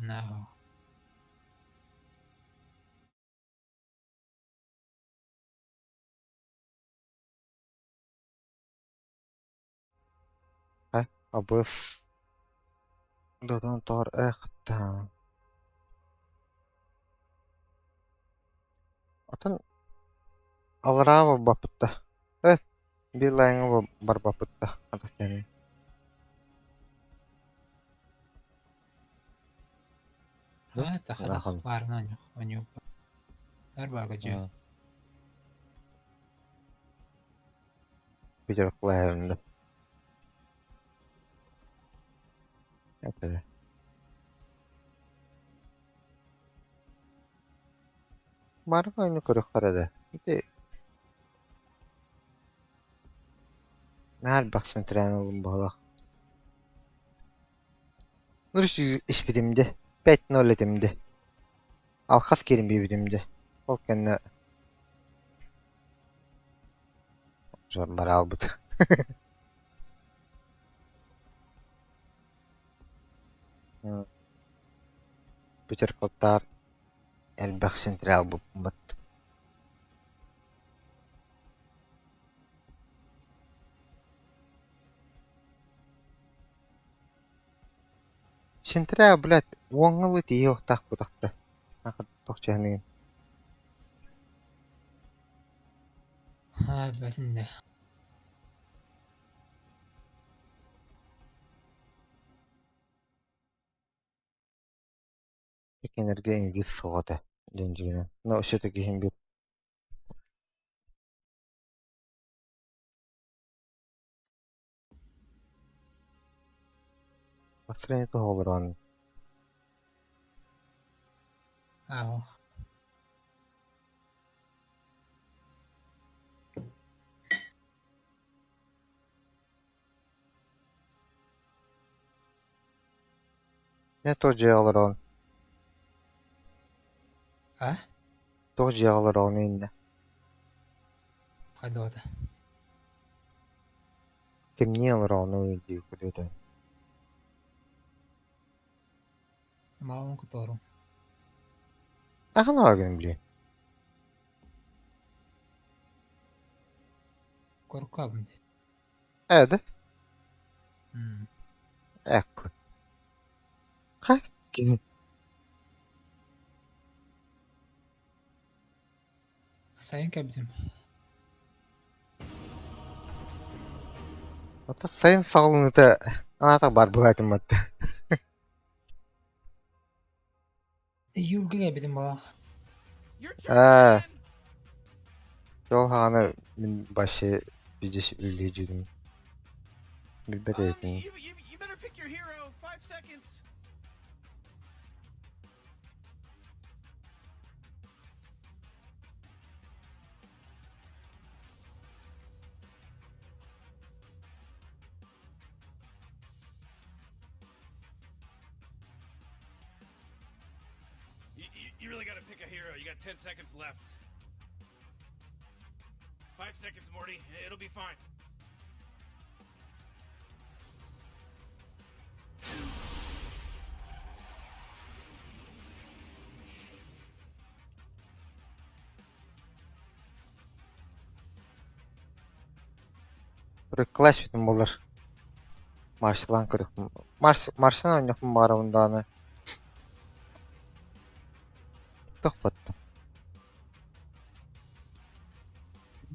No. Абыс Дорон tar äkta. Атын алараа барбаппытта. Э, биир лайҥа барбаппытта. Атахтаныы. А, тахадах баарынан оньуу. Арбага дьэ. Питер Клэм. Это. Барыта ону көрүөххэ да. Ити наһаа элбэх сэнтирээн ылым быһыылаах. Нурс испитим дии, 5-0 этим дии. Алхас киирин биэрбитим дии. Ол кэннэ бараалбыт. Питер Коттаар элбэх сентриал буппут. Сентриал, блядь, уоҥҥа тиийиэхтээх кутахта. Тохчаһыныгын. Аа, бэтин да. Кинилэргэ инглиз суох этэ диэн дьиҥинэн. Но все-таки иһин биир Настроение олорон Ааҕ. Не то дьиэ олорон А? Туох дьиэҕэ олороҕун иннэ? Хайдах Кимниин олороҕунуй дии курдук Маамам кытыарым. Ахан оҕогун билиэн Коркабын дии. Ээ да? Ecco. Как Сайын кэлбитим. Ото сайын саҕаланыыта анаатах баар быһаатым батта. Июльга кэлбитим буоллах. Аа, ол хаҕана мин вообще видишь үлэлиир Билбэт эбиппин. You really got to pick a hero. You got 10 seconds left. 5 seconds, Morty. It'll be fine. Класс бүтүн буолар. Марсилан көрүөхпүн. Марс Марсынан оонньуохпун баҕарабын даҕаны. Тохпоттум.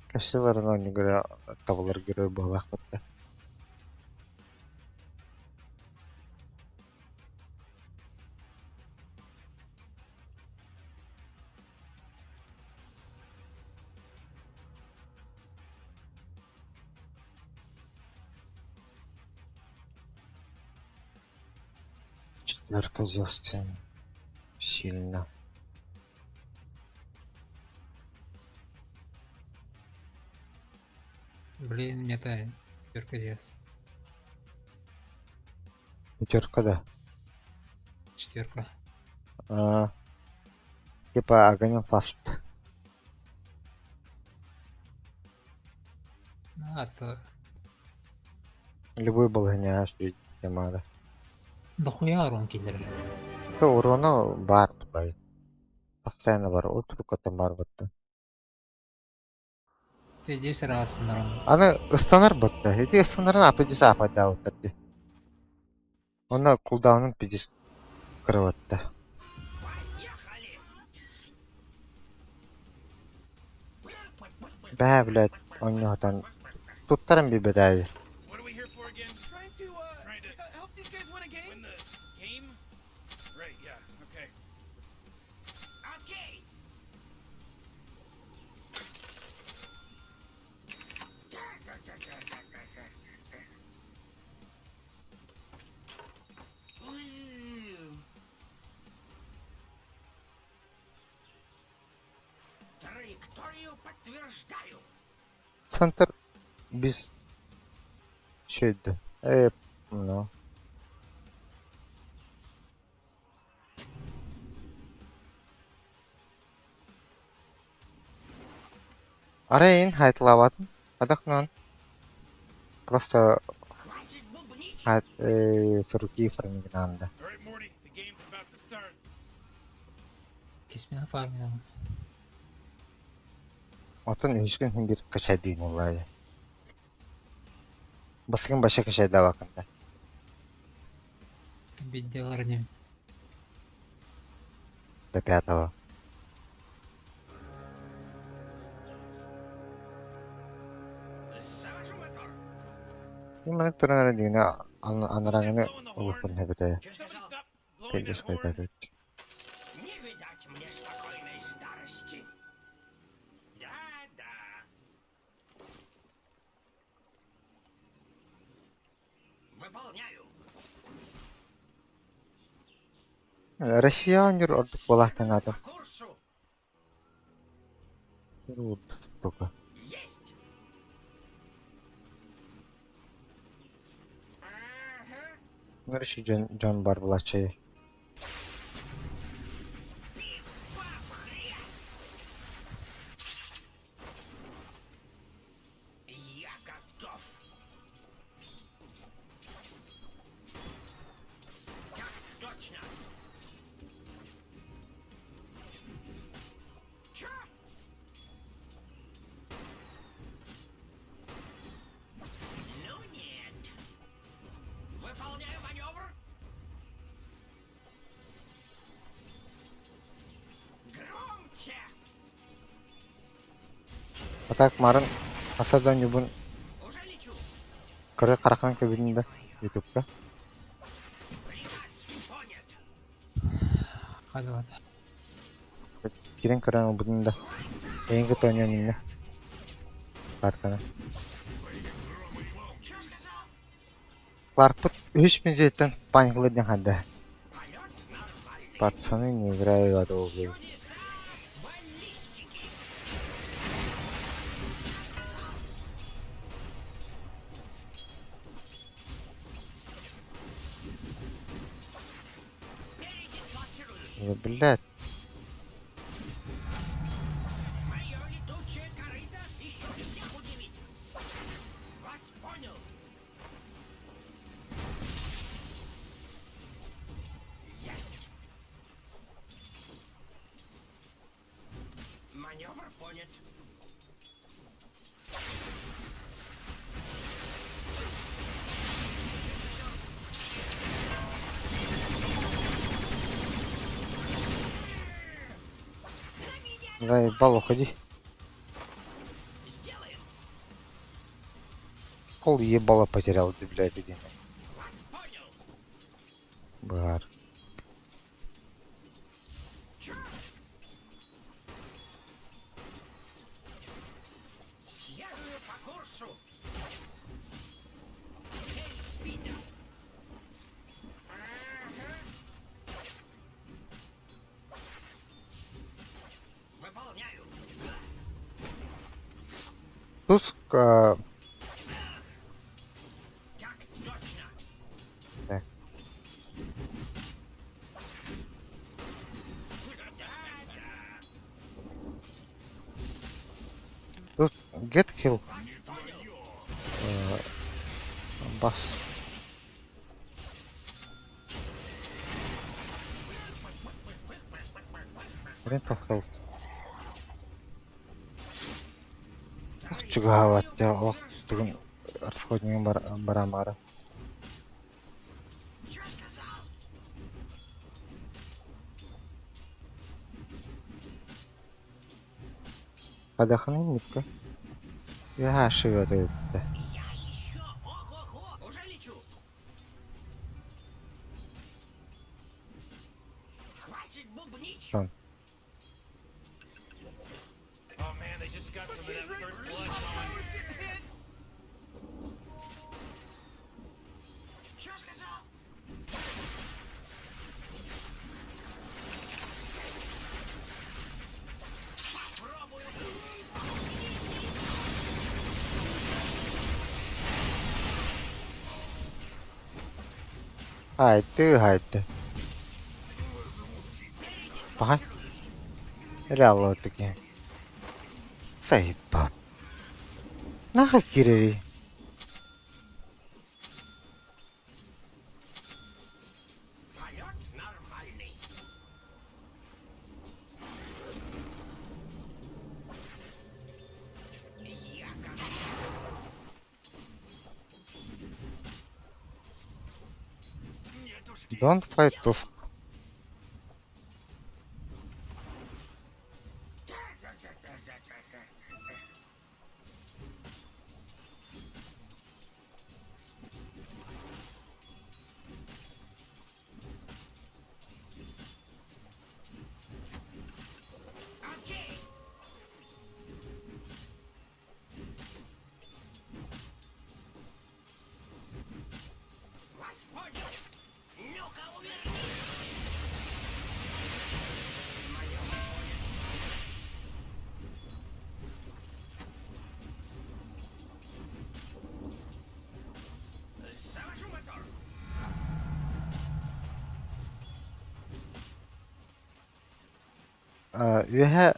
Кэпсэ баран оонньууга табылар герой буолаахпыт да. Четверка Зевс сильно. Блин, мета четверка Зевс. Пятерка, да. Четверка. А, типа огонем фаст. А, то... Любой балаһыанньаҕа сүүйдэ маада. Дохуя урон киллэрэр. То урона баар тулай. Постоянно бар, ол туруккаттан баар батта. Пиздец араастыннар онно. Аны ыстанар батта. Ити ыстанарын апидис аапайдаабыттар дии. Онно кулдаунун пидис кырабатта. Поехали! Бээ, блядь, онньоһутан туттаран билбэтээйи. What are we here for again? Trying to trying to help these guys win a game. Win the game? Right, yeah, okay. Okay. Траекторию подтверждаю. Центр без Şeydi. No. Арай хайтлаватын. Адахнан. Просто Хватит бубнить. хайт с руки фармигнанда. All right, Morty, the game's about to start. Кисмена фармина. Отон үскін хин bir качай олай. Басыгын баша качай да бакында. Бидделар не. До пятого. Завожу мотор. Именно турнира дигне анараңны улукпун хебете. Somebody stop blowing that Пелес horn. кайтады. Не видать мне спокойной старости. Да-да. Выполняю. Россия онюр ордук болахтан аты. По курсу. Только. Есть. Ага. Нарыши жон жон бар булачы. Пиф-паф, хрясь. Я готов. Так точно. Чё? Ну нет. Выполняю маневр. Громче! Атак марын асадан юбун Уже лечу. кыры карахан көбүнүндө ютубка. Приказ понят. Хадвата. Кирен көрөн албытында. Эңги тоньон инне. Паркана. Чё сказал? Кларкпыт үч мүнөттөн паникалар ден хадда. Полет нормальный. Пацаны не играют долго. Чудеса баллистики. Передислоцируюсь. Блядь. Мое летучее корыто еще всех удивит. Вас понял. Есть. Маневр понят. Заебал, уходи. Сделаем. Пол ебала потерял, ты, блядь, один. Вас понял. Бар. Чё? Следую по курсу. Цель сбита. Ага. Выполняю. Туск Так точно. Так. Да-да. Тут get kill. Вас понял. Бас. Drain of health. Чугаһаабат дьэ олох тугун расходнигын бараамаары. Хайдаххыный Микка? Үөһэ шивет эбиттэ. Сон. Хайдыы хайды. Пахан. Реаллар таки. Заебал. Нахуй киирэрий? Don't fight Tusk. Үөһэ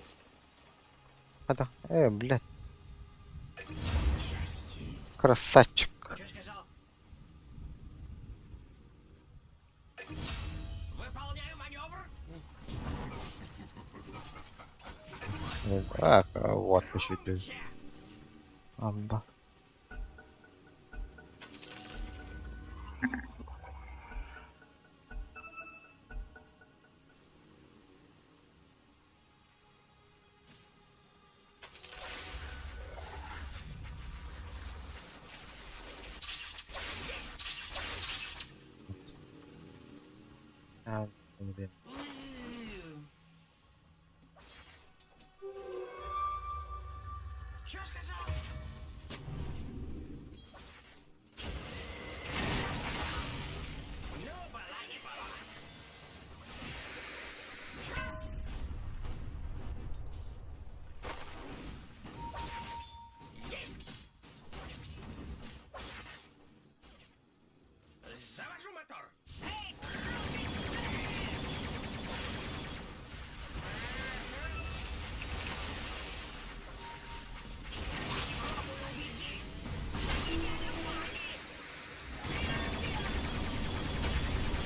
блядь. Красавчик. А, вот еще Амба. А, блин.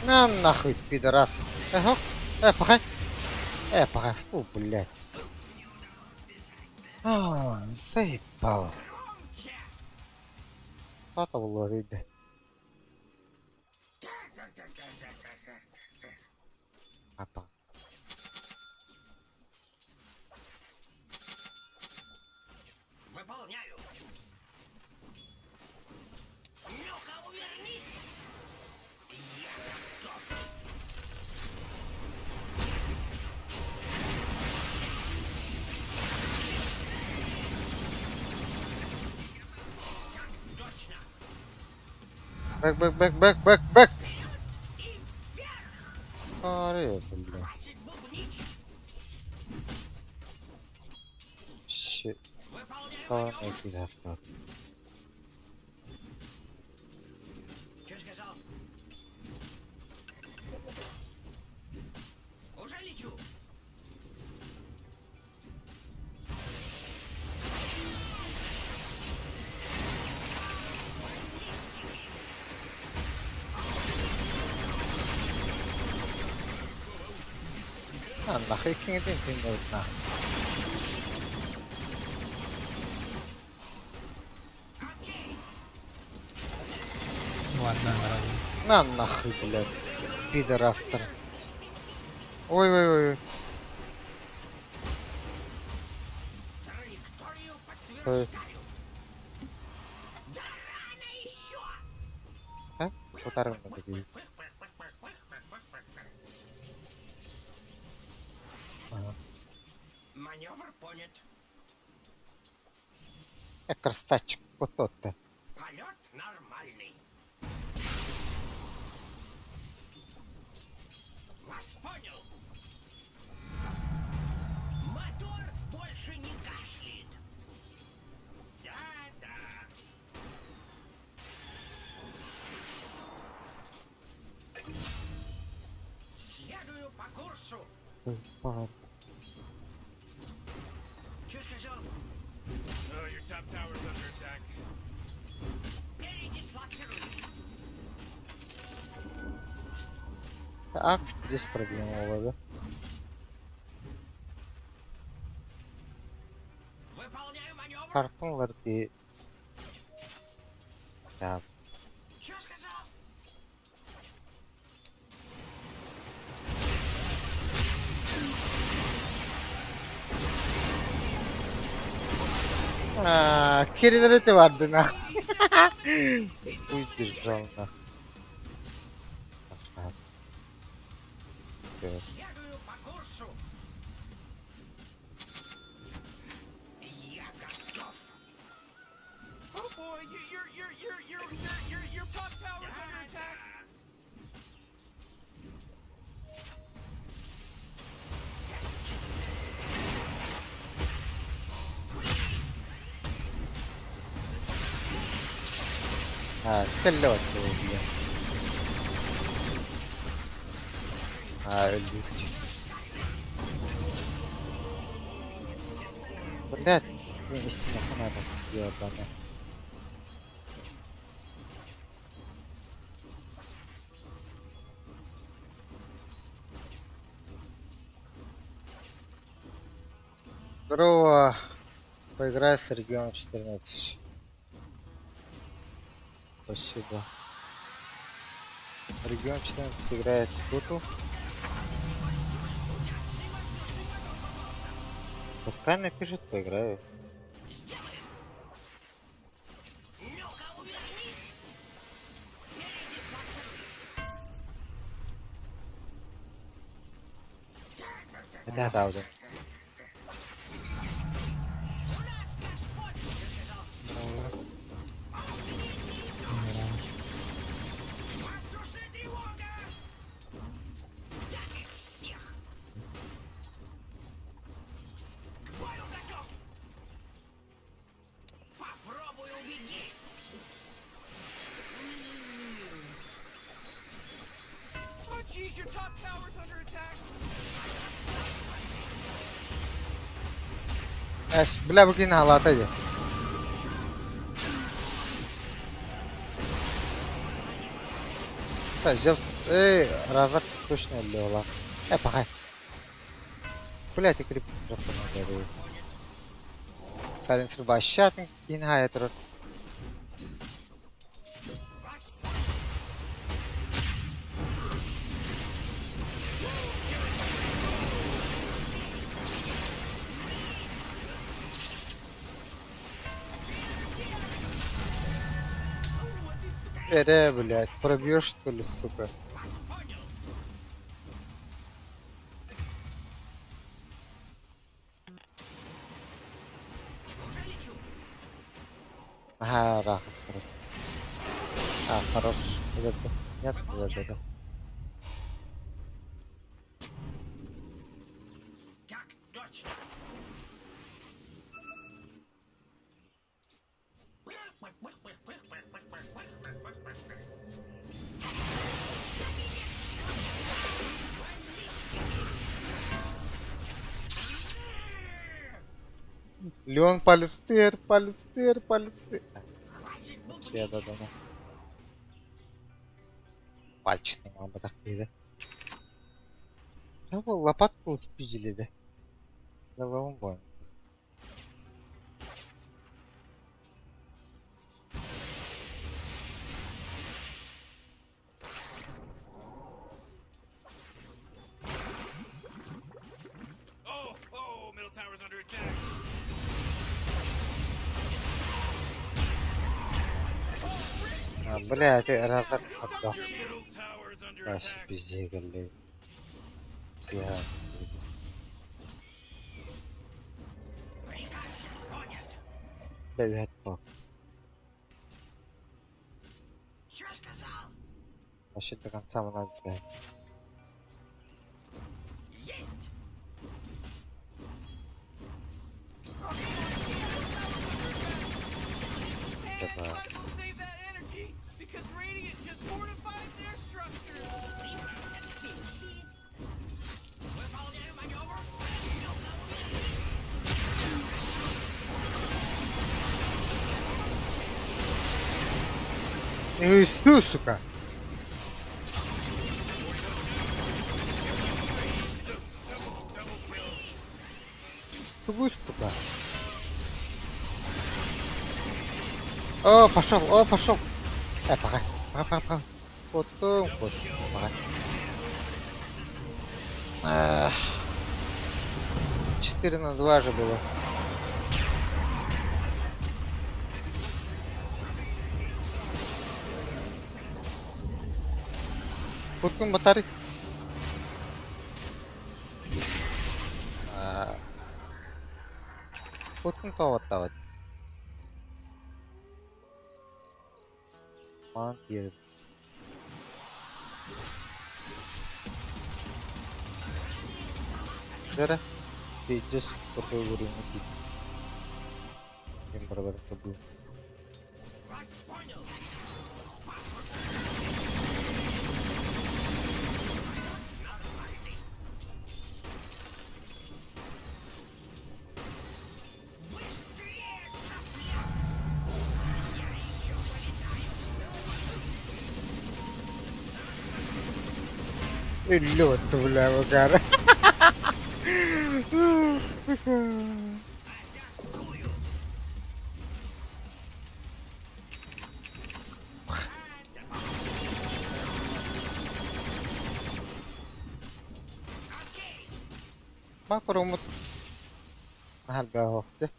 На нахуй, пидорас. Ага. Пахай. Пахай. Фу, блядь. А, заебал. Хата буолуо диде. Апа. Выполняю. Ну-ка, увернись! Я готов. Так точно. Back, back, back, back, back, back. И вверх! Аре, бля. Хватит бубнить! Shit. Выполняю Давай, маневр! пидорас. Что сказал? Уже лечу. Нахуй киҥэтин на. Ладно, вроде. На нахуй, блядь. Пидорастер. Ой, ой, ой. Ой. А? Утары такие. Ага. Маневр понят. Красавчик, вот тот ты. Полет нормальный. Вас понял. Мотор больше не кашляет. Да, да. Следую по курсу. Что сказал? Oh, your top tower's under attack. Передислоцируюсь. Так, здесь проблема, да? Выполняю маневр. Харпун дии. Так. Что сказал? А, Кирилл vardı на. Убежал на. Следую по курсу. Я готов. Oh boy, you, your top tower's under attack. А, кэллэ блин. А, өлбүт. Блядь, не истинно надо ебаный. Здорово. Поиграй с регион 14. Спасибо. Регион 14 играет в доту. Пускай напишет, поиграю. Ну-ка, увернись. Передислоцируюсь. Да, да, да. У нас Господь, что сказал? Воздушная тревога! Так их всех! К бою готов! Попробуй убеги! Oh jeez, your top tower's under attack. Эш, бля, бу кин халата дии. Так, взял. Эй, разок точно лёла. Пахай. Блядь, и крип просто надо. Сайленсер вообще кин хайтрор. Блядь, пробьешь что ли, сука? Вас понял! Уже лечу! Ага, да, хорош. А, хорош. Нет, забеду. Так точно! Леон Палестер, Палестер, Палестер. Хватит Я бубнить! да. Пальчик мама так. Да лопатку спиздили, да? Головом больно. Oh, oh, middle tower's under attack. А, бля, ты разок отдал. Your middle tower's under Вася, attack. пизде, голли. Я. Бля, пок. Вообще до конца надо, бля. And Давай. might as well save that energy because Radiant just fortified their structures. Эй, сну, сука! Тугу, сука. О, пошел, о, пошел. Пока, пока, пока, пока. Потом, потом, пока. Эх. 4 на 2 же было. Потом батарей. Потом то вот. Ман. Дара. Ты just поговорим. Brother Prabhu. Лед, бля, Макар. Макрумут. Харбахохте.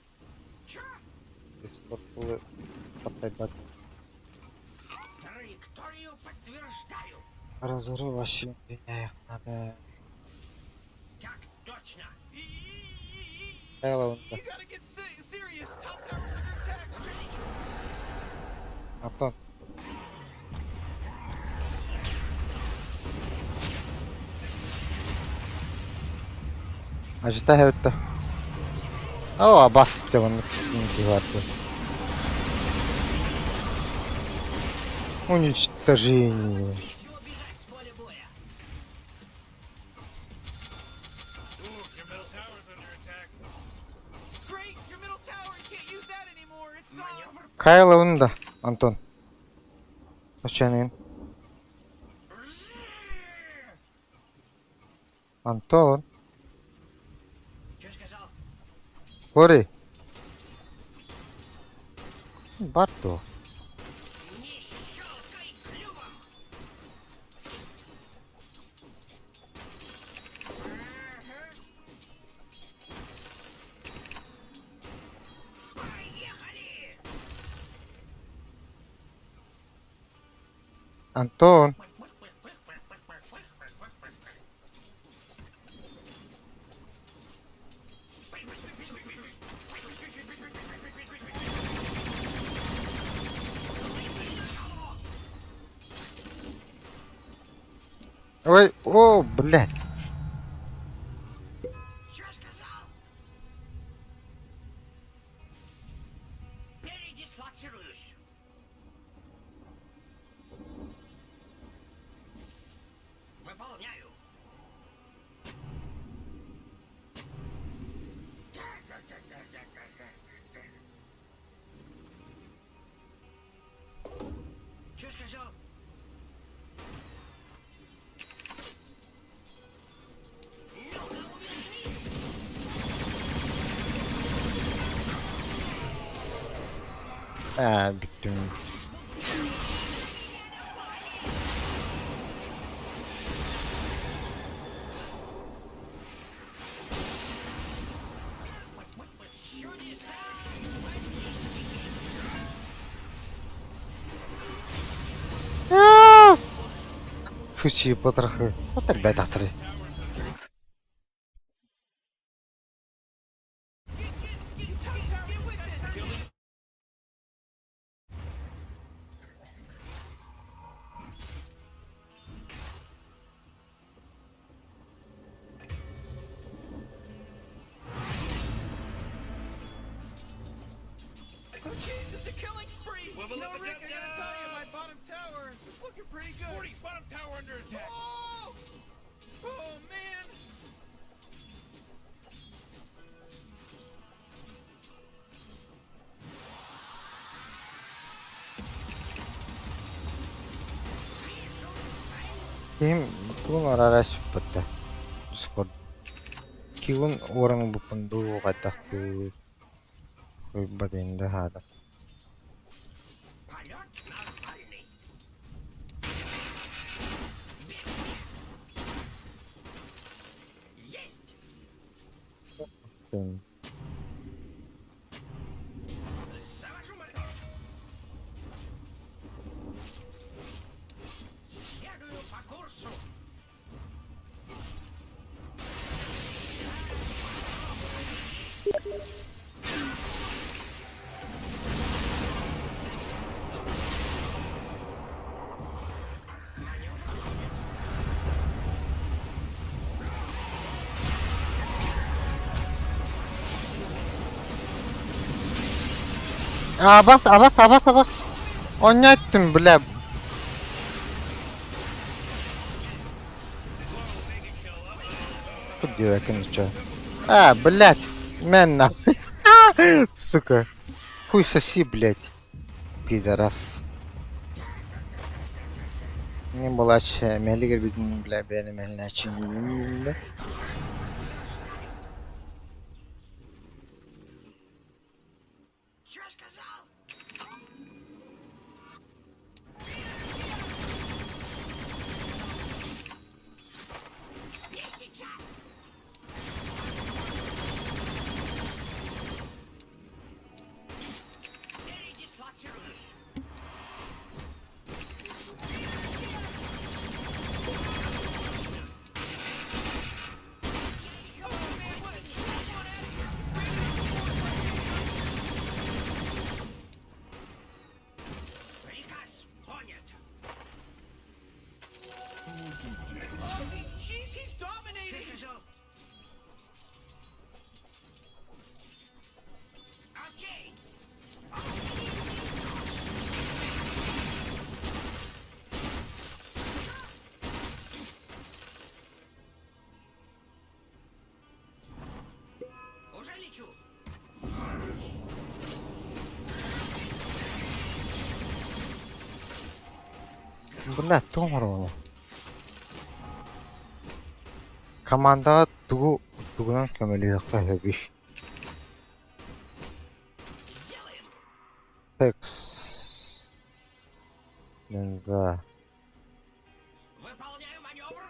Траекторию подтверждаю. Разрыв вообще их надо. Так точно. Хэллоуин, You gotta get serious. Top tower's under attack. Антон. Ожидаю это. О, бас, он не Уничтожение. Нечего бежать с поля боя. Ooh, your middle tower's under attack. Great, your middle tower. You can't use that anymore. It's gone. Маневр Кайло да, Антон. Случайно. Антон. Что сказал? Кори. Барто. Не щелкай клювом. Поехали! Антон. Ой, о, блядь. Что сказал? Передислоцируюсь. Выполняю. Что сказал? Ээ, бүттүм. Сучьи потрохи. Вот ребята. Get with it. Oh jeez, it's a killing spree! Wubba You know, lubba Rick, I dub gotta tell you, dub. my bottom tower is looking pretty good. 40, bottom tower under attack. Oh! Oh man! Киһим тугун арара сүппэттэ. Дискорд. Киун уоран ылбыппын дуу хайдах дуу уйбат да хаата. Полет нормальный. Есть! Завожу мотор. Следую по курсу. Абас, абас, абас, абас. Оонньоттум, бля. Тут диэбэккин чё. А, блядь, мэн нахуй. Сука. Хуй соси, блядь. Пидорас. Не была мэлигэр бүтүн бля бэйэни мэлинээччи Чё сказал? Не сейчас! Передислоцируюсь! Приказ понят! Oh, jeez, he's Чё dominating! сказал? Окей! Уже лечу! Бля, тугу оҥоробун? Командаҕа тугу тугунан көмөлөһүөххэ сөбүй? Сделаем! Секс. Да. Выполняю маневр!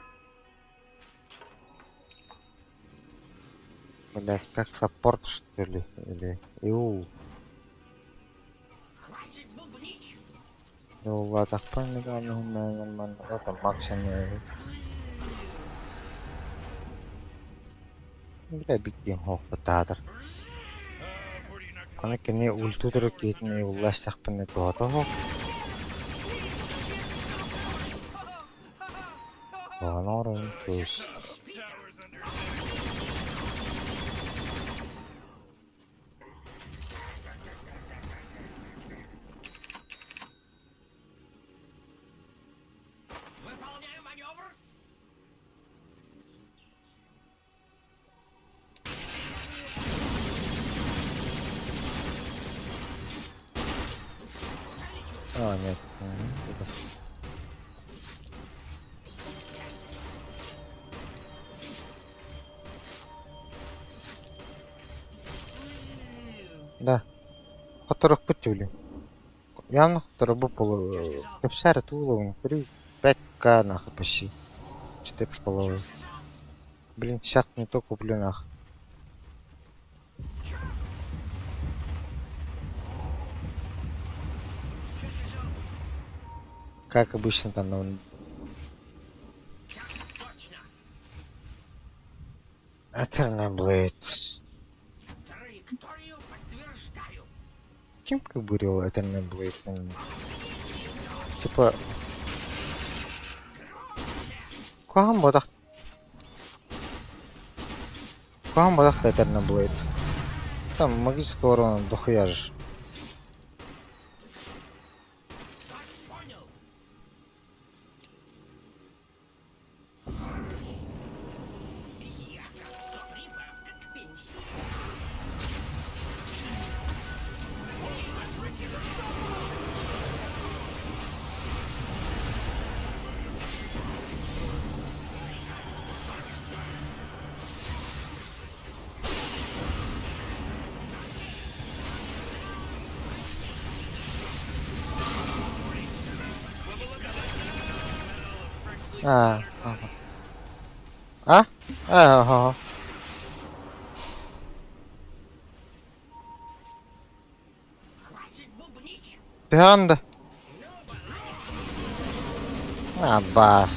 Блядь, как саппорт, что ли? Или... Иу. Хватит бубнить! Улаатахпын нормально. Это максимум. Бля, битин хоқпытаатыр. 40, you're not gonna Аны кини ультутары киһитин уллаастахпын туһата хоқ. Оҕонорун кыыс. Tower's under attack. Выполняю маневр! Уже лечу! А, нет. Мгм, это. Да. Которых путюли. Явно хотторобут кэпсээр туулабын көрүй 5К нахуй почти. 4,5. Блин, сейчас не то куплю нах. Как обычно там на Eternal Blade. Траекторию подтверждаю. Кем кыбырил Eternal Blade? Типа... Куһаҕан буотах. Куһаҕан буотах да Eternal Blade. Там магического урона дохуя же. Вас понял. Я готов. Прибавка к пенсии. А, ага. А? Ага. Хватит бубнить. Түһэн да. А, бас.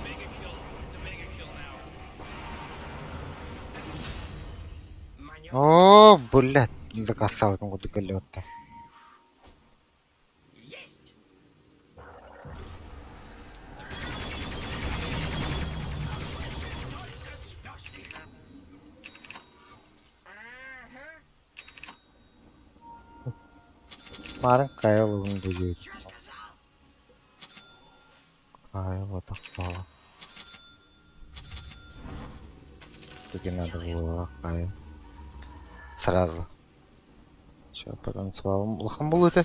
Mega kill. It's a mega kill now. Маневр. О, блядь, заказал курдук кэллэ Есть. Только звезды. Ага. Марын хайа ыллыгын дуу Чё сказал? Хайа буотах буолла. Таки надо было хайа. Сразу. Все, потанцевал. Улахан буолуо этэ.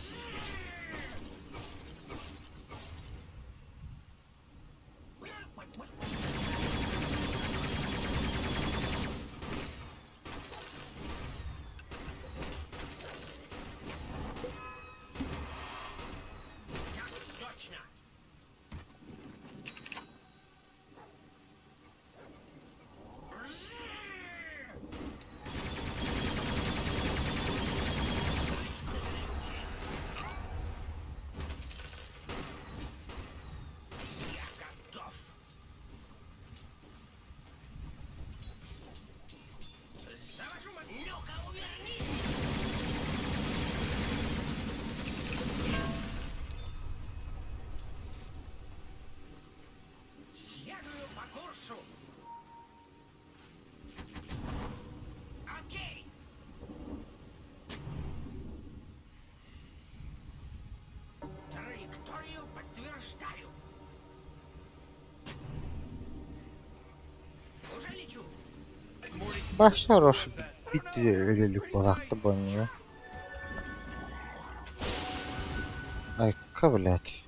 Так точно. Я готов. Завожу Ну-ка, увернись. Следую по курсу. Окей. Траекторию подтверждаю. Уже лечу. Башня хороший. Биир буолаахта буолла. Айка, блядь.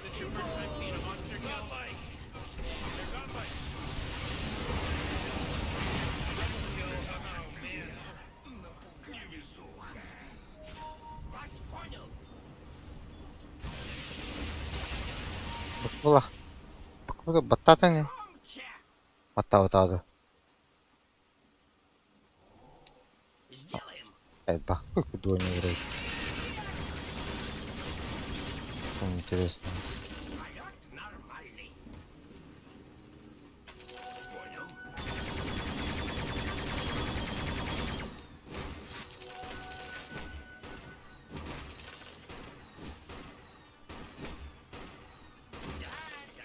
What's your first time seeing a monster godlike? They're godlike. Double kill. Oh man. Невезуха. Вас понял. Буолах. Баттаата ини. Громче. Баттаабата Сделаем. Элбэх кудуону вроде. Интересно. Полет нормальный. Понял. Да-да.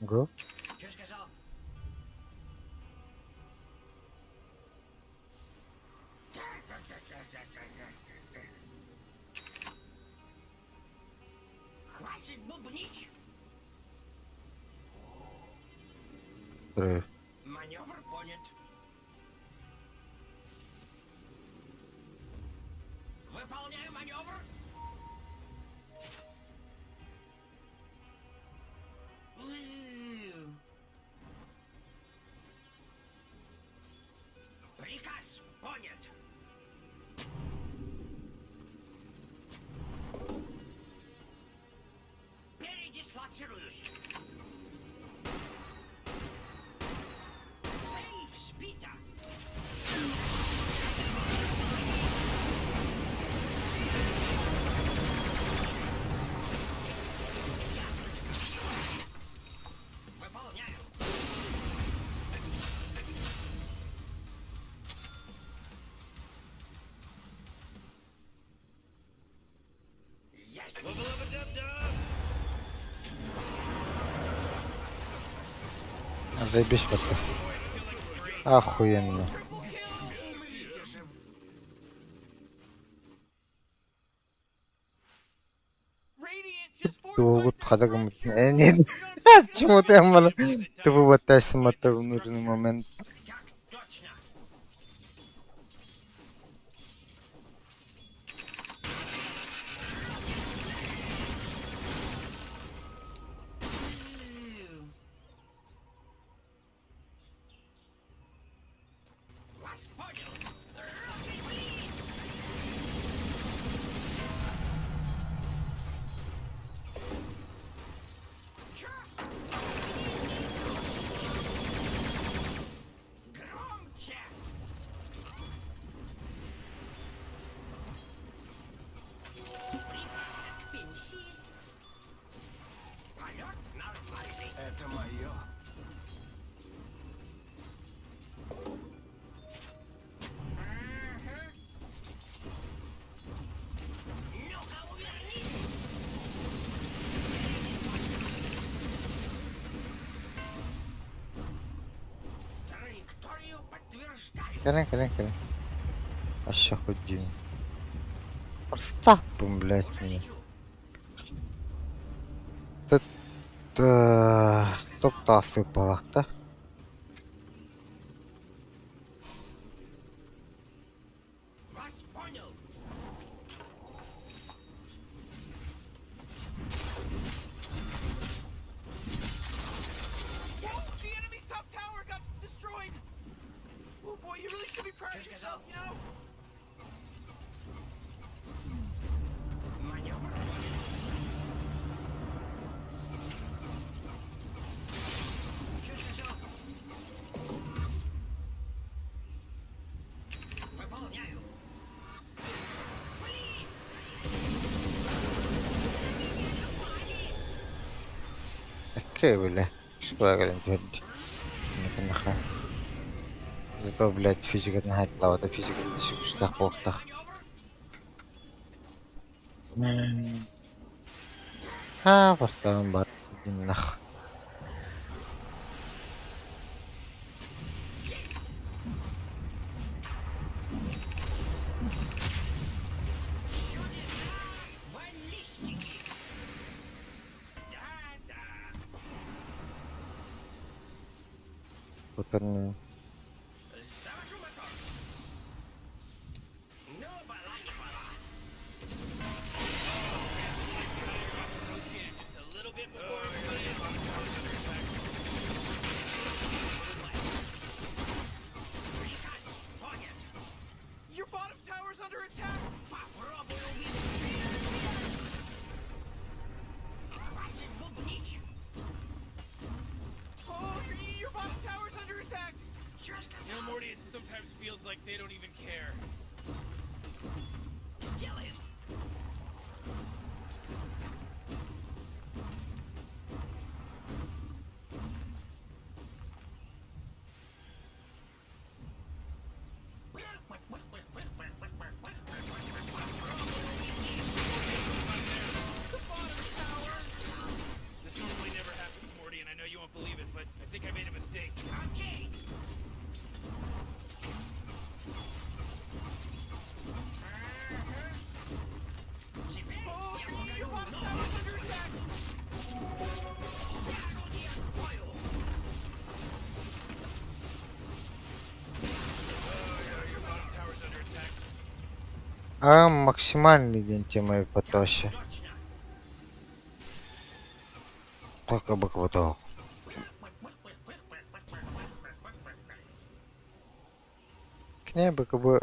Го. Что сказал? Хватит бубнить. Трое. Маневр понят. Выполняю маневр. Приказ понят. Передислоцируюсь. Цель сбита. Выполняю. Есть. Заебись вот. Охуенно. Radiant just fortified Тугут their хадагым. structure. Нет. Чему ты амала? Ты выбатайся в нужный момент. Так точно. Вас понял. Рокет Блин! Чё? Громче! Прибавка к пенсии. Полет нормальный. Это мое. Ну-ка, увернись! Траекторию подтверждаю. Кэлэн, кэлэн, кэлэн. Вообще хоть день. Просто, блядь, Уже меня. лечу. Тут топ осыпалах, да? Вас понял. Whoa, the enemy's top tower got destroyed. Oh boy, you really should be proud of yourself, you know? Маневр понят. Чё сказал? Выполняю. Блин! Окей, бля. Что я говорю, Нахуй. Зато, блядь, физика наһаа физика сүгүстэх буолтах. Ха, бастаан бар. Нах. Чудеса баллистики. Да-да. Кутарны. Завожу мотор. Ну, была не была. Just a little bit before everybody else. Приказ понят. Your bottom tower's under attack. Попробуй убить. Хватит бубнить. Oh, your bottom tower's under attack. Чё You know, сказал? Morty, it sometimes feels like they don't even care. Сделаем. This normally never happens, Morty, and I know you won't believe mistake. Окей. Ага. Теперь Oh, я покажу your bottom новый tower's under свой. attack. Все орудия к бою. Oh, yeah, your bottom tower's under attack. А максимальный день темы потоще. Точно. Только буква. К ней бы как бы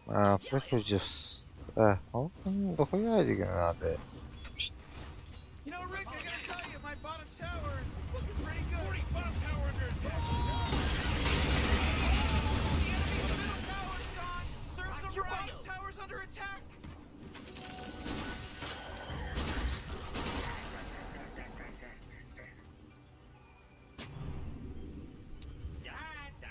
приходишь. А, дохуя денег надо. You know, Rick, I gotta tell you, my bottom tower is looking pretty good. Morty, bottom tower under attack. The enemy's middle tower's gone. Serves them Your right. bottom Tower's under attack. Да, да.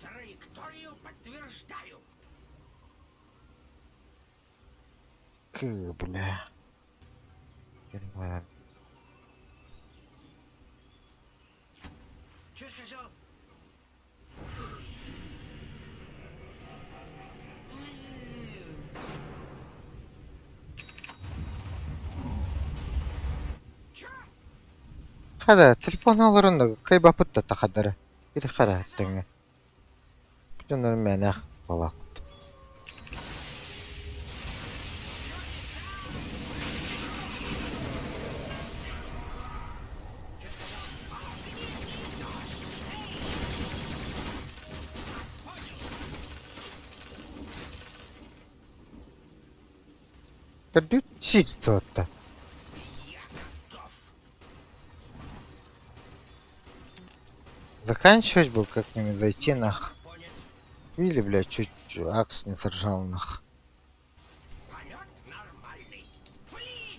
Траекторию подтверждаю. К, бля. Понимаю. Что сказал? Чё? Хада, телефон алырында кайбапыт та тахадары. Или хара теңе. Бүтүн мэнэх балак. Пердют чисто-то. Я готов. Заканчивать был как-нибудь зайти нах. Понят. Или, блядь, чуть акс не соржал нах. Полет нормальный. Пли!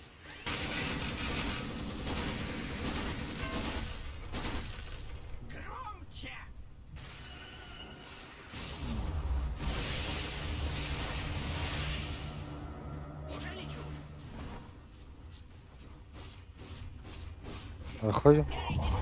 Громче! Уже лечу. Выходим. Есть.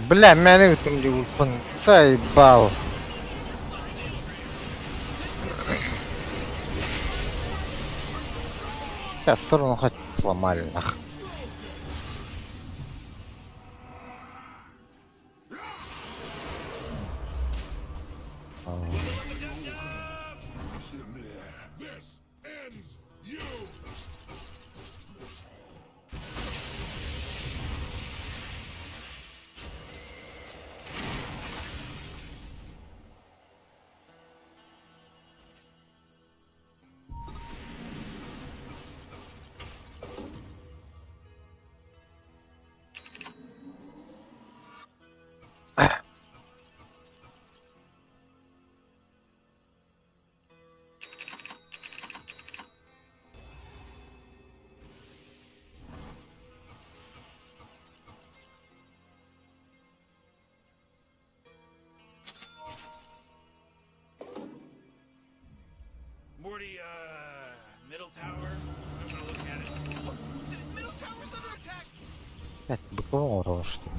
Бля, меня там где ульпан. Заебал. Да, все равно хоть сломали нах. This ends you! Morty, middle tower. I'm gonna look at it. The middle tower's under attack. Блядь, быкового урона, что ли?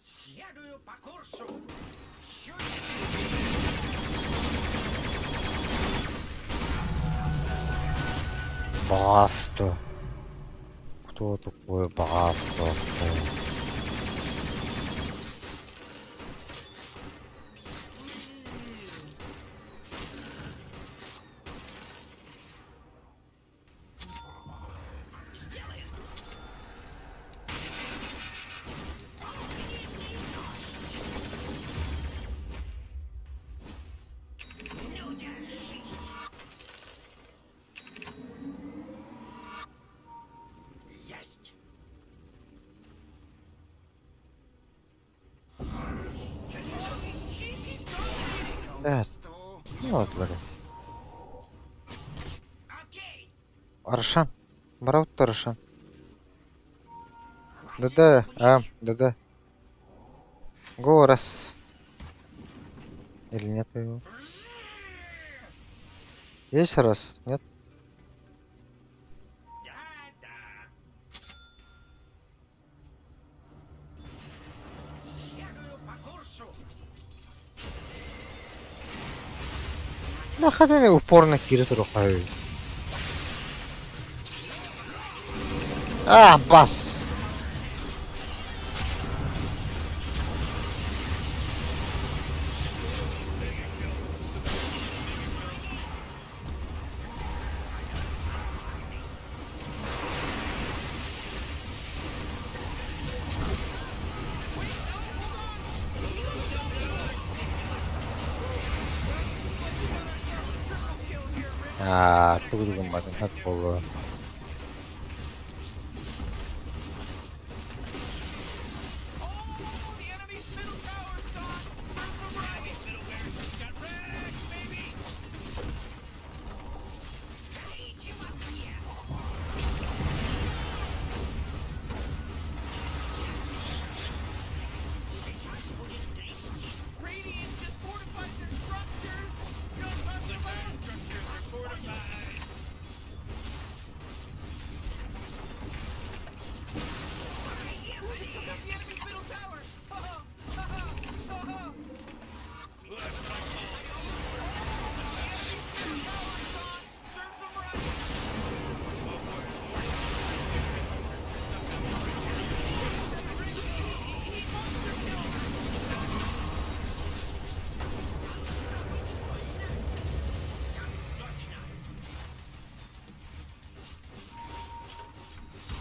Следую по курсу. Всё ясно. Баста. Кто такой Баста? Сделаем. Да, Колдовству не отлары. Окей. Аршан. Барабыт Аршан. Хватит Да-да, а, бубнить. да-да. Го, раз. Или нет его? Есть раз? Нет? Да-да. Следую по курсу. Да хотя упорно кире турухай. А, бас! Аа, тугу гымматын хат буолуо. Oh, the enemy's middle tower's gone. Serves them right. Middle barracks got wrecked, baby. Горите в огне. Сейчас будет трясти. Radiant just fortified their structures. You know what I'm The talking dire about? structures are fortified. Ooh, they took out the enemy's middle tower. Ha ha ha ha ha. Ooh, that's what I call it. The enemy's middle tower is gone. Serves them right. He monster killed. Точно.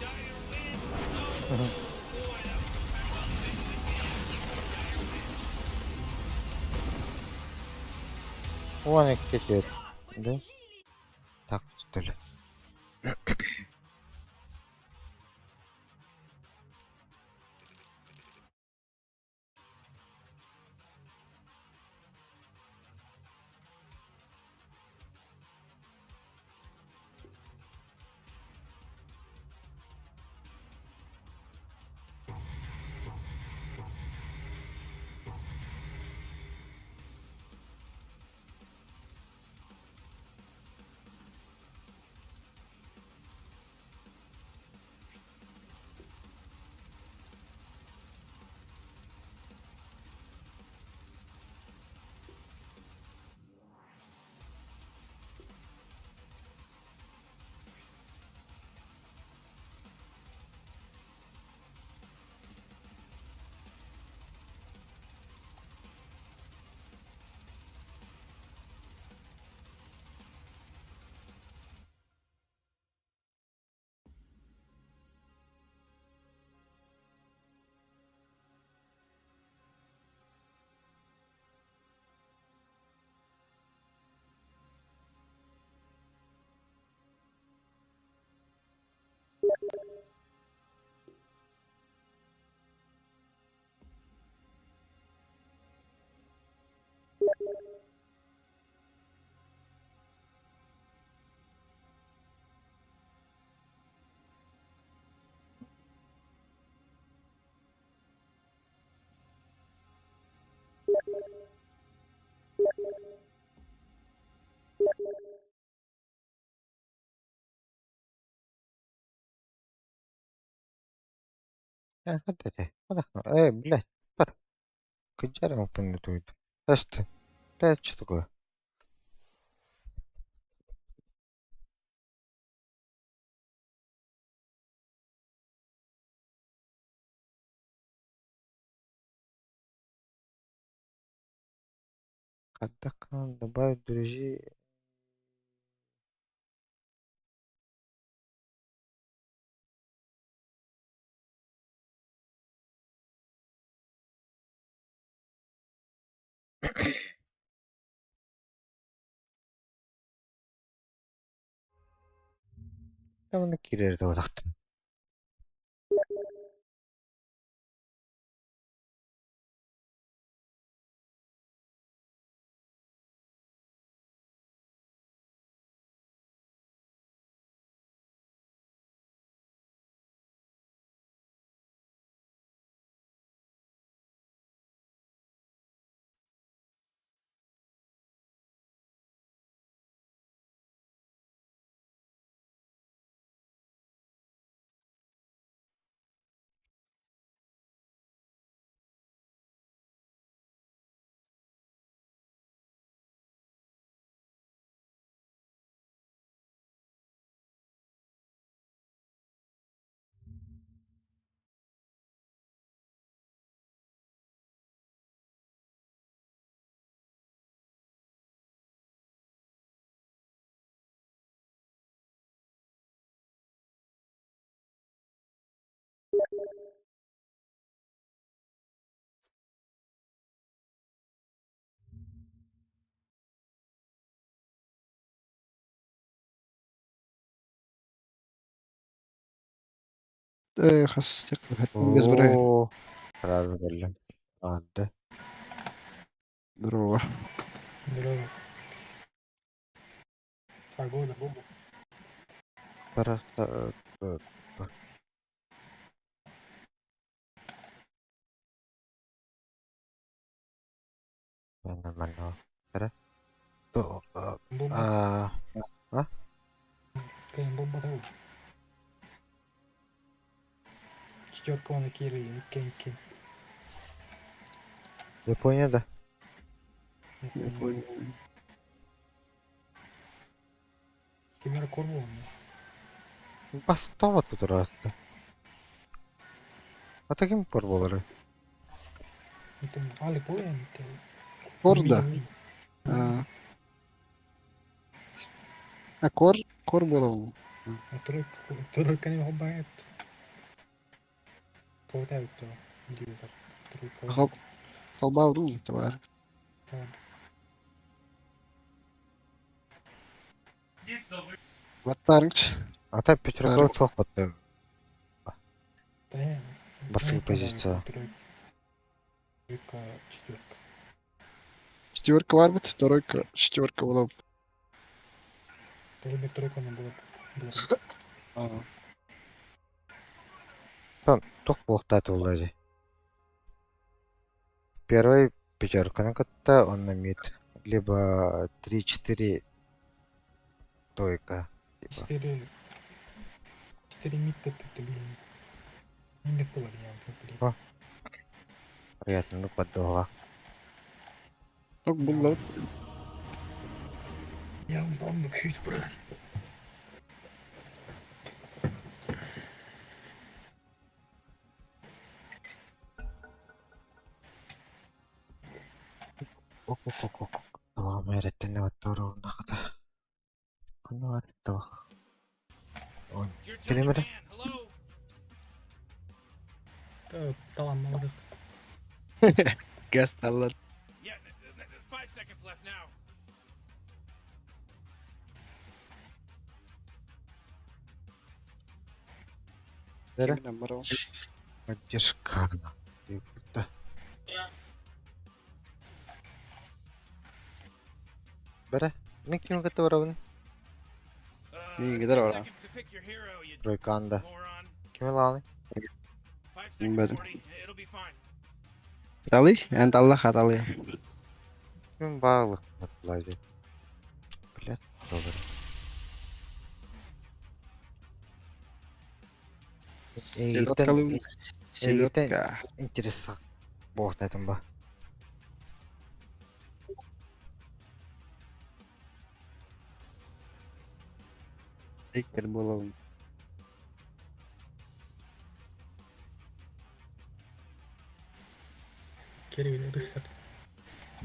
Dire wins. Oh, boy, that was a time well spent again. Dire wins. Вон и кетет. Да? Так, что ли? Эй, блядь, пар. Кыдьарым туйду. Эсти. Блядь, что такое? Когда добавить друзей? Там киирэр буолуохтун. Хас бырыһыан. Оо, сразу кэллим. Аанды. Здорово. Здорово. Погода. Пара нормально. Тара. То Бомба. а Бомба того. Четверка он Кири, Кен Кен. Япония да. Я понял. Кемер Корбун. Бастава тут раз. А таким пор болары. Это Али Поен, это... Кор, да. А, а кор, кор было. Тройка, тройка не хоббает. Кого-то телевизор. Тройка. Толба был товар. Ваттарыч. А так пятерка суох батты. Да, Басты позиция. Тройка, четверка. Четверка варбит, тройка, четверка была. Да, тройка она была. А, Тох буохтааты буллари. Первый пятерка кытта, он на мид. Либо 3-4 тройка. Типа. Четыре... Четыре мид блин. Не блин. О. Приятно, ну поддула. Так было. Я вам күйт, брат. Ок-ок-ок-ок. Tamam öğretmenle doğru nakada. Konu var tamam. On. Your turn to Kelime. ban. Hello. Талан молодых. Газ таллар. Yeah, 5 seconds left now. Nere? Поддержка. Да. Бere. Мен ким кытта барабын? Мин 10 gider ora. seconds to pick your hero, you Тройканда. moron. Ким аланы? 5 seconds, Bilmedim. Morty. It'll be fine. Талы, ән талла хаталы. Ким барлык булайды. Блядь, добре. Селедка. Селедка. Интересно. Буохтайтын ба. Икер было. Кирилл, рыцарь.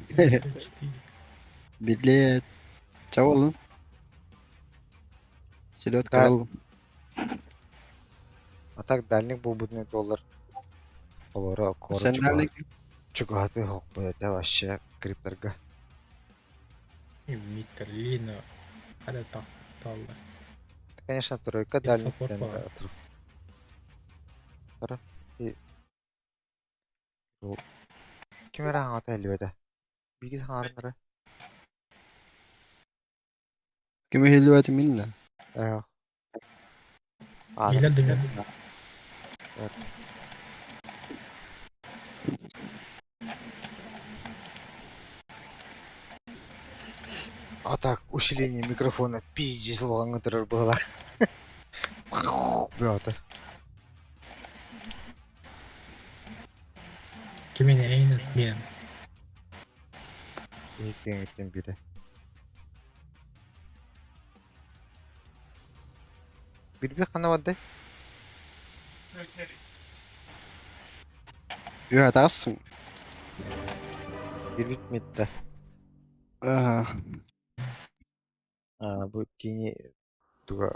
4. Билет. Чаволын. Селедка. Да. Ал. А так дальник буолбутун доллар. Олора короче. Сен дальник. Чугаты хокпу это вообще крипторга. Миттер, Лина. Хада талла. Конечно, тройка Я дальник. саппорт бар. Тара. И Кимера хаңата элбете. Биги хаңарнары. Ким хилбәт минна. Э. Милер демен. А так, усиление микрофона пиздец лоңгытырыр было. Бята. Кимене эйнет мен. Иккенгиттен бире. Бирби хана бадды. Юха тассың. Бирбит митте. Ага. А, бу кини туга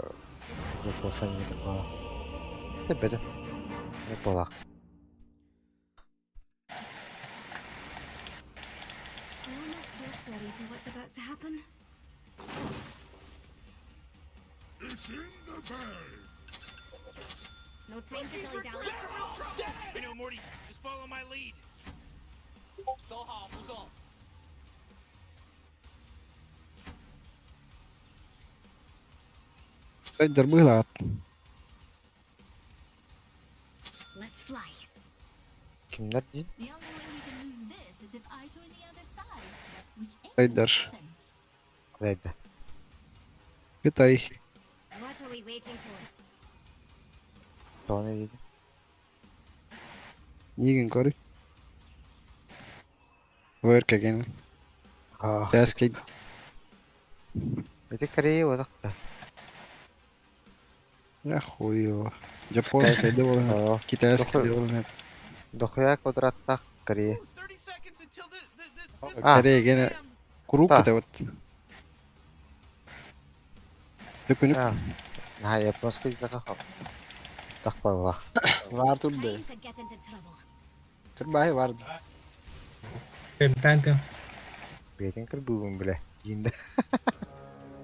микрофон бала. Тебеде. Не бола. I almost feel sorry for what's about to happen. It's in the bag. No time to Jeez, dilly we're, dally. we're in some real trouble. I know, Morty. Just follow my lead. Кытайдар быһылаат. Let's fly. Kimler değil? The only way we can lose this is if I join the other side, which ain't Кытайдар. gonna happen. Кытайда. Кытай. What are we waiting for? Тоҕо ne dedi? Миигин көр. Выркаген. Ah. Таскай. Ити Корея бодохто. Я хуево. Японская делала. Аа. Китайская Дохуй. делала. Дохуя квадраттаах Корея. Ooh, 30 seconds until the this А. Корея гена. Курук Да. это вот. Төкүнүк Аа. Наһаа японскай даха. Тахпаллах. Var турды. Time to get into trouble. Кырбай барды. Тэнтэн. Бэйэтин кырбыыбын билэ. Диинде.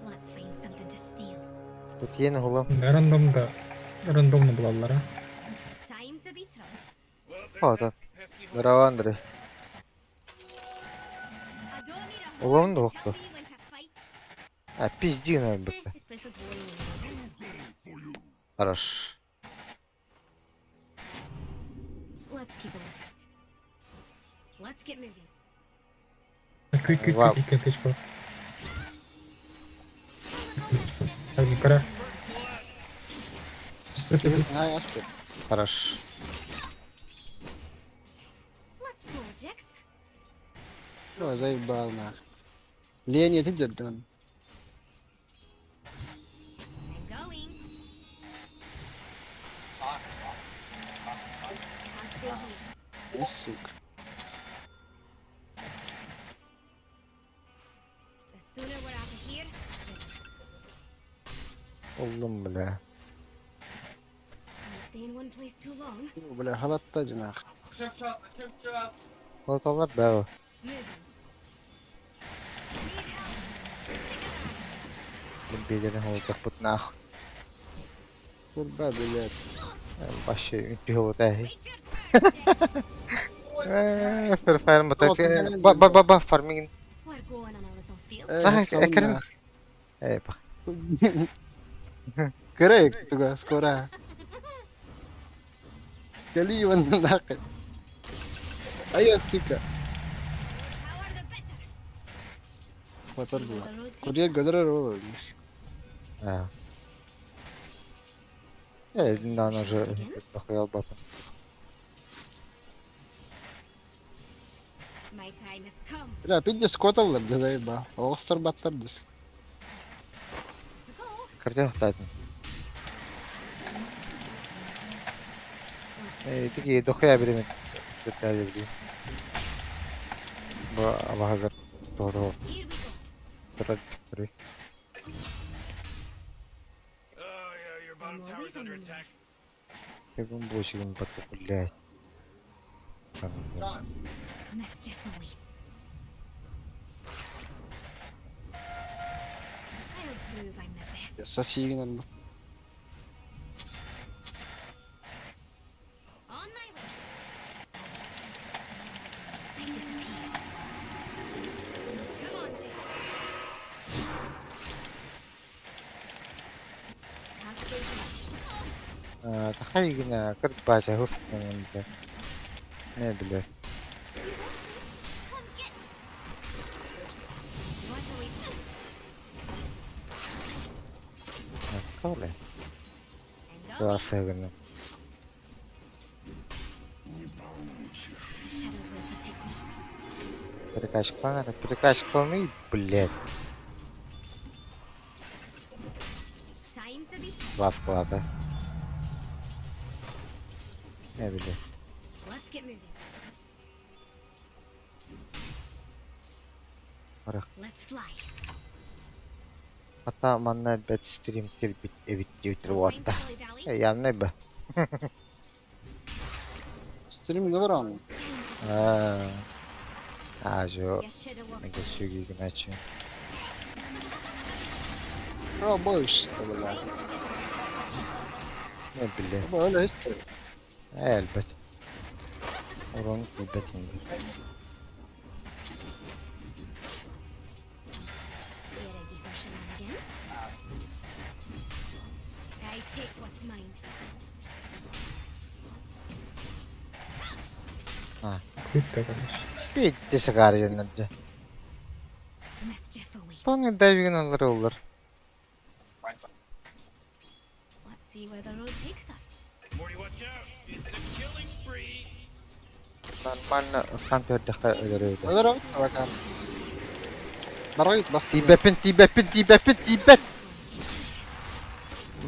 Let's find something to steal. Тиэн улам. Рандомга рандомно булаллара. Time to be trouble. Well, there's О, that да. pesky Здорово, Андрей. I don't need a Улам horn to да tell me when to fight. А, пизди на Eh, бытта. this place is boring anyway. Хорош. Let's keep a lookout. Let's get moving. Күй күй Вау. күй күй күй. Кара. Ай, аслы. Хорош. Let's go, Jax. Заебал нах. Лень это дерден. I'm going. I'll stay here. Сука. The sooner we're out of here, the better. Уллум бля. Can't stay in one place too long. Бля, халатта нах. Болталар бә. Moving. Бедерин холотах нахуй. Курба, блядь. Вообще, пилот, эй. Wait your turn, Jax. Фэр бата. Ба ба ба ба фарминг. We're going on a little field. А, Э, экран. нах. Эй, ба. Коррект, туга, скоро. Кали нахуй. А я, сука. Power the better. Батар See была. where the road takes Курьер us. гадар ролл. А. Э, да, она же нахуя бата. My time has come Бля, пидде скоталлар да заеба. Оғыстар баттар дес. to go. Картина хтатин. Э, такие дохуя беремен. Бля, Ба, абахагар. Торо, Here we go. торо, торо. Oh yeah, your bottom I'm tower's always on under the move. attack. Кегун бошигин бата, блядь. Mischief awaits. I'll prove I'm the best. Сосигин On my way. I disappear. Come on, Jake. Can't stay here. Тахайгина, кырбача, хустан, бля. Не, бля. Come get me. What are we? Кабля. I'm going. Классыгына. The shadows will protect me. Перекачкалар, перекачкалны, блядь. Time to be. Ласкалата. Не, бля. Let's get moving. Барах. Let's fly. Ата манна бэт стрим кирбит эбит диутер No time уатта. to dilly-dally. Явный бы. Стрим гадар Аа. Аа, жо. You should have walked Нэг шүгийг начи. Пробуешь, бля. Ne bileyim. Ama öyle işte. Elbet. Oranı elbet indir. You ready for shenanigans? I take what's mine. Quit be kardeş. Bitti sıkarıcının. Mischief awaits. Tony Davigan alır olur. Let's see where the road takes us. Morty, watch out. It's a killing spree. Нормально сан төрдөхө өлөрөйдө. Öyle abi bakalım. Барайт басты. Тибепин, тибепин, тибепин, тибет.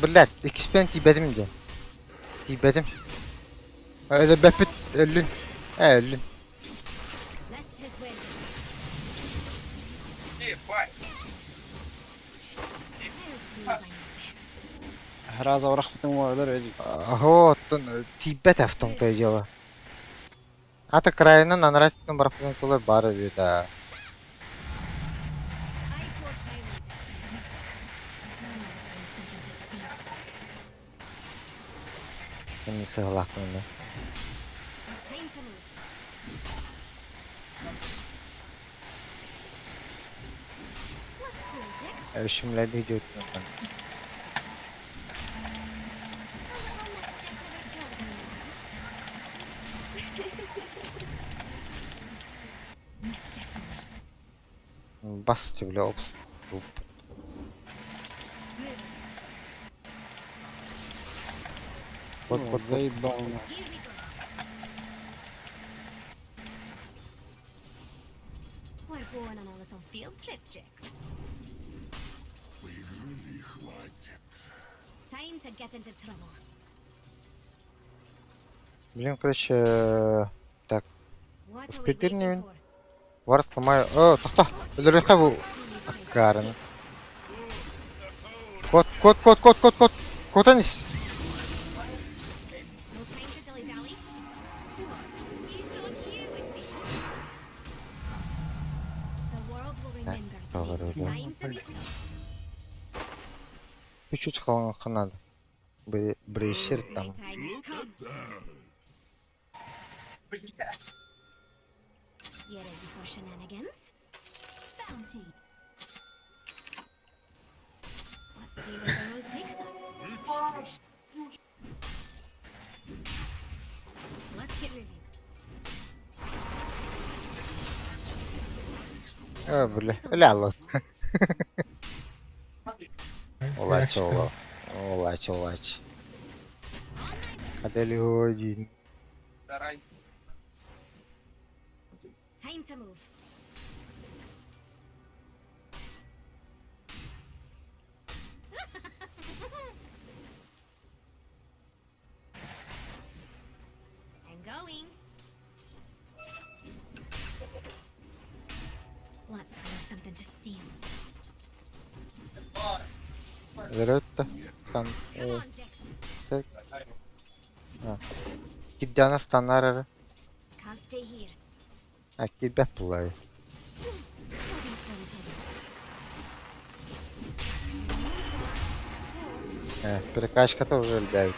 Блядь, икиспен тибетим де. Тибетим. Öyle bepit ölün. He ölün. This is where I'll prove I'm the best. Раза врахтым öyle öyle. Ого, тибет в том-то и дело. Ата крайынан анрайтын барахтын кулы бар да. I forge my own destiny. Now let's find something to steal. Мен сыглакмын да. Time to move. Let's go, Jix. Өшүмләде жөтмөн. A little mischief never killed anyone. Mischief awaits. Бас бля оп. Move. Вот вот. Заебал. Here we go. We're going on a little field trip, Jix. Игры не хватит. Time to get into trouble. Блин, короче, так, What are we Успеть waiting for? Вар сломаю. О, тохто. Өлөрөхө бу. Аккарын. Кот, кот, кот, кот, кот, кот. Котанис. No time to dilly-dally. What? You thought you would be. The world will remember. doğru, the doğru. Time to be Чуть-чуть надо. Брейсер My там. time's come. You ready for shenanigans? Bounty. Let's see where the road takes us. Let's get moving. О, бля. Ля, лот. Олач, ола. Олач, олач. Адели один. Time to move. I'm going. Let's find something to steal. Веретта. Сан. Come on, Jix. Киддана станарара. Can't stay here. А кидбеп булай. It'll be fun to watch. Перекачка тоже льбявить.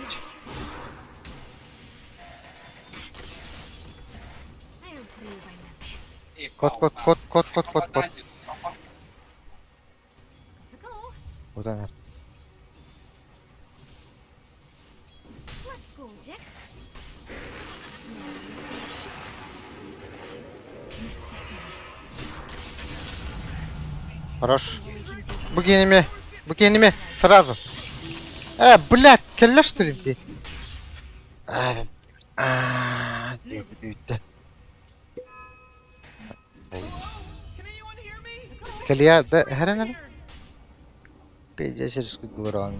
I'll prove I'm the best. Кот, кот, кот, кот, кот, кот, кот. Gotta go. Вот она. Let's go, Jix. Now you see me. Mischief awaits. Хорош. Букинами. Букинами. Сразу. Блядь, кэллэ что ли ты? А, а, дүйдэ. Can anyone hear me? Кэлия, да, хэрэнэр. Пиздец, дуран.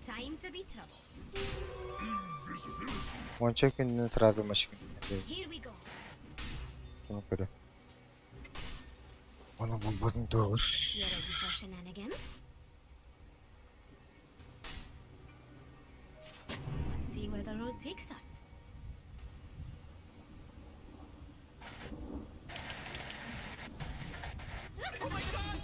Time to be trouble. Онча күндүн сразу машина. Here we go. Оны бомбадын doğur. You ready for shenanigans? Let's see where the road takes us. Oh my god!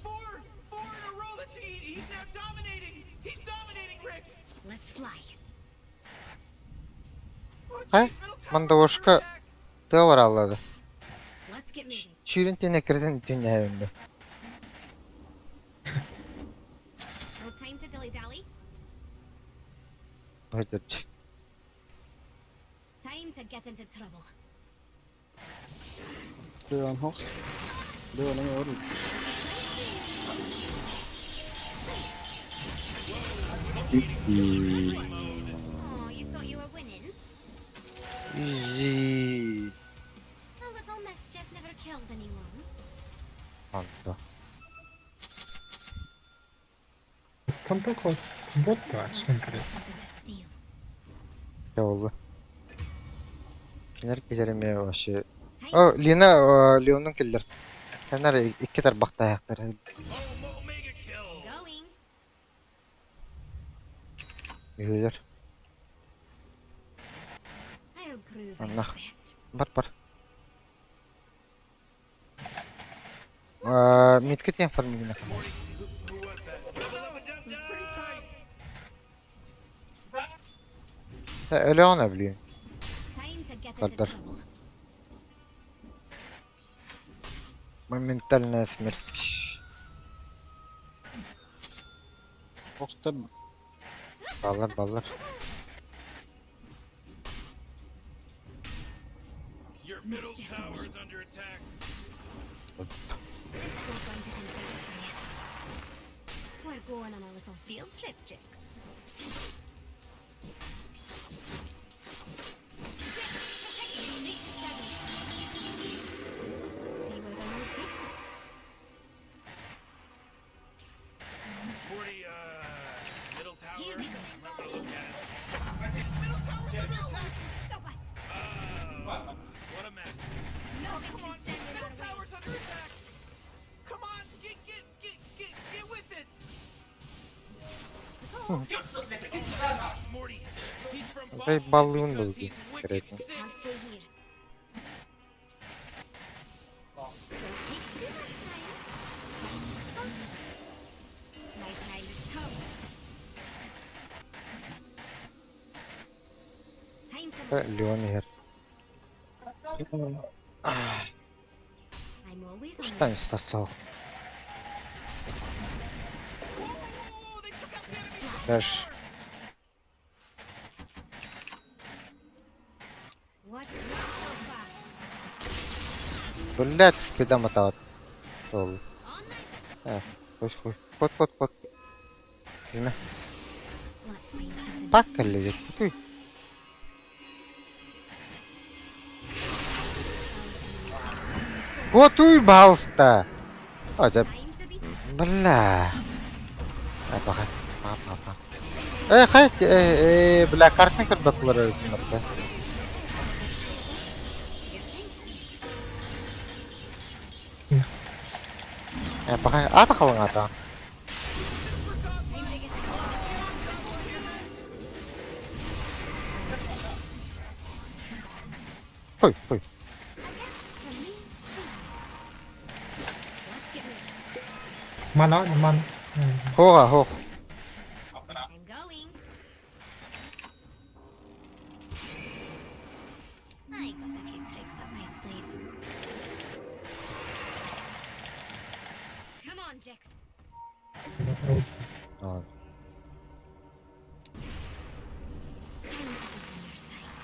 Four! Four in a row! That's he's now dominating! He's dominating, Rick! Let's fly. Хайа, jeez, middle tower's under мандавошка attack. тыа барааллада. Let's get moving. Сүүрэн тиэнэ кирдэн түннэһэбинде. No time to dilly dally. Ойдырч. Time to get into trouble. Leon Hawks. Leon är öl. Oh, you thought you were winning? Изи. A little mischief never killed anyone. Онто. Стампако бот ачтын кирет. Something to steal. Тэ болду. Кинер китереме вообще. Time О, Лина Леонун киллер. Канар икки тарбахтаахтар. Oh, mega kill. going. Үһүлэр. I'll prove I'm Анна. the best. Бар бар. Аа, миткет фармигна. Morty, who was that? It was pretty tight. Өлөөнө блин. Time to get into Сардар. trouble. Моментальная смерть. Borta. Баллар баллар. Your middle tower's under attack. This isn't going to end well for you. We're going on a little field trip, Jix. Jix, protect me from these shadows. Let's see where the road takes us. Morty, middle tower. Here we go. Might wanna look at it. Middle tower's No under one attack. can stop us. What a mess. Nothing Come can on, stand in middle our way. tower's under attack. Come on, get get get get get with it. Gosh, Morty, he's from Дай Boston баллын because был he's wicked конкретно. sick. Can't stay here. Don't take too much time. Time to talk. My time has come. Time to move. Леон иһэр. I'm always on. Штан стасал. Whoa, whoa, whoa, they took out the enemy top Дальше. tower. What? Not so fast. Блядь, спида мотават. Ол. On my. Э, хуй хуй. Кот кот кот. Кимэ? Let's find something. Так кэллэ. Кутуй. Готуй, пожалуйста. А, да, Time to be. бля. А, пока. Па, па, па. Э, хай, э, э, бля, картны көрбөкүлөр өзүмөртө. Do you think? Э, пока, ата халың ата. Time to get. Хуй, хуй. A gift from me to you. Let's get moving. Мана, ман. Хога, хог. I'm going. I got a few tricks up my sleeve. Come on, Jix. А, Time isn't on your side.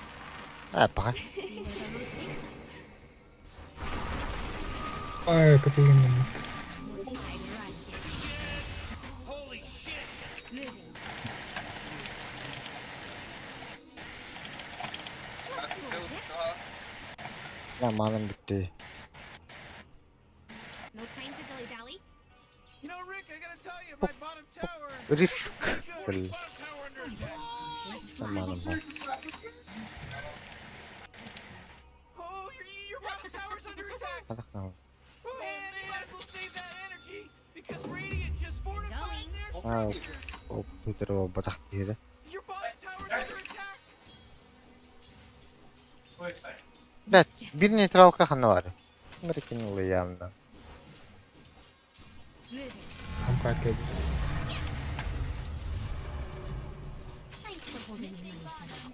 Э, пока. See where the road takes us. Ой, категория. No time right here. Holy shit. Moving. Let's go, Jix. Я маным бүтті. No time to dilly dally. You know, Rick, I gotta tell you, my bottom tower. Риск. Morty, bottom tower under attack. Let's fly. Маным бар. Oh, your bottom tower's under attack. Адах Man, you might as well save that energy because Radiant just fortified their А, structures. оп, Твиттер батах киһи. Your bottom tower's under attack. Блядь, бир нейтралка хана бар. Американлы явно. Moving. I'm quite good. Thanks for holding my money for now.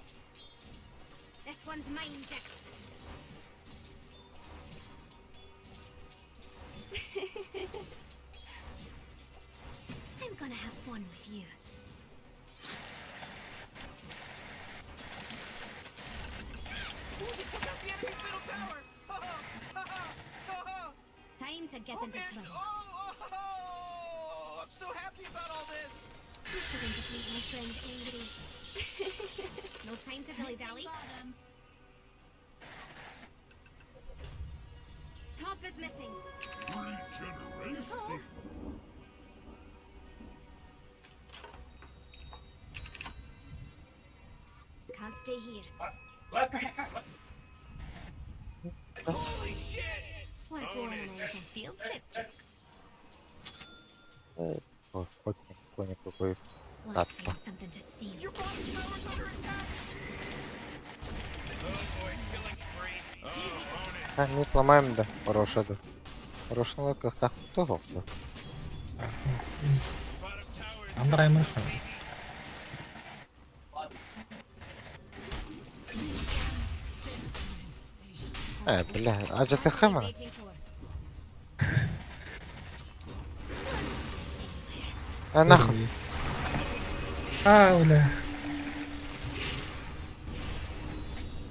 This one's mine, Jax. I'm gonna have fun with you. Ooh, they took out the enemy's middle tower. Ha ha ha ha ha. Time to get Oh, into man. trouble. Oh, oh, oh, I'm so happy about all this. You shouldn't have made my friend angry. No time to dilly dally. Missing bottom. Top is missing. Regeneration. Can't stay here. Holy shit! We're going on a little field trip, Jax. О, Коник, коник какой. Let's find something to steal. Your bottom tower's under attack. Oh boy, killing spree. Oh, own it. А, мид ломаем, да. Хорошо, да. Хорошо, как так, то да. Bottom tower is Андраймын. Э, бля, а же ты хэмана? Waiting for. А нахуй. А, бля.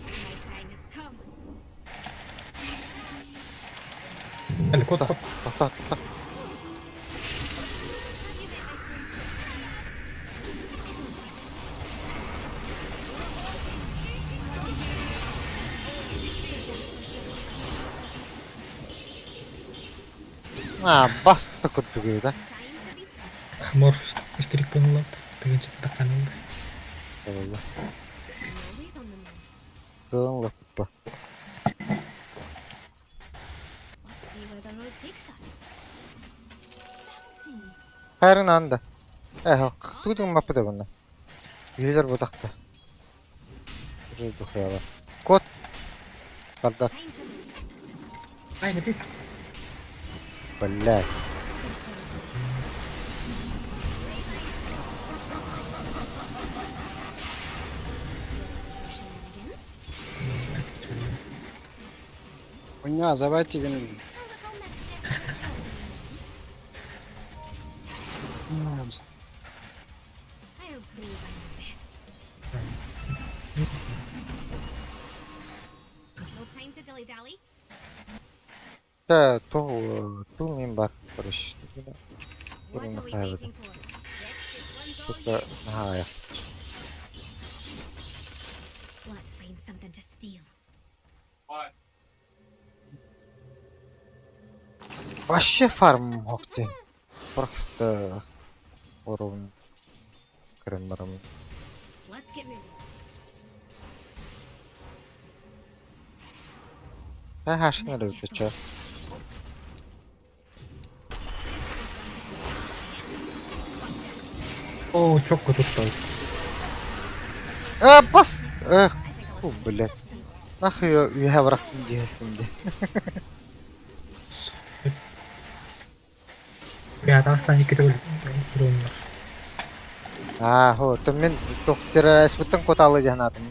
My time has come. Эле, кот, кот. Та, та, та. А, баста курдук да. Time to be tough. Морф штрих понула. Тыгынчы тақанылды. Болла. I'm always on the move. Кылын лаппа. Let's see where the road takes us. Bounty. Хайрын анда. Э, тудун маппа буна. Юлер бутакта. Уже духаяла. Кот. Карда. Time to move. Ай, не ты. Блядь. Shenanigans. Хуйня, давайте A little mischief. I'll prove I'm the best. No time to dilly dally. Да, ту, ту мен бар, короче. What are we Правильно. waiting for? Yes, this one's all Тут you. нахая. Let's find something to steal. Вообще фарм мог ты. Просто уровень кремером. Let's get moving. Ага, не любит чё. О, чокко тут той. А, бас! Эх, фу, блядь. Нахуй я врахтым дегестим де. Бля, тастан екі түгіл. Руннар. А, хо, то мен тоқтера эспеттен коталы жанатым.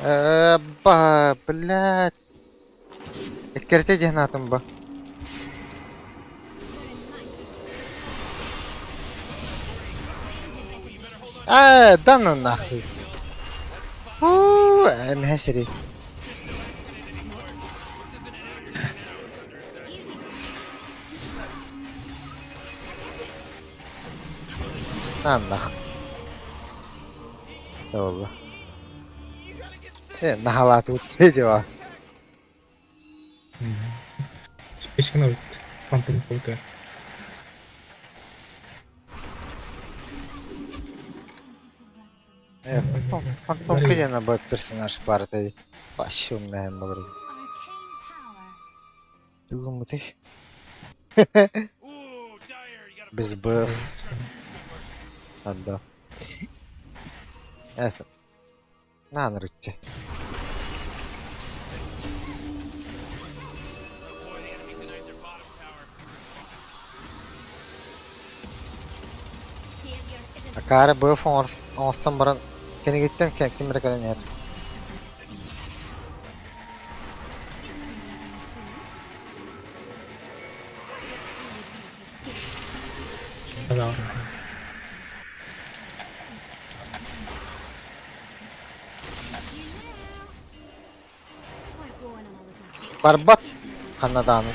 Э, ба, блядь. Эккерте жанатым ба. А, да ну нахуй. Фу, эмхешери. На нахуй. Олла. Э, нахалат утчеди вас. Спичканы өлт. Фантом қойды. Э, фантом, фантом где на бой персонаж парты. Вообще умная был. Arcane power. Дугам ты. Ooh, Dire, you gotta Без БФ. Отдал. Это. На, нарытте. Oh boy, the enemy denied their bottom tower. Failure isn't А Акаары быыф оҥостон баран кинигиттэн ким эрэ кэлэн иһэр. Барбат ханна даҕаны.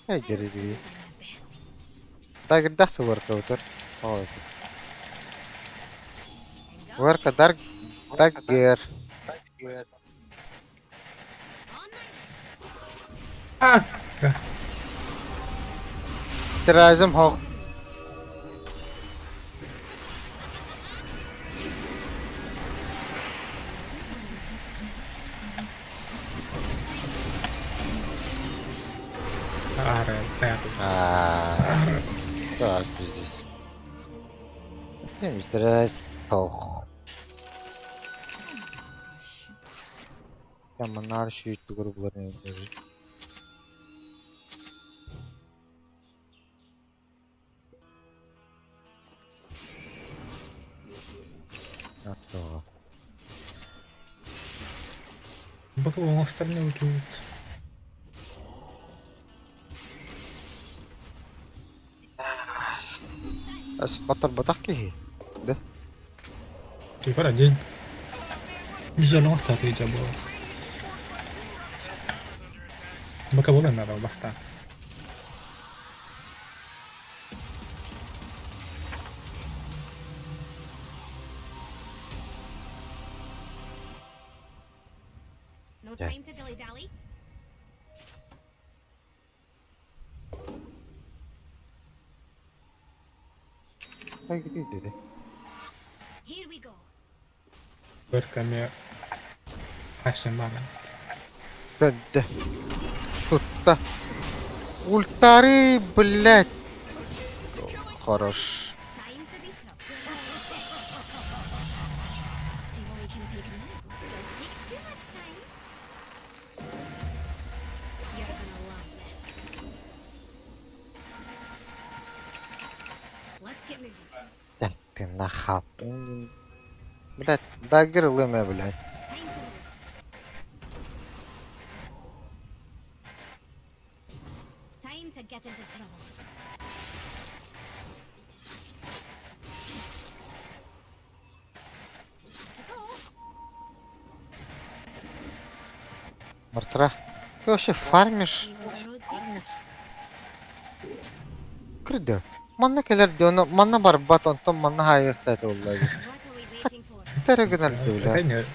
Эй, Тагырдах тугар Ой. Уэрка дарк даггер. Терроризм хох. А, пиздец. Здрасте. Манаар сүүттүгэр булар Бу оҥостор не утуйбут. Ас батар батах киһи. Да. Кипара дьэ дьэ оҥостор дьэ буолар. Бака буолан надо баста. No time to dilly-dally. Dedi. Here we go. Бөркәме хашымара. Да. Тутта. Ультары, блядь. Хорош. Time to be trouble. See what we can take now. Don't take too much time. You're gonna love this. Let's get moving. Да, ты нахал. Блядь, даггер лымя, блядь. Time to move. Time to get into trouble. Let's go. Мартра, ты вообще фармишь? See where the road takes us. Кырды. Манна кэлэр дион, манна барбат, онтон манна хайыахта это олла. What are we waiting for? Тэре гынар бля. Такая Going.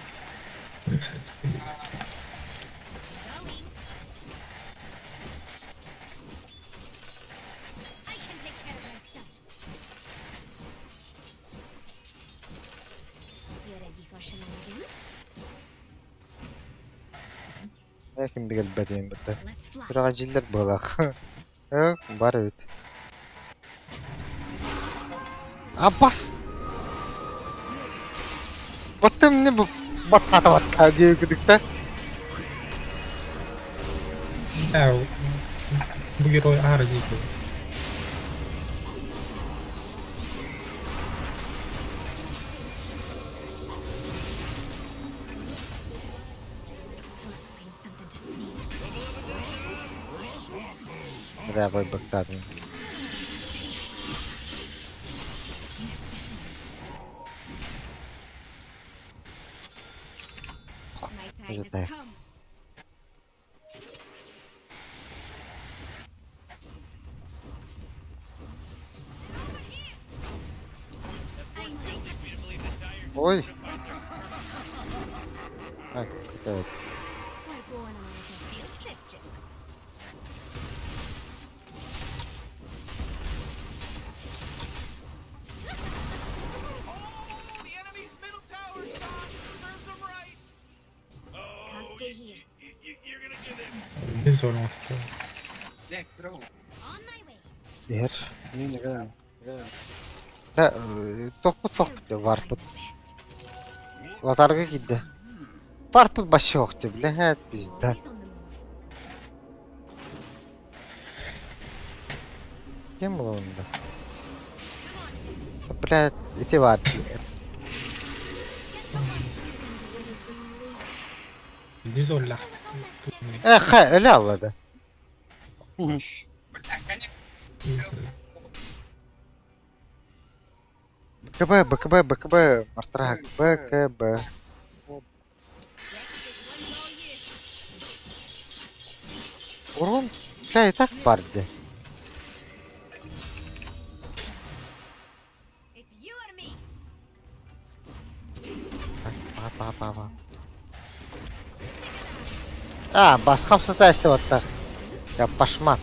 I can take care of myself. You ready for shenanigans? Ким дигел бәдин бит. Let's fly. Бирага жилдер балак. Бар бит. Абас. Баттым не бу баттата батта диye күдүк та. Бу герой ара дии. Let's find something to steal. Бля, бой бактадым. My time Is it there? has come. Ой. эбит. We're going on a little field trip, Jix. Oh, the enemy's middle tower's gone. Serves them right. Can't stay here. You're gonna do this. Дизол оҥостор. On my way. Иһэр. Мин кэлэн. Кэлэн. Да, тохпут сохпут варпыт. Best. Латарга киирдэ. Варпыт вообще ох ты, блядь, пизда. Always on the move. Кем было онда? Come on, Jix. Блядь, ити бар. Get to work. You're going to slowly. Дизоллаах. Эх, өлө аллады. БКБ, БКБ, БКБ, Мартрак, БКБ. Yes, this one's all you. Урон, бля, и так барды. It's you or me. Па па па па. А, басқам сыта істеп атта. Я пашмат.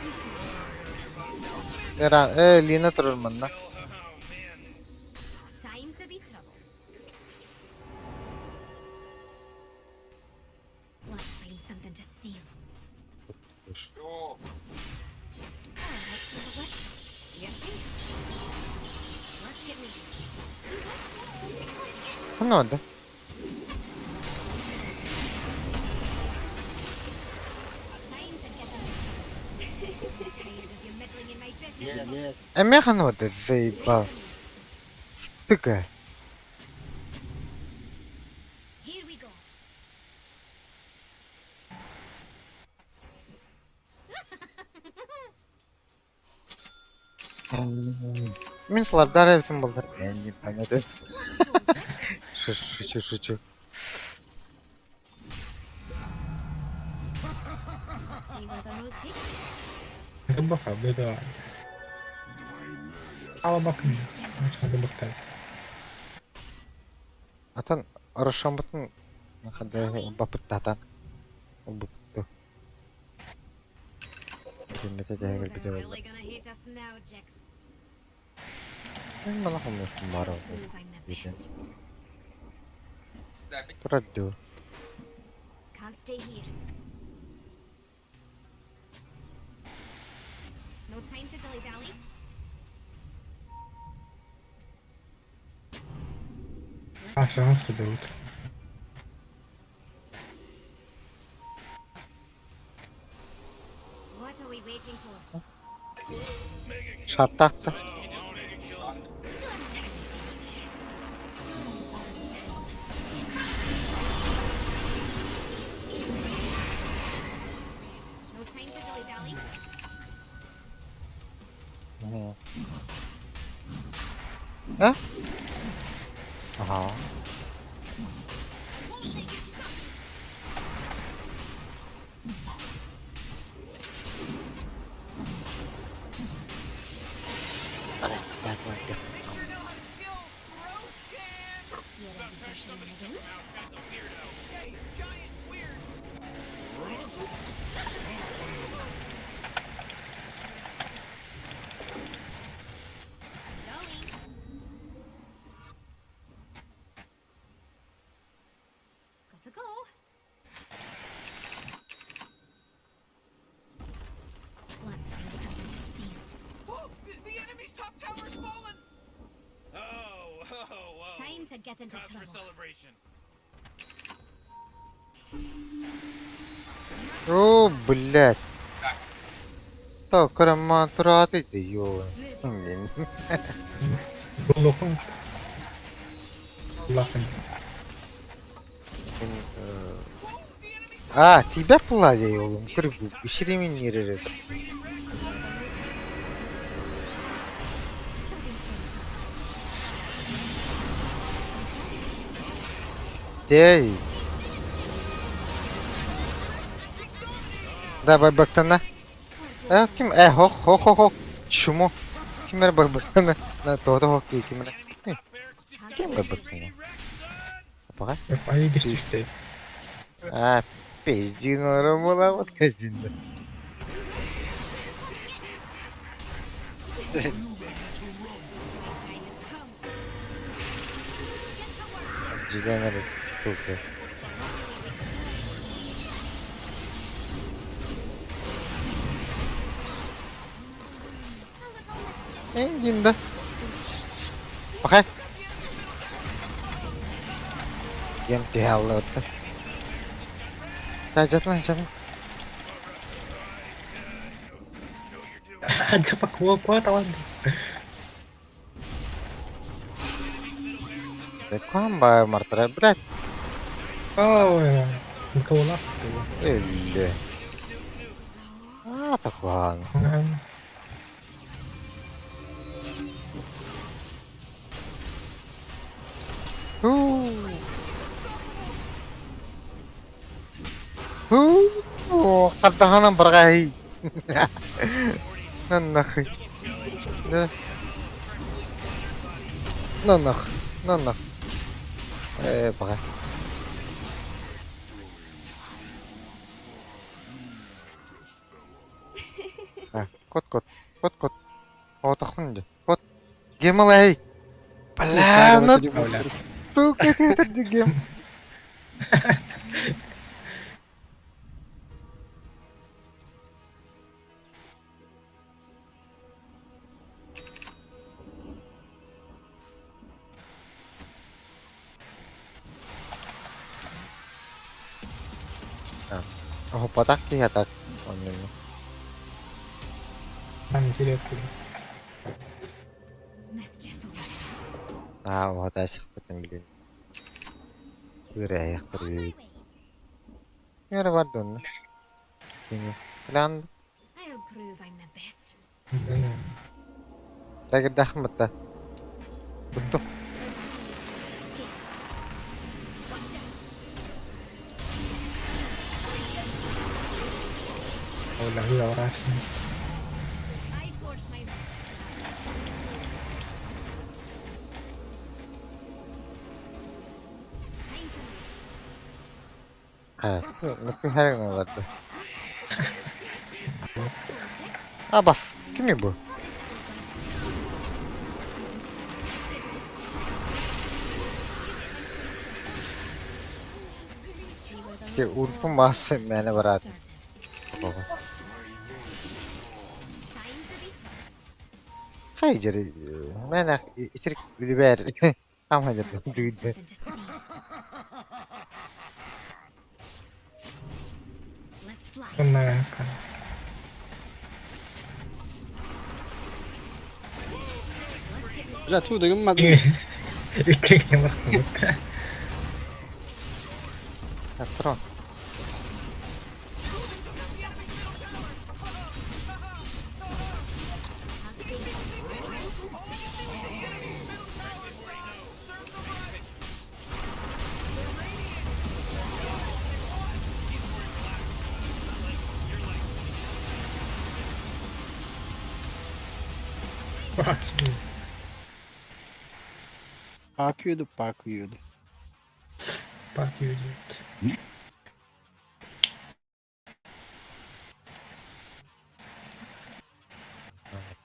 You should. Эран, э, Лина тұрырмын на. Time to be trouble. Let's find something to steal. All right, Silverwood. Do your thing. Let's get moving. Ne oldu? Time to get into trouble. Tired of you meddling in my business. Нет. Эмехан oldu, заебал. Спика. Here we go. Мен сылардар әбітім болдар. Э, не понятно. Шучу, шучу. See where the road takes us. Бака беда. Ала бакын. Бактай. Атан Рошамбытын хада бапыттатан. Бупты. Биммете дәгел They're бите really болды. gonna hate us now, Jix. Мен мала хомын бар Prove I'm the Виден. best. Турадду. Can't stay here. No time to dilly dally. Аша сөбөт. What are we waiting for? Шартақты. No time to dilly dally. А? Ага. Won't let you stop me. They sure know how to kill Roshan. You're a version again. Yeah, he's giant and weird. Going. Gotta go. Let's find something to steal. Oh, the enemy's top tower's fallen. Oh, whoa, whoa. Time to get into Cause for trouble. celebration. О, блядь. Так, караман тураты да ё. Улохон. Лахын. А, тебя пуладя oğlum. Kırık pişirimin yeri. Dey. Да, байбактана. Э, ким? Э, хо, хо, хо, хо. Чмо? Кимер байбактана. На, то, то, хо, кимер. Enemy's top barracks just Ким көрбүт Пока. Айы geçti. А, пиздин оромула пиздин. Дегенерate, сука. Энгинда. Пока. Гем тиһаллыбыттар. Та жатма жатма. Чупа куа Куан баа мартара, блядь. Аа, Никола. Өллө. Аа, такуан. Хуу. Хардаһанан баргаай. Наннахы. Да. Наннах. Наннах. Э, бага. А, кот кот. Кот кот. Отохун дьэ. Кот. Гемалай. Бля, ну сука, ты это гем. Оһоппотах киһи атак оннуну. Mischief away. Аа, уһатаасыхпытын билин. Ырайахтар On my үбүт. way. Нere бар донна. Кини. План I'll prove I'm the best. тагырдахмытта. Бутту. Watch out. Оля, вырасен. I forge my Time to move. Аа, нүхэрэг олорду. А бас. Кими бу? Ке урпун бас мэне барат. Started. Time to be Хайжер мэне итирик билбер. Ам хажер дүйдэ. into steel. Let's fly. Онна Бля, туу дэгэн мад. Икки барахтан. Патрон. Fuck you. Fuck you, fuck you. Fuck you, idiot.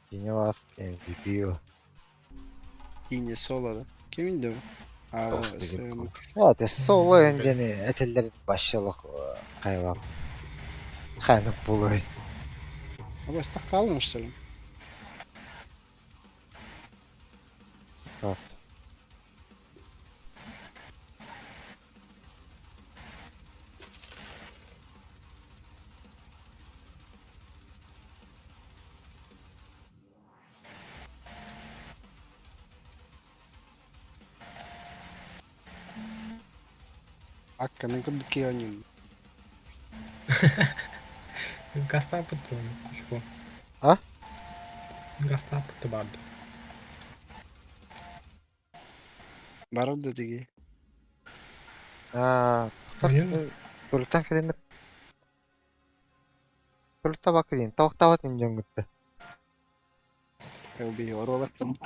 Кини бас MVP. Yine solo. Kimindi bu? Abi Sığmıks. Evet, solo önceni eteller başlılık kayva. Kaynak buluy. Ama ıstak kalmamıştır. Evet. Akka мен курдук oynuyorum. Гастапыт кучку. А? Гастапыт барды. Барып диги. Аа, Oyun Туртан кэлин Турта бак дин, тавак ин жонгутта. Би оробаттым.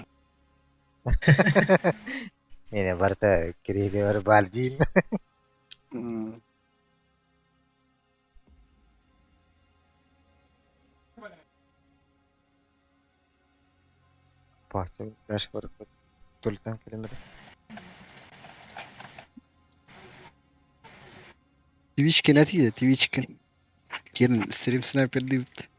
Миэнэ барыта кириһилиэбэр баар диин. Паача дальше барыппыт. Тултан километр. Твичкин этиде, Твичкин. Кирин стрим снайпер диэбит.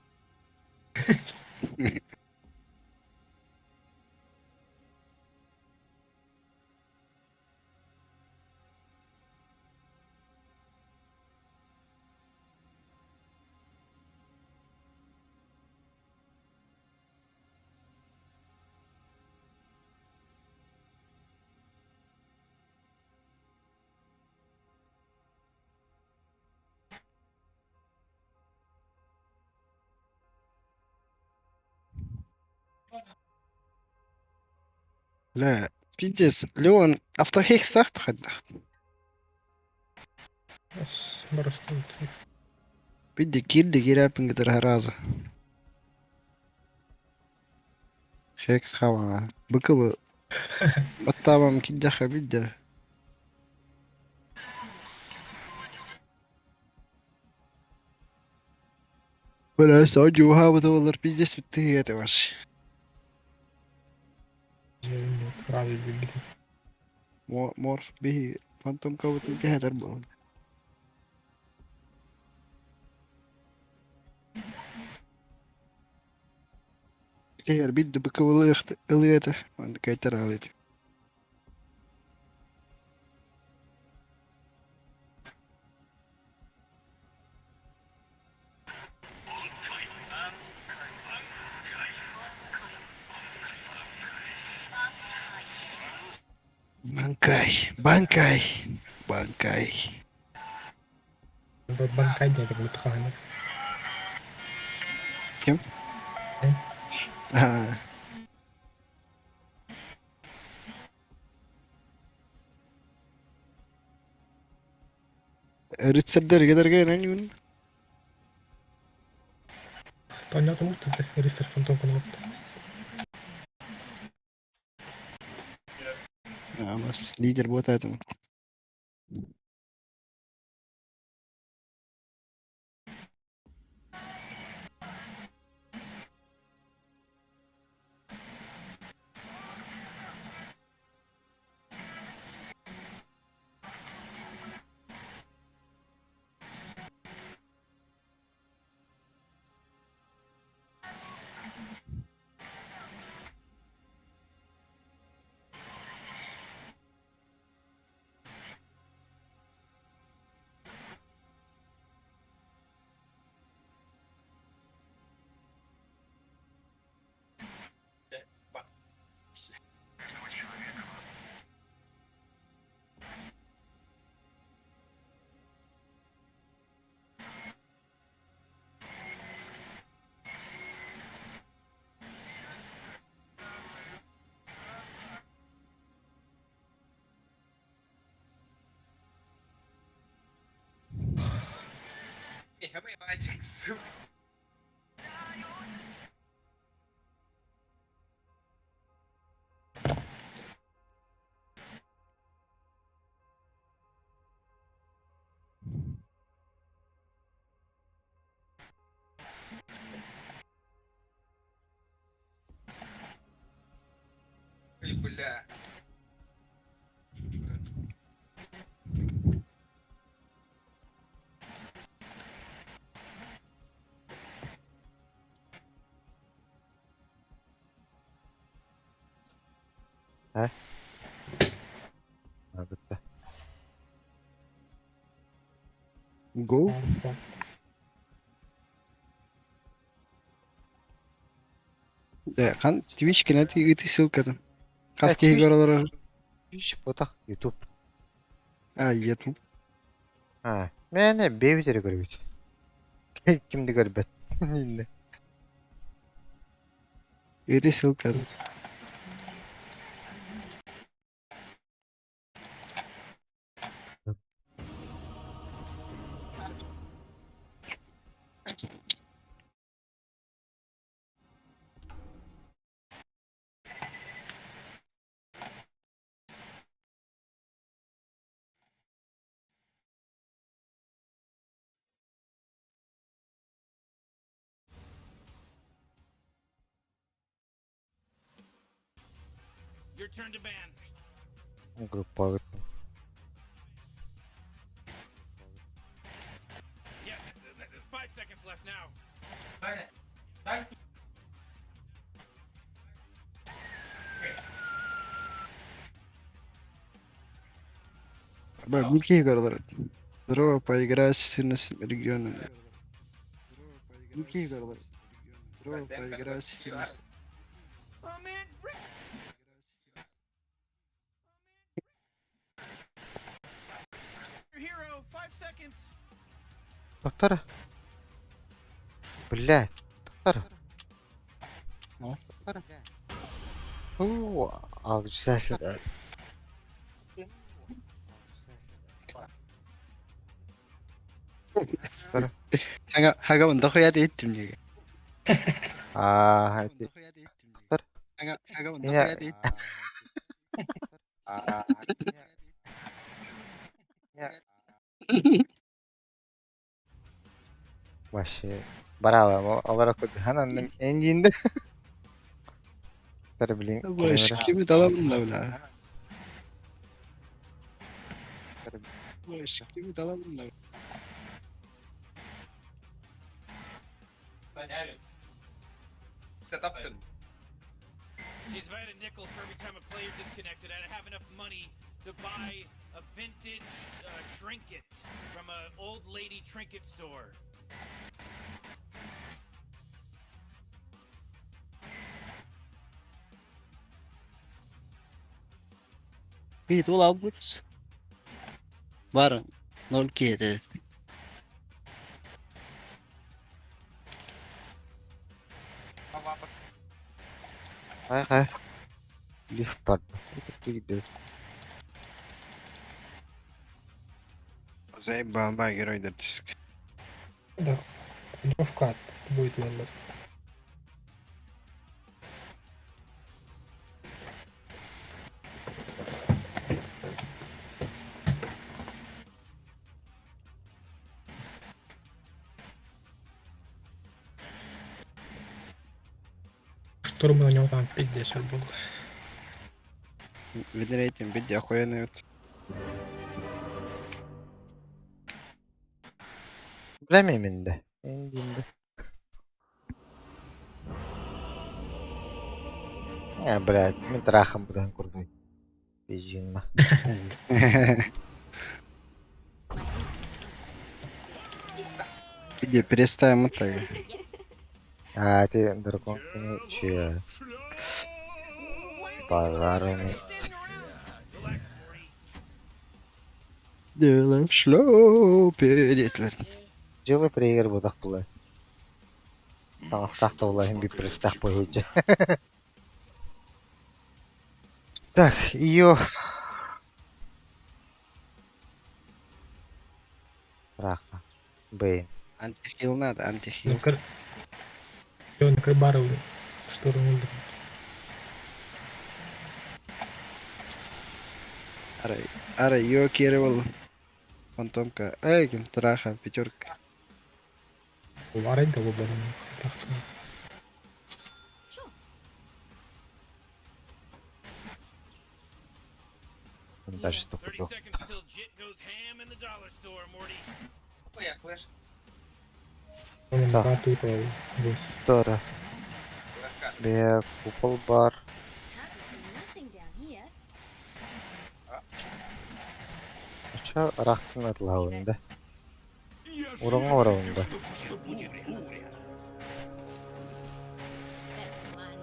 Бля, пиздец, Леон автохекс сахт хайдах. Бидди кирди кирәпин кытары раза. Хекс хавана. Быкыбы. Баттабам киддяха биддер. Бля, саудиуха бутылар пиздец битти это ваш. Морф биһи фантом кабытын кэһэтэр буолан. Кэһэр бидди быкыбылы ылыа этэ, онно кэйтэр аҕалыа этим. Банкай, банкай, банкай. Банкай диэн бутхааны. Ким? Аа. Рыцардарга дарга Тоня кому-то рыцарь фантом кнопка. Бас лидер вот этому. Бля. А? А, бүттэ. Go? Э, хан Twitch кэнэти ыты ссылкатын. Хас киһи Twitch- көрөлөр. Twitch ботах YouTube. А, YouTube. А, мээнэ бэйбит эрэ көрөбүт. Ким да көрбөт. Иннэ. Ыты ссылкатын. Your turn to ban. Группа Yeah, 5 seconds left now. Бабники говорят. Здорово, поиграть с 14 регионами. Здорово, поиграть с 14. Oh man, Rick. Your hero, 5 seconds. Доктора. Блядь, доктора. Ну? Уу, алжасаа. Доктора. Хага хага дохуя дейт юм. Аа, доктор. Хага хага Я дохуя дейт. Аа. Вообще. Браво, алар ханан энжинде. Доктор, блин. Баш, кими талабын да бля. Баш, кими талабын да. Jeez, if I had a nickel for every time a player disconnected, I'd have enough money to buy a vintage trinket from an old lady trinket store. Bir dolabımız var. 0,7. Хай хай. Лифт бар. Киде. Заебал, герой диск. Да, вкат будет лендер. Штурм на нем там 50 был. Винрейтинг бить охуенный вот. Билемейм инде. Энжинде. Я, блядь, мен трахам будан курдуй. Бежин ма. Где переставим это. А, ты дракон, че? Базарами. Relax, Morty. Делаем шлёпе, детлер. Жылы прегер будак була. Тахта була хим бипрестах похиче. Так, ее. Раха. Бейн. Антихил надо, антихил. Ну, Его на Крыбару штурм ульдер. Ара, ара, её кировал. Фантомка. Эй, кем траха, пятерка. Варень того барона. Sure. Дальше 30 только. seconds till Jit goes ham in the dollar store, Morty. Он Да. карту вось. Тора. Бе купол бар. Can't miss nothing down here. Ча рахтын атлауында. Ураңа орауында. That's the one.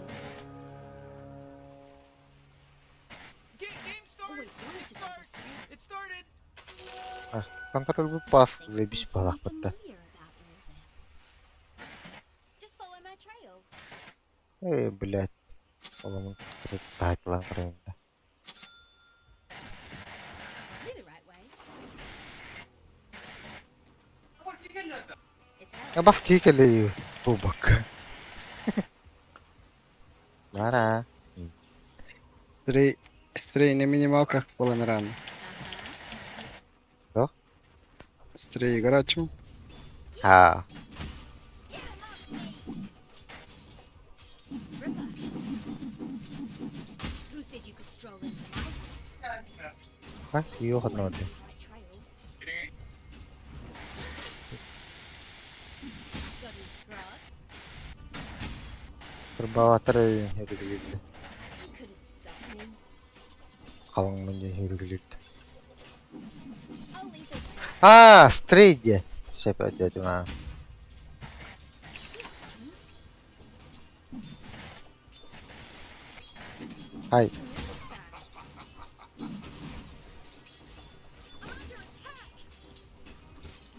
Game starts. Always wanted It to go starts. this way. It started. Контроль бу пас Something заебись to be балах бытта. familiar about all this. Just follow my trail. Эй, блядь. Оламын тайтлан районда. You're the right way. It's hell. Абас кикели бубак. Мара. Стрей, стрей на минималках полон рано. Да? Стрей играчим. А, Ripper. Who said you could Ее Always хатна on the right trail. Got any scrass? Турбаатар үрүгүлүрдэ. You couldn't stop me. Халыҥмын диэн үрүгүлүрдэ. I'll lead the way. Аа, стрейде. Сөп өйдөөтүм аа. Хай. It's another start. I'm under attack.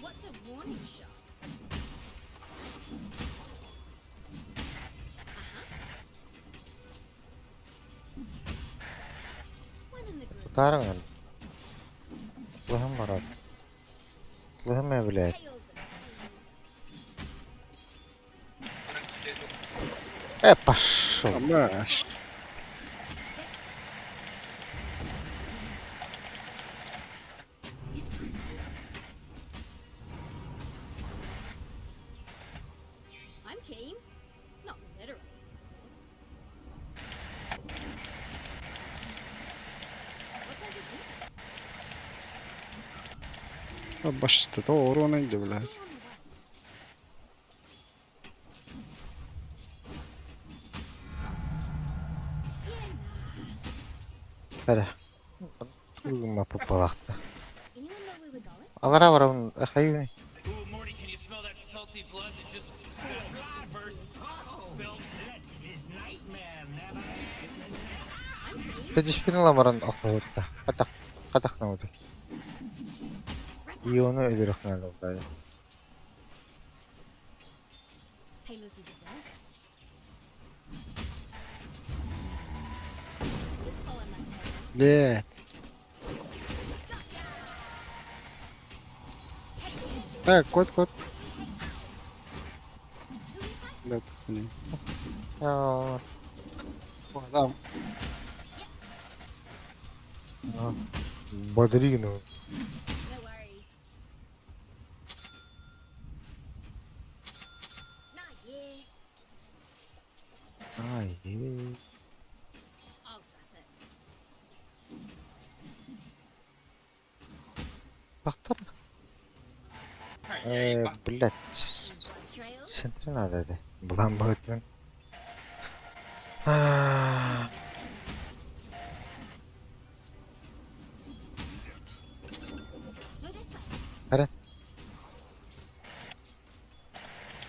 What's a warning shot? Uh-huh. One in the group. Таарыҥын. Лыһым барар. Лыһым эбилээт. Tails a steam. Э, пошел. Маш. You smell something? I'm keen. Not literally, of course. What's over here? Башта урона иди, блядь. Still on the way. Yeah, nah. Эрэ. Тугума папалахта. Anyone know where we're going? Алара барабын хайы. Ooh, Morty, can you smell that salty blood that just burst, spilled? Let this nightmare never end. I'm keen. Педишпин ламаран охуутта. Хатах хатах науды. Иону өлөрөхнөн олбай. Hey, listen to this. Just follow my tail. Блядь. Так, кот, кот. Блядь, хуйня. Аа. О, там. Бодригну. No worries. Nah, yeah. Ай. I'll suss it. Тахтар. Э, блядь. Blood trails. Центр надо да. Булан быһытынан. Аа. No, this way. Ара.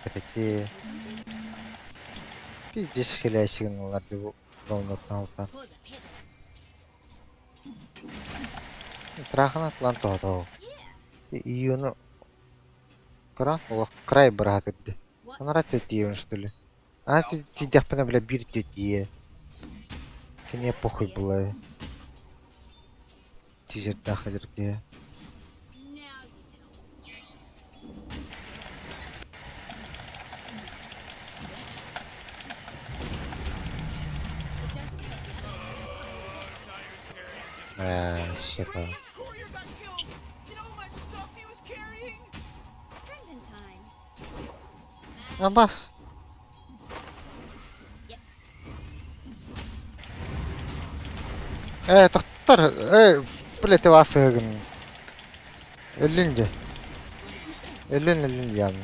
Такие. Do something. Пиздец хилясигин олар бу долнотун алтан. Pause a pedal. Трахана атлан тоҕо. Yeah. Иону Кра, олох край быраат ирде. What? Анара төтиен что ли? А ты тидяхпына бля бир төтие. Кине похуй было. Тизерда хазирге. Now you tell me. It doesn't help the other side of the Э, сука. Radiant's courier got killed. You know how much stuff he was carrying? Drinking time. Абас. Yep. Э, тоқтар, э, блядь, васыгын. Өлүн же. Өлүн, өлүн ян.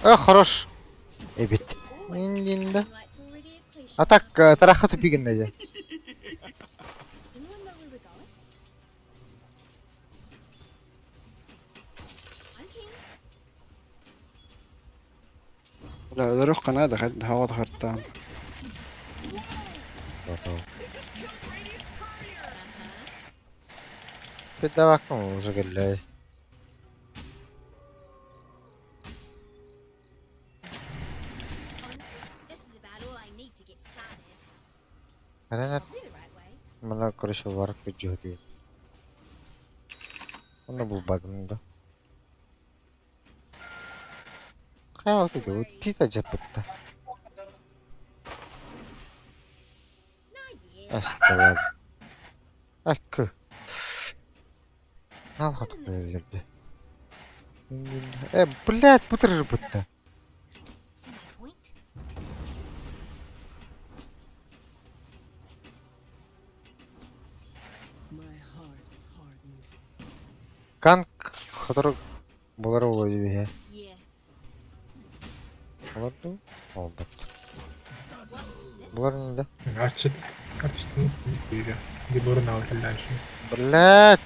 Э, хорош. Эбит. Always Индинде. Light's already a cliche. А так, тараха тупигин же. Anyone know where we're going? I'm keen. Бля, өлөрөх канада хад хаваад хартаа. Пидаваком уже гэлээ. Honestly, this is about all I need to get started. Арена Probably the right way. мала короче варк жуди. Оны булбадым да. Каяа тиде тита жапытта. Nah, yeah. Асталар. Акы. Нал хат бөлөрдү. Э, блядь, бутыр бутта. See my point? Канк сотору булар буолуо дии Олор дуу? Олбот. Булар ини да? Арчы арчытын күүгэ. Деборун аал кэллээн Блядь!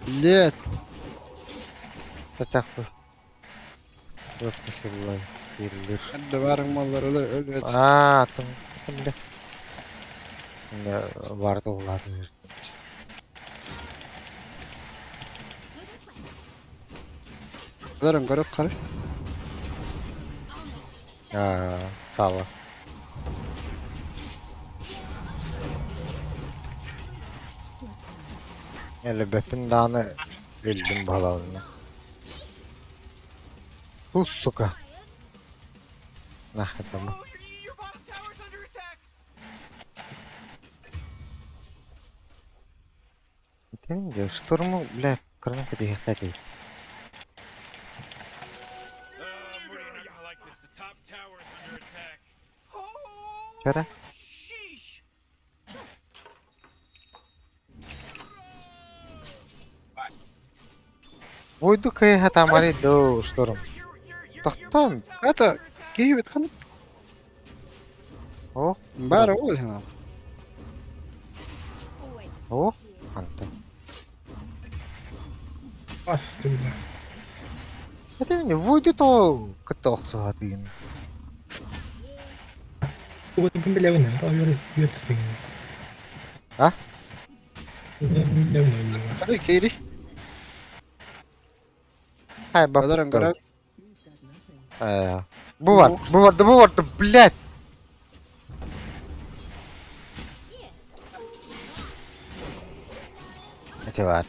Блядь. Татахпы. Выпустил Кириллик. Барың маллар өлөр өлбөт. Аа, там бля. Барды улаатыр. Өлөрүн көрөп кары. Аа, сала. Элбэппин даҕаны өллүм баһылаабына. Ту, сука. Нахер дома. Oh, your bottom tower's under attack. Итин штурму, бля, кырынан кэтиһиэххэ этий. Morty, you're not gonna like this. The top tower's under attack. Oh, Чара? sheesh. Войду кыйха тамари до шторм. Your Тохтон. bottom tower's Это under attack. киһи хан. О, Бары ол хана. о, ханта. Бас бля. Это не войду то кытта охсуһатыын. Угутун билэбин, то юр юр тиген. А? Билэбин. Кары кейри. Хай Өлөрүн баппыт. көрөп. Э, бу бар, бу бар, бу бар, блядь. Это бар.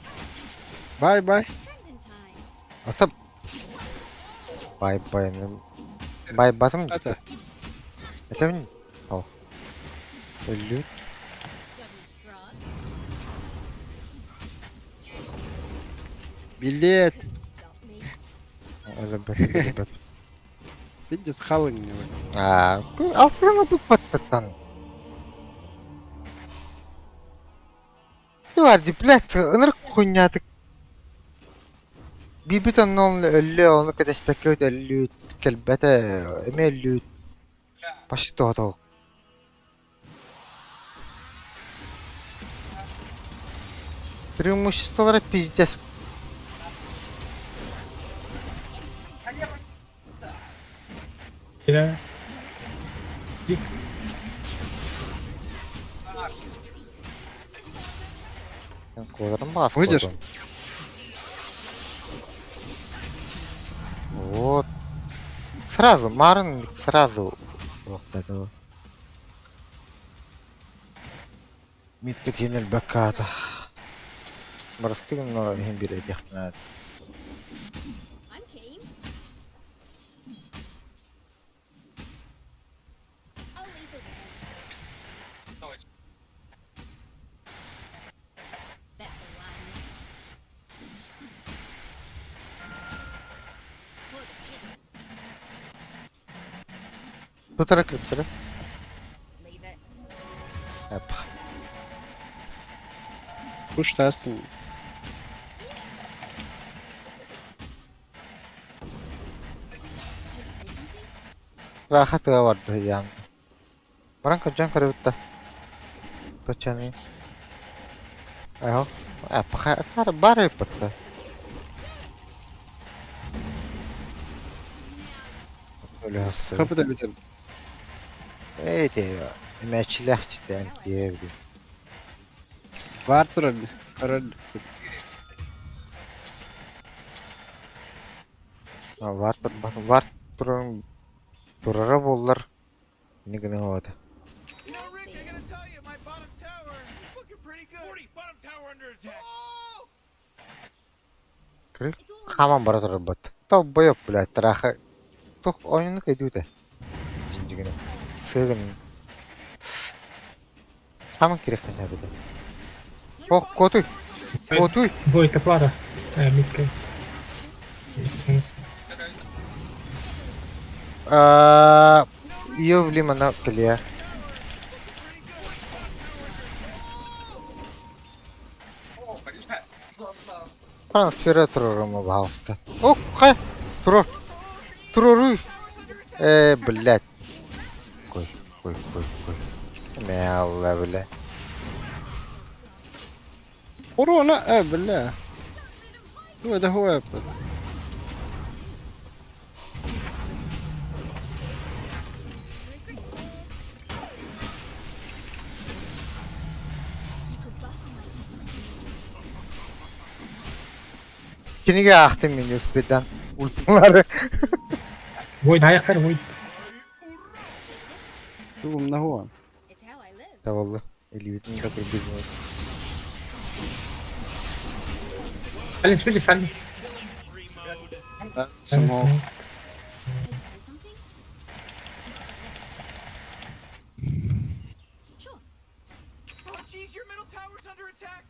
Бай бай. Ата бай бай бай батым. Это. Это не. О. Өлүү. Билет. Өлбөт, өлбөт. Видишь, халың не. Аа, алтын бу баттан. Бар, блядь, ынырык хуйнятык. Бибит оннон өллө, ону кэтэспэккэ өллүү, кэлбэтэ, эмэ өллүү. Почти тоҕо Преимуществолара пиздец. Кира. Куодарым баас Выйдешь? куотун. Вот. Сразу, Марын сразу. Вот этого. Митка тенел баката. Барастыгын но хим бир эдяхнат. I'm keen. I'll lead the way. That's the one. For the kid. Тутара криптері. Leave it. Эп. Куш тастын. Want to play something? Рахат барды ян. Баран каджан карыбытта. Точаны. Айho. Эп. Тар бары патта. Капыда битер. Эти эмэчилэхчитэн диэбди. Бар туран. Каран. Вар вар туран турара боллар. Нигіне болады. You know, Rick, I gotta tell you, my bottom tower is looking pretty good. Morty, bottom tower under attack. Oh! Кирик It's all хаман бара турар бат. Долбоёб, блядь, тараха. Тух ойнуну кэдүүтэ. Жинжигинэ. Сыгын. Хаман кирик ханабыда. Ох, котуй. Котуй. Бойка плата. Э, митка. Аа, Ее влимана кле. Трансфера туруорума, пожалуйста. О, хайа, туруор. Туруоруй. Э, блядь. Кой, кой, кой, кой. Мэ, бля. Оруона, э, бля. هو ده هو يا You could butt on my kisses. Кинигэ аахтым мин успедан. Ульталары. Void хайакар Void. Тугум هو It's how I live. Tavallı. Elibitini de kırdı. Silence please silence. سمو Can I tell you something? Sure. Oh jeez, your middle tower's under attack.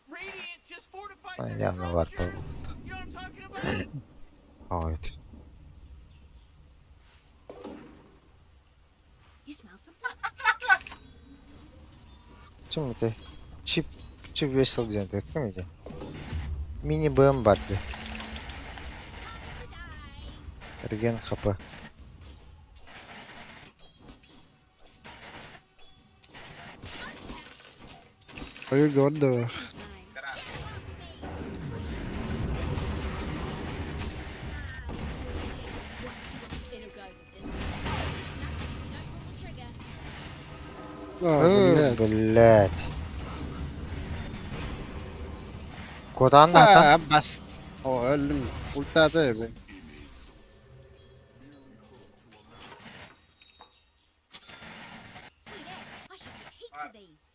Radiant just fortified Ay, their yanına var structures. You know what I'm talking about? Evet. You smell something? Şimdi чип чип весел диэн ким Мини БМ барды. To die. Реген ХП. Hayır gördü. Time. It'll go the distance. Nothing if you don't pull the trigger. А, блядь. Блять. Куда нахуй? А, бас. О, öldüm. Ulti atıyor be. Sweet ass, I should get heaps of these.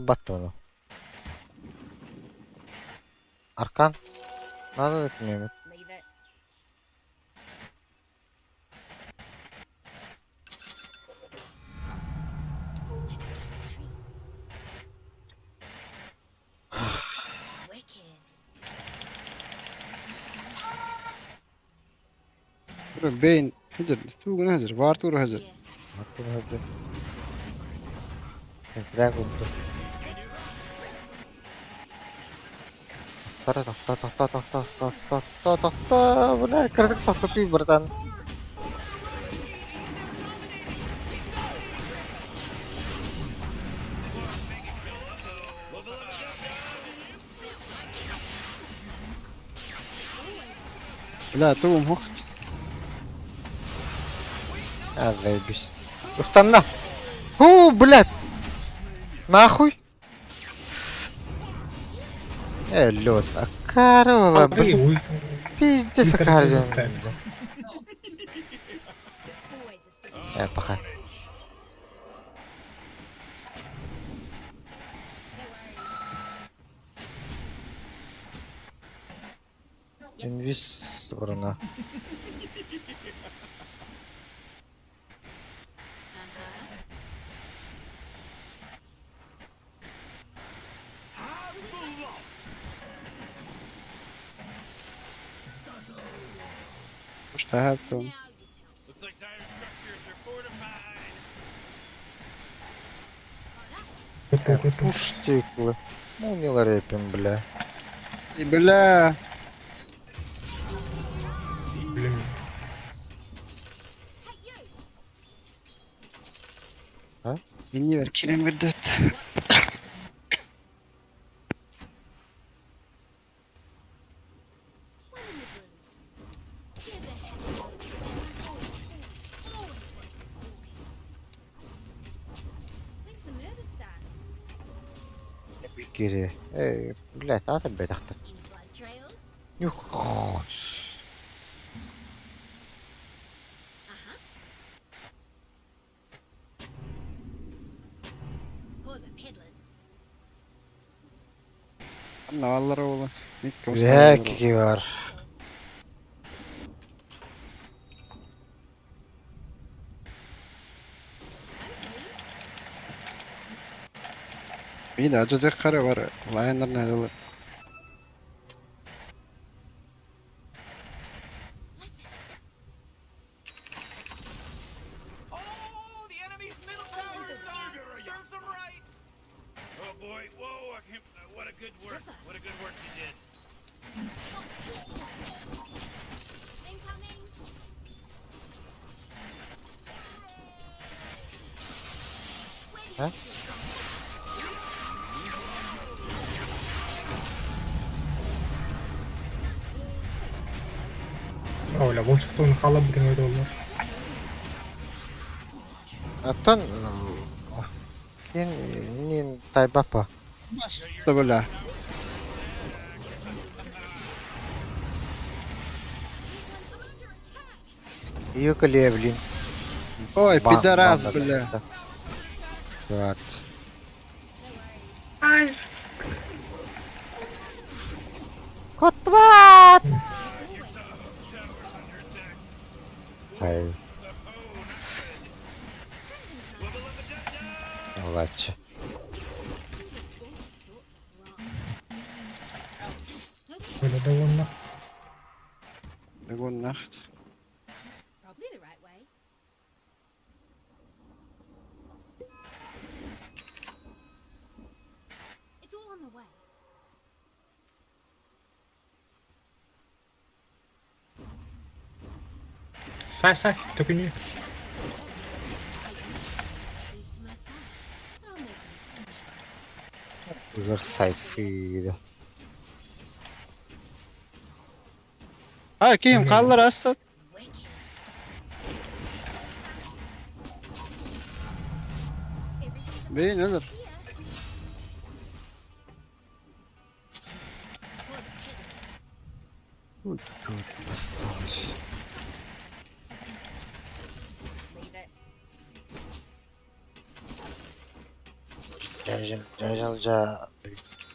Battı onu. Arkan. Надо etmiyor. Leave it. I know just the trick. Wicked. Beyin. Hıcır. Tuğun hıcır. Var tuğru hıcır. Yeah. Attım öldü. Bırak oldu. Тара тахта тахта тахта тахта тахта тахта бля кырдык тахта братан. Бля, тугум хохт. А, заебись. Устанна. Фу, блядь. Нахуй. Э, лед. А корова, Ой, блядь. ульт. Пиздец, Ульт аккордеон. Always a step. Э, пока. No worries. Инвиз урона. Что yaptım? Now you tell me. Looks like dire structures are fortified. Готов, готов. Уж стекло. Ну, не ларепим, бля. И, Бля. Блин. Hey, you! Beni ver. Kerem bir dört. One in the room. Here's a happy one. Always, always want to be walking. When's the murder start? Кири. Эй, блядь, надо, блядь, ахта. Any blood trails? Нюх. Uh-huh. Pause a peddling. Allah Allah oğlum. Бля, какие var. Okay. Bir de acıcık karı var. Lionlar ne olur. Listen. Oh, the enemy's middle tower's gone. Serves them right. Oh boy, whoa, I А? Оля, бұл шықтуын қалап бірдеңе өтіп олар. Оттон кин нин тайбапа. Баста бля. Юкале, блин. Ой, Ба- пидорас, банда бля. Так. Котват! Ай. Лача. Оля, довольно. Огонь нахт. Probably the right way. It's all on the way. Сай, сай, только не. Trees to myself, but I'll make an exception. Игорь Сайсыда. А, ким қаллар асты. Wicked. Everything's Бей, nedir? here. For the pity. Leave it. Жажалжа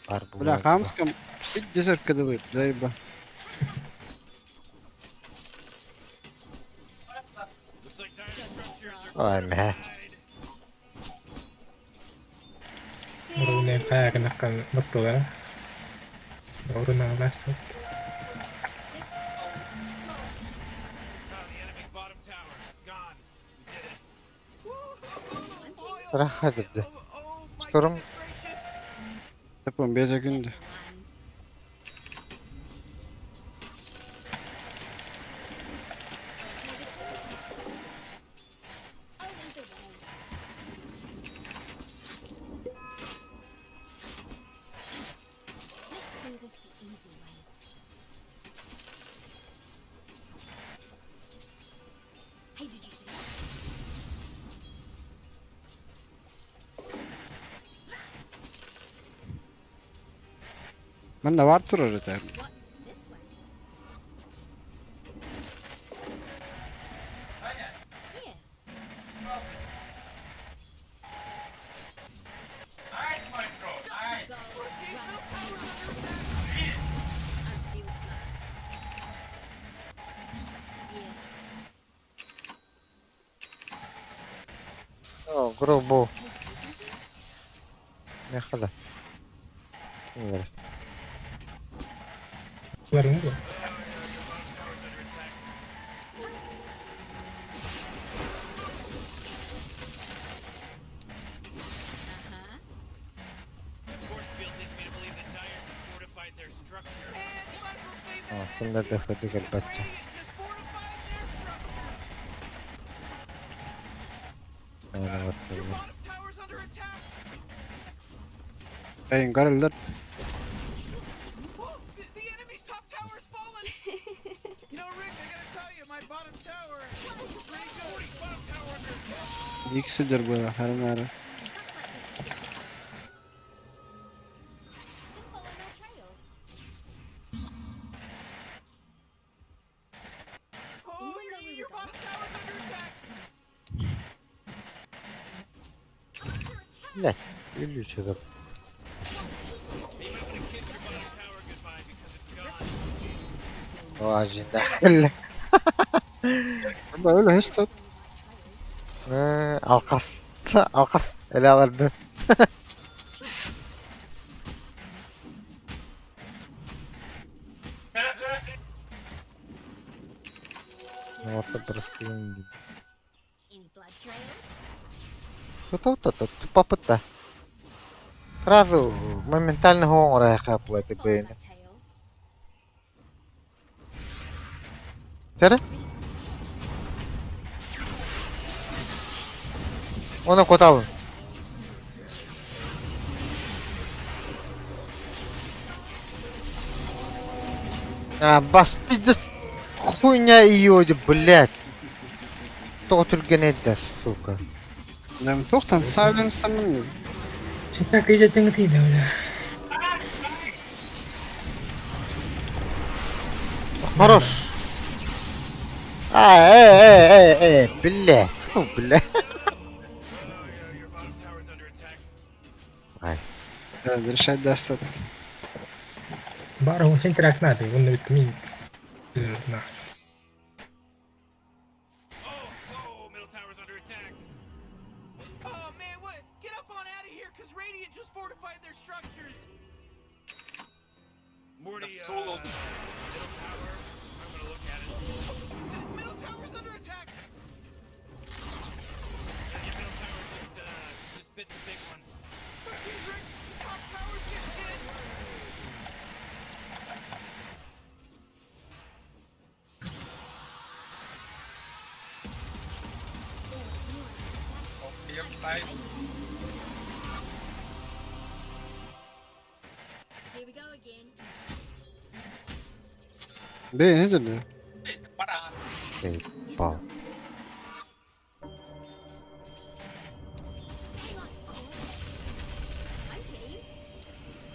бар Бля, хамском пиздец кадывы, заеба. Looks like dire structures are Ой, мэ. Руны қаяғын бұртылар. Орын аласыз. Oh, the enemy's bottom tower. It's gone. We did it. Рахат Oh, oh my Шторм. goodness gracious. Tapın beze gündü. I'll lead the way. Let's do this the easy way. Hey, did you hear? Ben de var tur arada. What? This way? Here. Drop the gold. Run. I'm field smart. Yeah. О, грубо. Want to do something? Мехада. Киндер. Бұлар бұл. Uh-huh. That force field leads me to believe that Dire just fortified their structure. And you might as well save О, that кында energy. дэхэдик албатча. Radiant just fortified their structures. Мэн вот. Your bottom tower's under attack. Ey, garıldır. Whoa, the enemy's top tower's fallen. You know, Rick, I gotta tell you, my bottom tower is pretty good. Bottom tower under attack. Yıksıdır bu her nere. Looks like this is it. Just follow my trail. Oh, Anyone know where your, we're your going? bottom tower's under attack. I'm under attack. Блять, или что-то. Hey, you might want to kiss your bottom tower goodbye because it's gone. О, ажинда. Böyle hesap. My trail. Алқас. Алқас. Эле аларды. Орто дұрыс. Any blood trails? Тут тупа. Сразу моментально гоңора Just платы follow бейн. my tail. Тере? Ready for some kick? Оны коталын. А, бас пиздец хуйня ее, блядь. Тоҕо түргэнэй да, сука. Нэм туохтан silence-таммын Ситак изэтиҥ тиийдэ бля. Хорош. А, э, э, э, э, бля. Фу, бля. Your bottom tower's under attack. Ай. Решать даст Баар уон син трак наада, уонна бүттүм на. Oh, oh, middle tower's under attack. Oh man, what? Get up on out of here, cause Radiant just fortified their structures. Morty, Solo. middle tower. I'm gonna look at it. The middle tower's under attack. Yeah, your middle tower just bit the big one. Oh, jeez, Rick, the top tower's getting hit. Here we go again. Бэй, не да. Ебал. Hang on, course. I'm keen.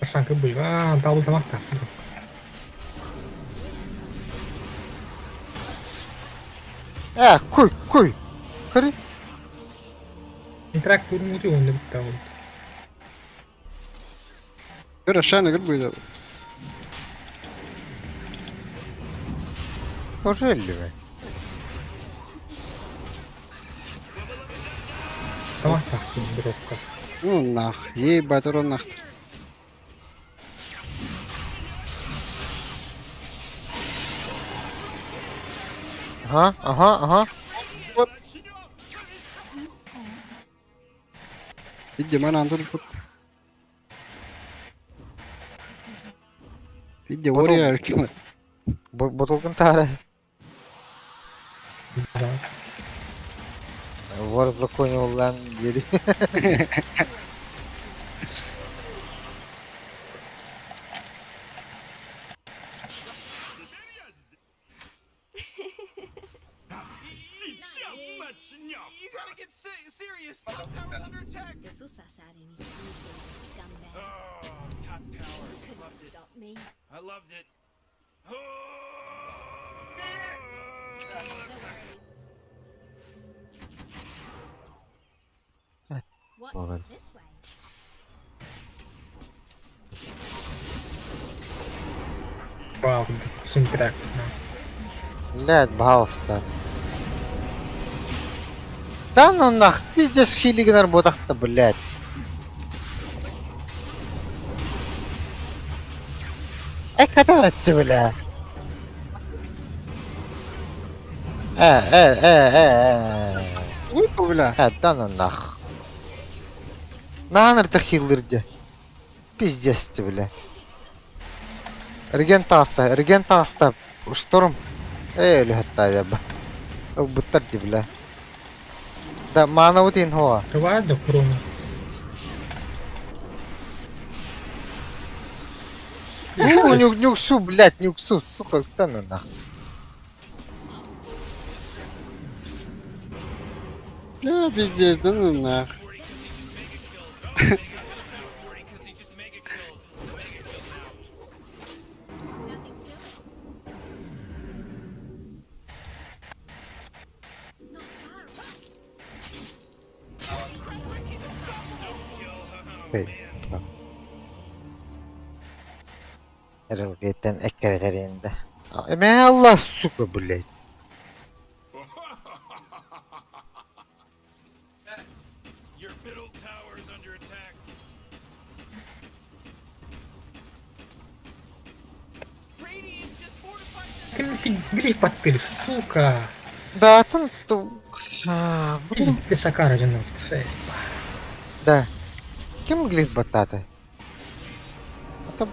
Саҥка быйга, таабыл тамахта. Э, куй, куй. Көрү. Трак турмути уонна бүттэ ол. Көр ашааны көр буйда. Тоже эллибэ. Тамахта бровка. Ну нах, ебать, урон нах. Ага, ага, ага. Види, мана антур пут. Види, warrior килла. Ботулгун тары. Да. Вор в законе улан дери. You gotta get serious. Top tower's under attack. This'll suss out any sneaky little scumbags. Oh, top tower. You couldn't Loved it. stop me. I loved it. Oh! No worries. What? Well This way. Баал син трак. Блядь, баалста. Да ну нах, пиздец хилигнар бодахта, блядь. Э, когда это, бля? Э, э, э, э, э. Ой, бля. Э, да ну нах. Нааныр хилдерде. Пиздец ты, бля. Реген таста, реген таста. Шторм. Э, лөхтта я ба. Буттар ди, бля. Да, мана утин хоа. Давай да хрону. Ну, нюксу, блядь, нюксу, сука, да ну нах. Бля, пиздец, да ну нах. Morty, because he just mega killed. It's a mega kill now. Nothing to it. Not far. Эй, Рылгыйтан эккереринде. Эме Allah, сука, блядь. Your middle tower is under attack. Radiant just fortified their Ким глиф подпили, сука. Да, тун ту. А, блин. Пиздец сакара дьонно. Да. Ким глиф батата? Это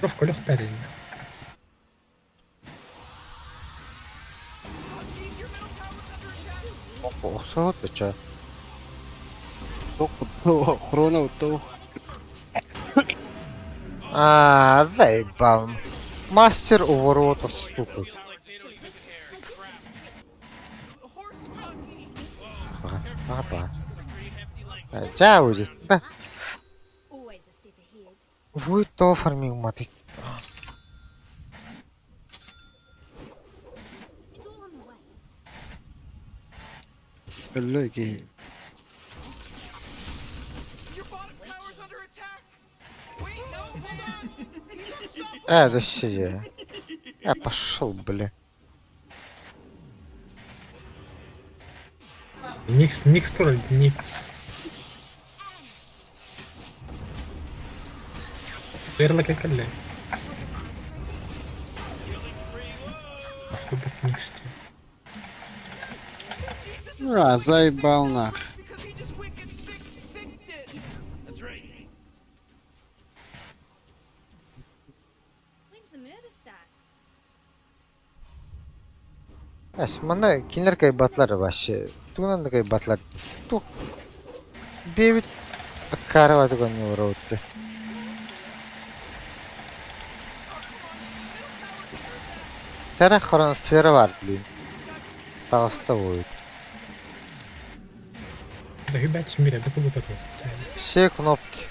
Бровка лөхтә охсоот да ча. Хрона утту. А, заебал. Мастер у ворота, сука. Ага, ага. Чао, да. Always a step ahead. Вы то фармил маты. It's all on the way. Өллө киһи. Your bottom tower's under attack. Wait, no, hold on. He's unstoppable. Да сиди. Я пошел, бля. Никс, Никс тоже, Никс. Перла кэллэ. Аскубут Никс. А, заебал нах. Because he just wicked sick sicked it. That's right. When's the murder start? Эс, манна кинилэр кайбатлар вообще. Тугунан да кайбатлар. Тух. Бэбит аккарава туган уроутты. Тара хроносфера бар, блин. Таҕыста будет. Да ребят, мира, да куда тут? Все кнопки.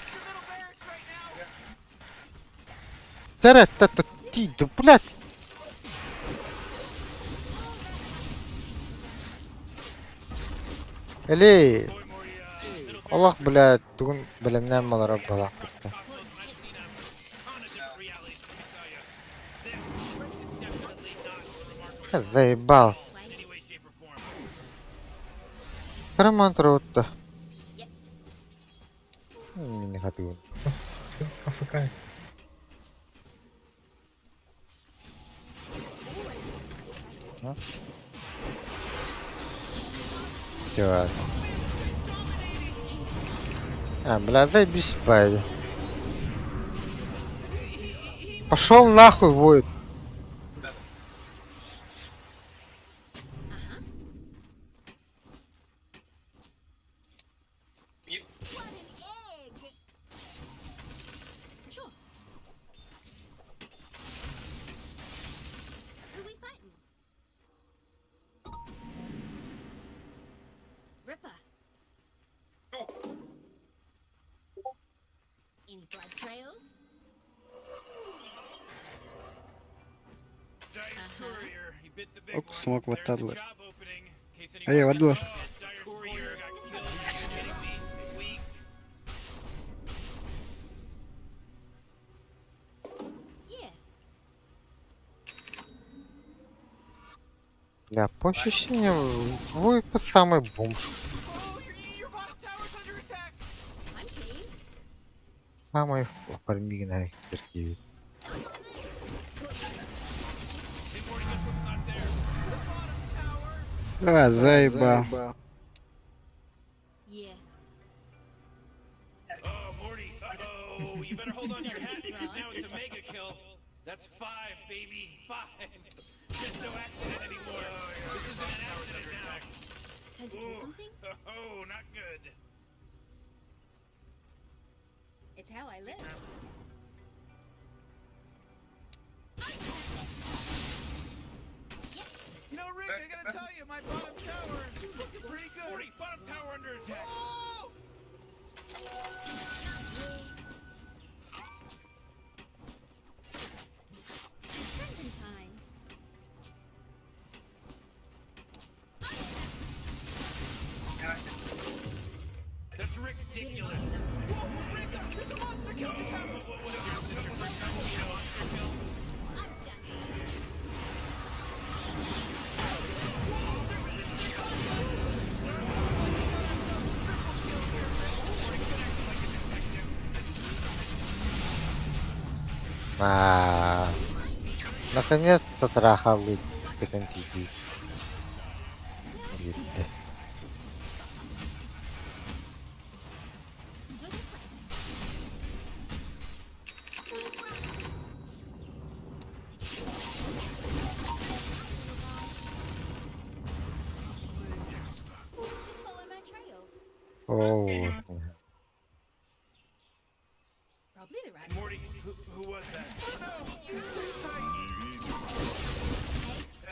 Тара та та ти, да блядь. Элей. Аллах, блядь, тугун билимнен балара балак бутта. Заебал. Караман турутта. Не хатыгын. АФК. Чувак. А, бля, заебись, блядь. Пошел нахуй, воет. What an egg! Sure. Who we fighting? Ripper. Any blood trails? Dire's courier, he bit the big Ок, one. смог There's a toddler. job opening. In case Эй, anyone's вадлар. interested. Dire's courier got killed. You're kidding me. Weak. Yeah. Бля, по ощущениям, воет по самый бомж. Oh, your bottom tower's under attack. I'm keen. Самый фармигный кирки. I'm on it. Hey, Morty, guess what's not there? А, заебал. Yeah. Oh, Morty. Uh-oh. You better hold on to your hat because now it's a mega kill. That's five, baby. Five. There's no accident anymore. This isn't an accident now. Time to kill something? Oh, not good. It's how I live. You know, Rick, I gotta tell you, my bottom tower is looking pretty good. Morty, bottom tower under attack. Oh! Crimson time. That's ridiculous. Whoa, Rick, there's a monster kill just happened. What, is your first time seeing a monster kill? I'm done. А, наконец-то трахалы кытын тиги. Битте. Go this way. Just follow my trail. О, Probably Probably the right. Morty, who was that? Нет.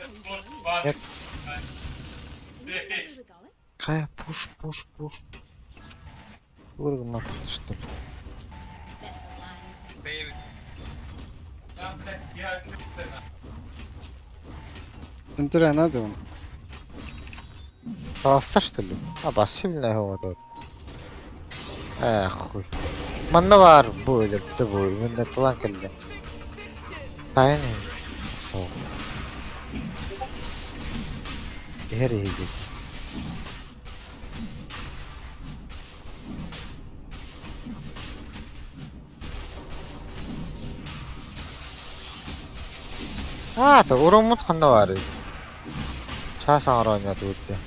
Anyone know where we're going? Какая пуш, пуш, пуш. Выргнал, что ли? That's the one. Центра надо он. Таласса, что ли? А, бассильная его тут. Эх, хуй. Манна бар бу өлөрдө бу. Мында талан келди. Тайны. О. Иһэр иһиги. А, то уруммут ханна баарый. Чаас аҥара оонньоотубут дии.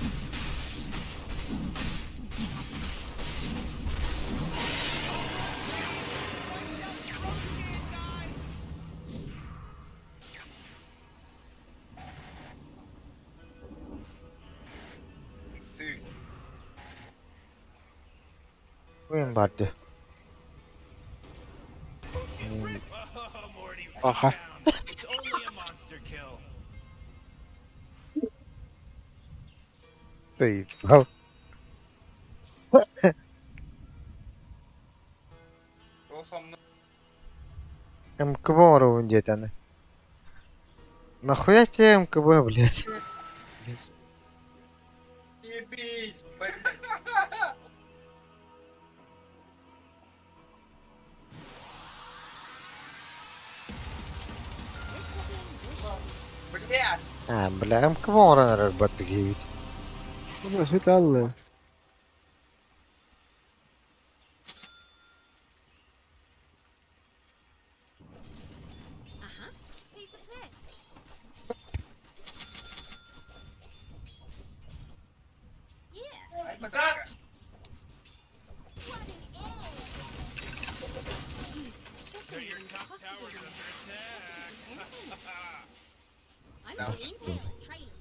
Уйун баар дии. Oh, Morty, Аха. calm down. It's only a monster kill. Ты ебал. МКБ оҥоробун диэтэни. Нахуя тебе МКБ, блядь? Less talking, more shooting. А, бля, МКБ оҥорон эрэр баттык иһибит. Светаллы. Uh-huh. Piece of piss. Yeah. What an egg. Jeez, this Now thing your is top impossible tower's to under make. attack. I'm feeling tail and trailing.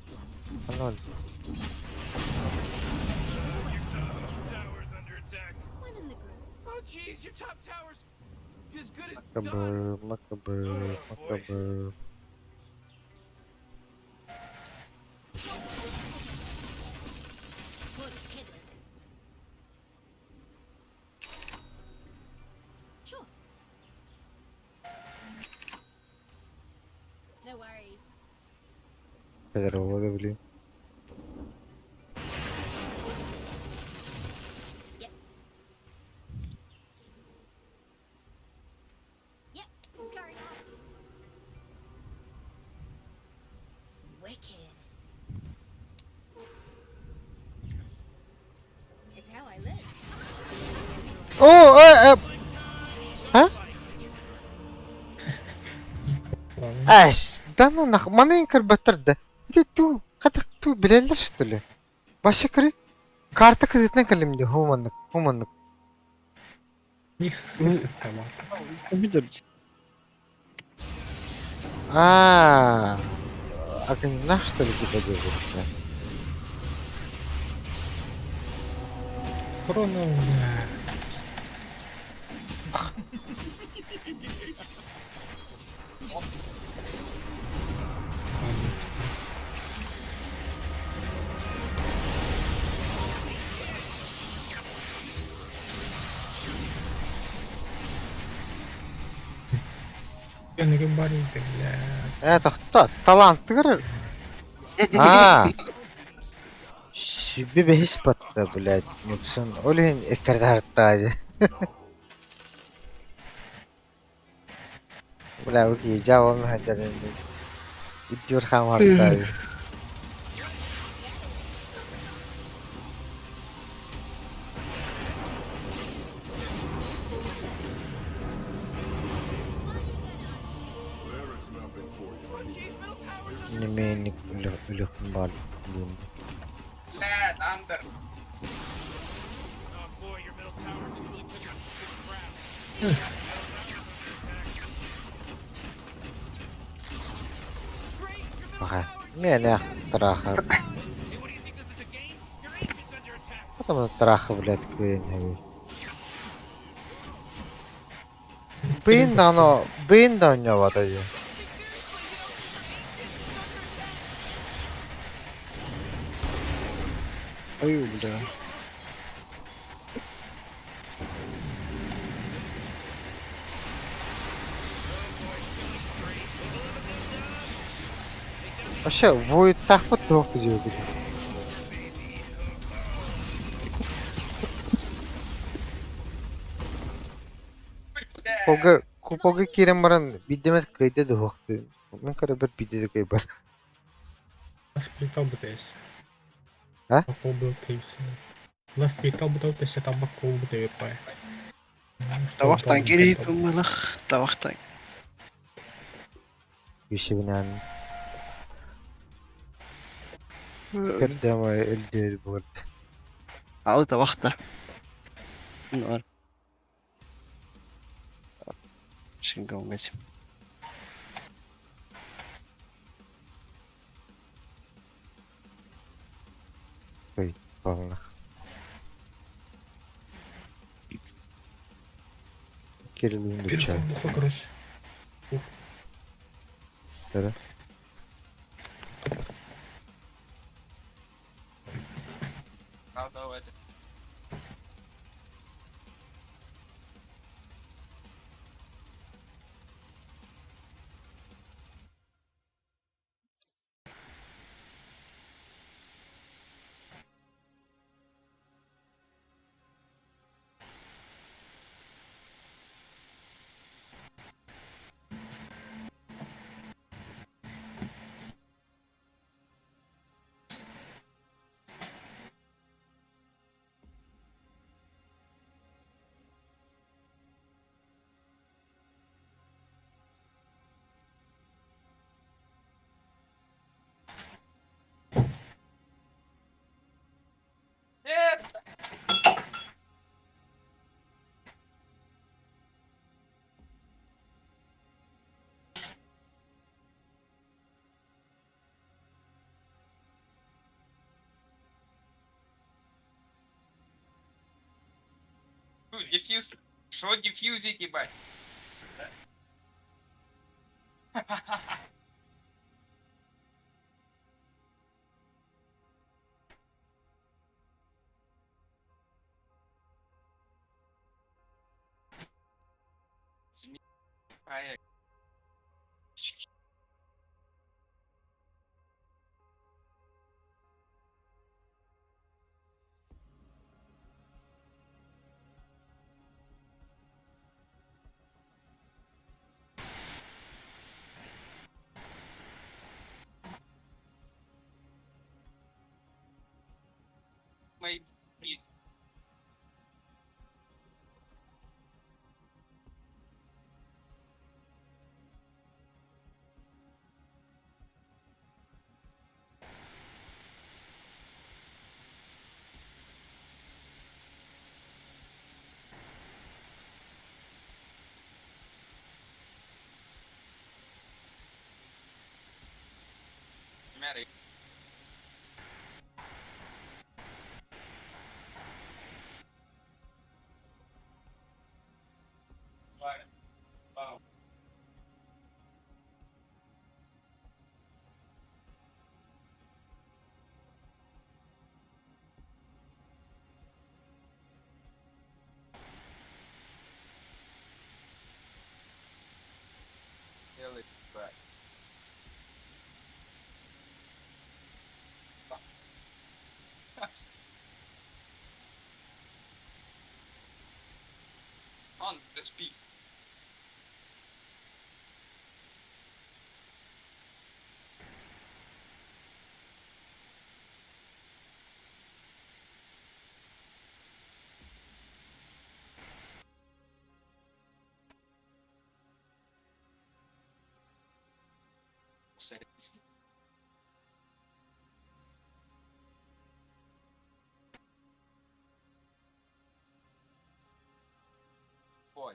Ноль. Always Your top tower's under attack. One in the groove. Oh, jeez, your top tower's as good as done. МКБ, МКБ, МКБ. Good kidding. Sure. No worries. Здорово, блин. Yep. Yep. Scurry off. Wicked. It's how I live. О, э, э. А? Аш, да ну нах, маны көрбөттөр да. Ити ту, хатак ту билэллэр что ли? Баша көрү. Карта кызытынан кэлим дии, ху маннык, ху маннык. Них слышит там. Компьютер. А, огня что ли типа делают, да? Хроно, бля. Я габариты, бля. Это кто? Талант тыгыр? А. Сүбэ бэһис батта, блядь, Нюксон. Ол иһин эккэрдэ Бля, окей, жаабам хадэрин. Үддүр хаамартаа. There is nothing for you. Jeez, middle tower's Неменик үлүхүн баар диэн. Oh boy, your middle tower just really took a good crap. great. Your middle Аха. tower's Миэнэ тараахар. Hey, what do you think this is a game? Your ancient's under attack. Потом тараха, блядь, кыын хэви. Быйын даҕаны быйын да оонньообото дии. Ой, бля. Вообще, буйуттаахпыт туох да диэбит. Куполга, куполга киирэн баран биирдэ эмэ кыайда да суох дии. Мин көрөбөр биирдэ да кыайбат. Ласт бутээс. А? Кол кейс. Ласт бутау тэсэ табак кол бутэ пай. Тавахтан кирип ылмалах, тавахтан. Вишебинэн көрдөм өлдөр буолар. Алы тавахта. Нар. Шингонгэж. Буоллах. Кириллин Бир дуча. кол короче. Да. Дефьюз. Шо дефьюзить, ебать? Змея. Мои есть. Mary. Wow. Really right. On the speed. Sense. Boy.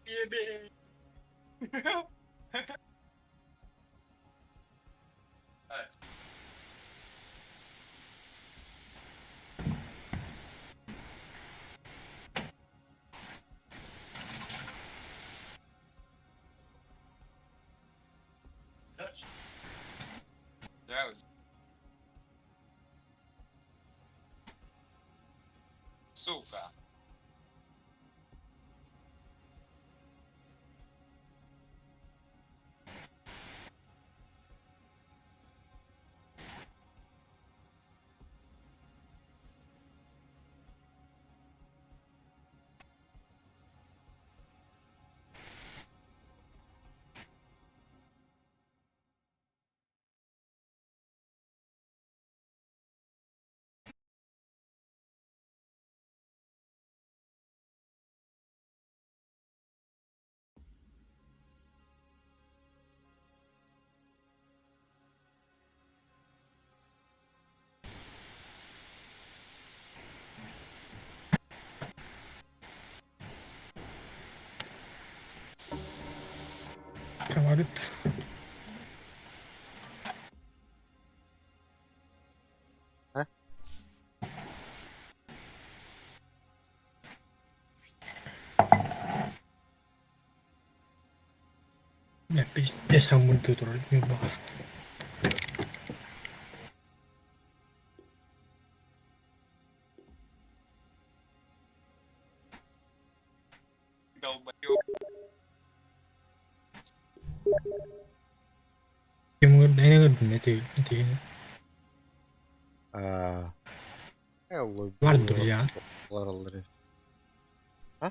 Ебе. That was... Сука. Говорит. А? Я пиздец аммунту турар ньурбаҕа. Долбоёб. Ким эн ыҥырдын этигин Аа. Бар друзья. Олороллор. А?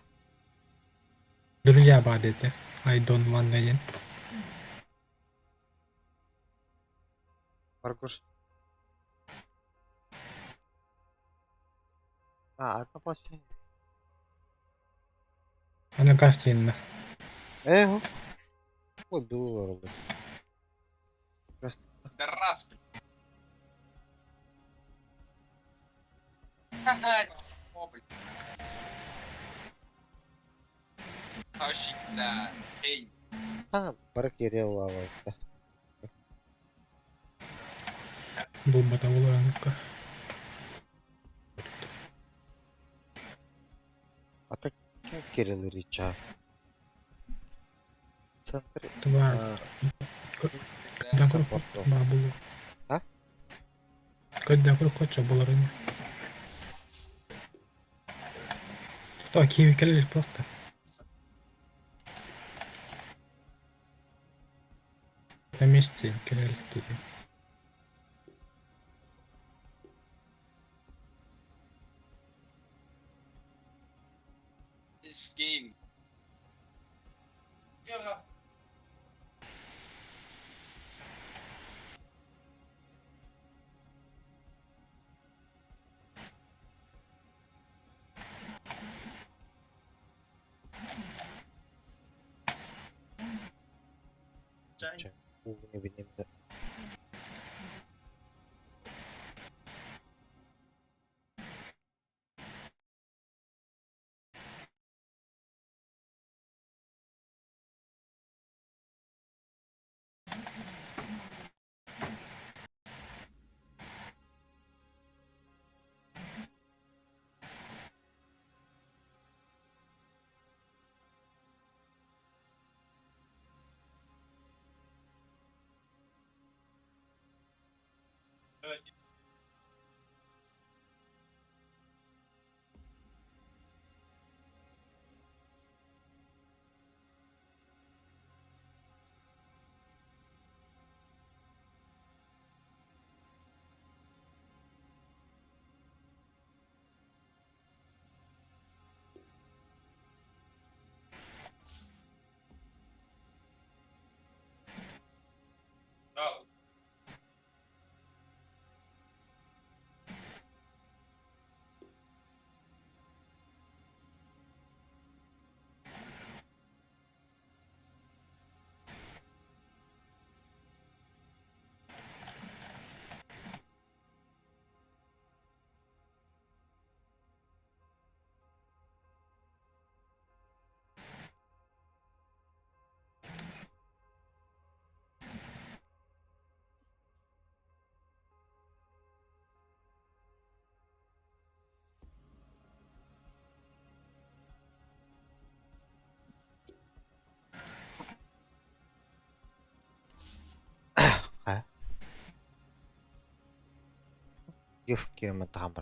Друзья баар диэтэ. I don't want диэн. Маргош. А, одна пластина. Аны гостиная. Э, вот было олороллор. Просто Да раз, блядь. Ха-ха, о, блядь. Да. Эй. А, бары кире улаабайта. Булбата буланка. А так ким кирелери чаа? Центр. Бар. Көддөн куру бар булу. А? Көддөн куру кочо булар ини. То киви келер просто. На месте келер диди. This game. Не билим да. No. Гиф киэмэ таһан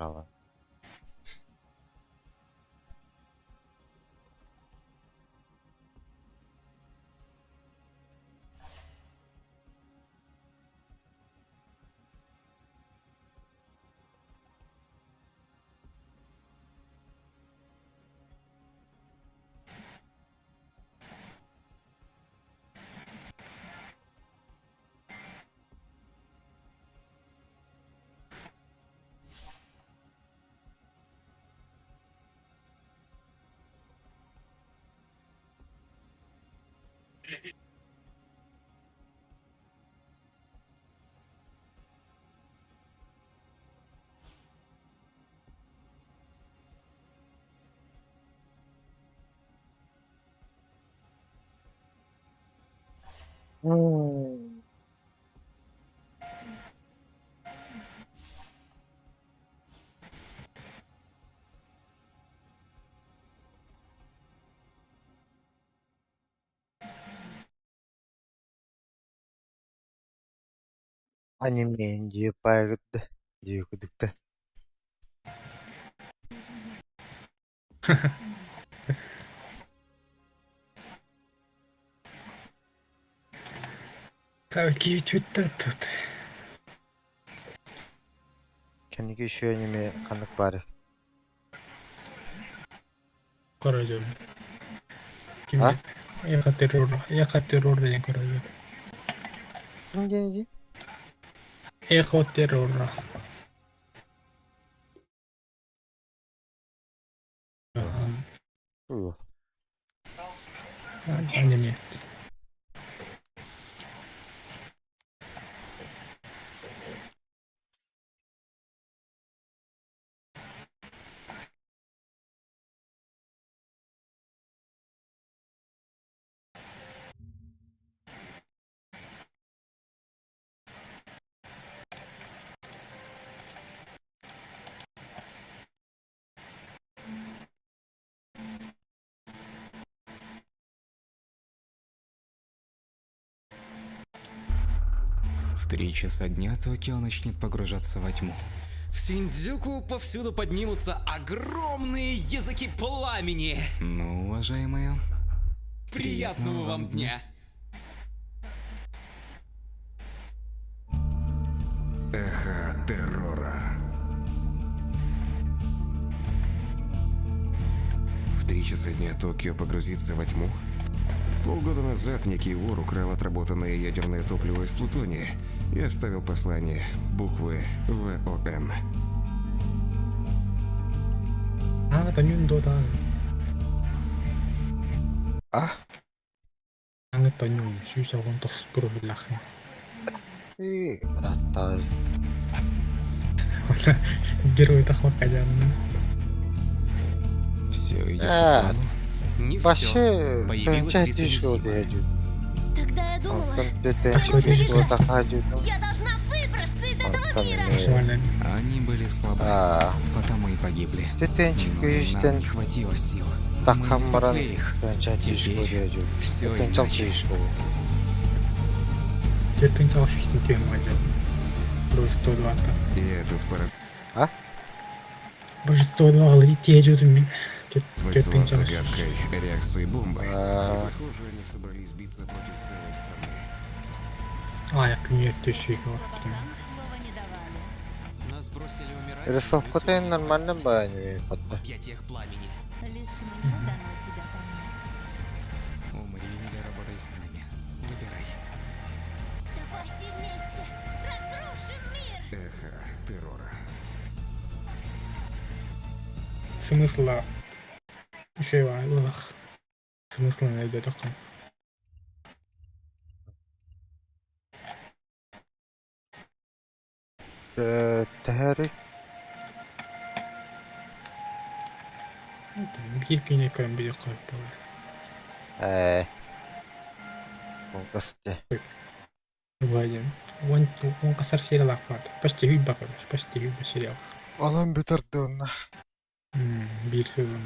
Аниме дии паайгытта дии кудукта. Какие тут тут. Кэнники үчүгэй аниме ханнык баарый? Көрөдүм. А? Ким Эхо террора. Эхо террора диэн көрөдүм. Ким диэн дии? Эхо террора. Уу. Аниме. В 3 часа дня Токио начнет погружаться во тьму. В Синдзюку повсюду поднимутся огромные языки пламени. Ну, уважаемые, Приятного вам дня. Эхо террора. В 3 часа дня Токио погрузится во тьму? Полгода назад некий вор украл отработанное ядерное топливо из плутония и оставил послание буквы ВОН. А, тонюн до да. А? Аңы тонюн. 119 профилахын. И братан. Герой тахмакажан. Все идет по Э, плану. Не все. Вообще, Появилась тэнчэ Риса түшкө Мисима. диэжүү. Тогда я думала, Онтон что тэнчэ нужно түшкө бежать. тахаажуу. Я должна выбраться из этого Онтон мира. Максимально. Они были слабы, Аа, потому и погибли. тэнчэ Но нам күйүстэн не хватило сил. Мы не таххан баран спасли их. тэнчэ түшкө Теперь диэжүү. все Тэнчэл иначе. түшкө. Жетин чалышты тема жок. 102 И этот А? 102 алый тиежудум мен. поразмыслил Жетин над чалыш. загадкой реакции бомбы. И, Аа, похоже, они собрались биться против целой страны. А, күнер төшөк баптым. Нас бросили умирать. мы Рисовката сумели нормально спастись ба аниме В батта. объятиях пламени. Лишь мне дано тебя понять. Умри или работай с нами. Выбирай. Давайте вместе разрушим мир. Эхо террора. Смысла еще ылах. Смысла найдет акын. Э, тэхэри Бир күнө көрөн видео коюп болот. э Кылгасты. Вадим. Он он касар сериал акпат. Почти хүйбе короче, почти хүйбе сериал. Онон бүтэрдэ онно. Бир сезон.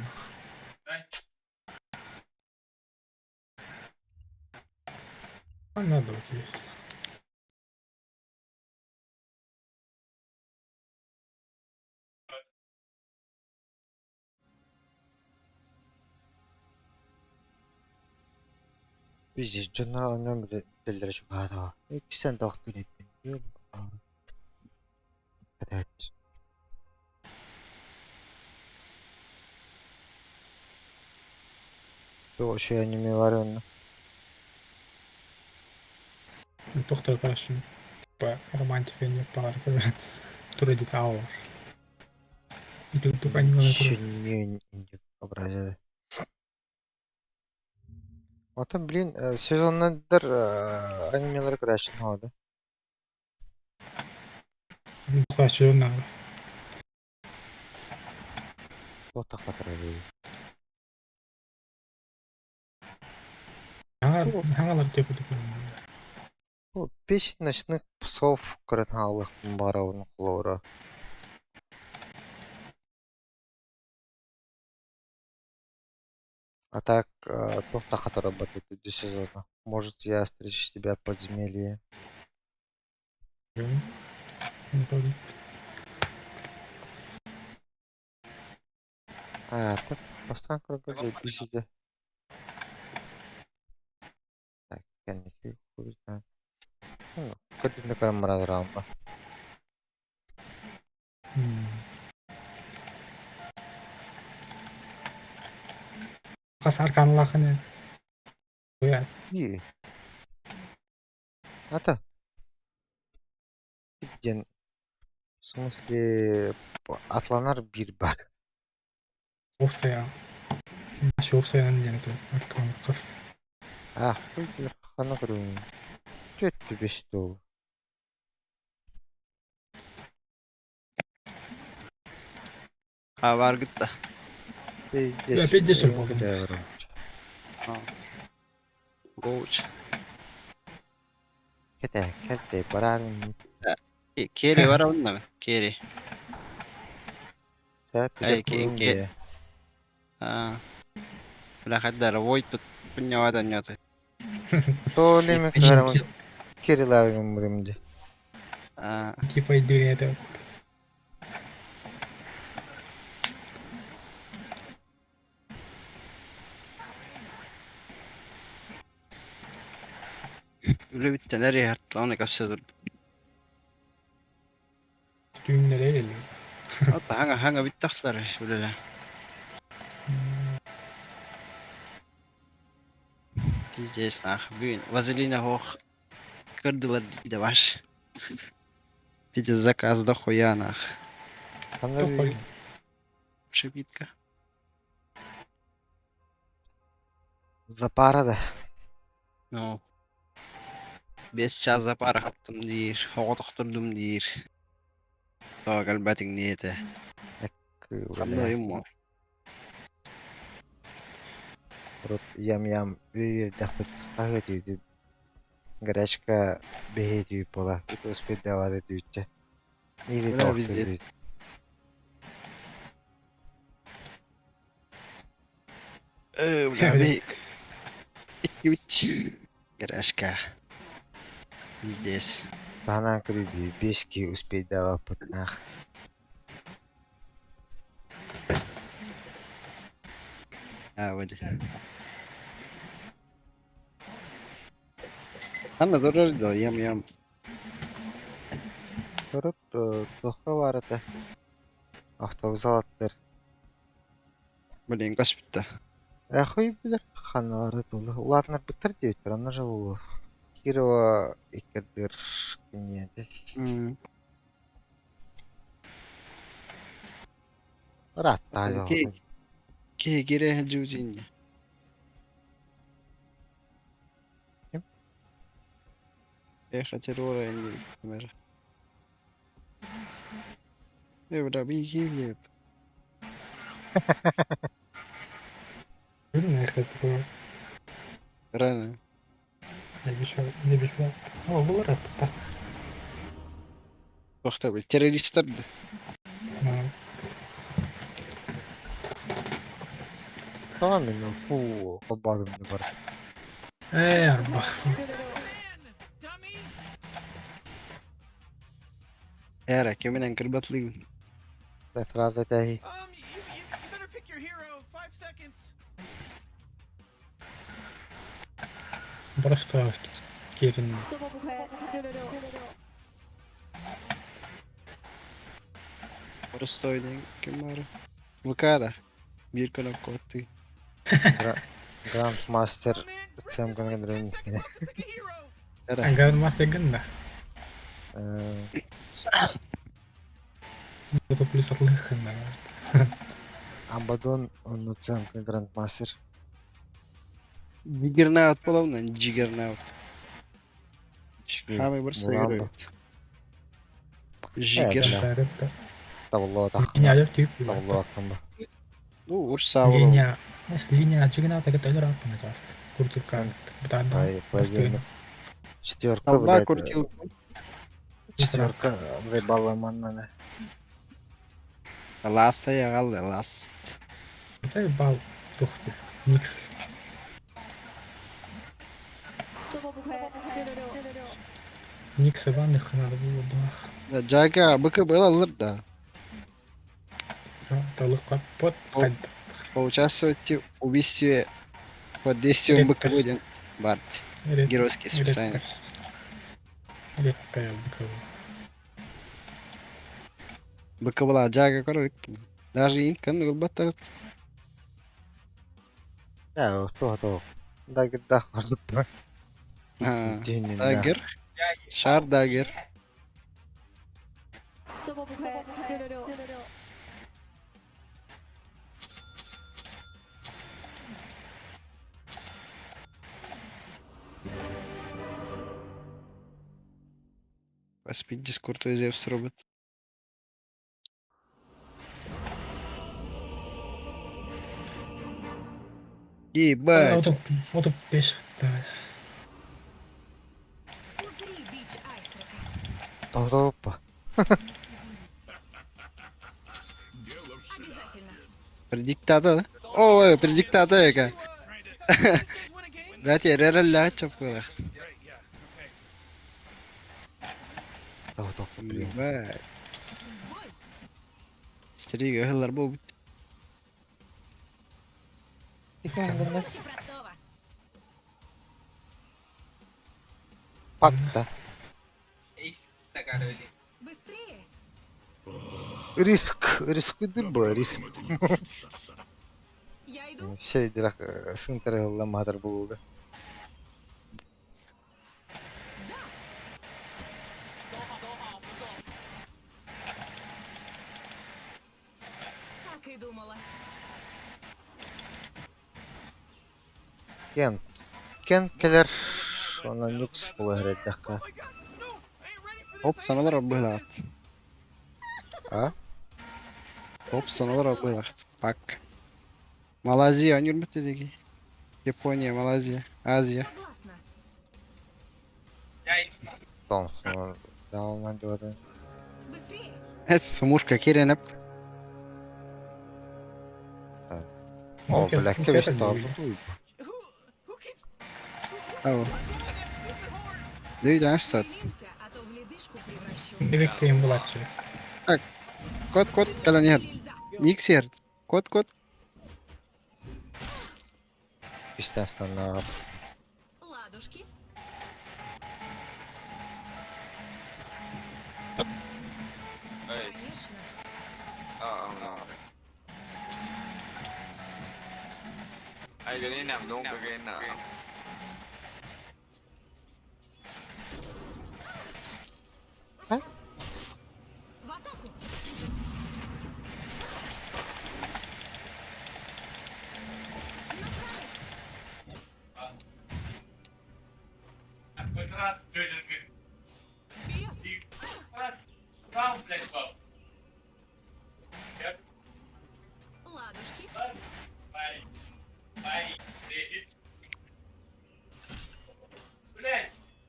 А надо вот есть. Пиздец, дьоннор оонньоон бүтэллэрэ чугаһаатаҕа. Иккистээн тохтуур эбиппин. Кэтээт. Туох үчүгэй аниме баар онно? Туох да көрөшүн типа романтика не паар тура дит аалар. Ити курдук аниманы тура. Сүнньүн образа. Оттон, блин, сезоннардар анимелары көрөөччүн хода. Көрөөччү наада. Туох тахтатара Хаҥалар диэки курдук. Песень ночных псов көрөн хаалыахпын баҕарабын холобура. А так, туох да хатарабат этэ до сезона. Может, я встречу тебя в подземелье. А, так, бастаан көргө бисиде. Так, кэнники хуйдан. Көрдүнэ көрөн баран Хас арканлахын И. Ата. Диэн в смысле атланар биир бар. Опция. Наша опция диэн аркан қыз. А, хуй билэр ханна көрүҥ. Түөттү бес дуу. А бар гытта. Пиздец. Пиздец болдум. Гоуч. Кете, кете, баран. Кери бар онна. Кери. Сәп Эй, ке. А. Бля хаддар войт тут пыняват оннёты. То ли ми көрөм. Кирилар гыммырымды. А. Типа это. Үле бүттен әри хатталаны капсадыр. Düğümlere geliyor. Hatta хаңа хаңа бүттахлар үлеле. Пиздец нах. Бүгін вазелина хох кырдылар де ваш. Пиздец заказ дохуя нах. Анда Шибитка. Запара да. Ну. Бес час запара хаптым диир, оҕотохтордум диир. Тоҕо кэлбэтиҥ диэтэ. Ханна уйум Ям-ям үйердәхпит хаһы дүйдү. Горячка бэһи дүй була. Успеть давады дүйче. Или Бля, везде. Бля, би... Гаражка. Здесь. Банан көрү бешки успеть даваппыт нах. А, вот. Анна дорор да, ям-ям. Турут туохха барата. Автовокзал аттар. Блин, госпитта. Хуй билэр ханна бара тула. Улаатынар быттар диэбиттэр, онно же буолуо. Кирова иккэрдир кимниэтэй. Ырааттаа Ки ки кире жузинне. Ким? Эхо террора не например. Бля, би киев. Bilmiyorum ne Рано. Не биш не биш О, булар артта. Бахта бил террористтер. Тоҕо мин фу холбоодум бар. Э, арбах. Эра, кеменен кырбатлыгын. Та фраза тэһи. You better pick your hero. 5 seconds. Просто киирин Простой день ким баар? ВК да. Биир кнопка баттыы. Грандмастер цем гангрен. Эрэ. Грандмастер гынна. Это плюс отлыхына. Абадон он цем грандмастер. Джиггернаут буолабын, Джиггернаут. Хамай барса Муралба. играет. Жигер. Табыллоо Линия тип. Табыллоо аккамба. Ну, урса буолабын. Линия. Линия Джиггернаута это өлөр аппына жас. Куртилка. Бутарда. Четверка, Алба блядь. крутил. Четверка заебала манна. Ласта я гал, ласт. Заебал. Тухти. Никс. Никс Иваных надо было блах. Да, Джага, БКБ алыр да. Талых под. Поучаствовать в убийстве под действием БКБ ден Барт. Геройский специально. Редкая БКБ. БКБ Джага корор. Даже инкан ылбаттар. Я, то, то. Дагер да, может Дагер. Шар дагер. Спид Дискорд Зевс робот. Ебать. Вот пеш. Узри бич Айсрека. Опа. Обязательно. Предиктатор, да? Ой, предиктатор яка. Бәти эререллә чапкыла. Ебать. Стрига хыллар бу. Проще простого. Пакта. Быстрее. Риск. Риск был, риск. Я иду. Şey direkt сынтырылла матыр булды. Так и думала. Кен. Кен келер. Она нюкс була dakika. Хоп, саналар быһылаат. А? Хоп, саналар быһылаат. Пак. Малайзия, они деги. Япония, Малайзия, Азия. Согласна. Томсон. Давай диода. Быстрее. Эс, мушка киренеп. О, бля, кебеш тап. Ау. Дүйден сат. Шевелимся, а то в ледышку превращу. Директ булатчы. Так. Кот, кот, каланер. Никсер. Кот, кот. Естественно. Ладушки. Конечно. Ay, ganina, doon ka ganina. В атаку. Вперед. Ладушки.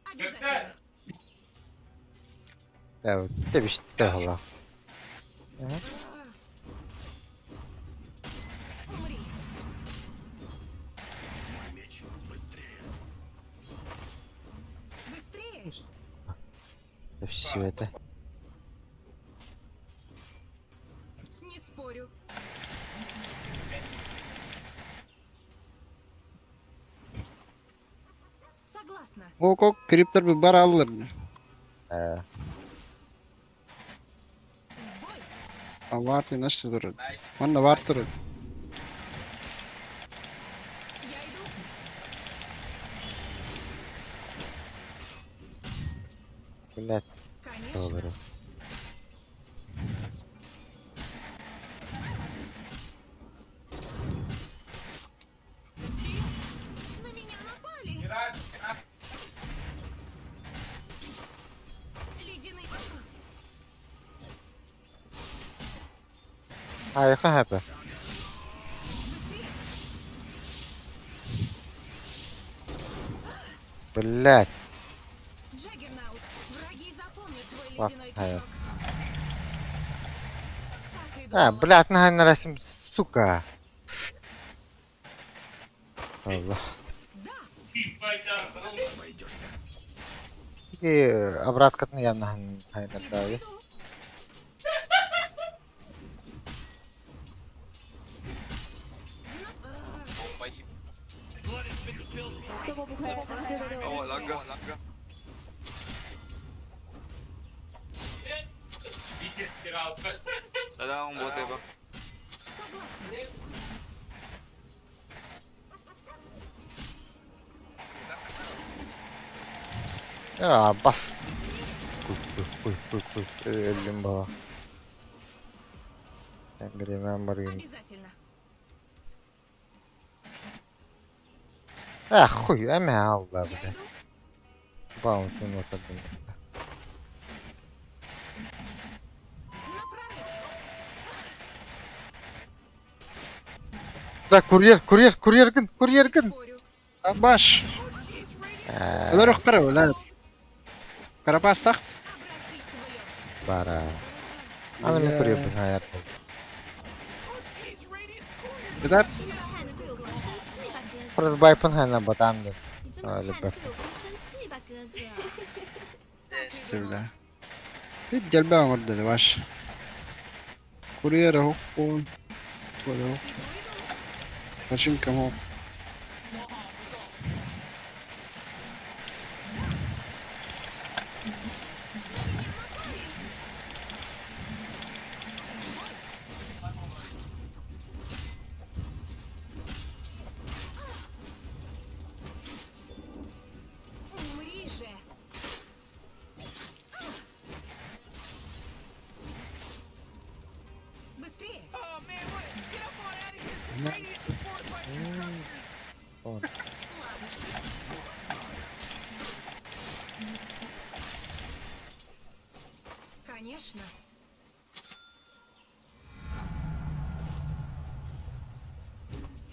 Обязательно. Ya, demiş de Умри. Мой меч быстрее. Быстрее. Все это. Не спорю. Согласна. Ок, криптер бар аллар. Э. Аварти нашты турар. Манна бар турар. Блять. Конечно. На меня напали. Ледяный. Айха хэпэ. Блять. Джаггернаут, враги запомнят твой Лап, ледяной хайа. кивок. Так и А, думала. блять, нахай расим, сука. Allah. И обраткатын ямнахан хайнардави. Oh, langga. Dala akong bote ba? Ya bas. Kuy kuy kuy kuy kuy. Öldüm baba. Ben bir hemen varayım. Обязательно. Ah хуй, эме Allah бля. Баунтын oturdum. Да, курьер, курьер, курьер гын, курьер гын. Баш. Олар охкара, олар. Карапас тахт. Бара. Аны мен курьер бун hayat. Бедат. 看着对我更生气吧，哥哥。 Курьер байпын хайна батам дын. 你这么 Öyle 看 бер. 着对我更生气吧，哥哥。 Бля. Бид жалбаа оңордо баш. Курьер хоккун. Курьер. Машинка мок. Умри же. Быстрее. Oh man, what? Get up on out of here! This radius is fortified your structures. Конечно.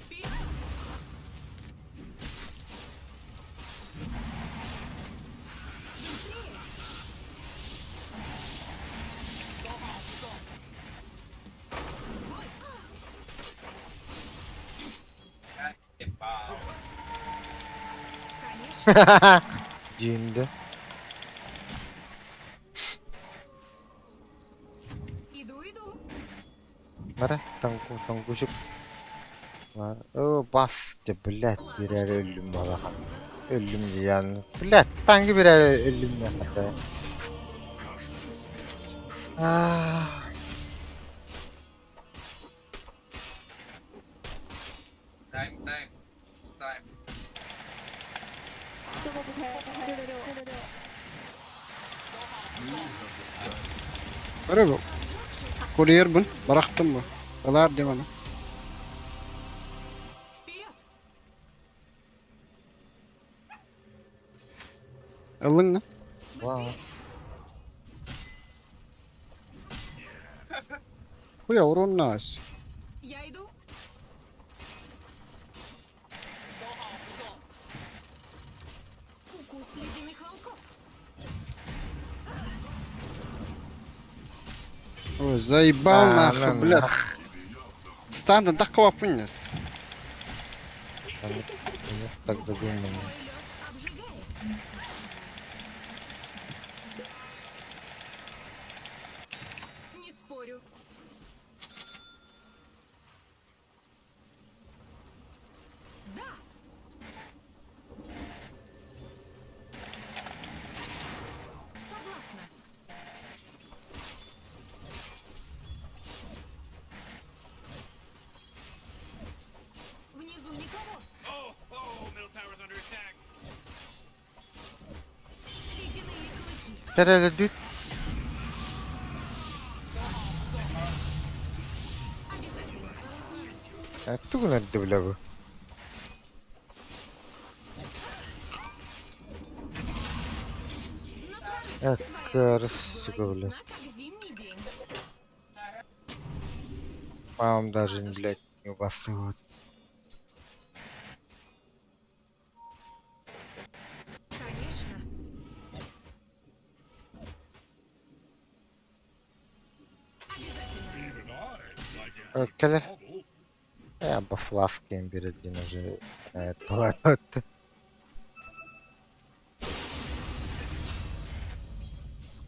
Вперед! Быстрее! Cindi. Иду, иду. Nere? Tangu, tanguşuk. Var. O bastı блядь birer ölüm balahan. Ölüm diyen. Блядь tangi birer ölüm yaptı. Ah. Time, time. Time. Бара. Курьер бун. Барахтым бу. Алар дивана. Вперед! Алың. Wow. Хуя урон нас. Я иду. Укус ледяных волков. Ой, заебал А, нахуй, ну блядь. Станда такого пынес. Так задумано. Обжигает. Не спорю. Да. Никого. Oh, oh, middle tower's under attack. Ледяные клыки. Тереле дүт. Обязательно. Тугун эрдэ бля бу. На прорыв. Э, Твоя сука, была бля. ясна, как зимний день. Мам даже, блядь, не убасывают. Конечно. Обязательно. Кэлэр. Э, бу фласкин берилдин уже. Палатотты.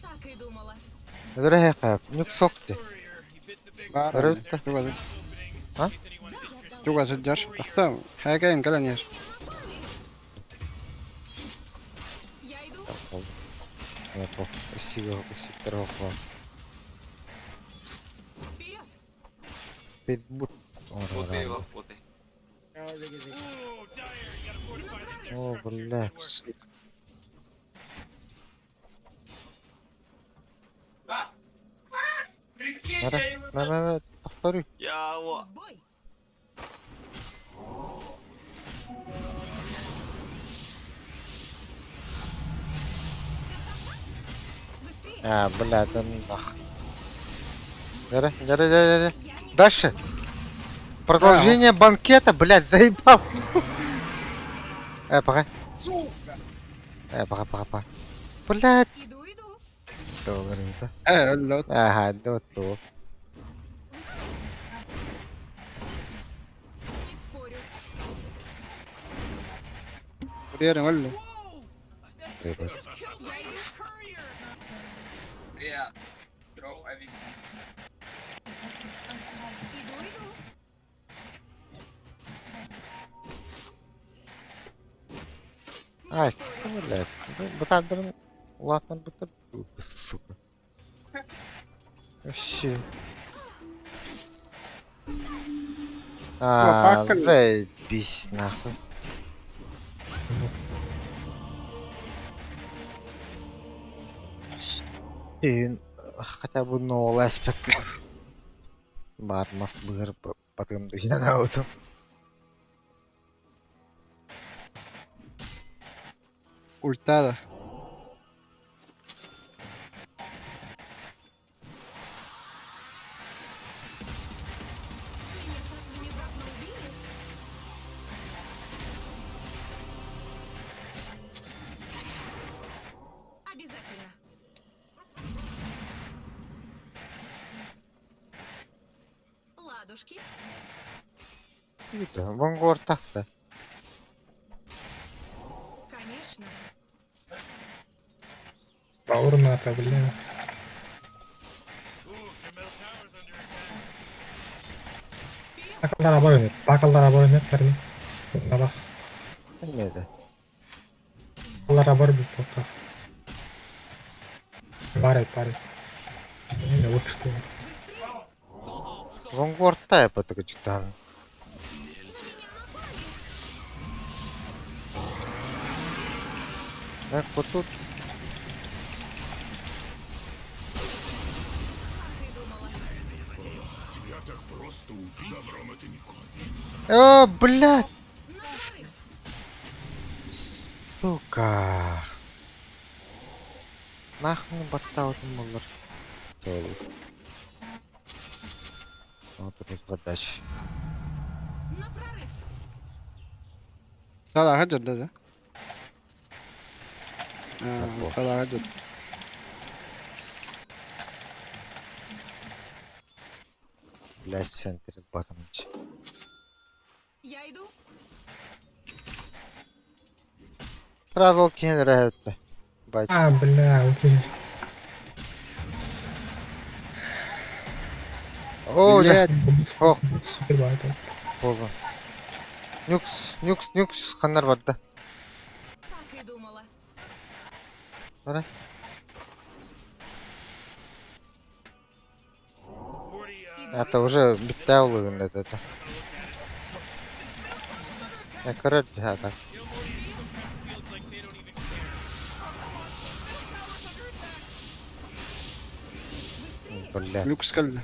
Так и думала. Нөрэ хэп, нүк сокты. Баар. Өрөттө. Чугас. А? Чугас сылдьар. Тахта, хайгайым кэлэн иһэр. Я иду. Вперед. Фейсбук. Боты, боты. Ooh, Dire, you gotta fortify the О, infrastructure. блядь. Good work. Нара, на, на, на, повтори. Я во. В бой. Быстрее. А, блядь, да нах. Нара, нара, нара, нара. Дальше. Продолжение банкета, блядь, заебал. Э, пока. Э, пока, пока, пока. Блядь. Иду, иду. Доллар, Э, өллө. Ага, да, то. Не спорю. Курьерин өллө. Whoa! They just killed the courier. Yeah. Throw everything. Иду, иду. Ай, блядь. Бутардырын улаатнар бутар. Сука. Вообще. А, пакали. заебись нахуй. Син хотя бы новый аспект. Бармас быгыр потом я ауту. Ультада. Меня так внезапно убили. Обязательно. Ладушки. Вон тахта. Конечно. Бауырына бля. Ooh, your middle tower's under attack. Бакалдара бар өнер. Бакалдара бар өнер, кәрді. Бақ. Bilmedi. Бакалдара бар бұл тоқтар. Бар ет, бар ет. Енді отырды. Вон yapатык жуттан. Так, вот тут. Тебя так просто убить. Добром это не кончится. О, блядь! На прорыв. Сука. Нахуй баттаудым болар. Вот разгадач. На прорыв. Салаға жүрді да. Салаға жүрді. Блядь, центр батамч. Я иду. Сразу кинул рәхәтте. Бать. А, бля, окей. О, Блядь. Ох. Супер бар еді. Болду. Нюкс, нюкс, нюкс кандар бар да. Так и думала. Бара. Morty, Это уже битте улугун это. Көрөр дьаһата. Блядь. Люкс кэллэ.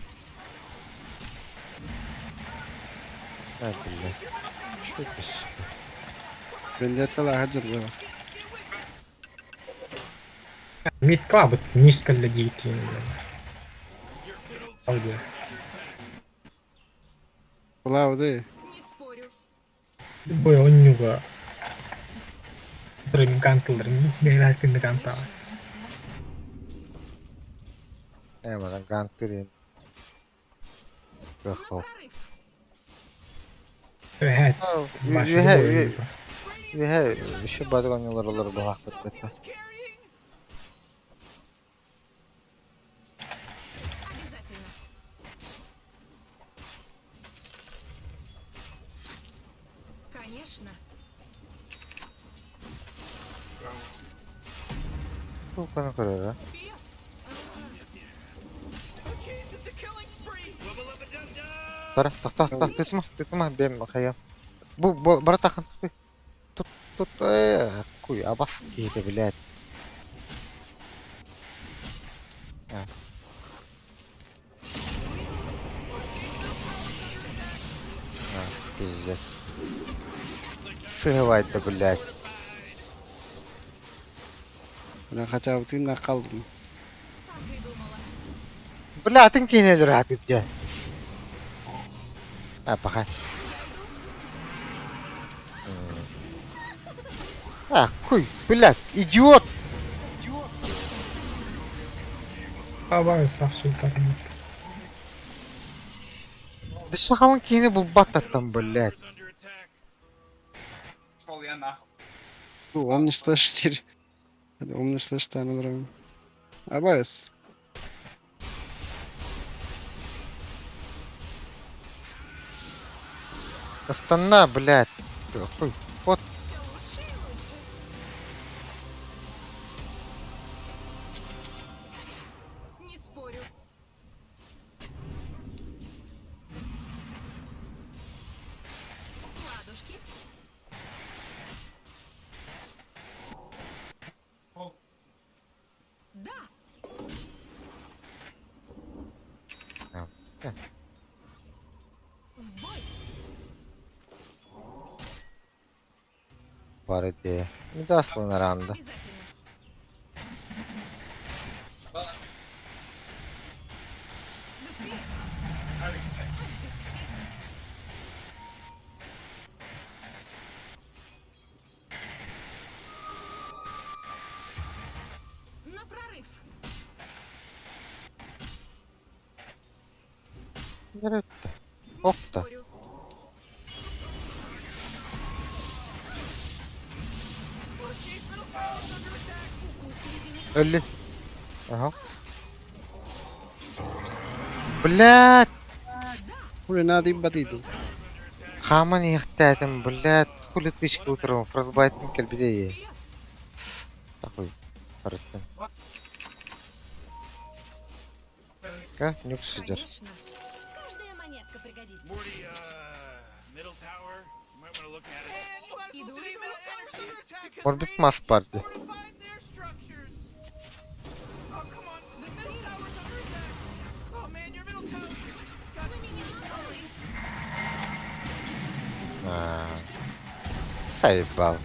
А, блядь. Что это, сука? Вендетталааһа дьыллыга. Мид клабыт низко для диетин. Ауди. Булаабыты. Не спорю. Бу онньуга Дрынгантыларын бэйэлээх гантаҕа. Э, манан гантырын. Көхо. Эһэт. Үһэ, үһэ, үһэ бадыган олоролор буһаахпыт бэтэ. Обязательно. Конечно. Тулканы көрөрө. Вперед! Oh jeez, it's a killing spree. Бара, тохтоо, тохтоо, тутума, тутума, бэм хайа. Бу, бу, бара тахан тут. Тут, тут, э, куй, абас киһитэ, блядь. А. А, пиздец. Сыгывай-то, блядь. Бля, хотя бы тыыннаах хааллым. Так и думала. Бля, атын киинэлэр аатып дьэ. А, паха. А, хуй, блядь, идиот! Абай сахсултарын. Да шахалын киини булбаттаттан, блядь. Шел я нахуй. Он не слышит теперь. Он не слышит, она нравится. Абайс. Астана, блядь. Хуй, вот. Все лучше и лучше. Не спорю. Ладушки. Да, в бой. Бар идея. Не даст ранда. Обязательно. Быстрее. На прорыв. Опта. Не спорю. Укус ледяных Өллү. Ага. Блядь! Хули надо им батиду. Хаман иэхтээтим, блядь. Хули тысяча утром фростбайтын кэлбитэ Такой. Барыттын. Ка, нюк сидер. Конечно. Каждая монетка пригодится. Morty, middle tower. You might want to look at it. And Иду, City иду. middle tower's under attack because Может быть, Radiant масс парти. fortified their structures. Oh, come on. The middle tower's under attack. Oh man, your middle tower got На меня напали. А, Заебал.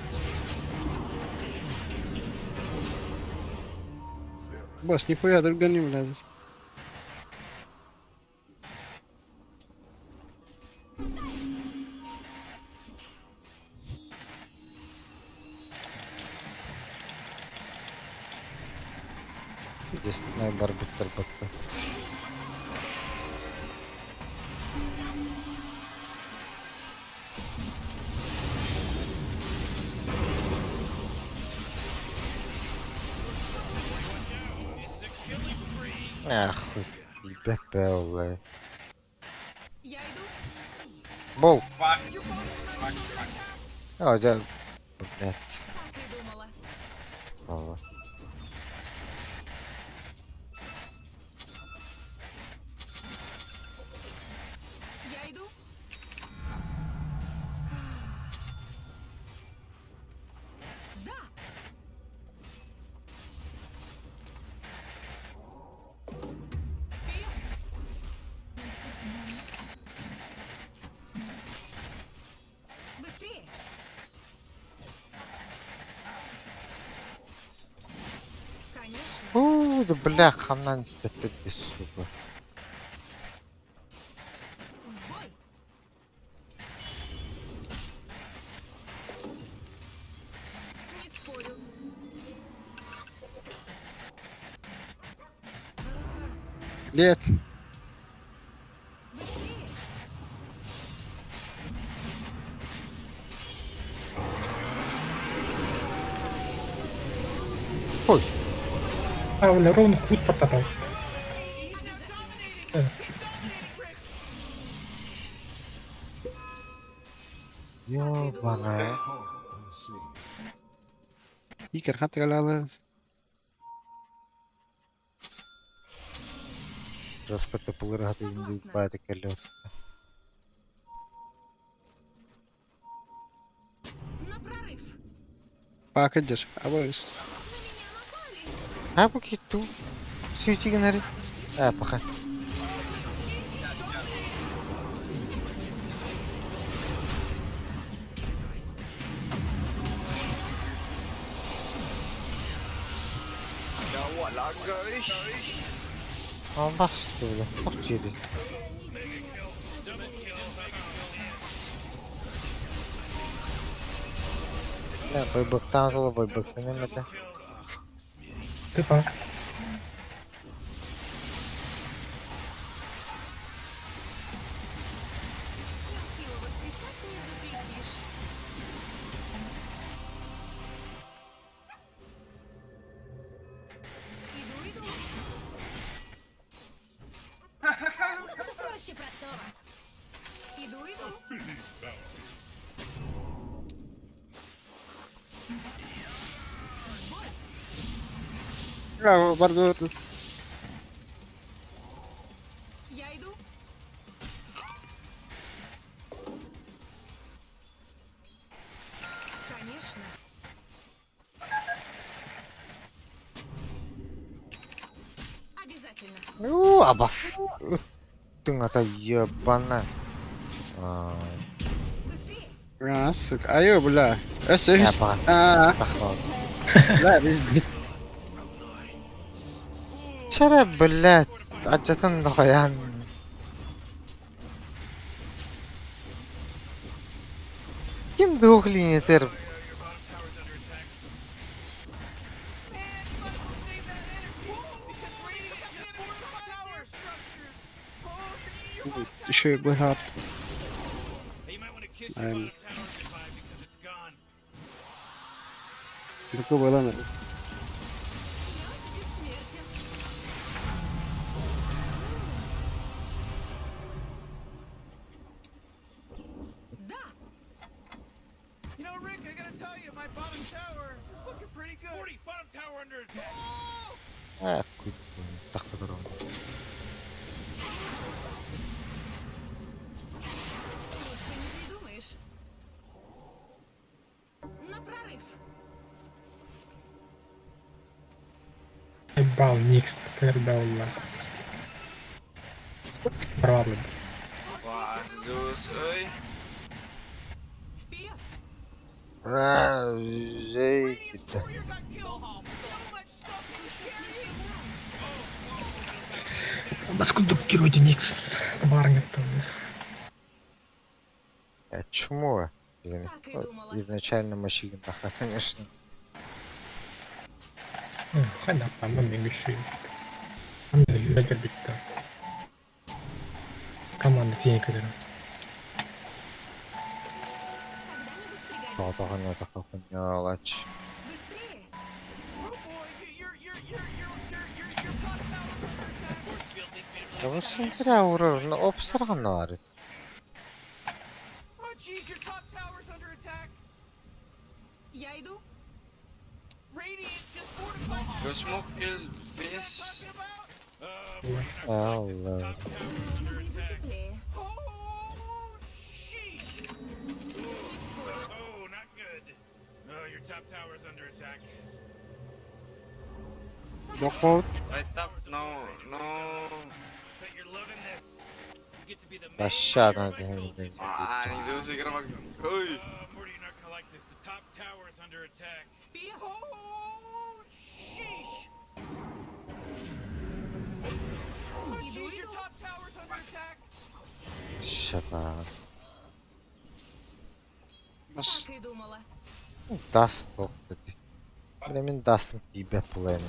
Босс, нихуя друга не влазит. Единственное барбиттер батта. Ах, ебе Я иду. Бол. Fuck. Fuck, fuck. А, дьэ, блядь. Так и думала. Ала. Я иду. Да бля, хамнан испэттэр сука. В бой! Не спорю. Лет. Быстрее! Ой, А, бля, ровно худ попадал. Ёбаная. Икер хатгалалы. Жестко пулыргаты Согласна. баата кэллэ. На прорыв! Пакадыр. Абыс. На меня напали! А бу китту. Сүүтигинэри. А, паха. Бахсты бля. Ох дири. Бля, бойбыктан тула бойбыктан эмэтэ. Типа. Но силу воскресать не запретишь. Иду, иду. Проще простого. Иду, иду. Браво, бардо. Я иду. Конечно. Обязательно. Ну, абас. Тыҥата ебана. А, Быстрее. А, сука. Айо, бля. Эс, я эс. паха. А, Тахла. бля, пиздец. Чара, блядь, ачатын дохуян. Ким двух линитер? Еще и быгат. Hey, you might want to kiss your Эм. bottom tower goodbye because it's gone. Какого лана? Я бессмертен. Да, You know, Rick, I gotta tell you, my bottom tower is looking pretty good. 40, bottom tower under attack. А, хуй, тахта лучше не придумаешь. На прорыв. Ебал, Никс, пердал. Правда. Zeus, ơi. Вперед! А, жейки. Warrior got killed. So much stuff to carry. Откуда герои Никс? Бармит там. А чмо? Блин, Так и думала. изначально машина, конечно. Хайда, по-моему, мешает. Битта. Команда тени, которая. Когда-нибудь пригодится. Тоҕоҕун тахахуньялач. Быстрее! Oh boy, your top tower's under attack. Field leads me to believe Того сентября урор, но обсарганнары. Oh jeez, your top tower's under attack. Я иду. Radiant just fortified. Go smoke kill base. Talking about? Allah. top tower is under Надо и attack. потеплее. Oh, sheesh. Не спорю. Oh, not good. Oh, your top tower's under attack. Нокаут. Right top, no, no. Bet you're loving this. You get to be the main Вообще hero надо I told you to. À, anh Zeus cái mà ơi. Morty, you're not gonna like this. The top tower is under attack. Вперед! Oh, sheesh. Jeez, your top tower's under attack. Шатаа. Бас. Так и думала. Даст бох dedi. Менин дастым тиийбэт буолайын.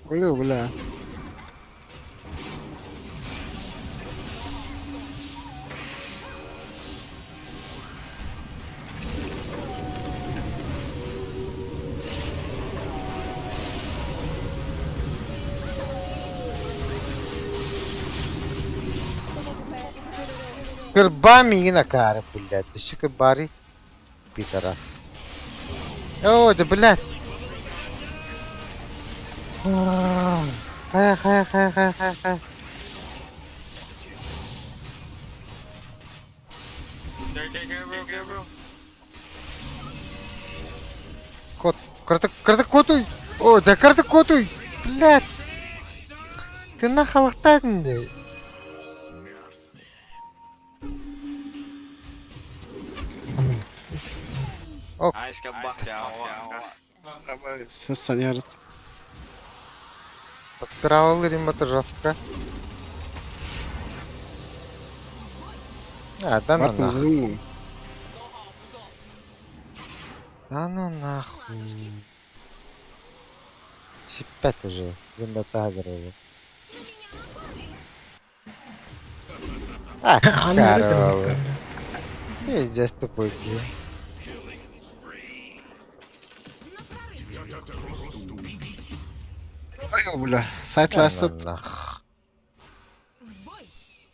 Бля, бля. Кырбаа миигин акаары, блядь. Еще кырбаары пидорас. О, да блядь. Хайа, хайа, хайа, хайа, хайа, хайа. Care, care, care, bro, care, bro. Кот, кыртык, кыртык котуй. О, да кыртык котуй. Блядь. Ты нахалықтадың де. Nice comeback, yawa. Санярт. Подпирал это жестко. А, да ну Мартин нахуй. звонил. Да ну нахуй. Сиппет уже. Виндата уже. А, корова. Пиздец тупой. Ой, бля. Сайт Да ну ластит. нах.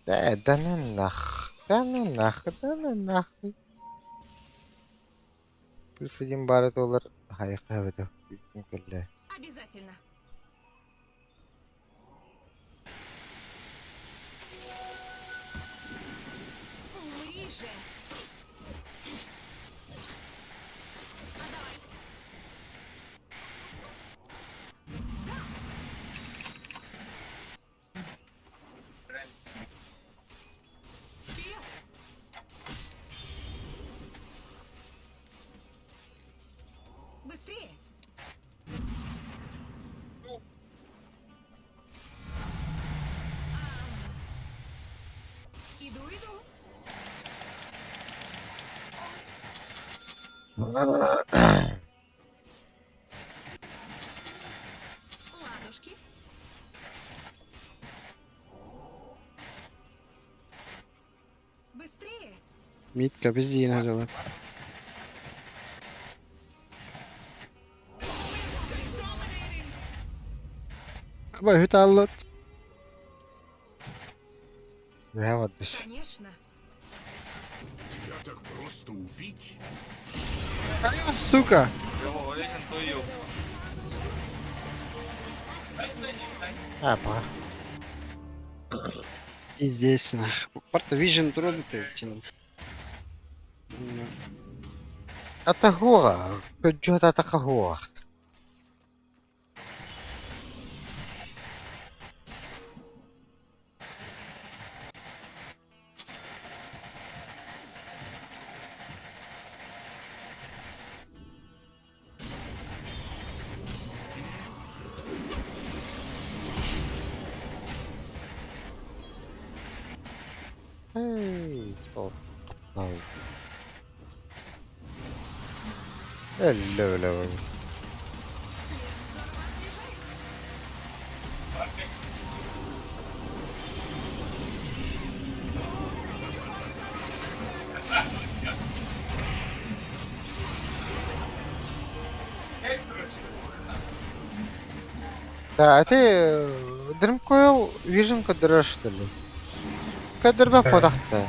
Да, да ну нах. Да ну нах, да ну нахуй. Плюс один бар доллар. Хай хай кэллэ. Обязательно. Умри же. Вперед! Быстрее! Иду, иду. Ладушки. Быстрее! Митка, пизди нажала. Абай, это аллот. Я вот дыш. Конечно. Тебя так просто убить? Ай, сука. Yo, ulit ang tuyo. А, па. Пиздец, нах. Парта Vision трудно ты тянул. Атагора. Кджот атагора. Эй, о, ау. Элле, элле. Да, а ты Dream Vision кадырар что ли? Кадырба подахта.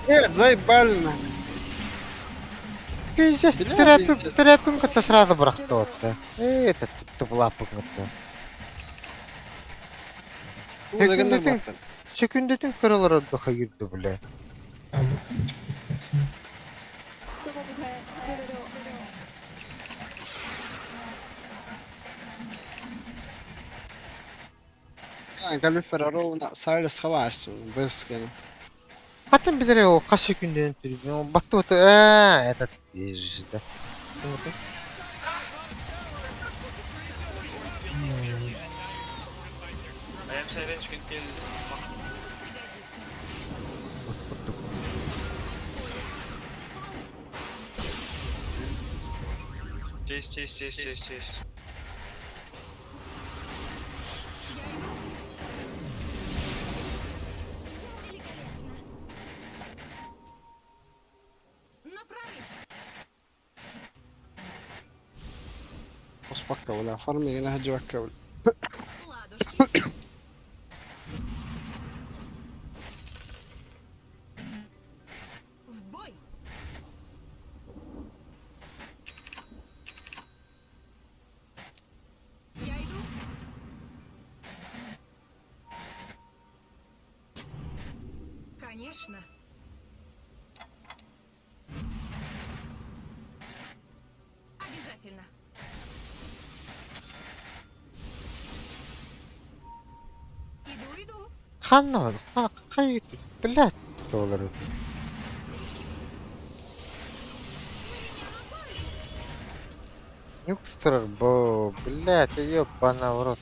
Нет, заебали нах. Пиздец, Бля, терапию, пиздец. терапию как-то сразу брахтот. Эй, это ты лапы Узагындар баттым. Секүндетин көрөлөр отдыха кирди бля. قالوا فرارو سايلس خواس بس كده. Хатын билер ол каш секүндөн түрү. Батты баты э этот да. I am silence can kill. Chase, chase, chase, chase, chase. Успокоил, оформили на В бой! Я иду. Конечно. Обязательно. Иду, иду. Ханна хай блядь доллары. Нюкстер, бо, блядь, ёбана в рот.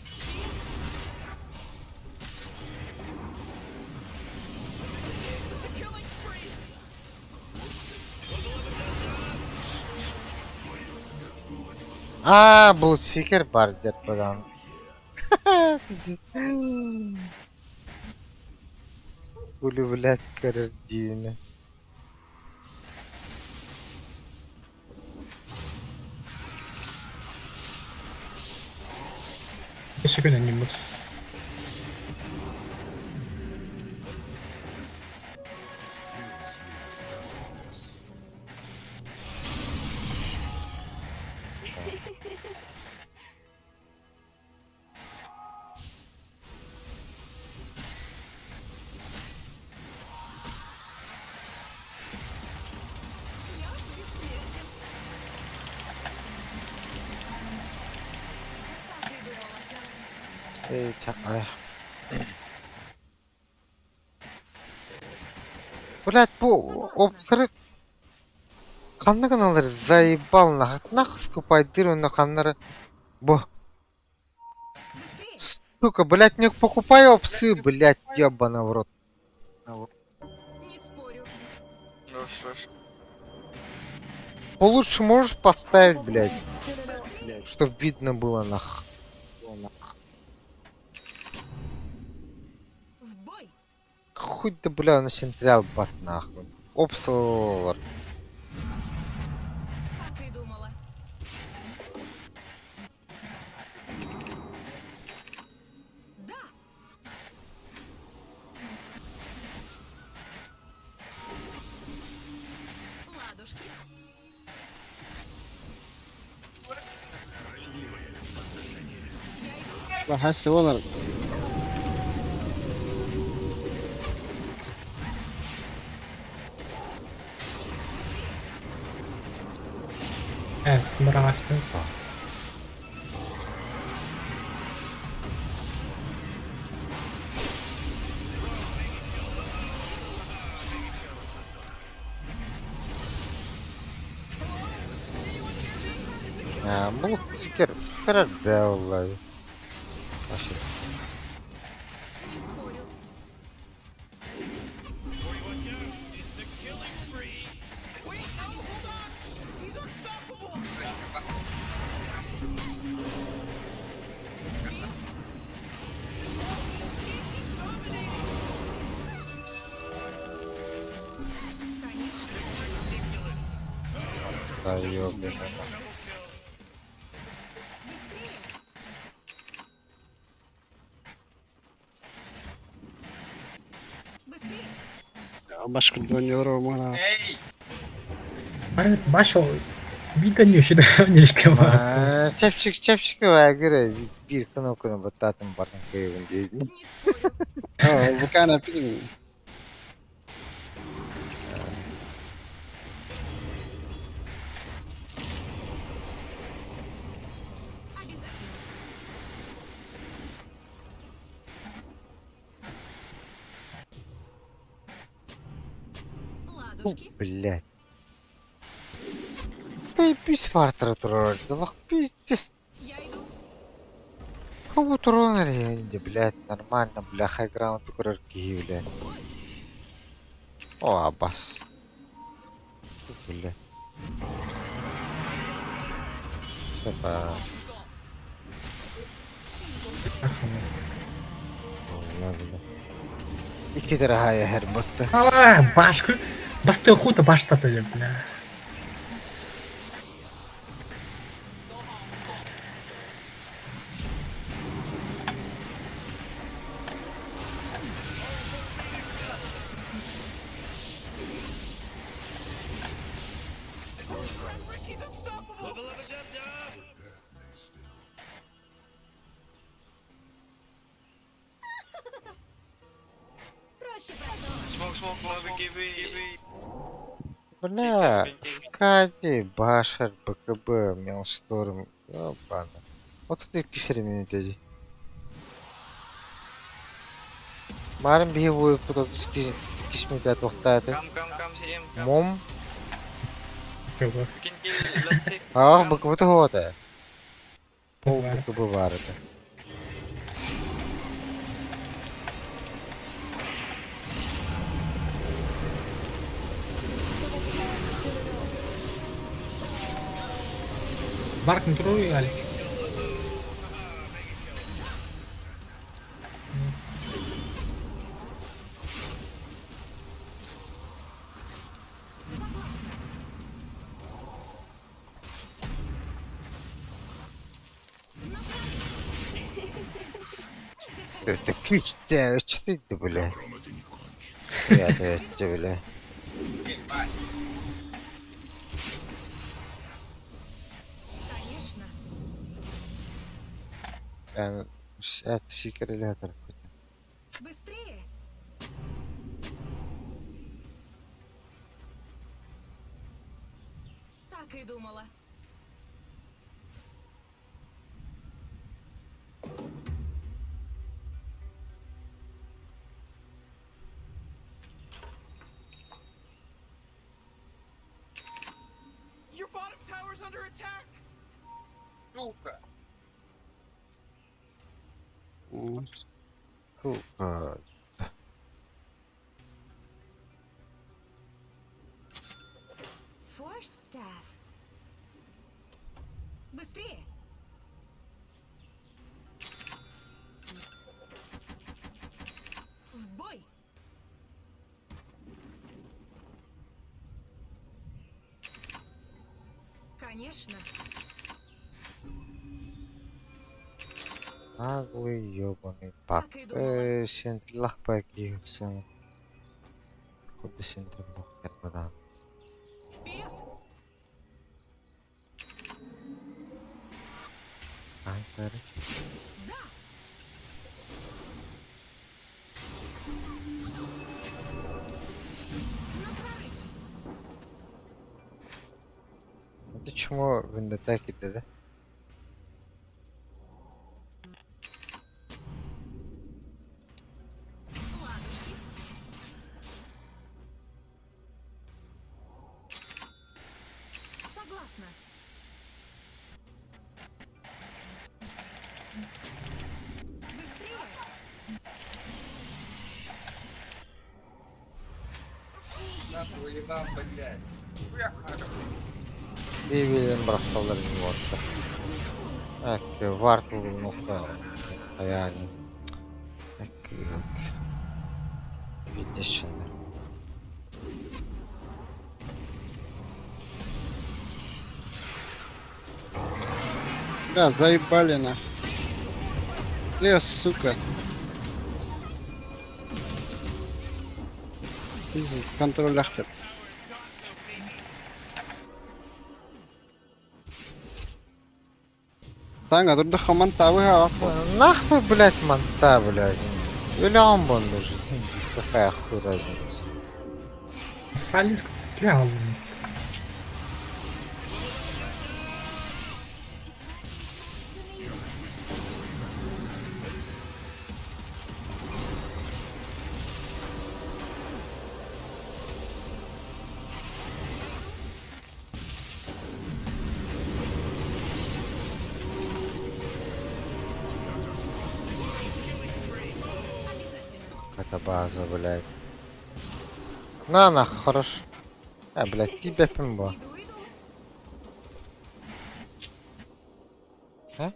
А, Bloodseeker бар деп бұдан. Пиздец. Хули, блядь, карадина. Еще когда-нибудь. Я бессмертен. Так и думала. Эй, ай. Блядь, бу опсыры ханна гыналар заебал нах нах скупайдыр онно ханнары бу сука, блядь, не покупай опсы, блядь, ебана в рот. Не спорю. Rush, rush. Получше можешь поставить, блядь, чтоб видно было нах. В бой! Хуй да бля, на сентриал бат нахуй. Опсалар. Так и думала. Да! Ладушки. بحس والله Э, мразь. Bloodseeker көрөр бэ оллай. Вообще. Не спорю. It's a killing spree. Wait, no, hold on. He's unstoppable. Да ёбаный. Быстрее! Başka dönüyor ama. Hey! Бары башыл видно еще нешке бар. Чепчик, чепчик вагыра бир кнопканы баттатын барын кыйбын дейdi. Не спорю. Ha, bu kana bizim. Обязательно. Ладушки. Блядь. Заебись фартер турар. Лох пиздец. Я иду. Нахуй бу туран эрэ блядь, нормально, бля, хайграунду көрөр киһи, бля. О, абас. Бля. Сапа. Wallah бля. Икки дорогая херботта. А, башка. Басты хута башта ты, бля. Ricky's unstoppable. Проще простого. Smoke, smoke, lobby, give Бля, Скади, Башар, БКБ, Мелшторм, ёбана. Вот это кисер дяди. Марин биһи буйуппут 32 кис туохтааты. Come, come, come, CM, come. Мом. Кого? We can kill, let's see. Аах БКБ хота. Ол Бар. БКБ бар это. Барк не трогай, Алик. Это күүстэй өчтөйдү бля. Я это бля. Конечно. Yani это сикерелятор. Быстрее. Так и думала. Your bottom tower's under attack. Сука. Сука. Force staff. Быстрее. В бой. Конечно. Наглый ёбаный пак. Так и думала. Сентрилах пакиюксен. Худы сентрин бухтербадан. Вперед! Анкары. Да! На прорыв! Это чмо вендетаки dedi? Ладушки. Согласна. Быстрее! Нахуй вам, блядь. Bir-birini bıraksalar iyi oldu. Ecco, Vartul nokta yani. Ecco, yok. Bir şimdi. Бля, заебали на. Лес, сука. Пиздец, контроль ахтыр. Танга, тут хаман тавы Нахуй, блядь, манта, блядь. Или он был нужен. Какая хуй разница. Салис бля, эта база, блядь. На нах, хорош. А, блядь, тебя пимбо. А?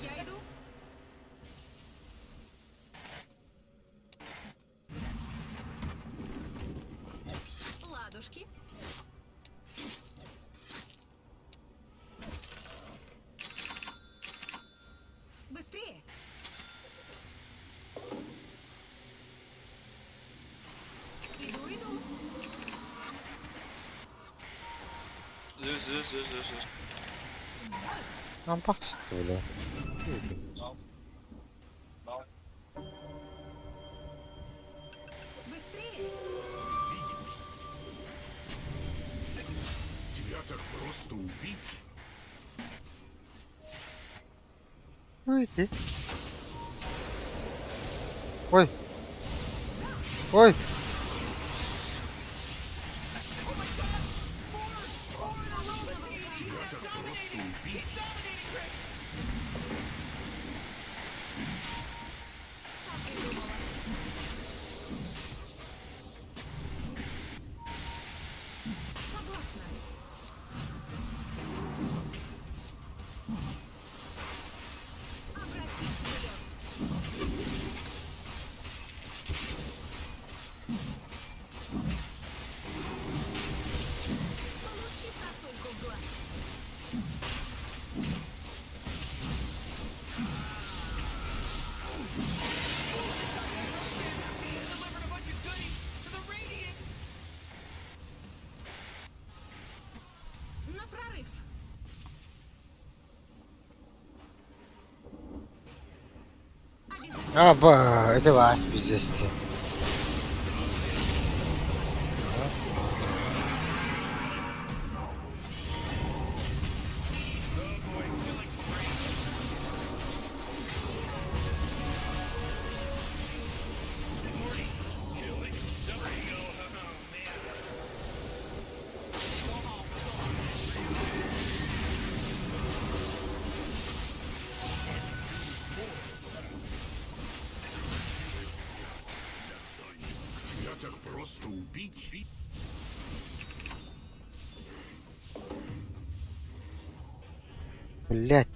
Я иду. Ладушки. Быстрее. Иду, иду. Zeus, Zeus, Zeus, Zeus, Zeus. Нам пахнет, бля. Быстрее. Видимость. Тебя так просто убить? Ну иди. Ой. Ой. Тебя так просто убить? Согласна. Обратись в лед. Получи сосульку в глаз. Delivered a bunch of goodies to the Radiant. На прорыв. А, ба, это вас пиздец. Тебя так просто убить? Блядь.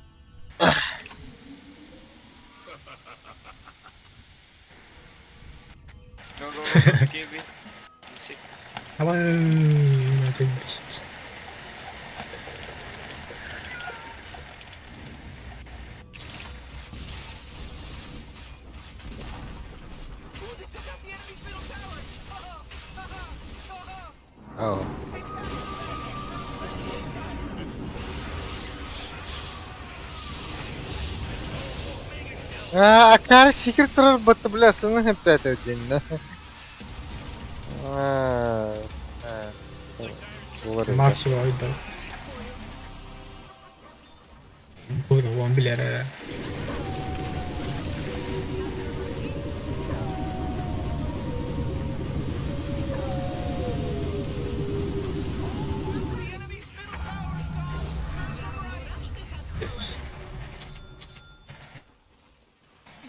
Go, go, go, BKB. Sick. Давай, опять бесит. Ooh, they took out the enemy's middle tower. Oh, oh, Ау. А, Акар секрет турар батты, бля, сының хепті өтен, да? Максимум ойда. Burada он билер. The enemy's middle tower is gone.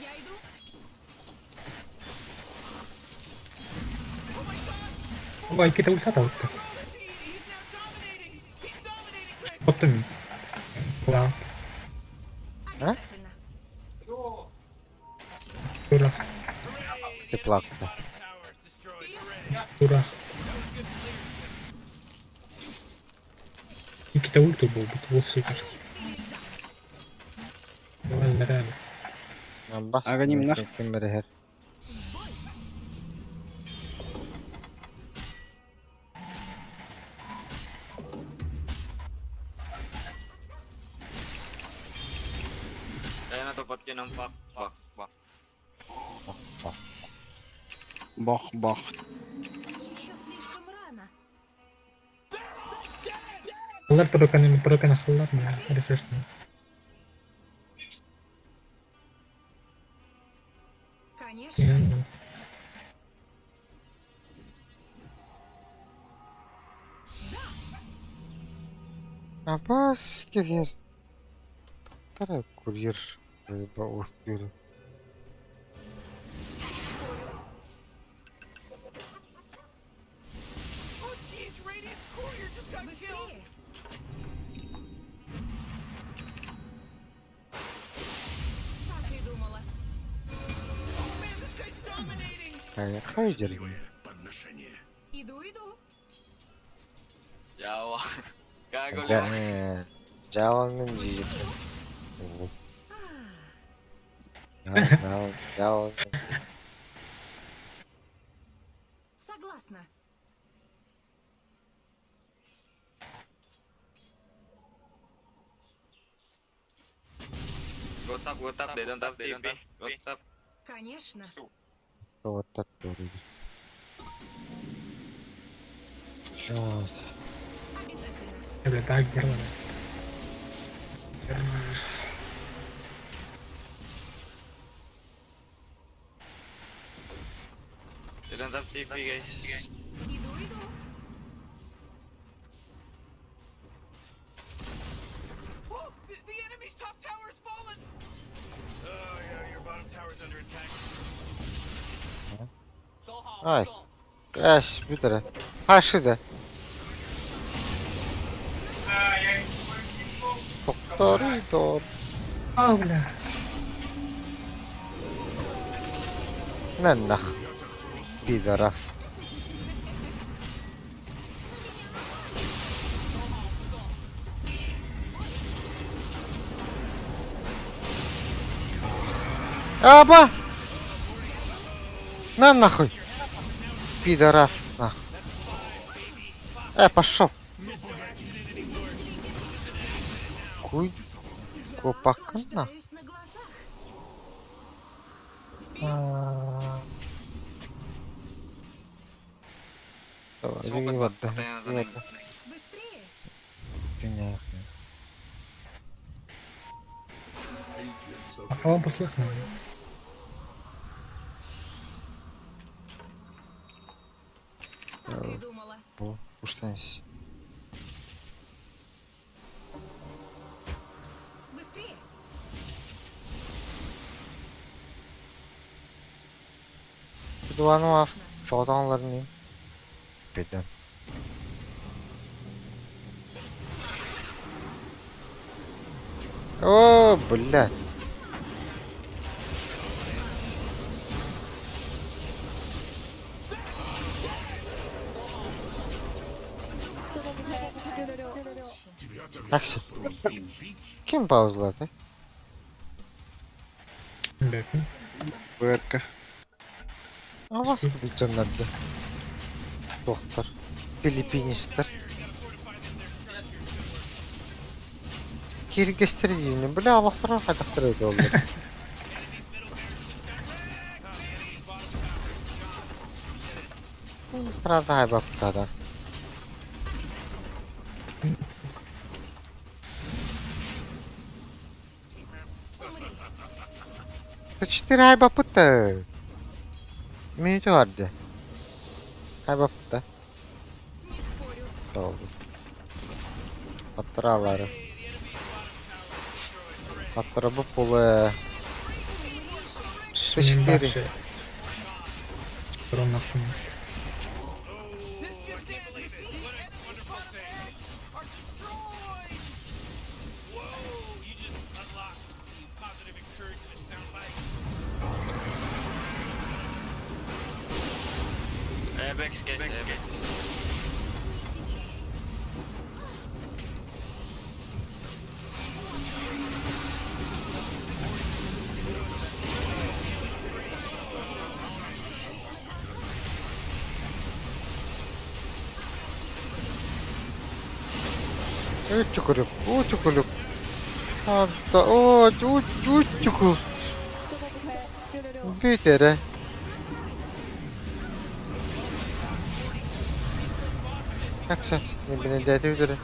Я иду. Ой, kita ulti atты. He's now dominating. He's dominating, Rick. Потом. Куда? Обязательно. Тура. Ты плакал. Тура. Иккитэ ульту буолбут, ол сикер. Давай нэрээр. Бас. Аганим нах. Ким берер. Kaya natapat yun ng pak, pak, pak. Бах, бах. Еще слишком рано. Халлар проканы проканы халлар маа рефреш. Абас киһи курьер курьер. Oh jeez, Radiant's courier just got killed. Так и думала. Oh man, this guy's dominating. Хайдер. Подношение. Иду, иду. Yawa. Gago lang. Жаланным диир. Жаланным. Согласна. Go top, go top. They don't have TP. Go top. Конечно. Вот Обязательно. Бля, так герман. They don't have TP, guys. Иду, иду. Oh, the enemy's top tower has fallen. Oh yeah, your bottom tower's under attack. Ай, эш, бүтэрэ. Хашида. Тохторидор. А, бля. Наннах. Пидорас. Аба! На нахуй! Пидорас, нахуй. Пошел. Куй. Копака на. Охлаждаюсь на глазах. Давай, Smoke вот, pa. Patay na вот. to. Быстрее. Понятно. А он послушный. Так и думала. Бу, уштанс. Быстрее. Дуану ас, соғданларны. Беден. О, блядь. Аксы. Ким паузалады? Блядь. БРК. А вас дьоннорду. Доктор. Филиппинистер. Киргизтер диибин. Бля, олохторун хайдахтар өтө оллар. Правда хайбаптара. Четыре хайбапыта. Минути vardı. Хайбапыта. Не спорю. Oldu. Hatıraları. Hatıra bu pulu. Четыре. Рон нахуй. This just in. The enemy's bottom barracks are destroyed. Whoa, you just unlocked the positive encouragement soundbite. Apex, guys. Apex. Не сейчас. Үчүкүрүк, үчүкүрүк. Hatta o uçuku. Bir tere. Akşam ne bileyim dedi üzere.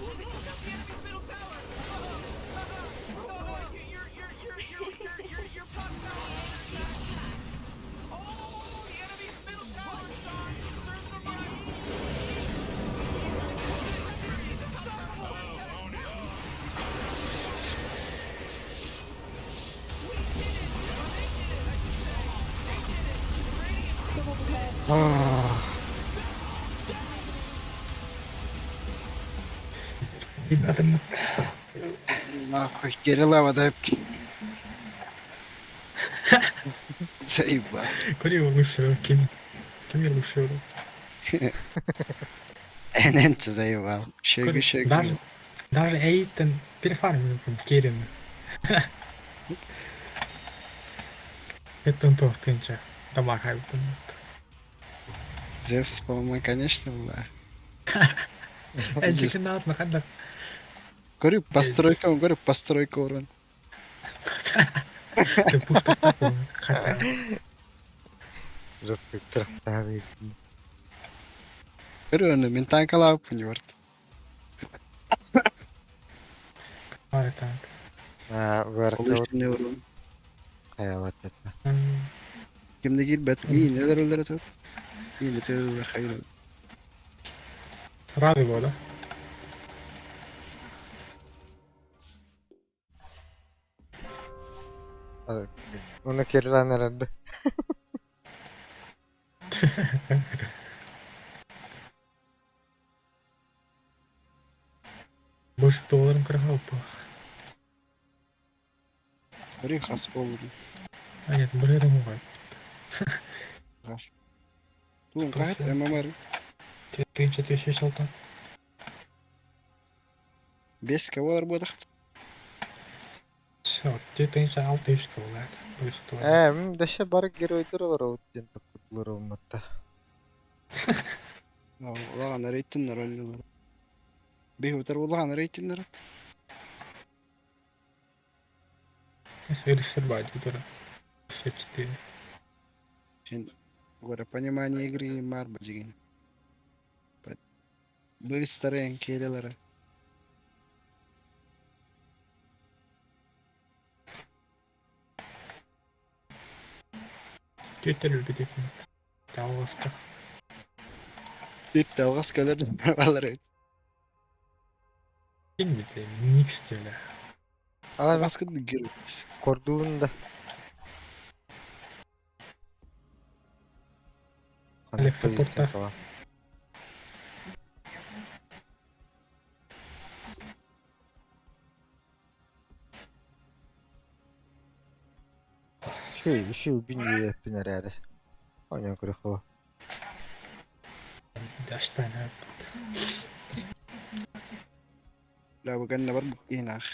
Oh, your top tower. Oh, the enemy's middle tower is gone. Serves them right. Ребята, Нахуй, Кирилла дай. Заебал. Кори лучше, ким? Ким лучше? НН заебал. Шеги, шеги. Даже, даже Эйтон перефармил там Керина. Это он тоже тынча. Дамага Зевс, по-моему, конечно, была. Эджикинат на хандах. Говорю, постройка, он говорю, постройка урон. Ты пусто такой, хотя. Жестко кырахтаабы. Говорю, он ментанкала пуньорт. Ай, так. Варка Полученный урон. хайабат это. Кимде киирбэт, миин өлөр өлөр этэ. Миин ити өлөр хайыр. Рады его, да? Уну кирлан эрэрдэ. Больше долларом крахал пах. Бери хас болду. А нет, блин, это мугай. Туун кахат ММР. Тынча тысяча шалта. Бес кого работахт. Все, ты тынча алты үш кого Плюс Ээ, дэше бары геройдер олар ол диэн токкудлар умматта. Улахан рейтиннер ойнулар. Бихутер улахан рейтиннер. Ресербать, который 54. Говоря, понимание игры марба деген. Быстро келелere. Тетя любит этим. Таласка. Бүт алгас көлөр алар. Ким бит ник стиля. Алар Алгас көлөр герой. кордуун да. Алекса Порта. Şu şu bin yapın herhalde. Oynan kırık Даштана. La bukan бар букинах.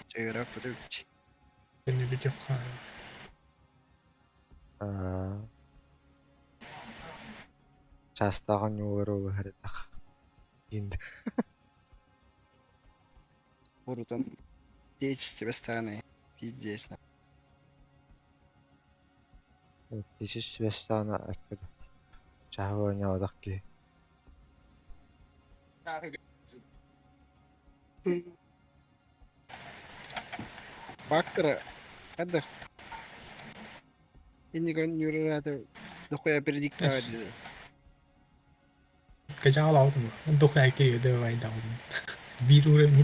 Чегера путуч. Не бит Частаган юлар олу харитах. Инде. Урутан течь себе станы. Пиздец. Тишиш свестана аккада. Чахва ойнаадах ки. Фактора. Когда Иннигон юрата дохуя предиктовать. Качал аутом. Дохуя кири давай даун. Бир уровень не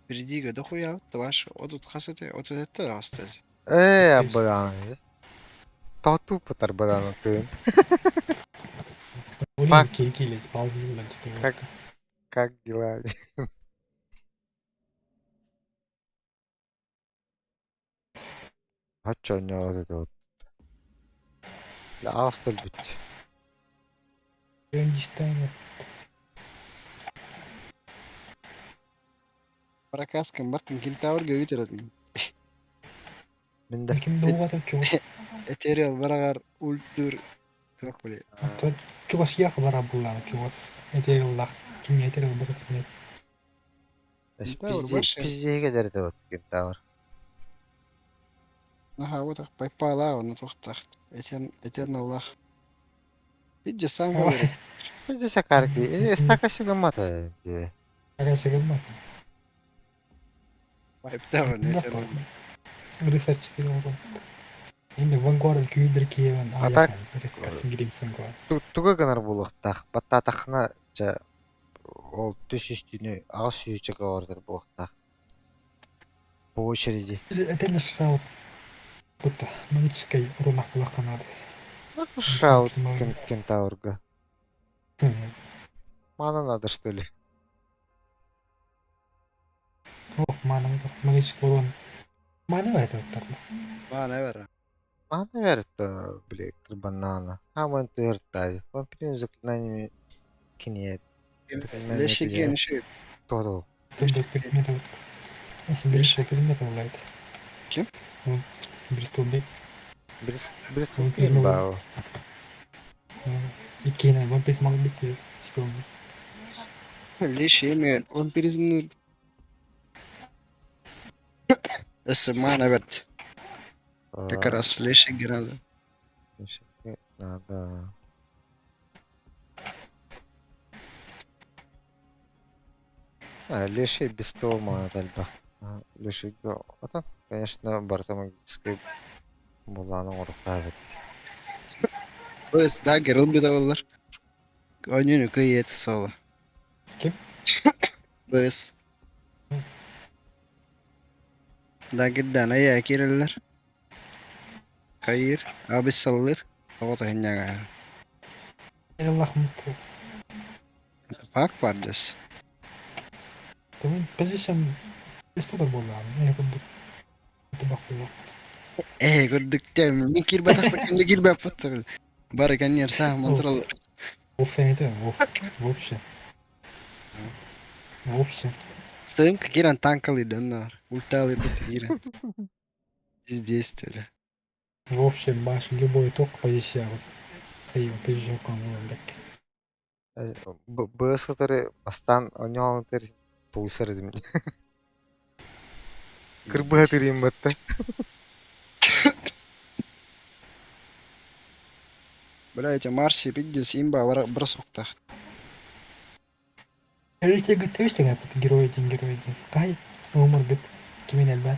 Передига дохуя ваш отут хасете отут это остать. Ээ, бадан. Тату патар бадан тын. Пак. Кири Как как дела? Хача ойнаад это вот. Астал бит. Проказка Мартин Кентавр говорит Минде. Ким дугата чугас. Этериал барагар ультур туох били. Чугас ях бара булла чугас. Этериал ким этериал бара ким. Кентавр больше. Пизде кедерде вот кентавр. Аха, вот пайпала он туохтах. Этер Этернал лах. Видите, сам говорит. Пизде сакарки. Стака сигамата. Какая сигма? Пайптаван Этернал. Рыцарь 4 урон. Енді Вангуард күйдір киевен А так- Гримсон Туга гынар булуктах. Баттатахна жа ол түс үстүнү ага сүйүчөкө ордер булуктах. По очереди. Это не шраут. Будто магическай рунах булахха наада. Шаут кентаврга. Мана надо, что ли? О, мана магический урон. Мана это вот Мана бер. Мана верит, бля, банана. А ман туэртай. Вампирин заклинаниями кинет. Леши генши. Тодол. Тут предметов. Если берешь предметов, лайт. Ким? Бристолбек. Бристол Бау. И Кейна, вампиризм мог быть вспомнил. Леши эми вампиризм. Өссө мана берт. Как раз леши генада. Надо. Леший без того мана тальба. Леший го. Конечно, барта магической буланы орукка Өс дагер ылбыт олар. Онюну кыйет соло. Ким? Бс. Дагердан ая киреллер. Кайыр, абиссаллыр. Оғыта хинняга. Аллах муту. Фак бардыс. Тому позициям история буолла. Я курдук. Табак буолла. Э, көрдүк тем. Мин кирбе тахпа кимде кирбе путсагыл. Бары каньер саа монтрал. Вовсе не это, вообще. Вообще. Сымка киран танкалы даннар. Ульталы бут киран. Здесь ли. Вообще, баш любой ток позиция. Вот. Хайо, позиция кому бек. БС, который бастан оньоон тер туусар дим. Кырбыга тырыйм батта. Бля, эти Марси, пиздец, имба, бросок тахт. Эрите гыттыбыш деген герой один, герой один. Кай умur бит. Кимин элбэ.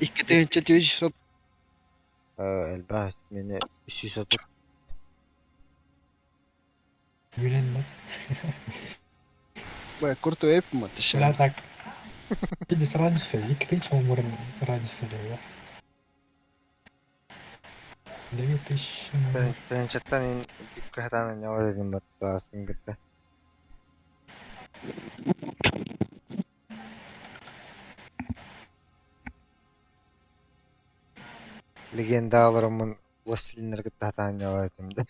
Икки тыһынча түс сот. Элбэ мени сүйсөтүп. Бүлен да. Бля, курту эп матыша. Бля, так. Пиздец, разница. Икки тысяча умур разница да. 2000. Тыһынчаттан ин бүккәһтан ньоон дим батта сингитте. Легендаларымын властелиннер кыттаһтан ньоон дим.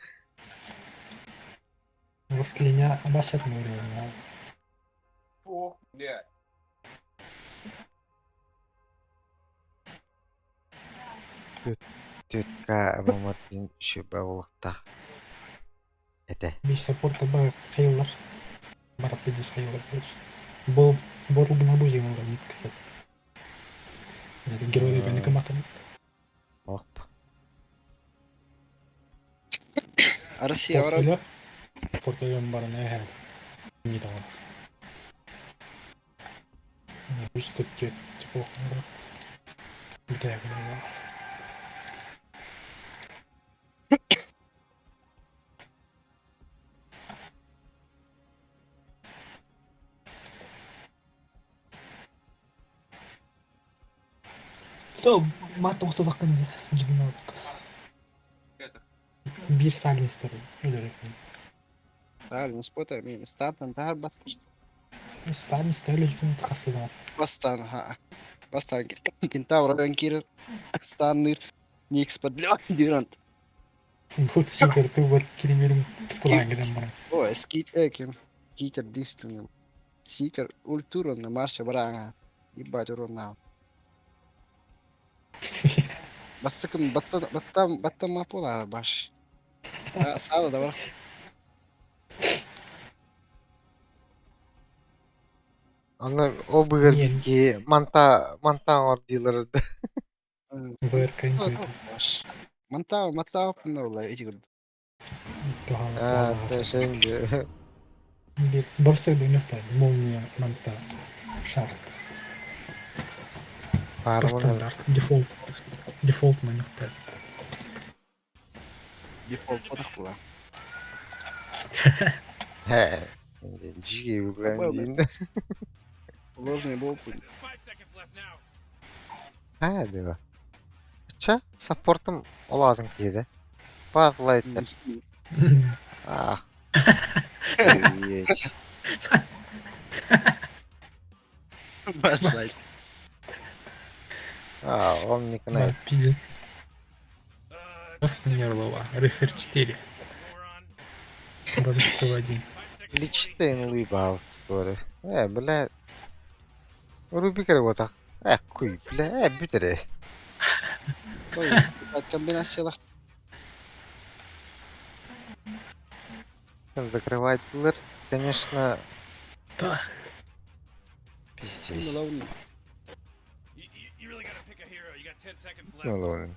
Властелиня башат море. Ох, блядь. Түткә маматын шүбә улуктах. Эте. Биш саппорта бар хейлар. Бар пиздец хейлар, короче. Бол ботл бы на бузе надо нитка. Это герой да не комата. Оп. Россия вара. Португалия бар не Не там. Не, что тут типа Да, я понимаю. Со, мат тоқтадаққын жигналық. Bir сайленстер өлөрөтүн. Правильно, спота, мен статан тахар бастыр. Сайленстер өлөрөтүн тахасыдан. Бастан, ха. Бастан кентавр кир станныр никс подлёт дюрант. Вот супер, ты вот киремерим скулагерем бар. О, скит эким. Китер дистунum. Сикер ультурон на Марсе барanga. Ебать урон Бастыкым батта батта батта мапула баш. Сада да бар. Аны ол быгыр битки манта манта ордилар. ВРК Баш. Манта мата ну эти говорят. А, тенге. Борстой дүйнөктө молния манта шарт. Стандарт, дефолт. Дефолт на нөхтө. Дефолт подах була. Хэ. Жиге углан дейін. Ложный был путь. Ха диба. Ча, саппортум олаатын киһи Пат лайтер. Ах. Охуеть. Баслайт. А, Омникнайт. Пиздец. Просто Нерлова. Рыцарь 4. Божество 1. Личтейн лыбал скоро. Бля. Рубик работа. Хуй, бля, бүтере. Ой, комбинациялах. Закрывать лыр, конечно. Да. Пиздец. Ну ладно.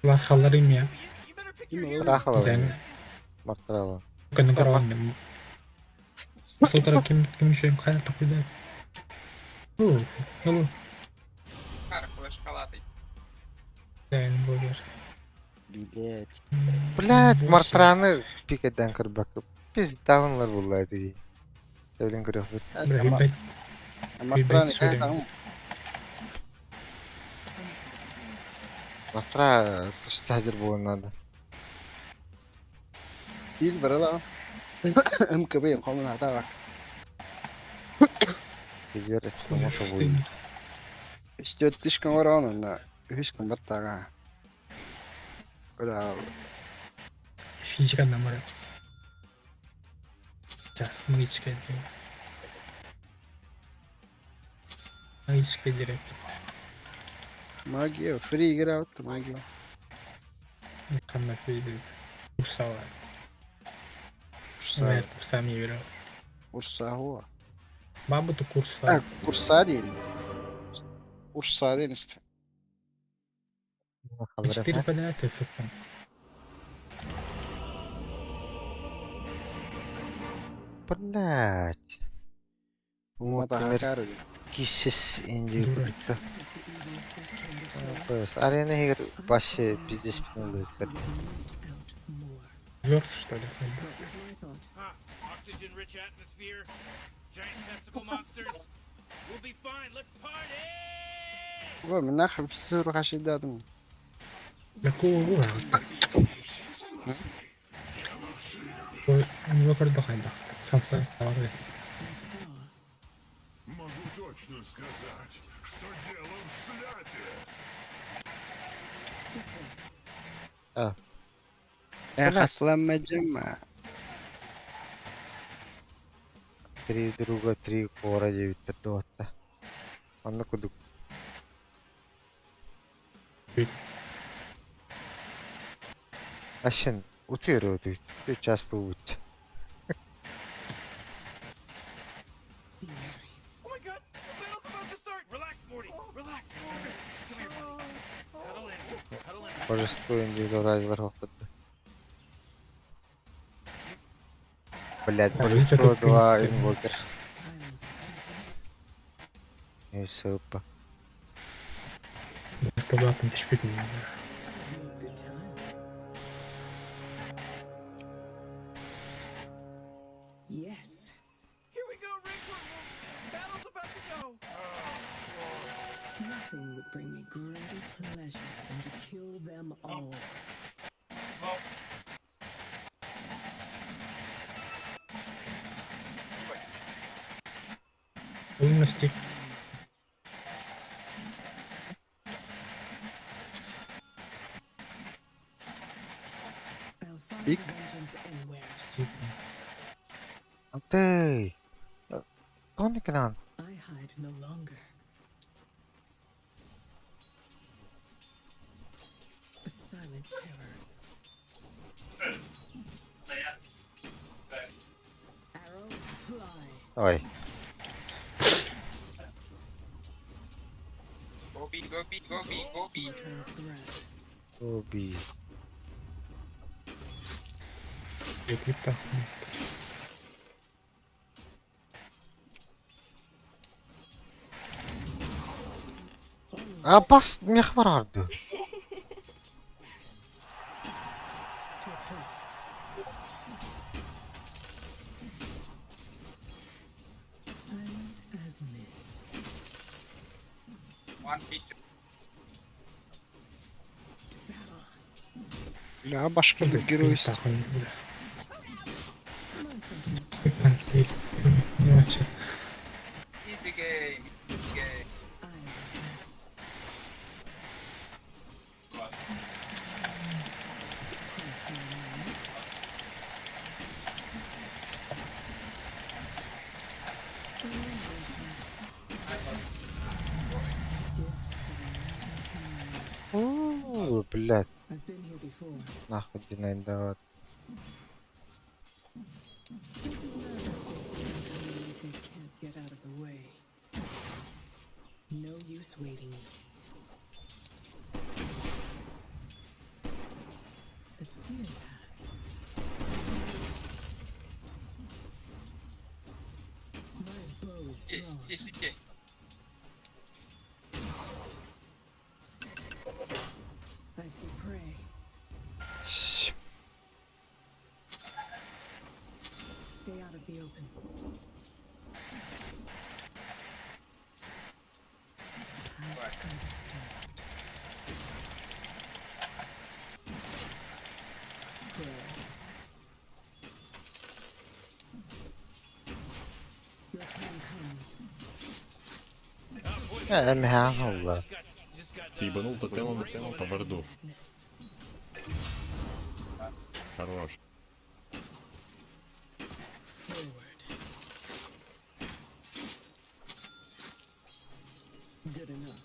Вас халларым я. Рахала. Да. Мартырала. Көнү караган. Сутара ким ким еще им хайна токуйда. Ну, ну, блогер. Блять. Блять, Мартраны пикеден кырбак. Пиздаунлар буллар диги. Блин, көрөх бит. Мартраны кайда? Мастра күстәдер булын надо. Стиль барала. МКБ холун хатага. Тигер самоса буй. Үстөт тишкөн орон на үскөн баттага. Куда Физика намара. За, магическая Магическое дерево. Магия, фри игра, вот магия. Ханна фри Урсала. Урса. Нет, Урса не верил. Урса го. Баба то курса. А, курса дейін. Урса дейін істе. Четыре подряд, сука. Блять. Мата Кисес инди кутта. Арена егер вообще пиздец пиндец. Верс, что ли? Oxygen-rich atmosphere, giant testicle monsters. We'll be fine. Let's party! Ой, нахер все хашидадым. Какого ура? Могу точно сказать, что дело в шляпе. А. Эх, аслам джама. Три друга, три кора, девять, пятота. Анна кудук. Ашын, утуер өтүй. Үч час будет. Божество индивидуализм хоқпыт. Блять, божество 2 инвокер. И все, опа. Бесплатно түшпейді. Yes. Here we go, Rick. Battle's about to go. Nothing would bring me greater pleasure than to kill them all. Полностью. Пик. Ты. Тоникнан. I hide no longer. A silent terror. Arrow fly. Ой. Go B, go B, go B, go B. Transgress. Оби. Крипта. А бас мех барарды. To a point. Silence. One feature. Бля, башка геройство. Easy game. Easy game. Уу, блядь, I've been here before. нахуй динай давать. Doesn't matter if they see me coming if they can't get out of the way. No use waiting. The deer path. My bow is Yes, drawn. yes, yes. I see prey. Тш, Stay out of the open. Pass undisturbed. There. Your time comes. Эмһээн олла. Ты ебанул тотемом по варду. Madness. Хорош. Forward. Good enough.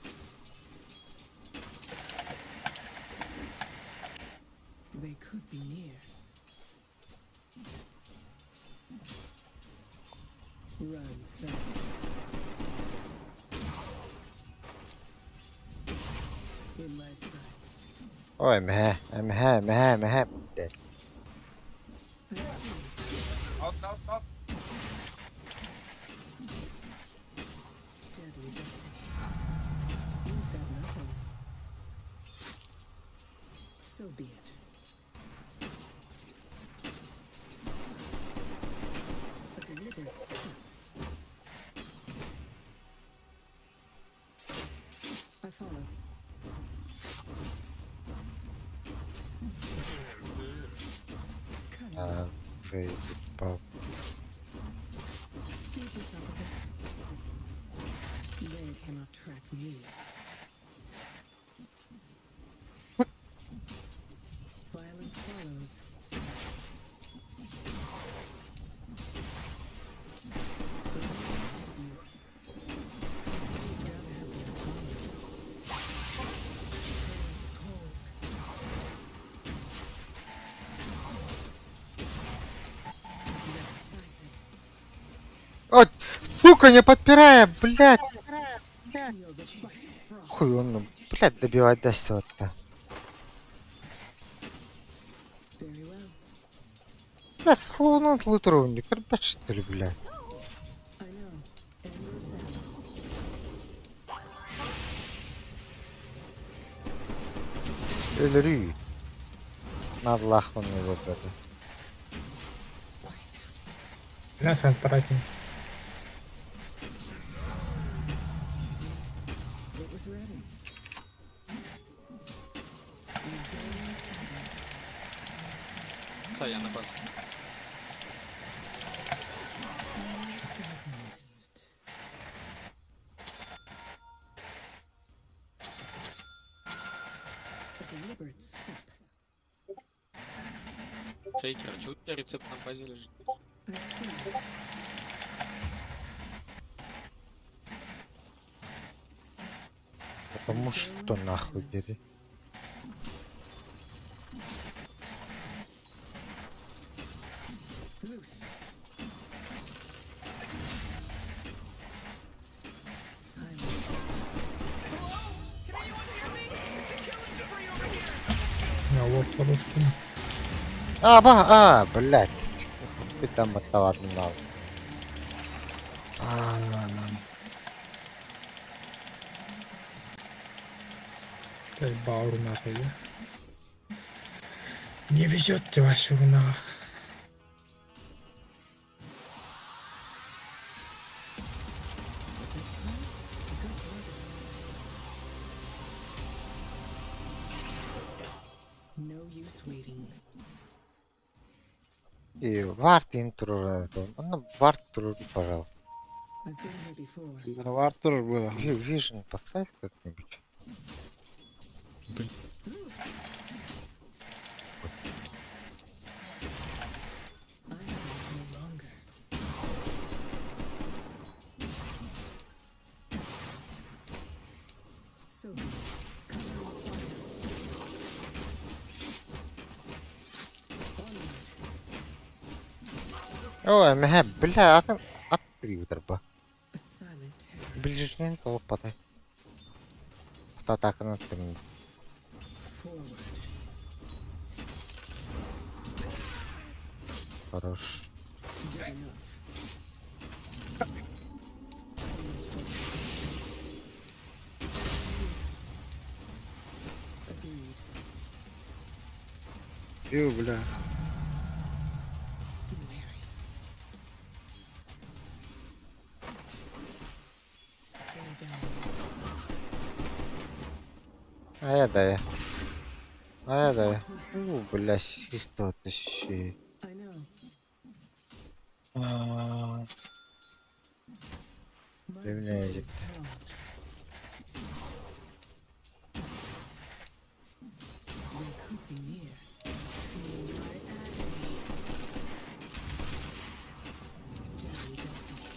They could be near. Run fast. In my sights. Ой, эмһэ, эмһэ, эмһэ, эмһэ, блядь. I see. Out, out, out. Deadly destiny. You've got nothing. So be it. A deliberate step. I follow. Cunning. А, заебал. Speed this up a bit. They cannot track me. Violence follows. Right you. You'd rather have been followed. Silence cold. That decides it. Ой, сука, не подпирая, блядь. Feel the bite of frost. Хуй он, ну, блядь, добивать даст вот-то. Very well. Бля, словно лутровник, ребят, что ли, бля. I know. Endless ammo. Өлөрүү. Надлахмын вот это. Бля, сен паратин. It was ready. You go in silence. Сая на базу. Does mist. A deliberate step. Шейкер, а чё у тебя рецепт на базе лежит? I see. Потому что нахуй дери. Loose. Silence. Hello? Can anyone hear me? It's a killing spree over here. Я лох по-русски. А, ба, а, блядь. Ты там оттовадно. Ты бауру нахуй, да? Не везет тебе ваша руна. At this price, a good bargain. use waiting. И вард ин турар. Ну, вард турар, пожалуйста. I've been here before. Вард турар было. Вижен поставь как-нибудь. I wait no longer. So be it. Cover and fire. Onward. Ой, мэ, бля, атын ат ба. A silent terror. Ближнин толып потай. Атаканы тым. Forward. Хорош. Good enough. Agreed. Ю, бля. Be wary. Stay down. А я да я. А я да я. У, бля, чисто тащи. I know. А, My Ты меня bow иди. is drawn. They could be near. Feel my agony. Deadly destiny.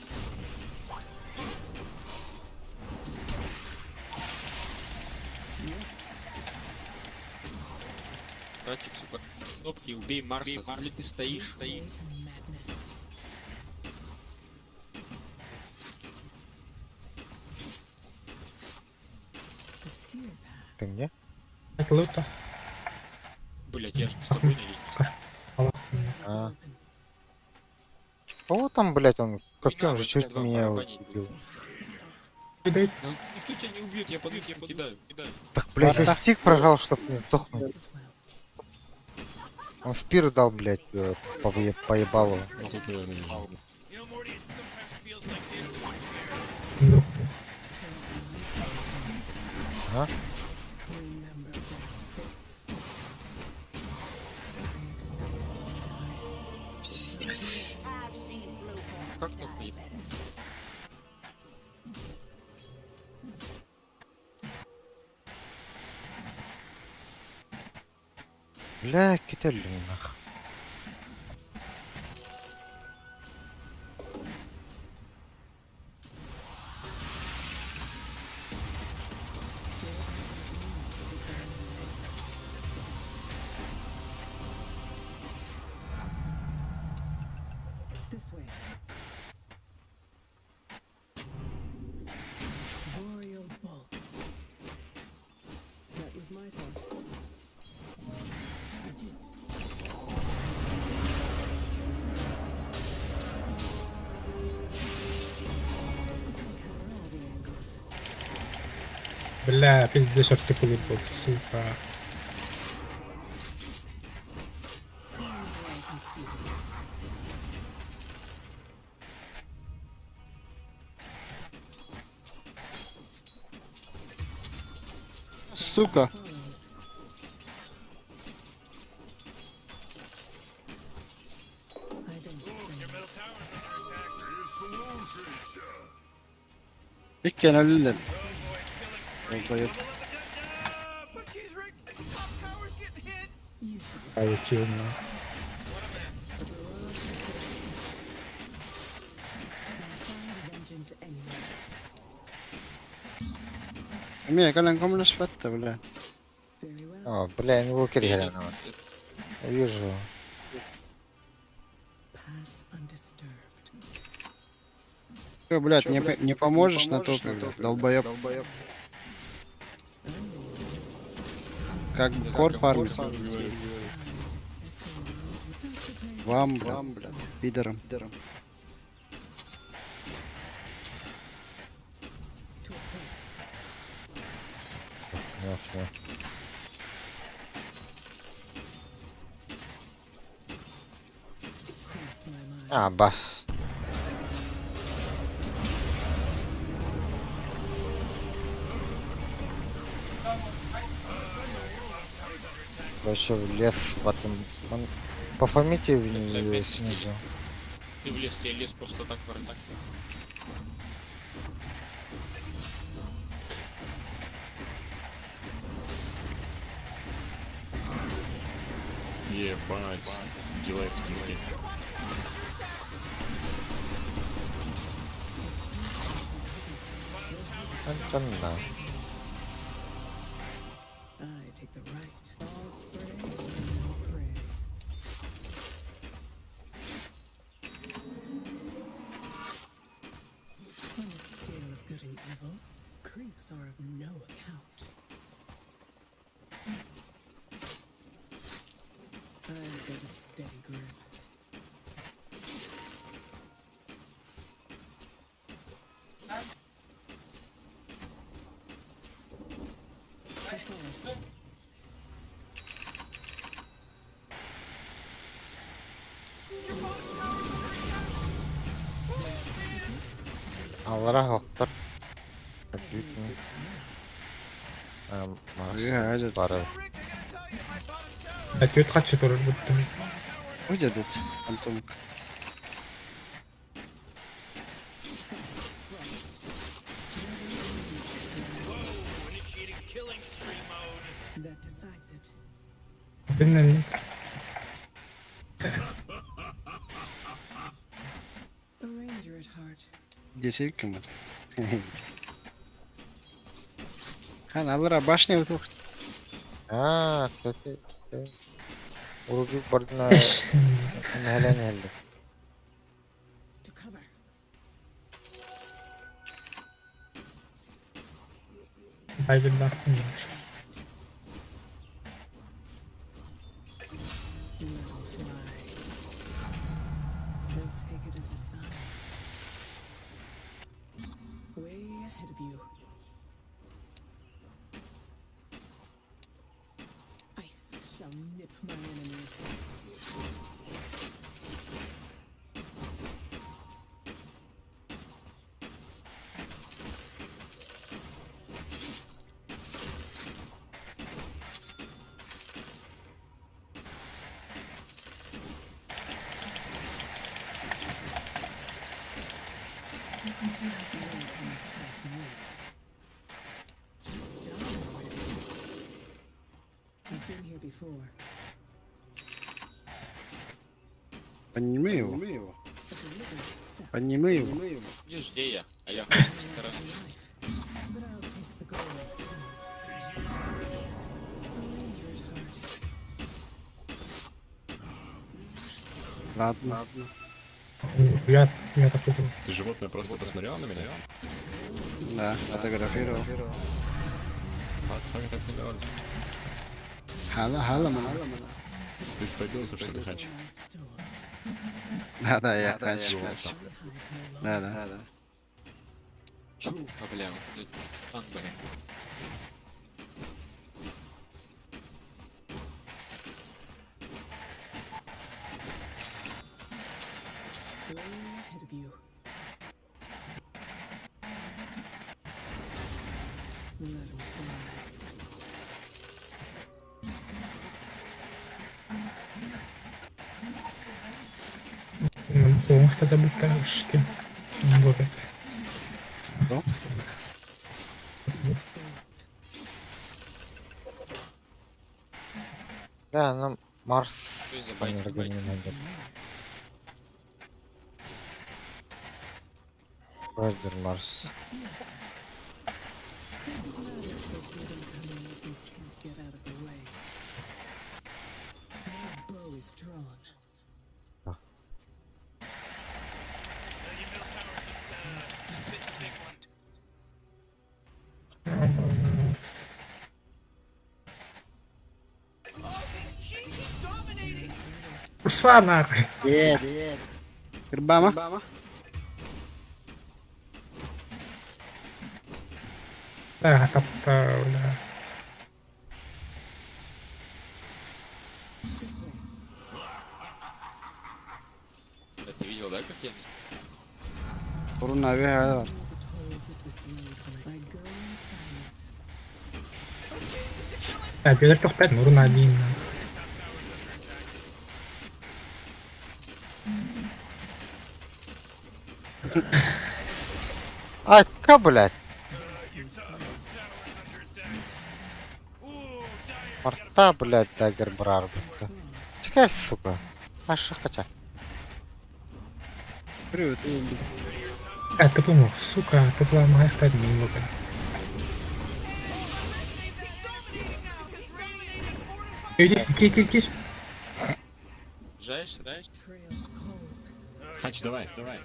Братик, сука, кнопки, убей Марса. Или ты стоишь, стоишь. Way to madness. The deer path. Ты мне? Это лута. Блять, я же с тобой на линии. Аллах. А. Кого там, блядь, он копьем же Хуйня, чуть два меня барабанить убил. Дайте. Ну, никто тебя не убьет, я подушку кидаю, кидаю. Так, блядь, я стик прожал, чтоб не сдохнуть. As well. Он спир дал, блядь, поебалу. You know, Morty, it sometimes feels like they don't even care. Ну, Ага. Remember their faces. I expected to die. I've seen blue Как нахуй? Бля, кидали нах. This way. Boreal bolts. That was my thought. I did. I cover all the angles. Бля, пиздец, артикулы был, сука. Where I can see them. Сука. Follows. I don't spend. İlk ölürler. Долбоёб. But jeez, Rick, the top tower's getting hit. You should А я темно. find vengeance anywhere. Эмиэ, кэлэн көмөлөспөттө, бля. Very well. О, бля, инвокер глянул. Вижу. Pass undisturbed. Чё, блядь, не поможешь на топе, блядь, долбоёб. Как бы кор фармит. Вам, блядь, пидорам. To a point. Ну, всё. Crossed my mind. А, бас. Вообще в лес потом. Он пофомите Опять снизу. Ты в лес, тебе лес просто так вратак. Ебать. Дела из пизды. Антонна. I take the right. All spray, no pray. On the scale of good and evil, creeps are of no account. I've got a steady grip. Аллара охтор. Марс бары. Ответ хачы турар буттум. Уйдет Антон. Initiating killing spree mode. That decides it. Bilmem. A ranger at heart. Десятка мы. Хан, алара башня вот А, кстати, Уруги бардына нәлән әле. To cover. Айгылдаах. Let 'em fly. They'll take it as a sign. Way ahead of you. Ice shall nip my enemies. No one can track me. Just die already. I've been here before. Подними его. A deliberate step. Подними его. Видишь, где я? Алло, с стороны. But I'll take the gold too. A ranger at heart. Ладно. Ладно. Я я такой. Ты животное просто посмотрел на меня? Да, фотографировал. Фотографировал. Хала, хала, мана. Ты спобился, что ли, хач? Да, да, я хач. Да, да. А, бля, вот этот танк, бля. Way ahead of you. Let 'em fly. Оңқта буттар ишке. Вот. Да? Да, ну Марс. Что за байки, байки? Бардыр Марс. Doesn't matter if they see them coming if you can't get out of the way. My bow is drawn. Your middle tower just missed a big one. Jeez, he's dominating. Уса нахуй. Дед. Кырбама. Да, тапта, бля. This way. Да, ты видел, да, как я Бурун abi hala var. The tolls of this road. I go in silence. Да, бедер тохтат, мурун один. Айка, блядь. Порта, блядь, дагер брар Чекай, сука. Аша хотя. Привет, А, ты помог, сука, ты была моя минута. Иди, кир, кир, кир. Жаешь, жаешь? Хач, давай, давай.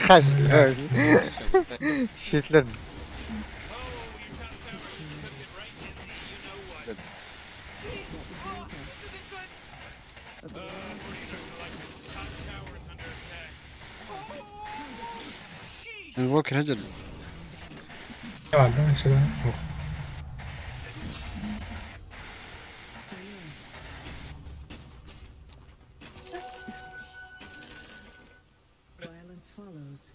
Хач, давай. Щитлер. Инвокер один. Давай, давай сюда. Violence follows.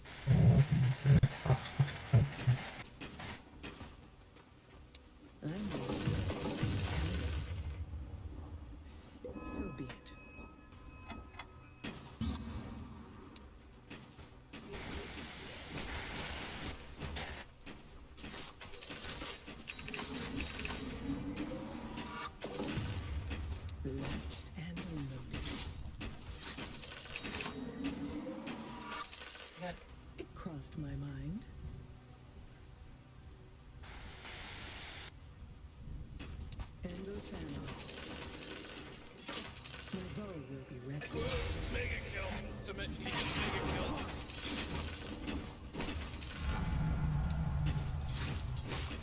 I'm ready. So be it. Latched and loaded. It crossed my mind. Endless ammo. My bow will be ready. Mega kill. He just mega killed.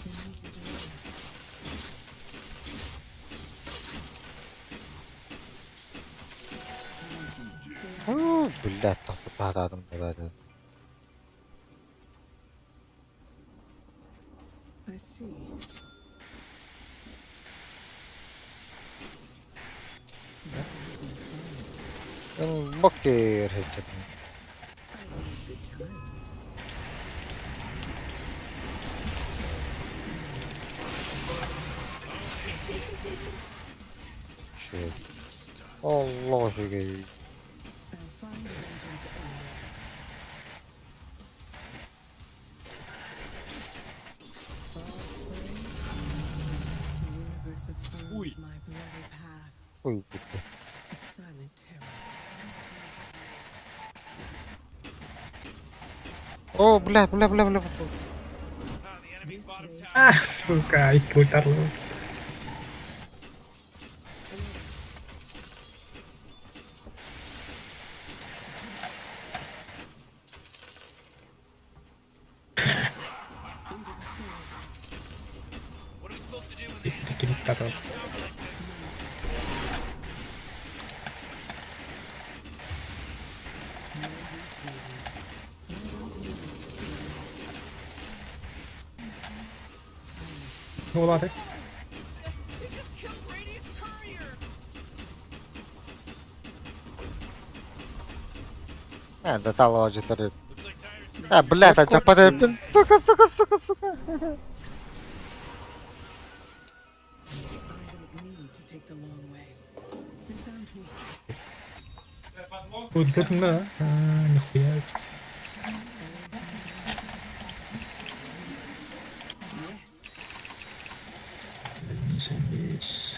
An easy delay. Уу, блядь, тохтоотаадым блядь. I see. Инвокер хэтчэн. I made good time. Shit. Allah үчүгэй. I'll find vengeance anywhere. All spring, the universe affirms my bloody path. Ой, блядь. A silent terror. О, бля, бля, бля, бля. А, сука, и пультарло. Таким так. Ну ладно. Э, да талоо жетер. А, блядь, а чапа Сука, сука, сука, сука. I don't need to take the long way. They found me. Вот это да. А, нихуя. Заебись.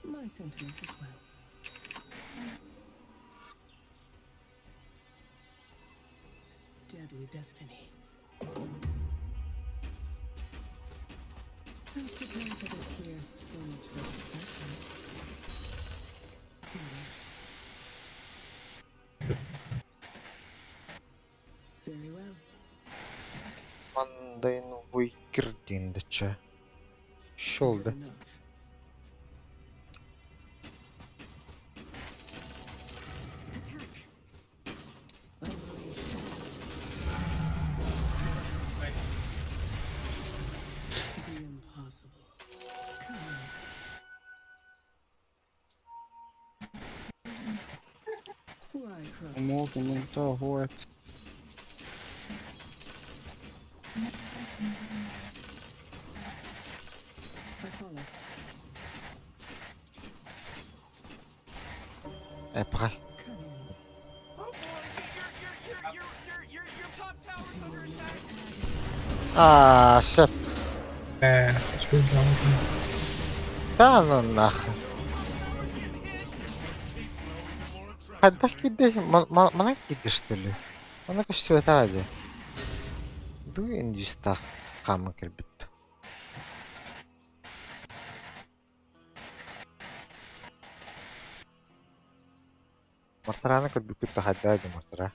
My sentiments as well. Deadly destiny. I've prepared for this gear so much for discussion. Be wary. Very well. Мандайн выкирдиндче. Шолды. Good enough. Attack! The impossible. Come on. Why cross? Молот, ну вот. I follow. Э, пахай. Аа, сөп. Э, спилдаммытын. Да ну нахуй. Хайдах киирдэ? Манан киирдэ что ли? Манна көстүбэтэҕэ дии. Дуу индюстаах хааман кэлбит. Мартарааны көрбүккүт да хайдаа дии Мартара.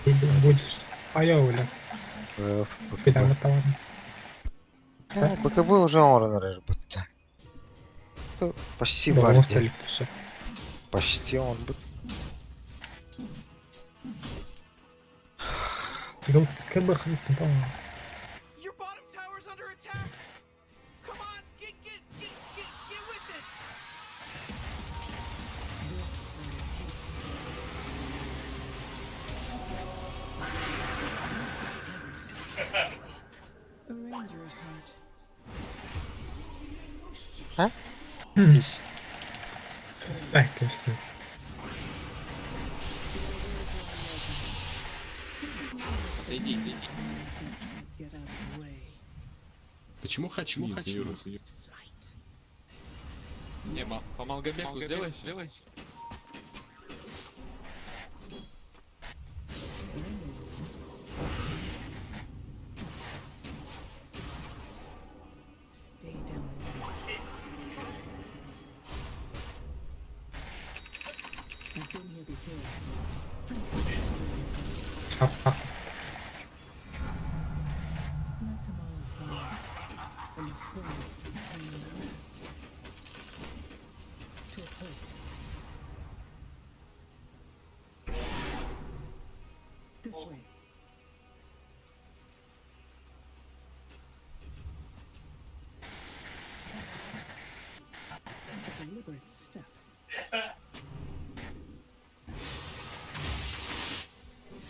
Будешь. А я Оля. БКБ. БКБ уже оҥорон эрэр бутта. Почти бар дии. Почти оҥорбут. Your bottom tower's under attack. Come on, get get get get get with it. A ranger at heart. А? Säkerst. Иди, иди. Get out of the way. Почему хочу не инициируется? Не, по Малгобеку сделай, сделай. Stay downwind. I've been here before. Let them all fall, and the forest will claim the rest. To a point. This way. A deliberate step.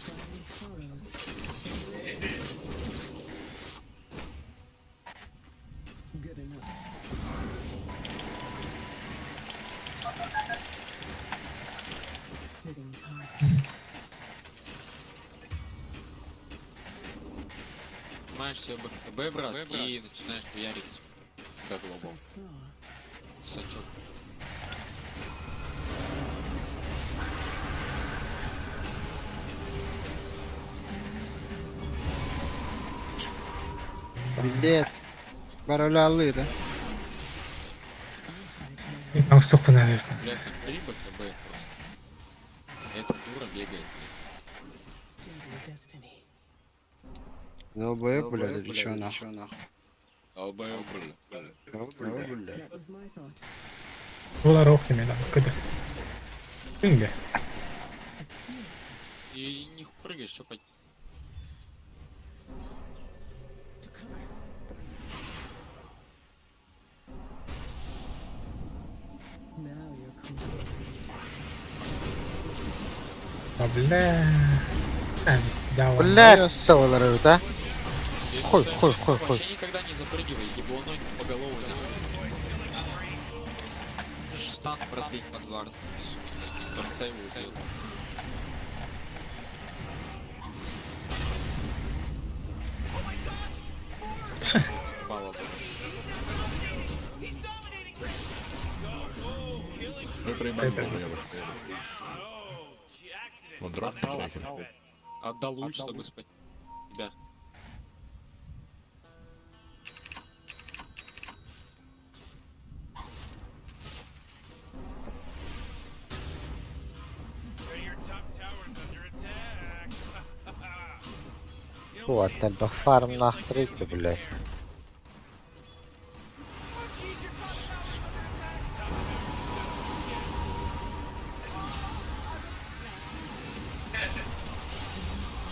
Fiery furrows. Good enough. Fitting target. Снимаешь себе БКБ, брат, и начинаешь хуяриться. Как лобом. I saw. Сачок. Билет. Баролялы, да? Там столько, наверное. Бля, там три БКБ просто. Эта дура бегает, Deadly destiny. Долбоеб, блядь, или чё нахуй? блядь. Долбоёб, бля. That was my thought. Була рохними, да. Куда? Инге. И не прыгаешь, что по... To cover. Now you're cool. А, бля. А, дьявол. Блядь, савалар эбит, а? Если Хуй, сами хуй, хуй, хуй. Вообще никогда не запрыгивай, ебланой по голову. Можешь стан продлить под вард, ты, сука, торца его убил. Упала, блядь. Вы проебали долбоёбы. Вот дроп шейхер. Отдал ульт, чтобы спать. Да. Your top tower's under attack. Вот, элбэх фармнаах трик блядь.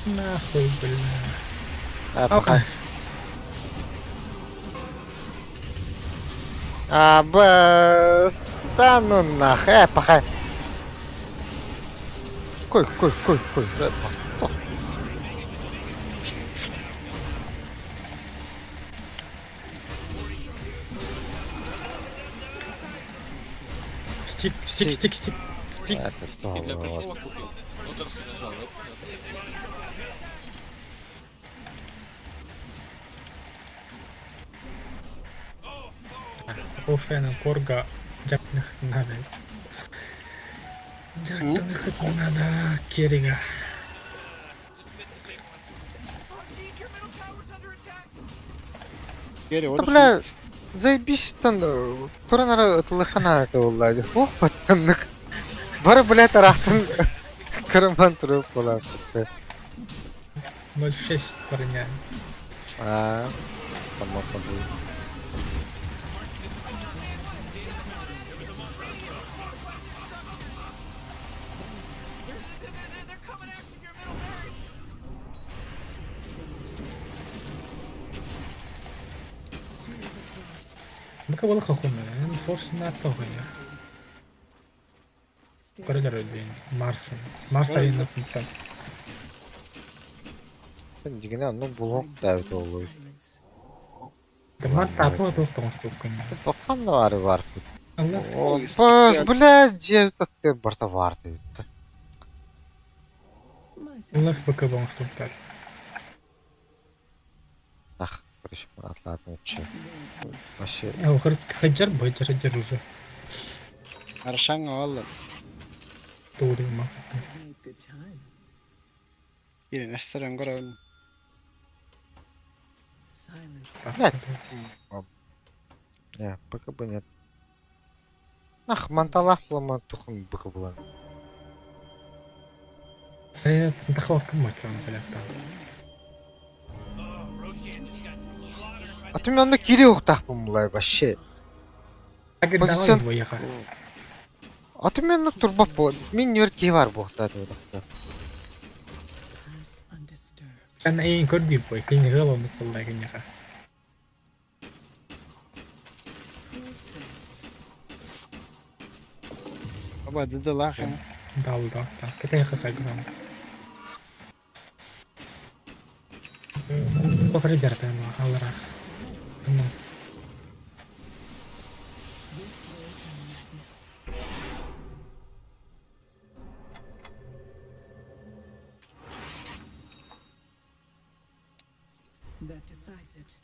Нахуй, бля. А, пахай. А, бас, да ну нах, пахай. Кой, кой, кой, кой, пах. Стик, стик, стик, стик. Стик. Ты для прикола купил. Ударсы нажал. Офсайна корга дьарыктаных надо. Дьарыктаных надо керега. Да бля, заебись там, туран ара ытылыхана это болла. Ох, паттаннык. Бары, блядь, арахтын кырыман туруп болар. 0,6 парня. А, само собой. Бака была хохуна, форс на того я. Коридор день. Марс. Марс арена пункта. Дигине ну булок да болу. Март тапы туох тоҥостуккун. Бахан бар бар. О, блядь, же татты барта бар деп. Улас БК оҥостуктар. Ах, короче, атлатны вообще. Вообще. Хаджар быджар хаджар уже. Аршанга валла. Туурма. Бирин эссерен көрөбүн. Блядь. Не, БКБ нет. Нах, манталах буламан тухым БК булан. Сен тахлаккын мачон блядь. А ты меня кире ухтахпын булай вообще. Позицион... А ты меня турбап була. Мин нер ки бар бу та. Эн эйин көрдүм бой, кин гылом кылдай киняха. Аба дыдылах. Дал да, да. Кетен хасай грам. Покажи дертема, алара. Ну. That decides it.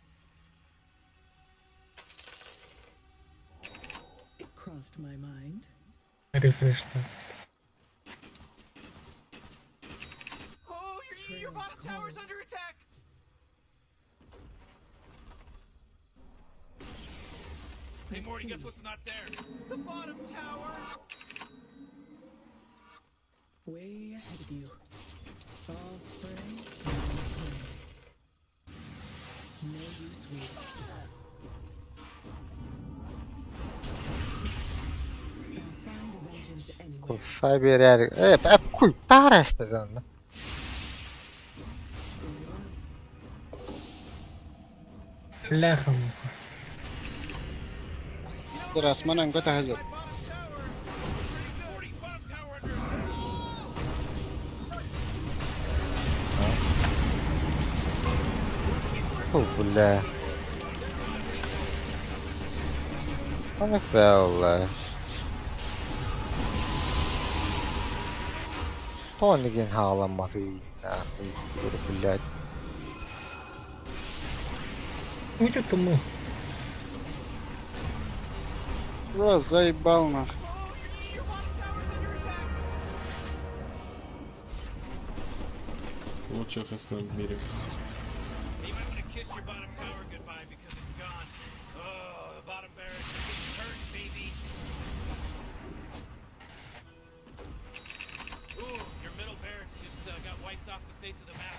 It crossed my mind. Рефреш. Oh, your bottom tower's under attack. Hey Morty, guess what's not there? The bottom tower. Way ahead of you. All spray, no play. No use waiting. I'll find a vengeance anywhere. Сайбер э, эп куй тараста. Бляха муха. Расманан көтө хазыр. О, бля. Анык бэлла. Тониген хааламматы. Блядь. Учут тому. Бля, заебал нах. Лучший ХСН в мире. Hey, you might want to kiss your bottom tower goodbye because it's gone. Oh, the bottom barracks are getting hurt, baby. Ooh, your middle barracks just got wiped off the face of the map.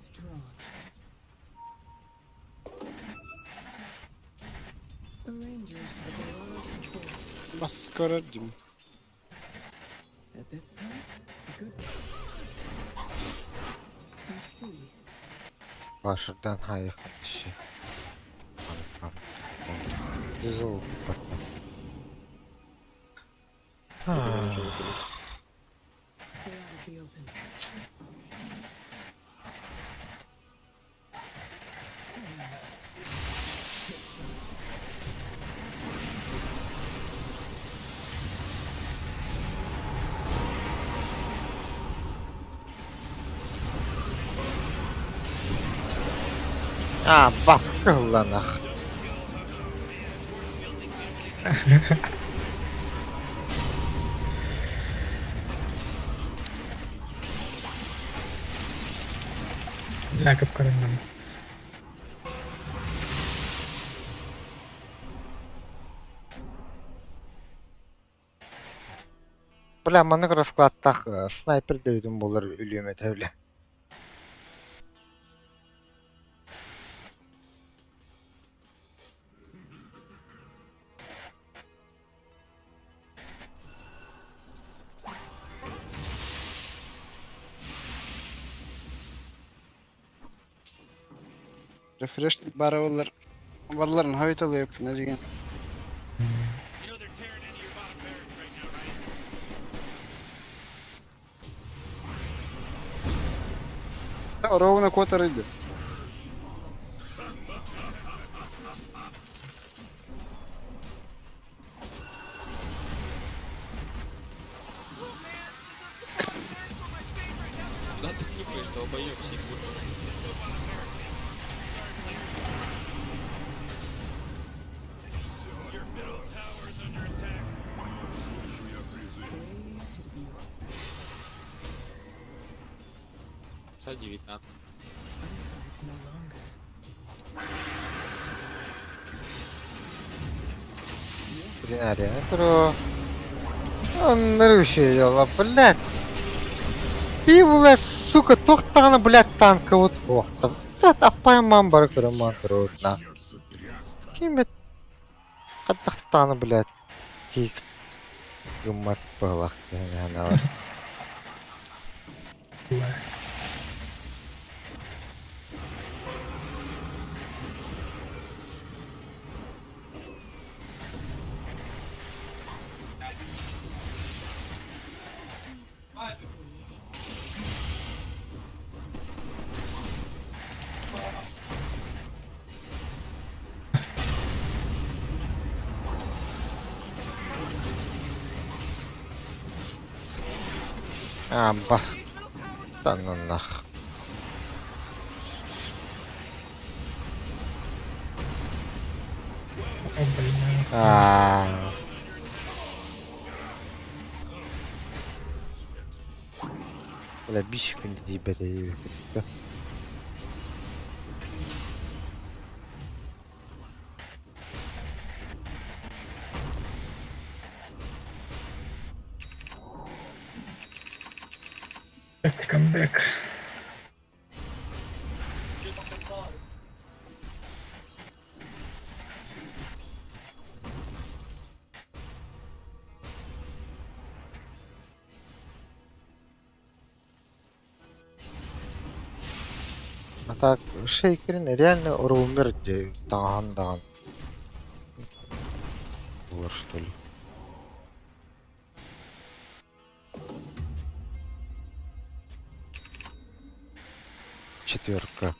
is drawn. A ranger of the large force. Бас көрөр дим. At this pace, a good. I see. Başırdan hayır kişi. Güzel oldu. Stay out of the open. Ha baskı lan ah. Якоб көрүннүм. Бля маннык раскладтах снайпер дөйдүм болар үлүөмө төбле. Refresh бары олар. Балларын хавиталы не деген. You know they're tearing into your bottom barracks right now, right? Ровно квотер идет. Куда ты кликаешь, долбоёб, секунду. Your middle tower is under attack. Слышу я призыв. Way ahead of you. За 19. I hide no longer. Бинария. Туру. Оннары şey yolla, блядь. Пивла, сука, тохтагана, блядь, танка вот охта. Блядь, аппайман бар көрөман көрөтна. Начнется тряска. Ким каттахтаны, блядь. Кик. Гыммат балак деген бар. А, бас. Тананах. О, блин. А. Бля, биш күн дибәдә. Come back. А так, шейкерин реально роумер где таган даган. Булар, что ли. Четверка.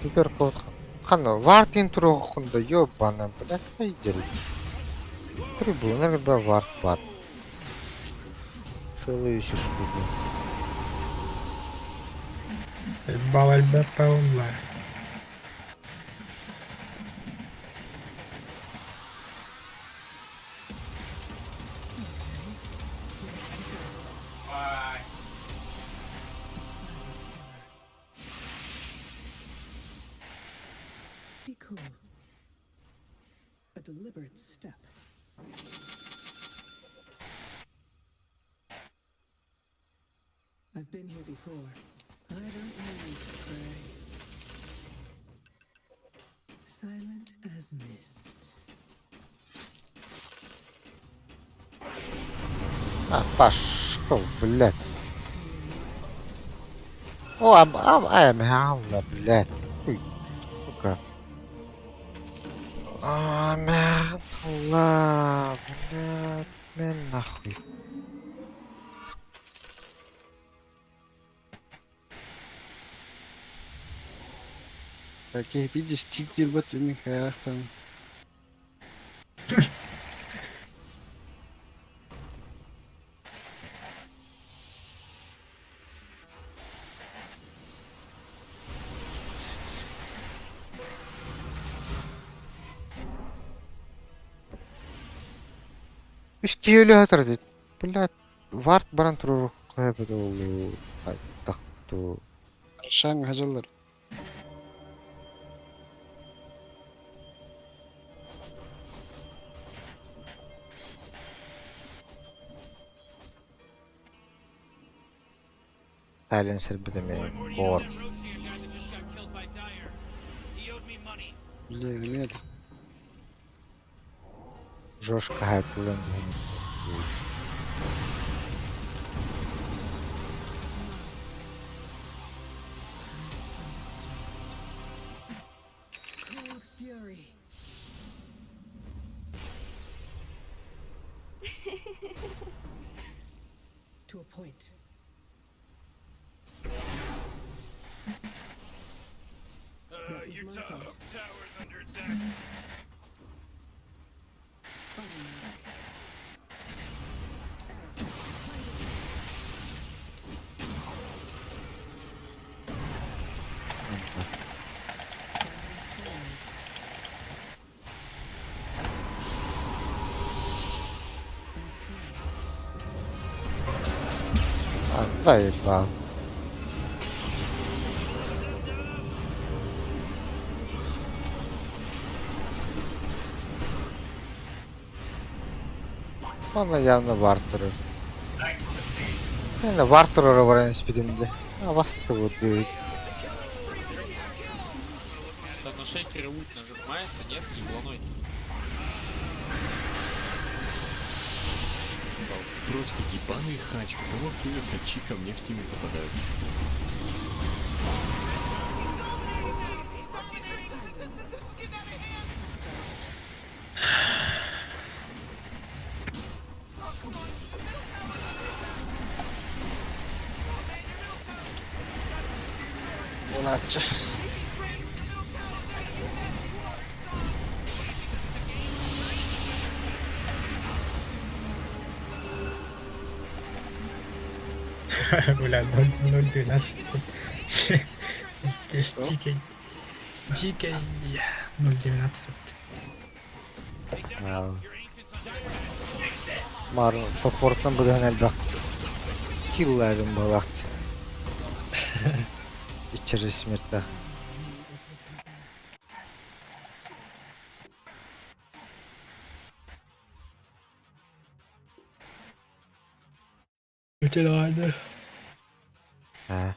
Четверка вот. Хана, вартин трохунда, ёбана, блядь, хайдер. Трибуна, либо варт варт. Целую еще штуку. Балаль беппелле. Bye. Be cool. A deliberate step. I've been here before. I don't need to pray. Silent as mist. А, пошел, блядь. О, а, блядь. Хуй, сука. А, мя, Алла, блядь, мен нахуй. Такие видишь, стикер вот и там. Үс киһи өлө дит. Блядь, варт баран турur кайбыды олу. Тахту. Шаң хажалар. Сайленсер бит мен гор. Бля, нет. Жошка хайтылым. Cold fury. To a point. That was Your my top fault. tower's under attack. А, заебал. Мана явно вар турар. Мен вар турар баран испидимде. А басты вот дейт. Там на шейкере ульт нажимается, нет, ебланой. Просто ебаный хач, какого хуя хачи ко мне в тиме попадают? Унача. Бля, 0,12. Здесь GK. GK 0,12. Мар саппорттан бүгін әлбәк. Килләрим балакт. Ичери смертах. Өтелі А.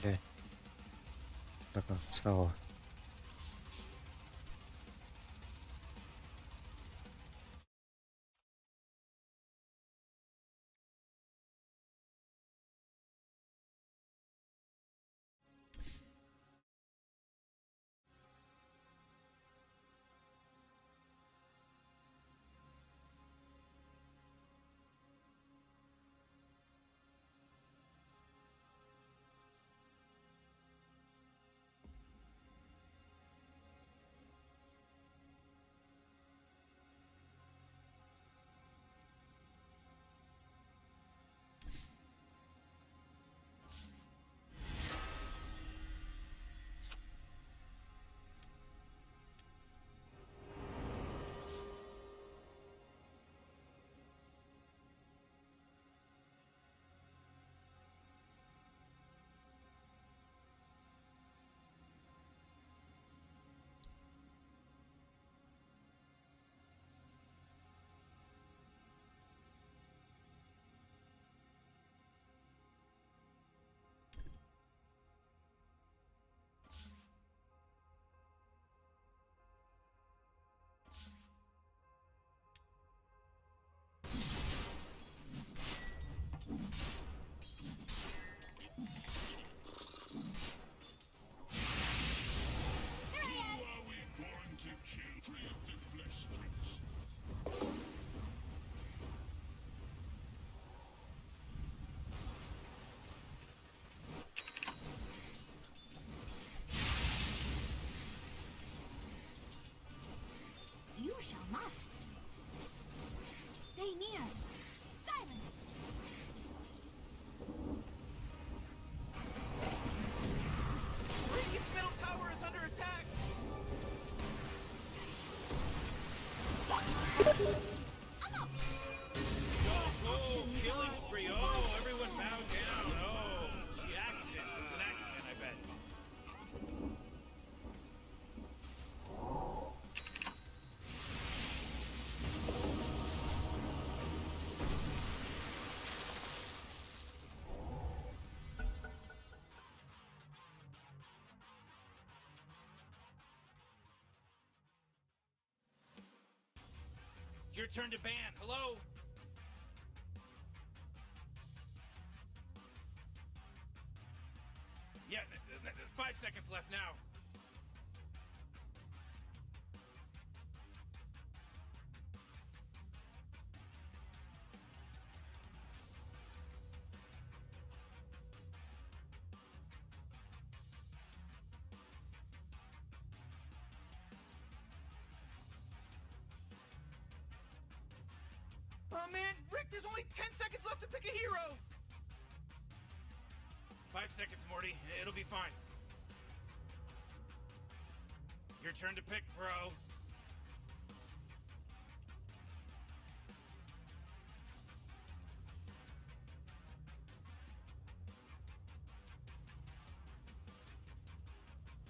Блядь. До конца. It's your turn to ban. Hello? Yeah, 5 seconds left now. Oh man, Rick, there's only 10 seconds left to pick a hero! 5 seconds, Morty. It'll be fine. Your turn to pick, bro.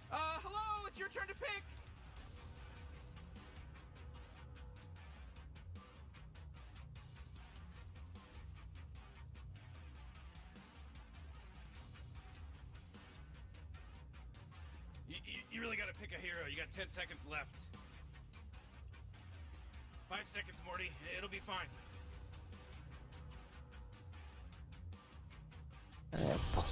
Hello, it's your turn to pick! You really gotta pick a hero. You got 10 seconds left. 5 seconds, Morty. It'll be fine. Пох.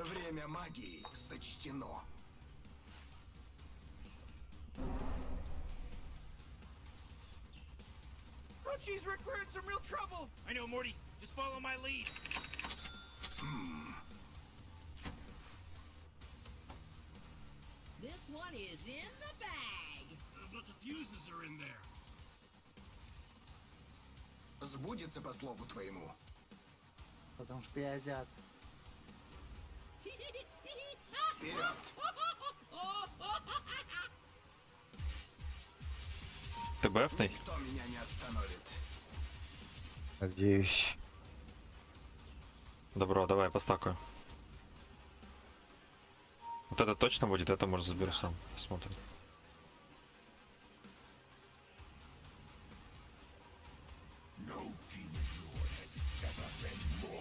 Время магии сочтено. Oh jeez, Rick, we're in some real trouble! I know, Morty. Just follow my lead. This one is in the bag. But the fuses are in there. Сбудется по слову твоему. Потому что я азиат. Вперед! Ты бэфный? Никто меня не остановит. Надеюсь. Добро, давай, постакаю. Вот это точно будет, это, может, заберу сам. Посмотрим.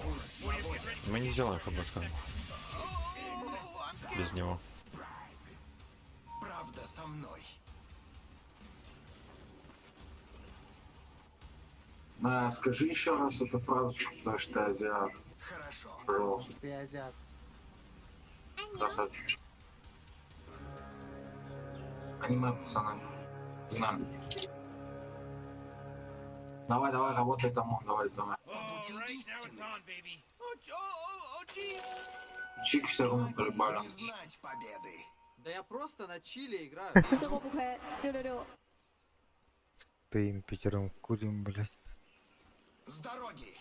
Путь свободен. Мы не сделаем ФБСК. Без него. Правда со мной. Да, скажи еще раз эту фразочку, потому что ты азиат. Хорошо. Пожалуйста. Что я азиат. Красавчик. Аниме, пацаны. На. Давай, давай, работай там, давай, давай. По пути All right, now it's истины. on, baby. Oh, oh, oh, oh, jeez! Чик все равно Магии прибавлен. не знать победы. Да я просто на чиле играю. Ты пятером курим, блядь. С дороги!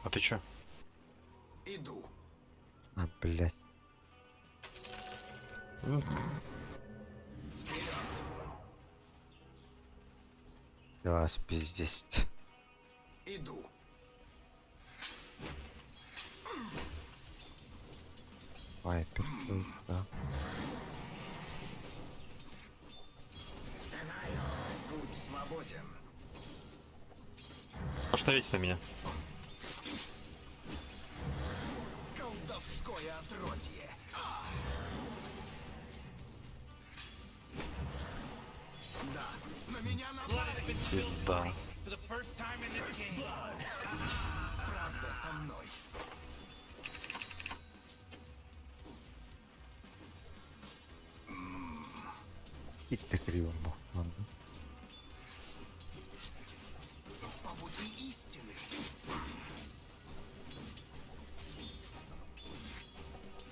А ты чё? Иду. А, блядь. Вперед! Вас пиздец. Иду. Вайпер, да. Путь свободен. Может, навесить на меня? Колдовское отродье. А! Да, на меня Blood has напали. been spilled Пизда. for the first time in this game. Правда со мной. И ты криво мог. Ладно. По пути истины.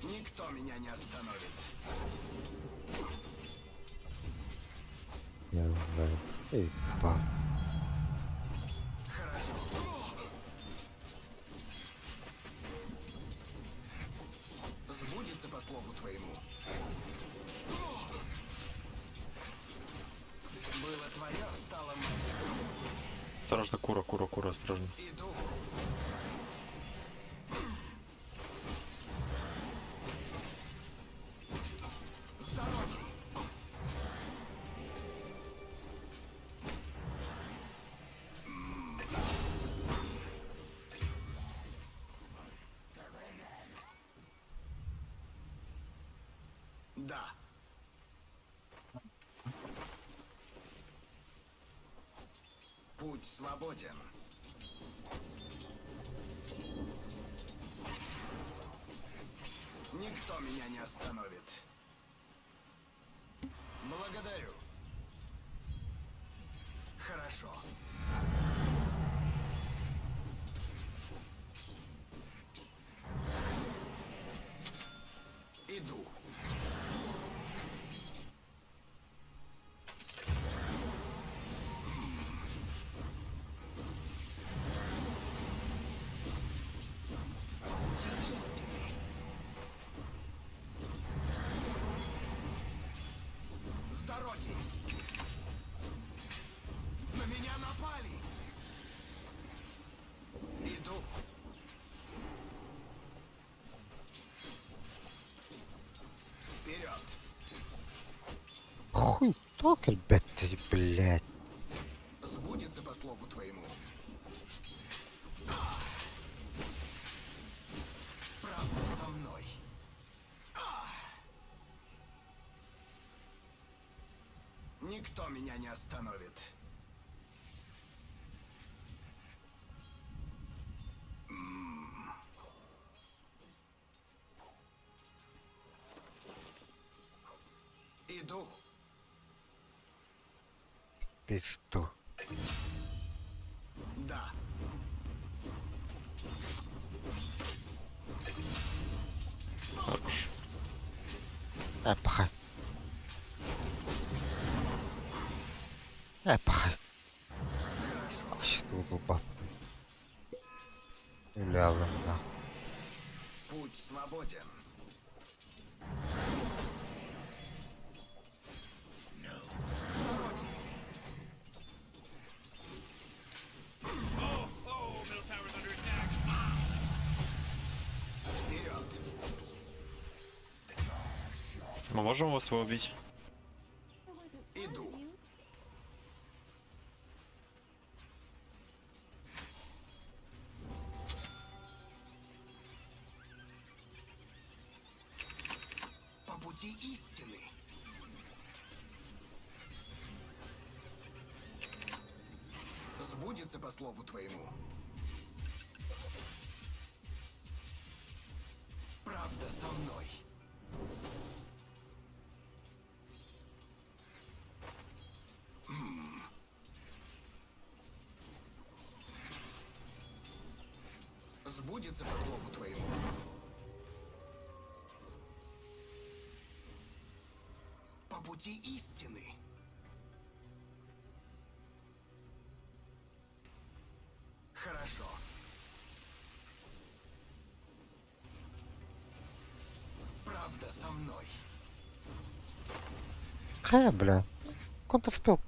Никто меня не остановит. блядь. Ебать. Хорошо. Сбудется по слову твоему. Было твое, стало мое. Осторожно, кура, кура, кура, осторожно. Иду. С дороги. Да. Путь свободен. Никто меня не остановит. Благодарю. Хорошо. Иду. По пути истины. С дороги! На меня напали! Иду. Вперед! Хуй токель, блядь, блядь. Сбудется по слову твоему. Правда со мной. Никто меня не остановит. Иду. Пизду. Да. Хорош. Пахай. Пахай. Глупо. Ляла, да. Путь свободен. С дороги. Oh, oh, middle tower's under attack. Вперед. Мы можем вас его убить? Иду. По пути истины. Сбудется по слову твоему. Правда со мной. Сбудется по слову твоему. По пути истины. Хорошо. Правда со мной. Хайа, бля. Контрспел.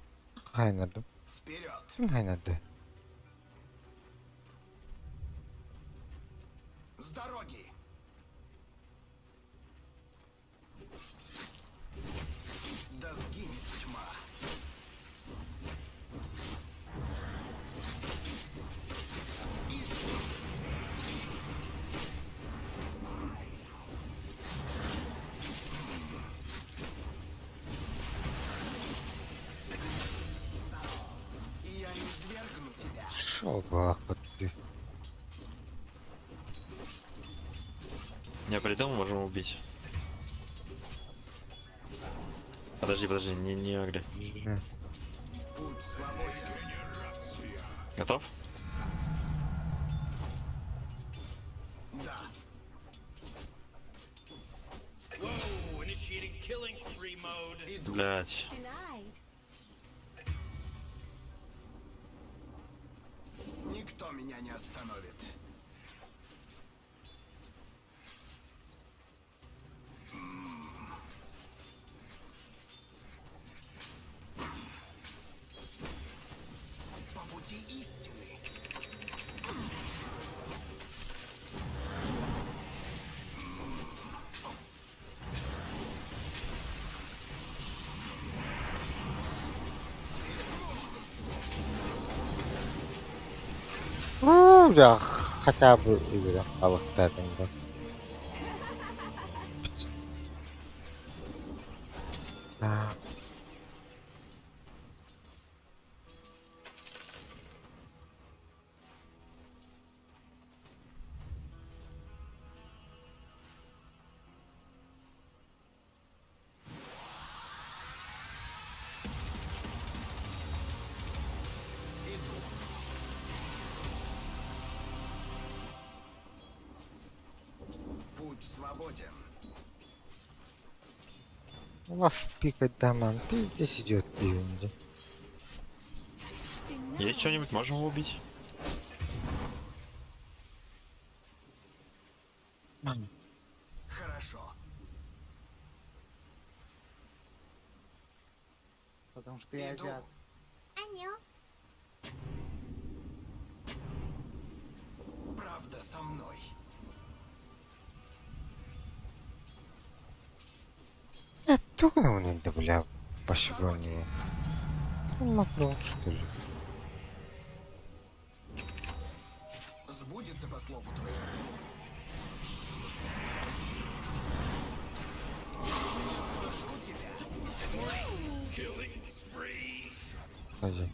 Хай надо. Вперед! Хай надо. С дороги! Да сгинет тьма. Истина. Я не свергну тебя. Шел бы, ты. Я придумал, можем убить. Подожди, подожди, не, не агри. Путь свободен. Готов? Да. Whoa, initiating killing spree mode. Иду. Блять. Denied. меня не остановит. По пути истины. Ну, я хотя бы игры балыктадым да. А. Иду. Путь свободен. У нас пикать даман. Ты здесь идет пивнди. Есть что-нибудь, можем его убить? Хорошо. Потому что я Иду. азиат. Анё. Правда со мной. Тугнул да бля, пошибание. Макрон, что ли? Сбудется по слову твоему. Не спрошу тебя. Killing spree. Подожди.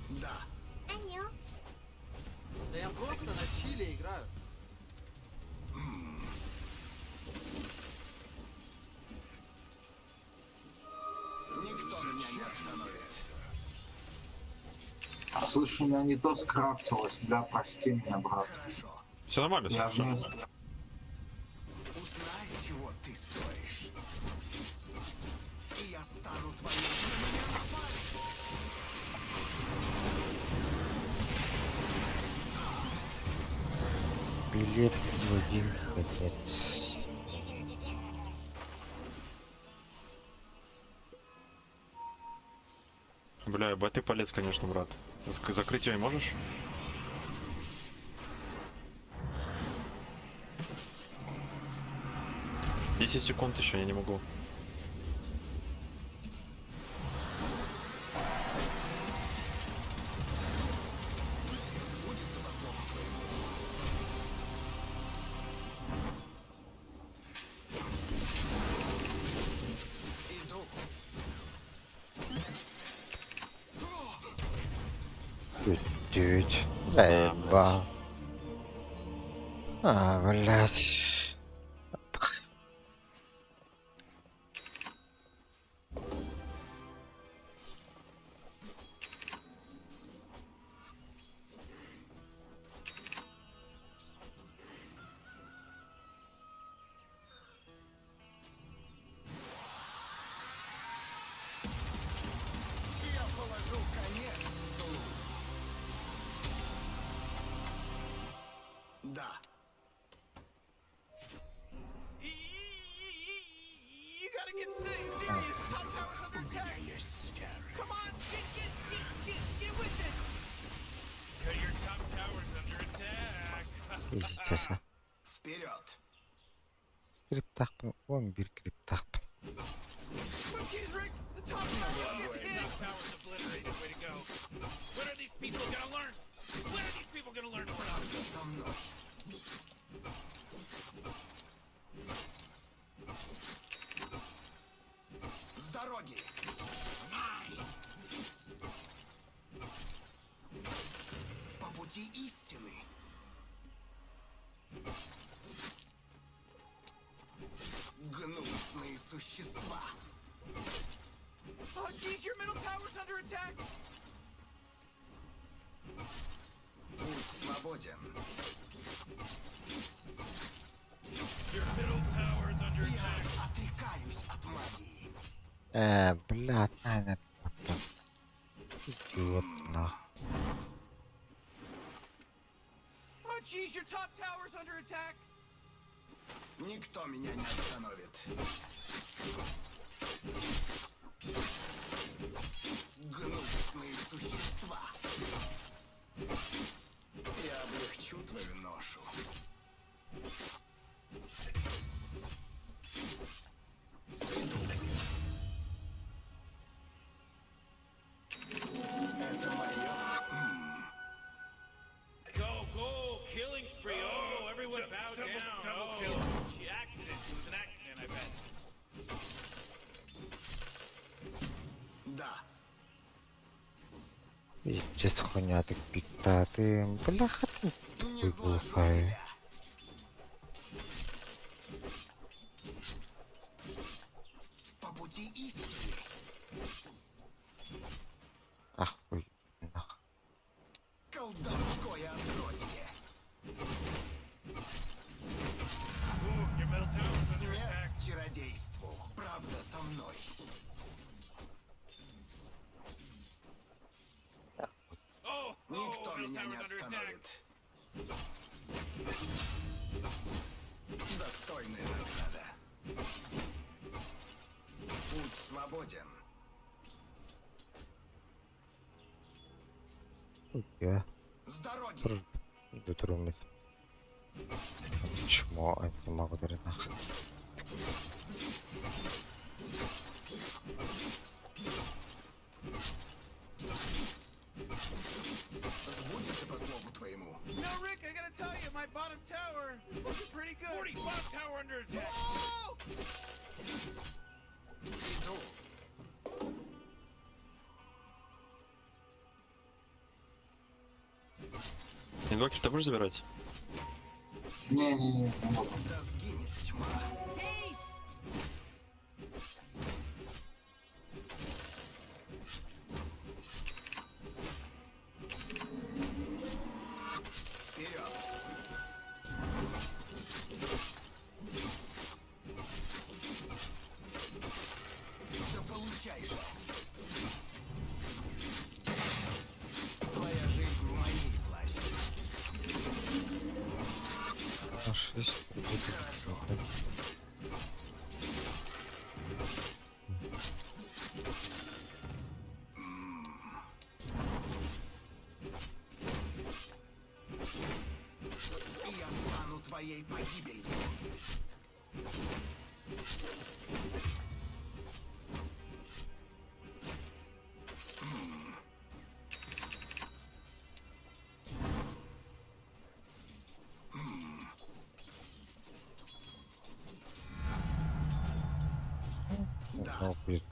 Да. Анё. Да я просто на чиле играю. Никто меня не остановит. Слушай, у меня не то скрафтилось, да, прости меня, брат. Хорошо. Все нормально, все Я хорошо. вниз. Узнай, чего ты стоишь. И я стану твоим. На меня напали! Билет в один конец. Бля, б ты полез, конечно, брат. Закрыть ее можешь? Десять секунд еще, я не могу. Сбудется по слову твоему. Иду. Чуть-чуть. Заебал. А, блядь. Я положу конец злу. Да. You gotta get serious. Top tower's under У меня attack. есть сферы. Come on, get, get, get, get, get with it. Your top tower's under attack. Пиздец. а. Вперед! Скриптахпын, он бир криптахпын. Oh, jeez, Rick, the top tower's getting hit. Top tower's obliterated. Way to go. When are these people gonna learn? When are these people gonna learn we're not? Со мной. С дороги! По пути истины. Гнусные существа. Oh, jeez, your middle tower's under attack. Путь свободен. Your middle tower's under Я attack. отрекаюсь от магии. Блядь, на, потом. Идиот, на. geez, your top tower's under attack. Никто меня не остановит. Гнусные существа. Я облегчу твою ношу. Это мое. Go, go, killing spree. Oh, everyone bow down. Oh, gee, accident. It was an accident, I bet. Да. Пиздец хуйня так пиктаты. Бляха ты Не тупой сглажу глухая. тебя. По пути истины. Ахуй. Нах. Колдовское отродье. Ooh, your middle tower's under attack. Смерть чародейству. Правда со мной. Oh, oh, Никто middle меня не tower's under attack. остановит. Достойная награда. Путь свободен. Я. С дороги. Дотурумит. Чмо, не могу даже нах. Сбудется по слову твоему. You know, Rick, I gotta tell you, my bottom tower is looking pretty good. 40, bottom tower under attack. Oh! Иду. Инвокер, ты будешь забирать? Не-не-не, не буду. Да сгинет тьма. Эйст! Вперед! Да получай же! Твоя жизнь в моей власти. На 6 будет. И я стану твоей погибелью. Ну, будет.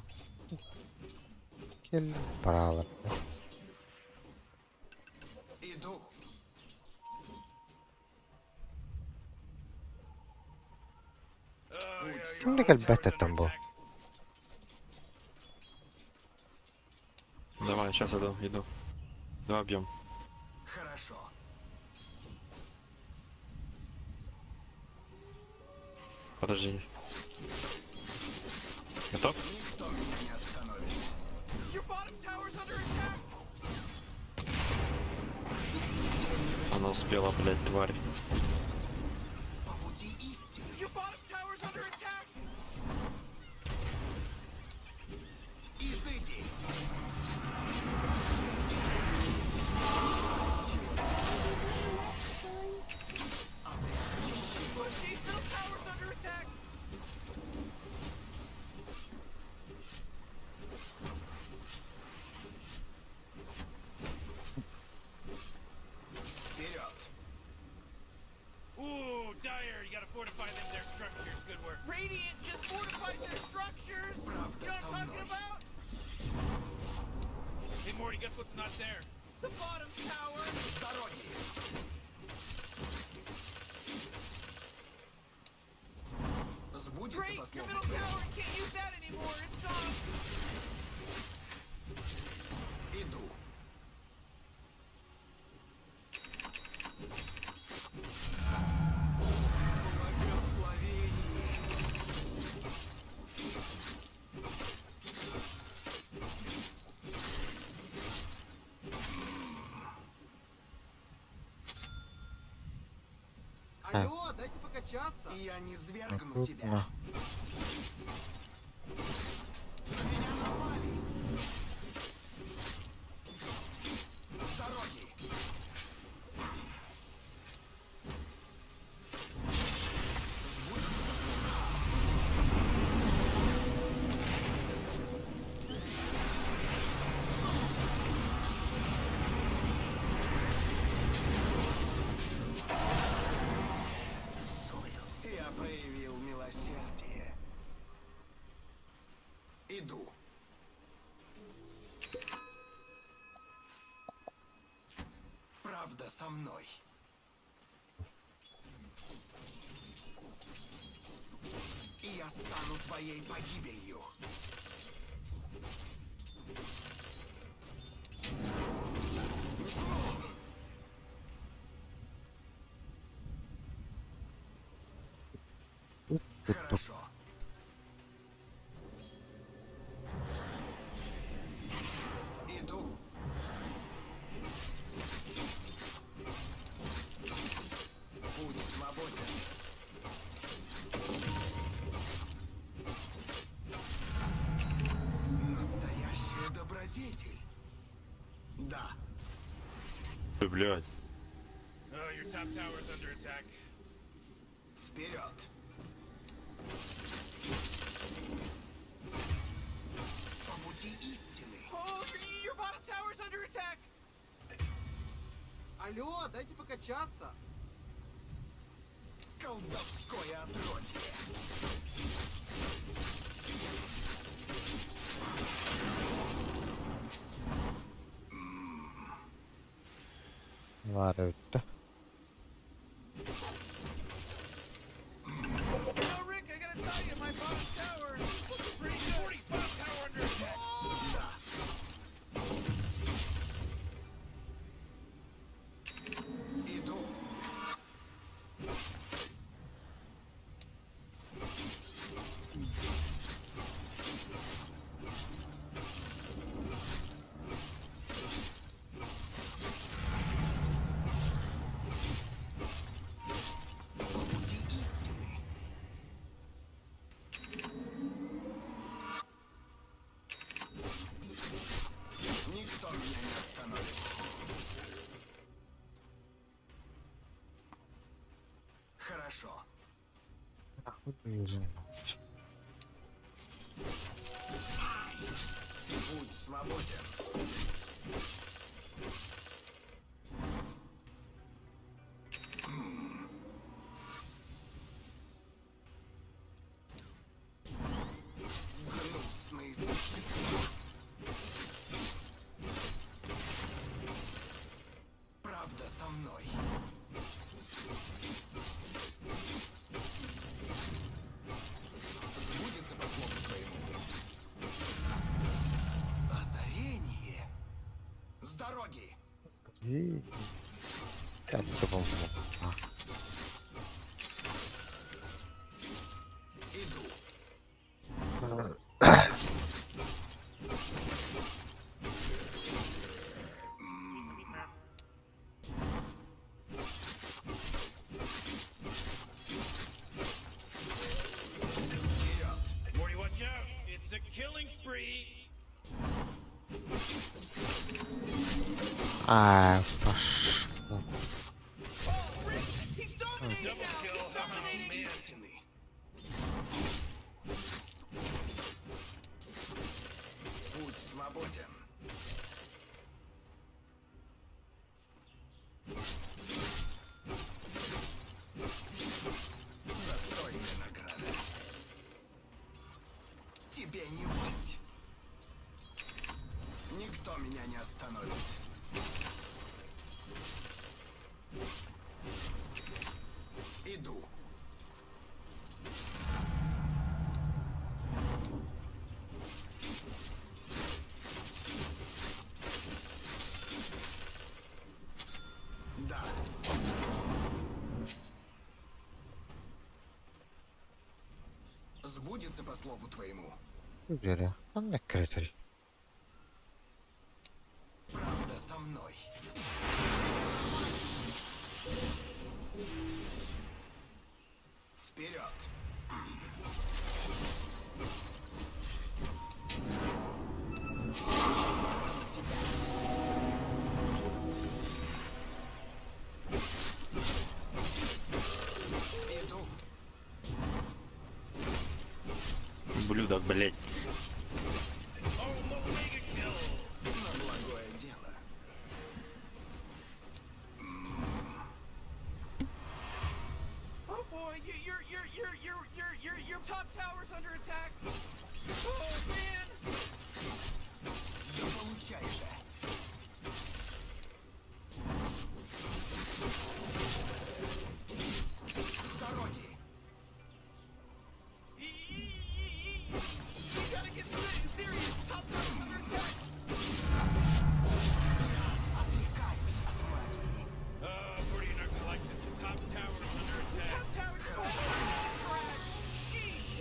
Кель брала. Иду. Oh, yeah, your Ким bottom кэлбэт tower's under там был? attack. Давай, сейчас иду, иду. Давай бьем. Хорошо. Подожди. Готов? Никто меня не остановит. Your bottom tower's under attack. Она успела, блядь, тварь. По пути истины. Your bottom tower's under attack. Изыди. Oh, geez, middle tower's under attack. Вперед. Ooh, Dire, you gotta fortify them, their structures. Good work. Radiant just fortified their structures. Правда You know со what I'm talking мной. about? Hey, Morty, guess what's not there? The bottom tower. С дороги. Сбудется Great, по your слову middle твоему. tower can't use that anymore. It's gone. Иду. Благословение. Алло, дайте покачаться. Я не свергну тебя. На. На меня напали. С дороги. Сбудется по слову. Я проявил милосердие. Иду. Правда со мной. И я стану твоей погибелью. Хорошо. Иду. Путь свободен. Настоящая добродетель. Да. Блядь. Oh, your top tower's under attack. Вперед! По пути истины. Oh, your bottom tower's under attack. Алло, дайте покачаться. Колдовское отродье. Баар эбит. You know, Rick, I gotta tell you, my bottom tower is looking pretty good. 40 bottom tower under attack. Да. Иду. По пути истины. Никто меня не остановит. Хорошо. Путь свободен. Гнусные существа. Правда со мной. Сбудется по слову твоему. Озарение. С дороги. Иду. Вперед. Morty, watch out! It's a killing spree. Аа, пошло. He's dominating Double now. kill. He's Oh, dominating. man. Истины. Путь свободен. Достойная награда. Тебе не быть. Никто меня не остановит. Иду. Да. Сбудется по слову твоему. Бери. Он не критер. Правда со мной. Ублюдок, блядь. На благое дело. Oh boy, you, your your your your your your your top tower's under attack. Oh man. Да получай же. С дороги. You, you gotta get serious. Top tower's under attack. Отрекаюсь от магии. Oh, Brody, you're not gonna like this. The top tower is under attack. Top tower just crash. Sheesh.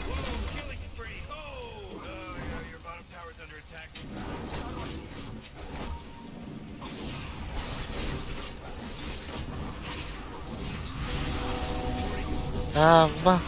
Whoa, killing spree. Oh, oh yeah, your bottom tower's under attack. А, бас.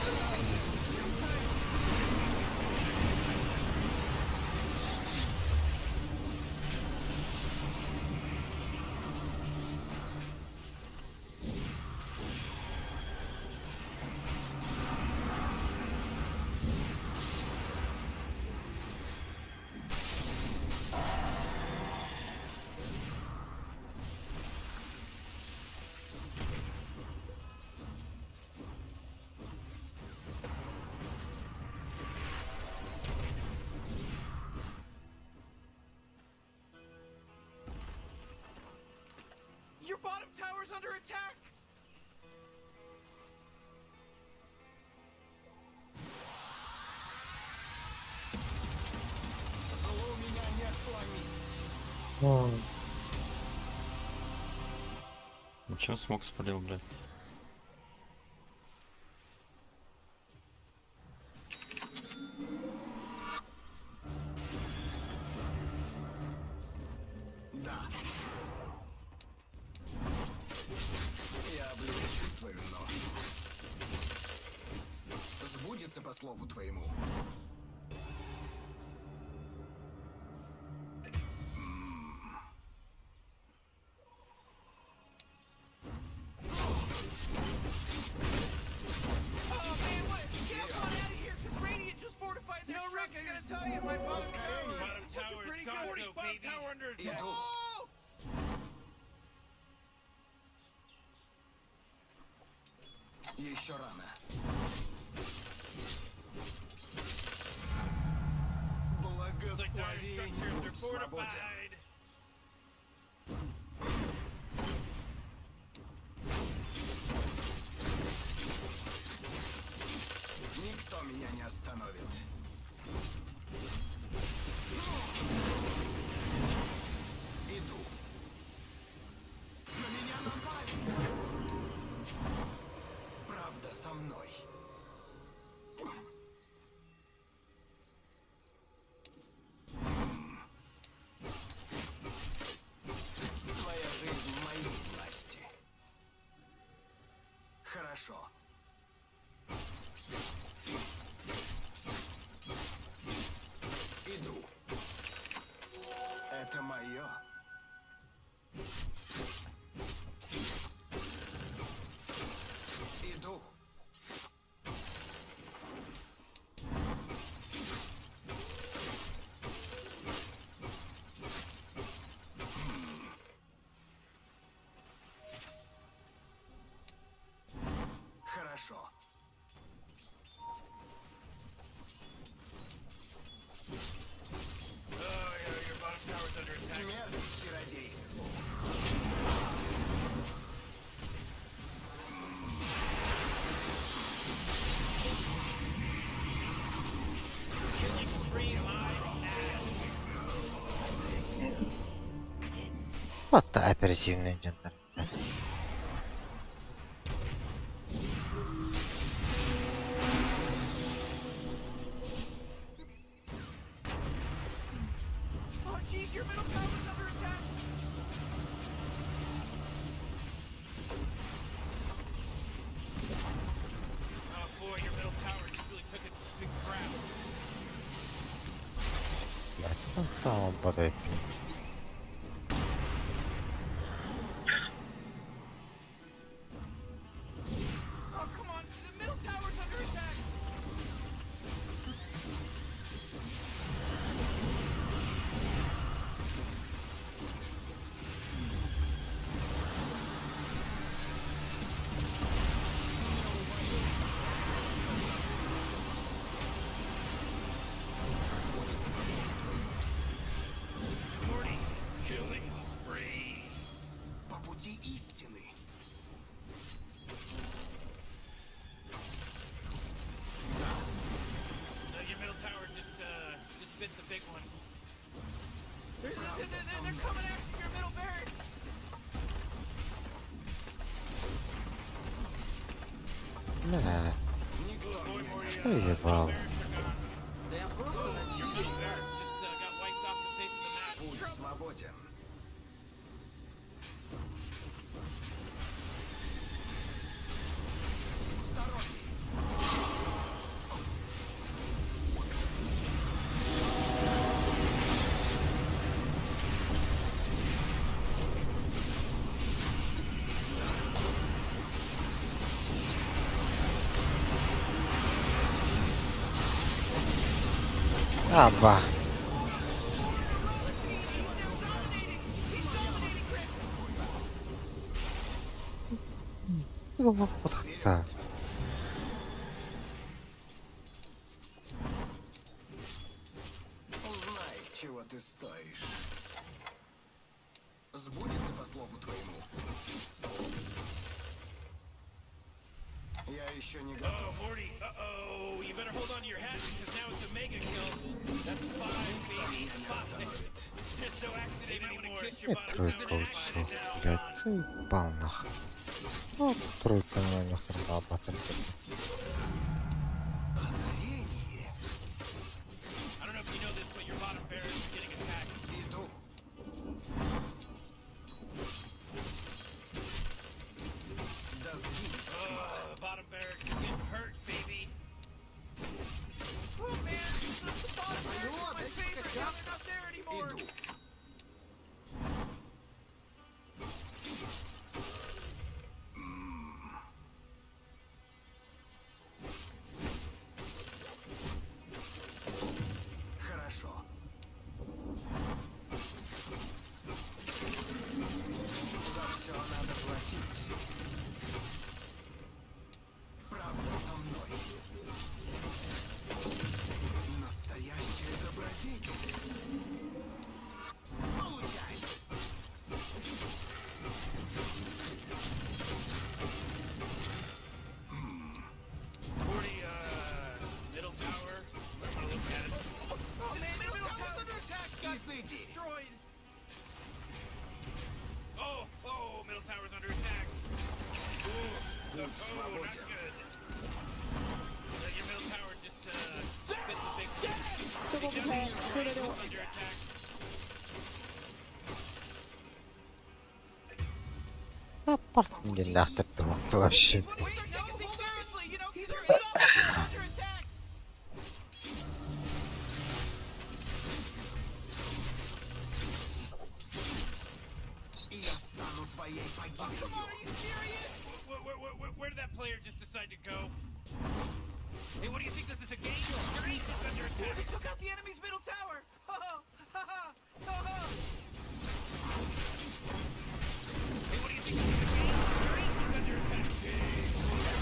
Your bottom tower's under attack. Злу меня не сломить. Ну чем смог спалил, блядь? Да. Я облегчу твою ношу. Сбудется по слову твоему. Oh man, what? Get on out of here, cause Radiant just fortified their No, Rick, I gotta tell you, my bottom tower Bottom is tower looking is pretty gonzo, good. Bottom baby. tower under attack. Иду. Oh! Еще рано. Looks like dire Благословень structures are будь свободен. fortified. Никто меня не остановит. Иду. На меня напали. Правда со мной. Твоя жизнь в моей власти. Хорошо. Иду. Это мое. Иду. Хорошо. Oh, yeah, your bottom tower's under attack. Смерть чародейству. Killing spree, my ass. Вот оперативный гендер. Oh jeez, your middle tower's under attack. Oh boy, your middle tower just really took a big crap. Блядь, ну там ободай. Oh come on, the middle tower's under attack. They're coming after your middle barracks. Бля, заебал. Да я просто на Your чили. middle barracks just got wiped off the face of the map. Путь свободен. С дороги! Аба. Та. Узнай, чего ты стоишь. Сбудется по слову твоему. Я еще не Oh, готов. Morty, uh-oh. You better hold on to your hat because now it's a mega kill. That's five, baby. Five. There's no accident anymore. Kiss your И bottom. This тройка isn't an ушел, accident now. блядь, заебал нахуй. Ну, тройка на нахрен баба Озарение. I don't know if you know this, but your bottom barracks is getting attacked. Иду. Да сгинет тьма. Oh, the bottom barracks are getting hurt, baby. Oh man, the bottom barracks Алло, is my дайте favorite. Now покачаться. they're not there anymore. Иду. Хорошо. За все надо платить. Правда со мной. Настоящая добродетель. Получай. Morty, middle tower. I'm gonna look at it. Oh man, the middle tower's under attack. Got Изыди. destroyed. Oh, oh, middle tower's under attack. Ooh, Путь oh, not свободен. good. Your middle tower just spit the big Big down your right, it's under attack. Апарт вообще. Wait, no, hold seriously, you know, he's under attack. И я стану твоей погибелью. Come on, are you serious? Where did that player just decide to go? Hey, what do you think this is a game? Your ace is under attack. He took out the enemy's middle tower. Ha ha ha ha ha. Hey, what do you think this is a game? Your ace is under attack.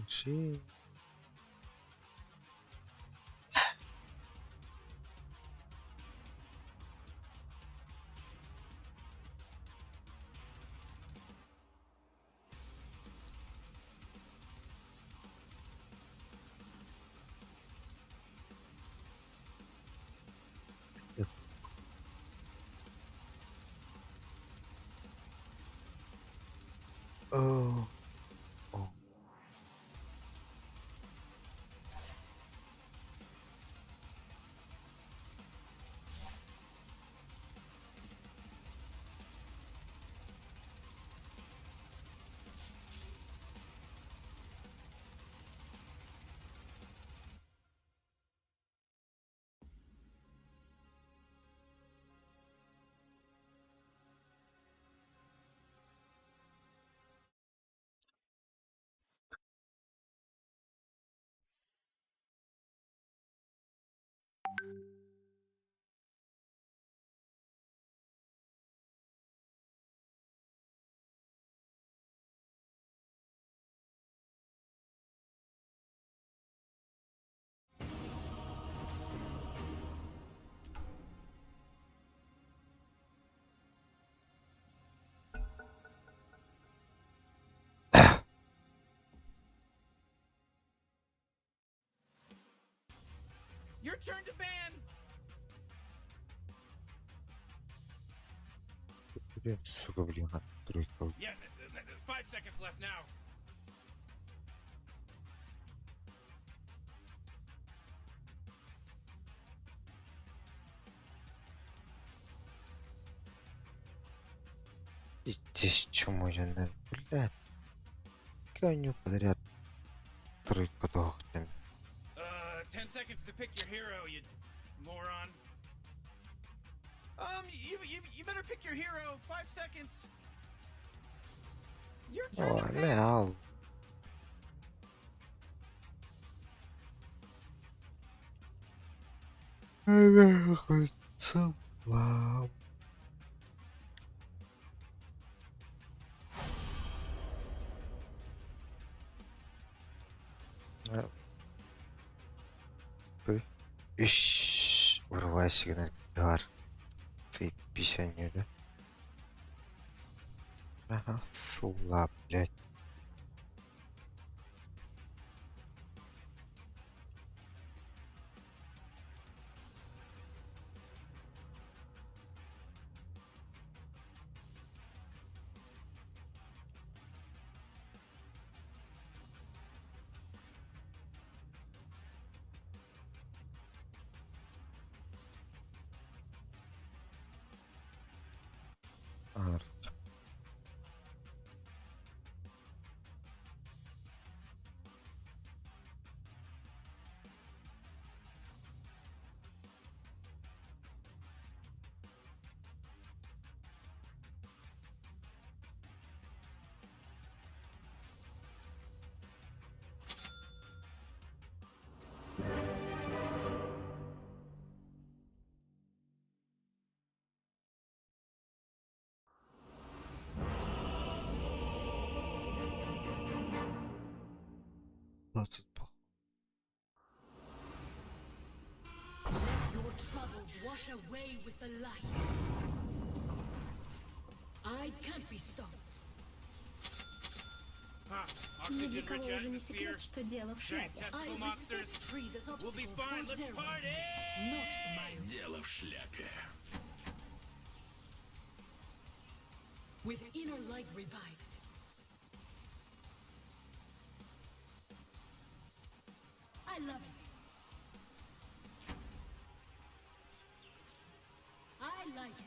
Ши. Oh. Oh. Your turn to ban. Блин, сука, блин, тройка. Yeah, 5 seconds left now. Здесь чему я на, блядь. Коню подряд тройка тохтым. 10 seconds to pick your hero, you moron. You better pick your hero. 5 seconds. Your turn О, to не pick. ал. Вау. Иш, вырывайся, гар. Ты писанью, да? Ага, сула, блядь. Ар. 20 пох. Let your troubles wash away with the light. I can't be stopped. Ни для кого уже не секрет, что дело в шляпе. I respect trees as We'll be obstacles fine. for Let's their party! not my own. Дело в шляпе. With inner light revived. I love it. I like it.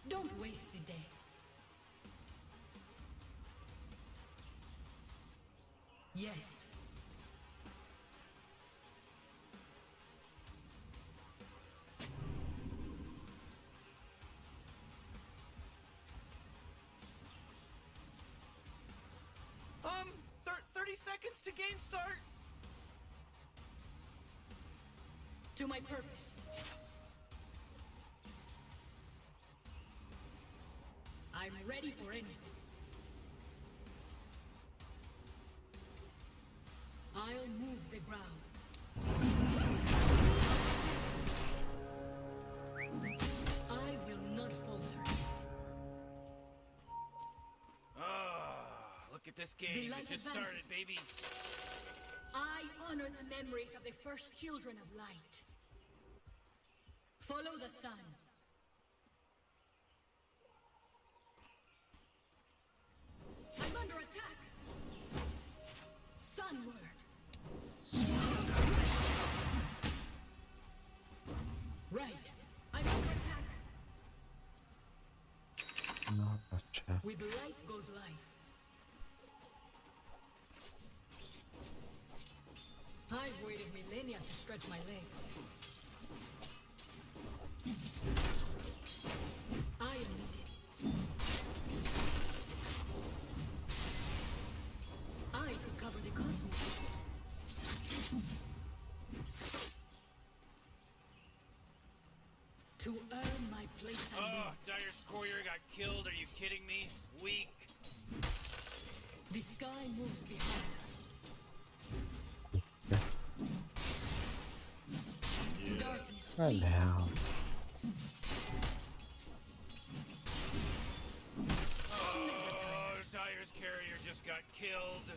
Don't waste the day. Yes. 30 seconds to game start. To my purpose. I'm ready for anything. I'll move the ground. I will not falter. Ah, look at this The game. It light just started, advances. Baby. I honor the memories of the first children of light. Follow the sun. I'm under attack. Sunward. Right. I'm under attack. Ну, а чё? With light goes life. I've waited millennia to stretch my legs. I am needed. I could cover the cosmos. To earn my place I Oh, live. Dire's courier got killed. Are you kidding me? Weak. The sky moves behind us. Darkness flees. Hello. Oh, Dire's carrier just got killed.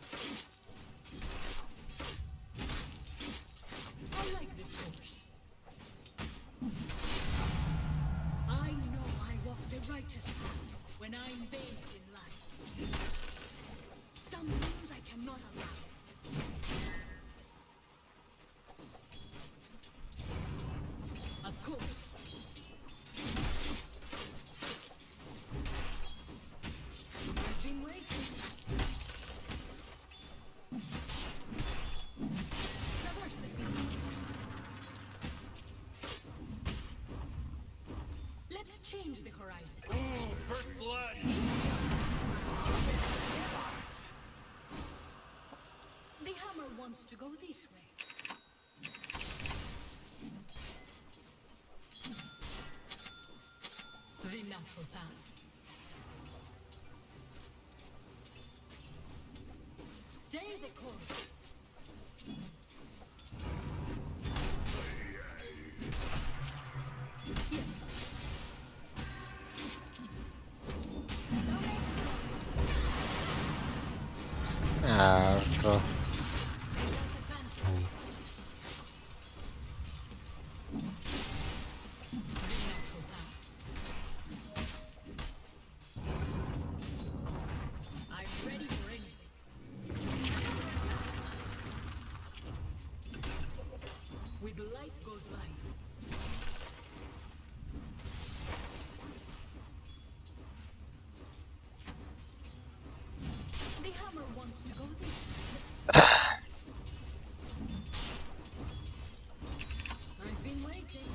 I like this course. I know I walk the righteous path when I'm bathed in light. Some things I cannot allow. Of course. I've been waiting. Traverse the field. Let's change the horizon. Ooh, first blood. The hammer wants to go this way. The natural path. Stay the course. Yes. А, что? I'm ready for anything. With light goes life. The hammer wants to go this way. I've been waiting.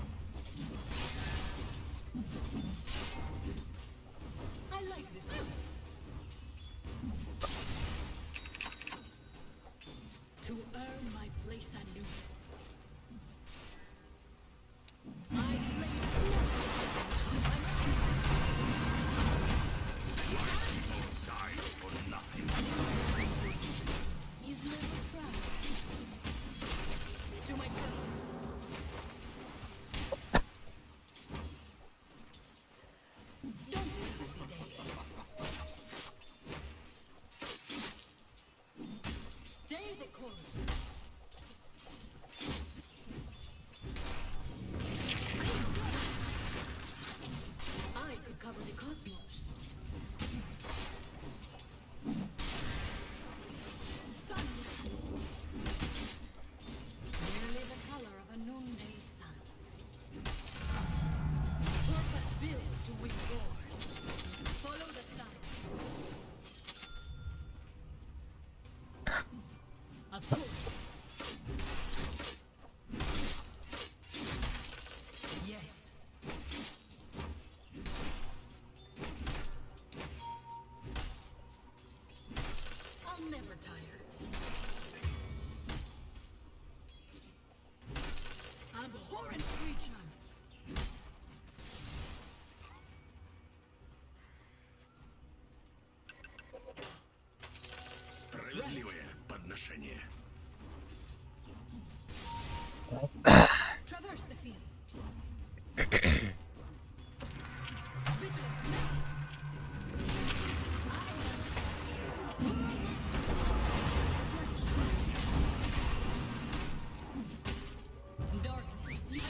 I like this. To earn my place anew. I blaze Is never trap. To my purpose. Don't waste the day. Stay the course. I could cover the cosmos. Sun. Nearly the color of a noonday sun. Purpose built to win wars. Follow the sun. Of course. Yes. I'll never tire. Abhorrent creature. Справедливое подношение. Traverse the field. Vigilance now. Darkness flees.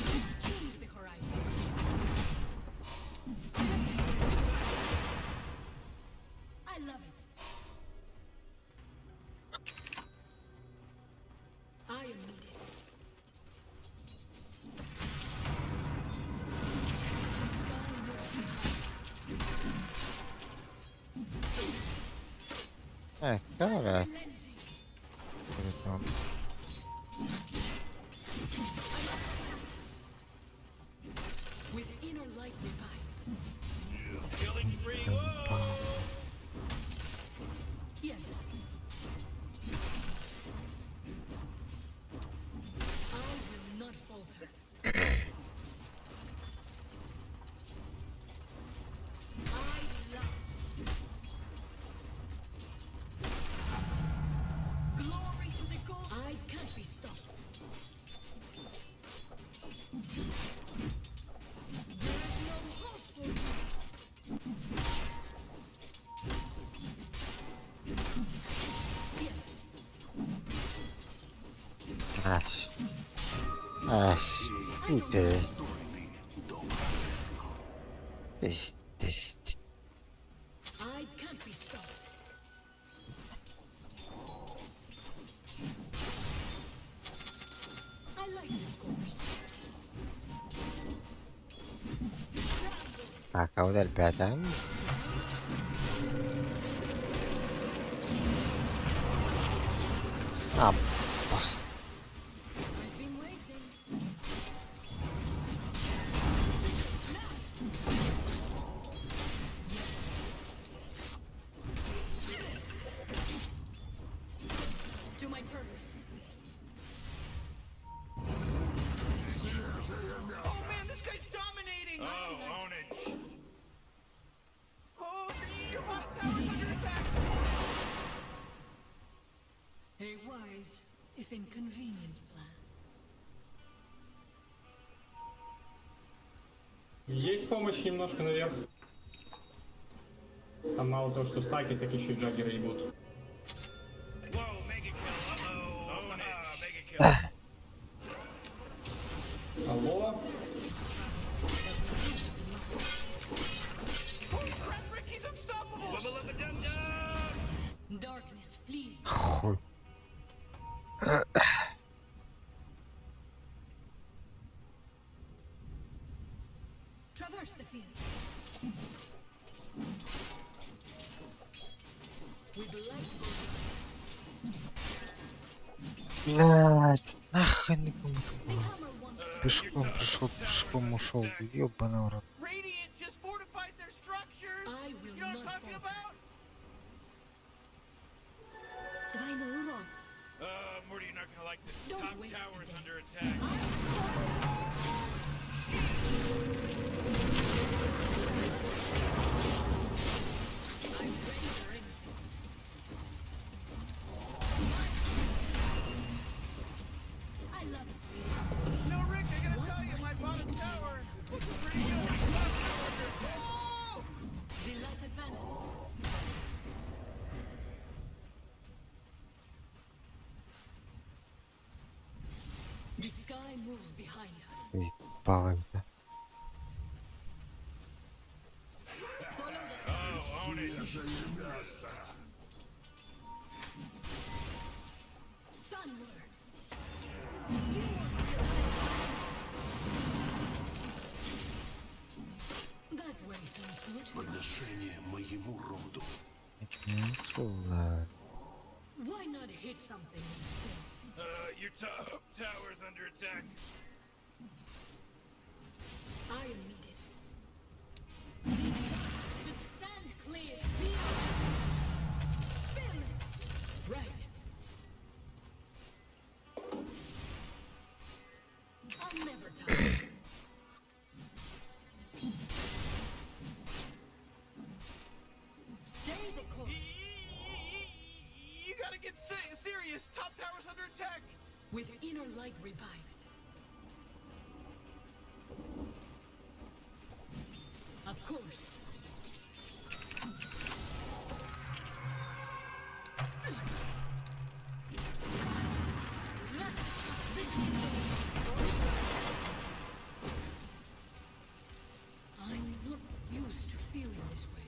Let's change the horizon. I love it. I am needed. The sky knows my hearts. Э, cara. With inner light revived. Killing spree. Whoa. Yes. I will not falter. I love it. Glory to the gold. Аш. Аш. Пидор. Пиздец. I can't be stopped. I like this course. Так, а вот ребята. А, пос... I've been waiting. To my purpose. Oh man, this guy's dominating. Oh, ownage. Oh, your bottom tower's under attack. A wise, if inconvenient, plan. Есть помощь немножко наверх. Там мало того, что стаки, так еще и джаггеры ебут. Whoa, mega kill. Uh-oh. Ownage. Mega kill. Алло? Holy crap, Rick, he's unstoppable. Wubba lubba dub dub. Darkness flees. Хуй. Traverse the field. With light Блять, нахуй никому это the было. hammer wants Пешком пришел, пешком ушел. Ёбаный в рот. Radiant just fortified their structures. I will You know what I'm not talking falter. about? Двойной урон. Morty, you're not gonna like this. Don't Top waste tower's the day. under attack. I'm ready for anything. I love it. No, Rick, I gotta tell you, my bottom tower is looking pretty good. Top tower under attack. Oh! The light advances. The sky moves behind us. Ебало это. Follow the Oh, ownage. sunward. You won't feel high. That way sounds good. Подношение моему роду. Ладно. Why not hit something instead? Your top tower's under attack. I am needed. The dust should stand clear. The Spin! Right. I'll never tire. Stay the course. You gotta get serious. Top tower's under attack. With inner light revived. Of course. I'm not used to feeling this way.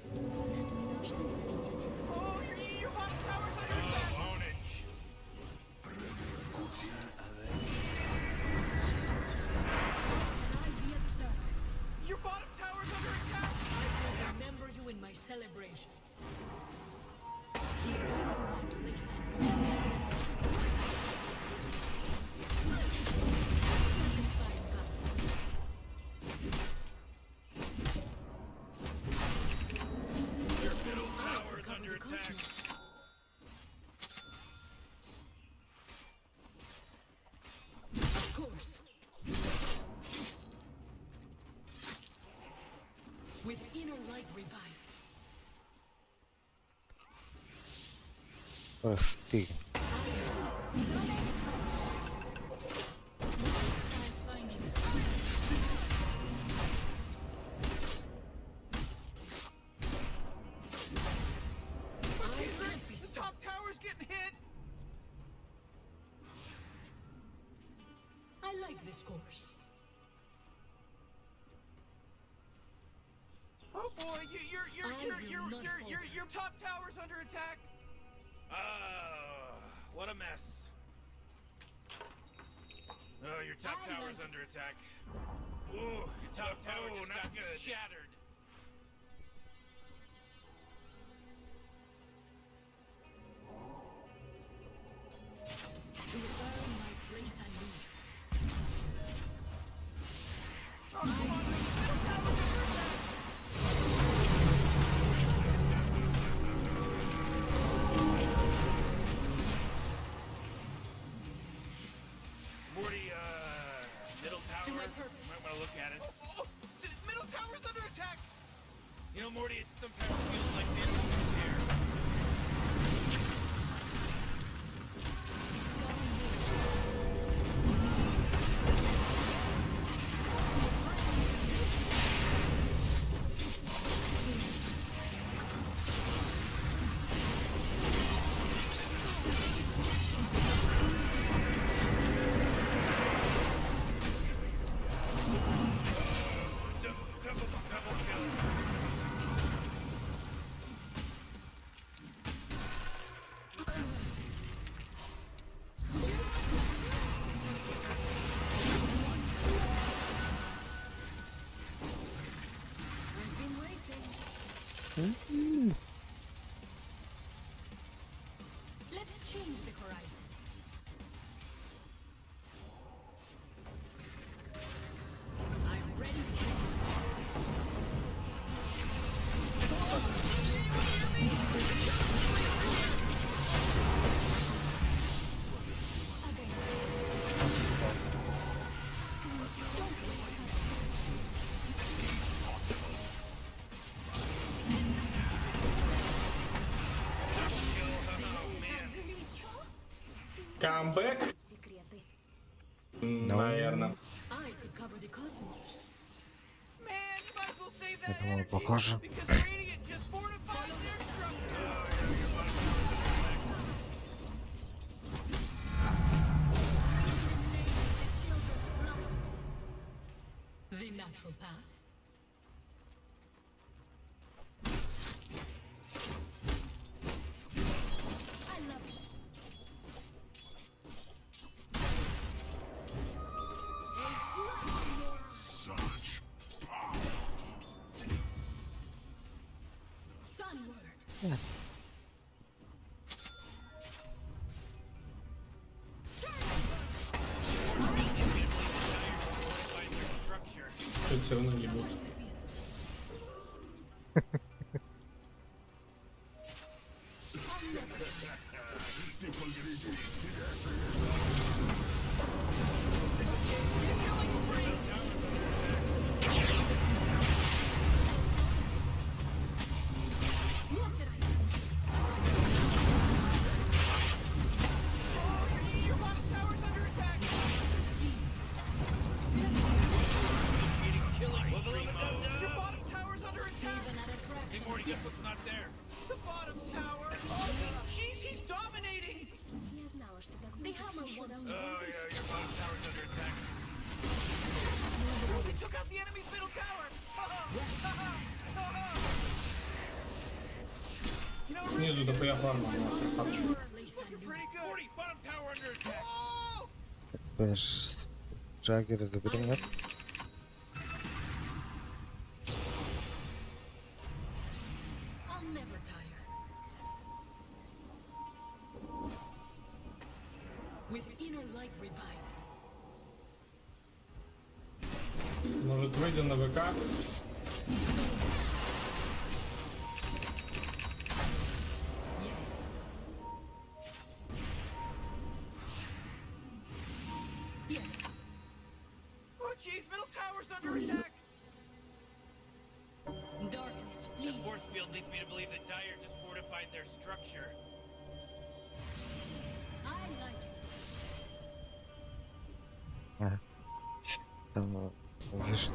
Нас не должны увидеть. Oh, your bottom tower's under attack. Ownage. Can I be of service? Your bottom tower's under attack. I will remember you in my celebrations. To earn my place at no Satisfied balance. Your middle I tower's could cover under the attack. cosmos. Of course. With inner light revived. Просты. The top tower's getting hit. like this course. Oh boy, you, your your I your will your not your your falter. your top tower's under attack. Ah, what a mess. Oh, your top I tower's like it. under attack. Ooh, your top tower just got shattered. To earn my place anew. Morty, middle tower. To my purpose. Might want to look at it. Oh, oh, the middle tower's under attack. You know, Morty, it sometimes feels like they don't care. Double, double kill. I've been waiting. Let's change the horizon. I'm ready for it. Камбэк? Секреты. Наверное. I could cover the cosmos. Man, you might as well save Я that думаю, energy похоже. because Radiant just fortified their structure. In the name of the children of light. The natural path. I love it. A flash in your eye. Such power. Sunward. Fortified their structure. Тут все равно не будет. Traverse the field. I'll never Ты погляди себя. What did I do? Your bottom tower's under attack. Initiating killing spree mode. Your bottom tower's under attack. Even at a Hey, fraction. Morty, guess what's not there? The bottom tower. Oh, jeez, he's dominating. Я знала, что так The будет hammer еще wants давно. to Oh, yeah, your bottom tower's under attack. They took out the enemy's middle tower. You know, Снизу дохуя фарма, ну, красавчик. Place looking anew. pretty good. Morty, bottom tower under attack. Oh! Без Джаггера заберем, нет? I'll never tire. With inner light revived. Может, выйдем на ВК? Yes. Yes. Oh, jeez, middle tower's under attack. Darkness The flees. force field leads me to believe that Dire just fortified their structure. I like it. Ага. Там, видишь, Don't wish.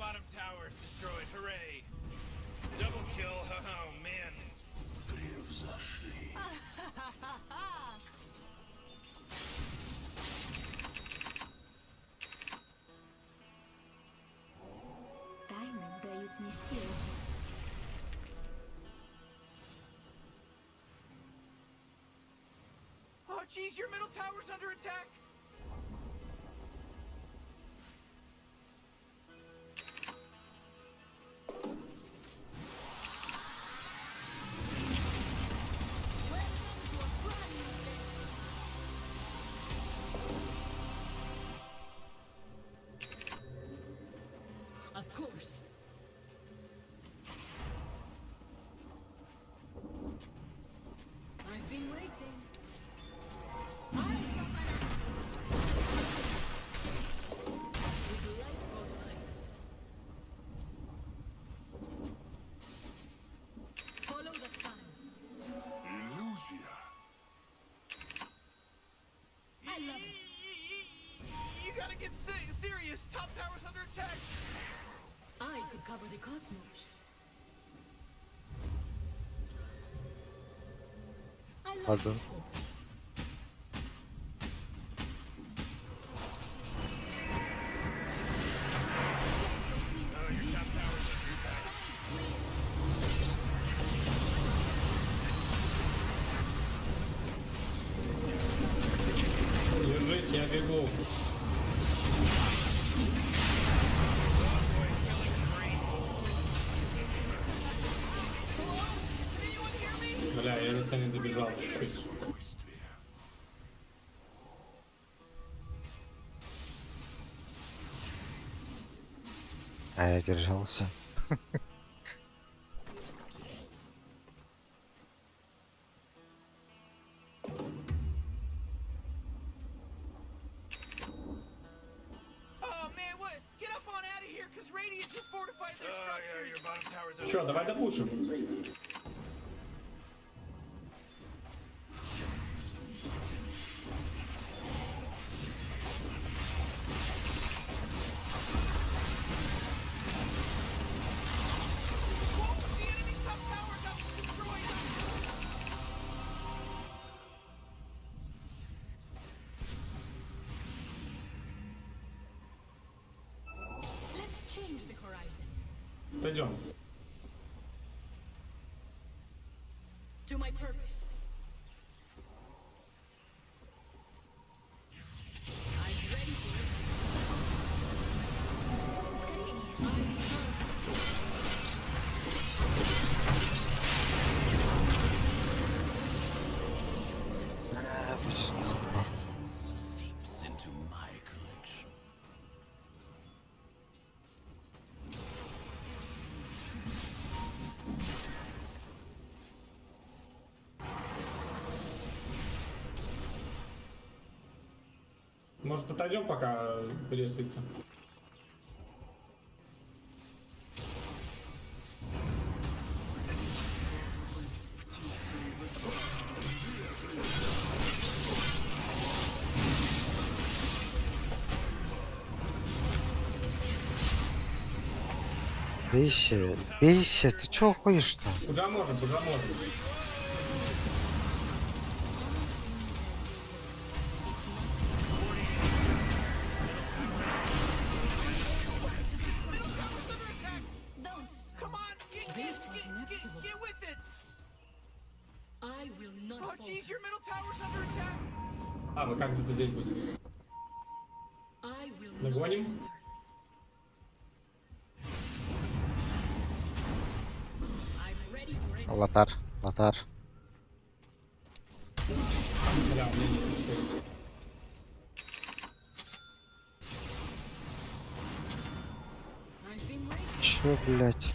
Bottom tower is destroyed. Hooray! Double kill. Oh man. Превзошли. Тайны дают мне силу. Oh, jeez, your middle tower's under attack. Of course. I've been waiting. I'll drop an axe. With light goes life. Follow the sun. Иллюзия. I love it. You gotta get serious. Top tower's under attack. I could cover the cosmos. I love Pardon. this course. Oh, your top tower's under attack. Держись, я бегу. Бля, я до тебя не добежал чуть-чуть. А я держался. Oh man, what? Get up on out of here, cause Radiant just fortified their Oh yeah, structures. your bottom tower's under Чё, давай допушим. Whoa, the enemy's top tower got destroyed. Let's change the horizon. Пойдем. To my purpose. I'm ready for it. Seeps into my collection. Может, отойдем, пока пересыться? Бейся, бейся, ты чё ходишь-то? Уже можем, уже можем. Don't. Come on, get This get, was get, get, inevitable. get with it. I will not Oh falter. jeez, your middle tower's under attack. А, мы как здесь будем? I will not Нагоним? falter. I'm ready for anything. Лотар, Лотар. Бля, у меня нет ничего. I've been waiting. Чё, блядь?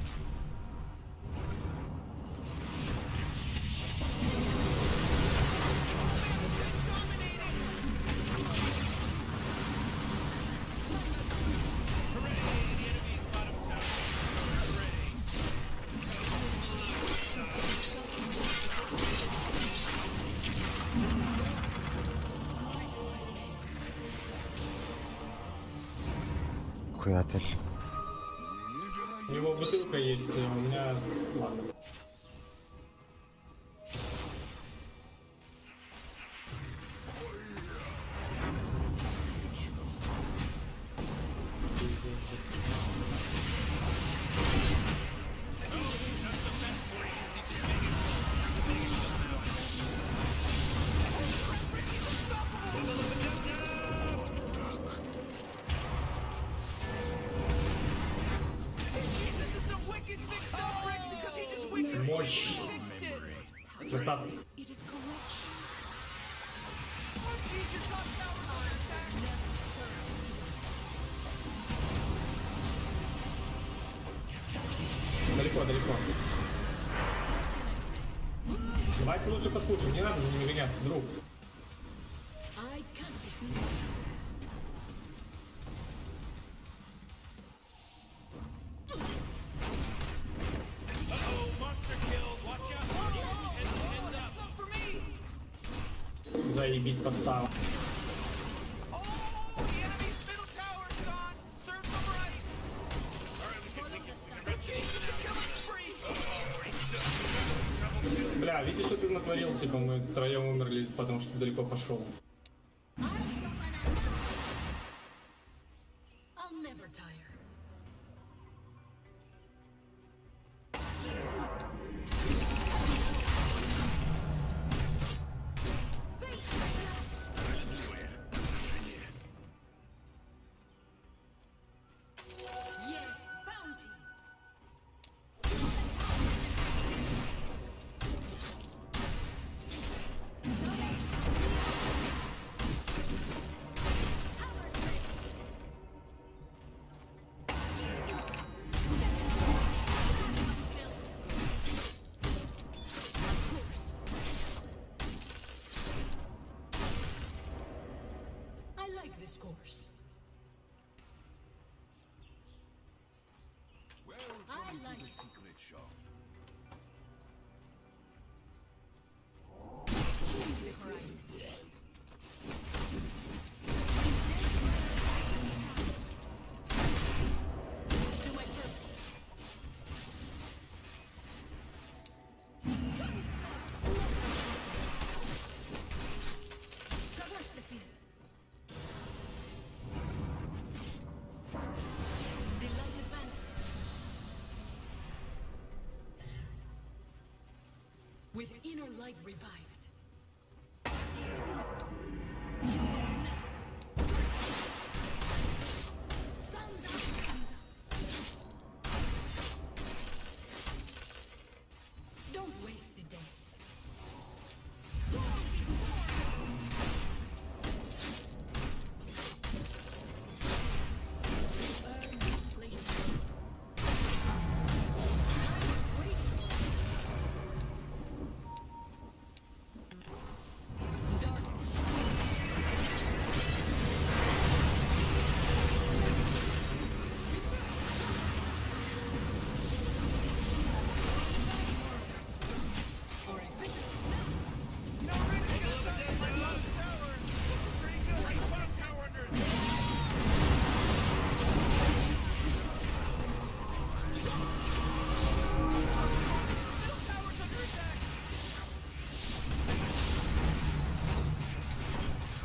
Хуятель. У него бутылка есть, у меня... Ладно. Jesus is some wicked sick stuff, Rick, because he just wicked Мощь. sicked it. Красавцы. It is corruption. Oh, jeez, your top tower's under attack. Далеко, далеко. Давайте лучше подпушим, не надо за ними гоняться, друг. I can't be sneaky. Uh-oh, monster kill. Watch out. Heads, heads up. Some for me. Заебись подстава. Oh, the enemy's middle tower's gone. Serves them right. All right, we can rest it Jesus, a killing spree. Бля, видишь, что ты натворил? Типа мы втроем умерли, потому что ты далеко пошел. I'll drop an arrow. I'll never tire. Yes, bounty. Of course. I like this course. I like it. Secret shop. Let's change the horizon. To my purpose. Sunspot! Traverse the field. The light advances. With inner light revived. You will never. Sun's out, comes out. Don't waste the day. Fall before Earn your place. I was waiting. Darkness. Or a vigilance now. You know, Rick, I gotta tell you, my bottom tower is looking pretty good. Bottom tower under attack. Middle tower's under attack.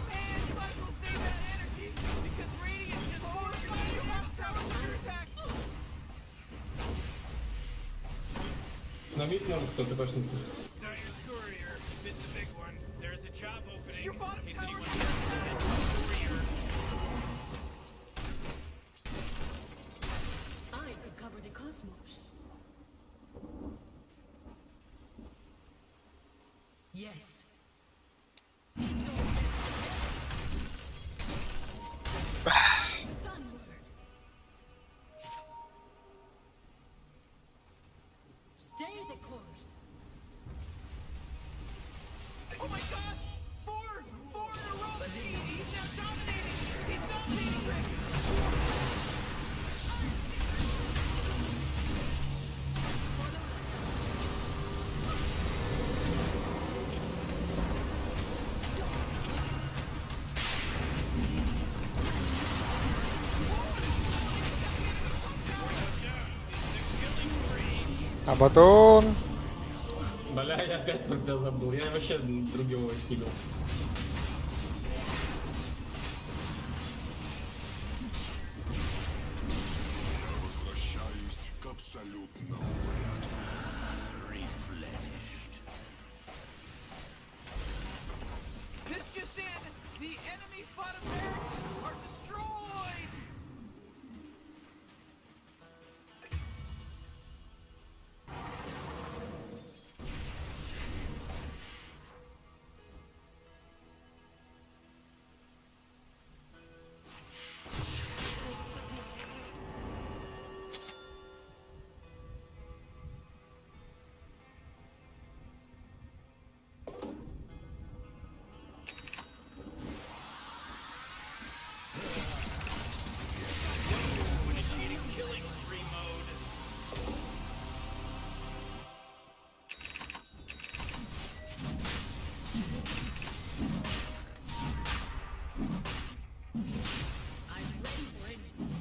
Man, you might as well save that energy because Radiant just fortified your bottom tower's under attack. На мид может кто-то башница. Dire's courier. If it's a big one, there's a job opening. Your bottom In case tower's anyone under attack. courier. I could cover the cosmos. Yes. It's all Sunward. Stay the course. Oh my god! Four in a row! He's now dominating! He's dominating Rick! Watch out. Абадон! Бля, я опять про тебя забыл. Я вообще другого хилил. Возвращаюсь к абсолютному порядку. Replenished. This just in, the enemy's bottom barracks are destroyed. Initiating killing spree mode. I'm ready for anything.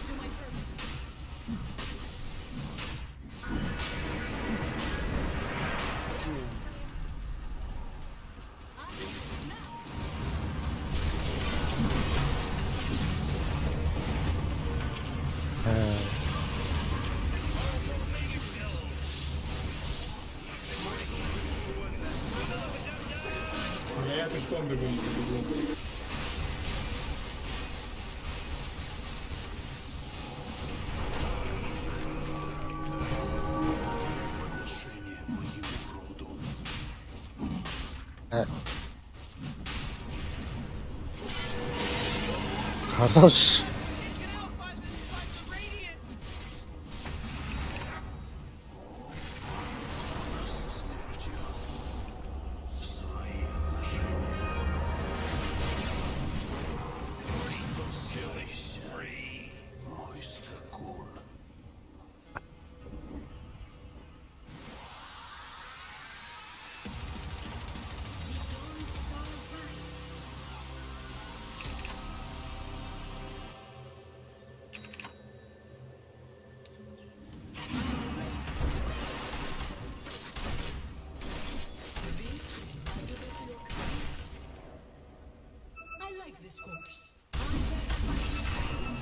To my purpose. Бля, я пешком бегу, не бегу. Подношение моему роду. Хорош. Со смертью свои отношения. Спасайся, мой скакун. The Dawn Star rises. I raise This is valuable to your kind. I like this course. I bear fighting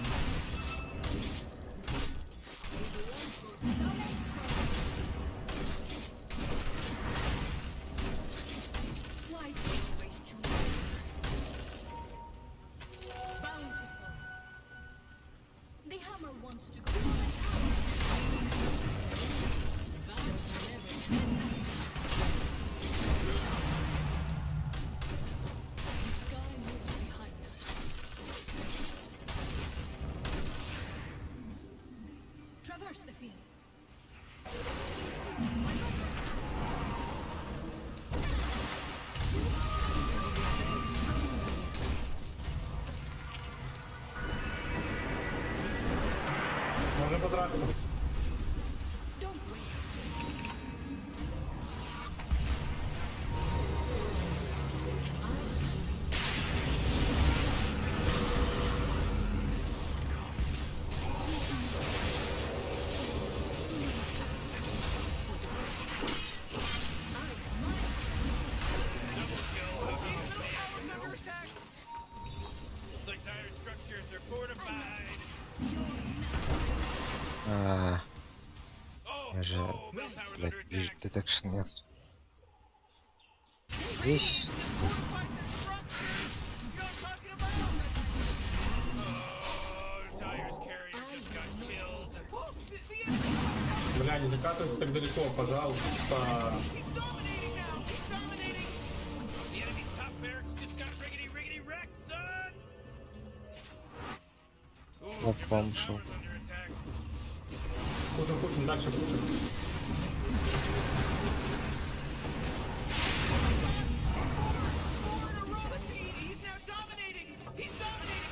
Why do you waste your time? Bountiful. The hammer wants to go. That never ends. The sky moves behind us. Traverse the field. Можно подраться. Don't waste. Looks like dire structures are fortified. А, я же, блядь, вижу, detection нет. Вещь. Dire's carrier just got killed. Бля, не закатывайся так далеко, пожалуйста. The enemy's top barracks just got riggedy riggedy wrecked, son! Вот вам шел. Пушим, пушим, дальше пушим. He's now dominating. He's dominating.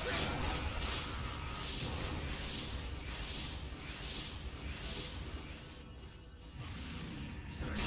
Chris.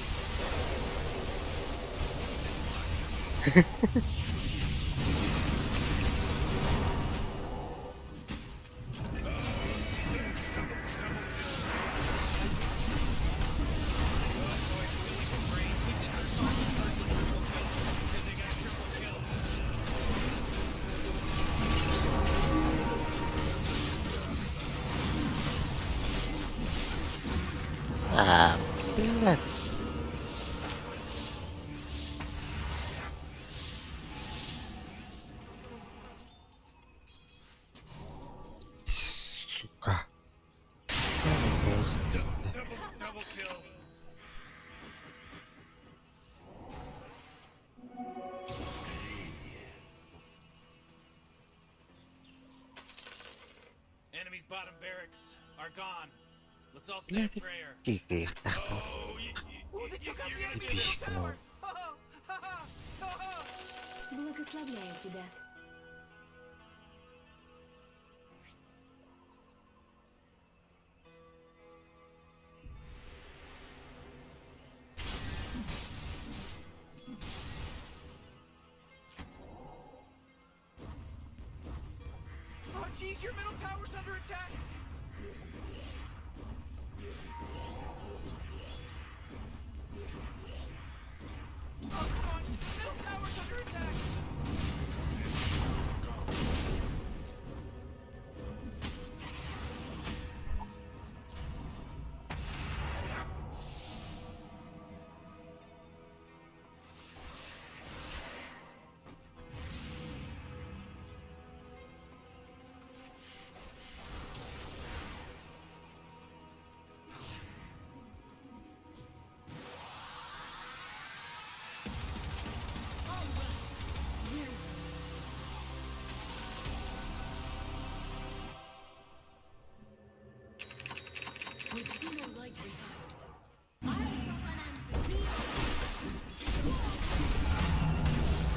А, блядь. Сука. Enemy's bottom barracks are gone. Let's all say a prayer. Писька, Благословляю тебя. Oh, jeez, your middle tower's under attack. Oh, come on. Middle tower's under attack. With inner light revived. I'll drop an anvil.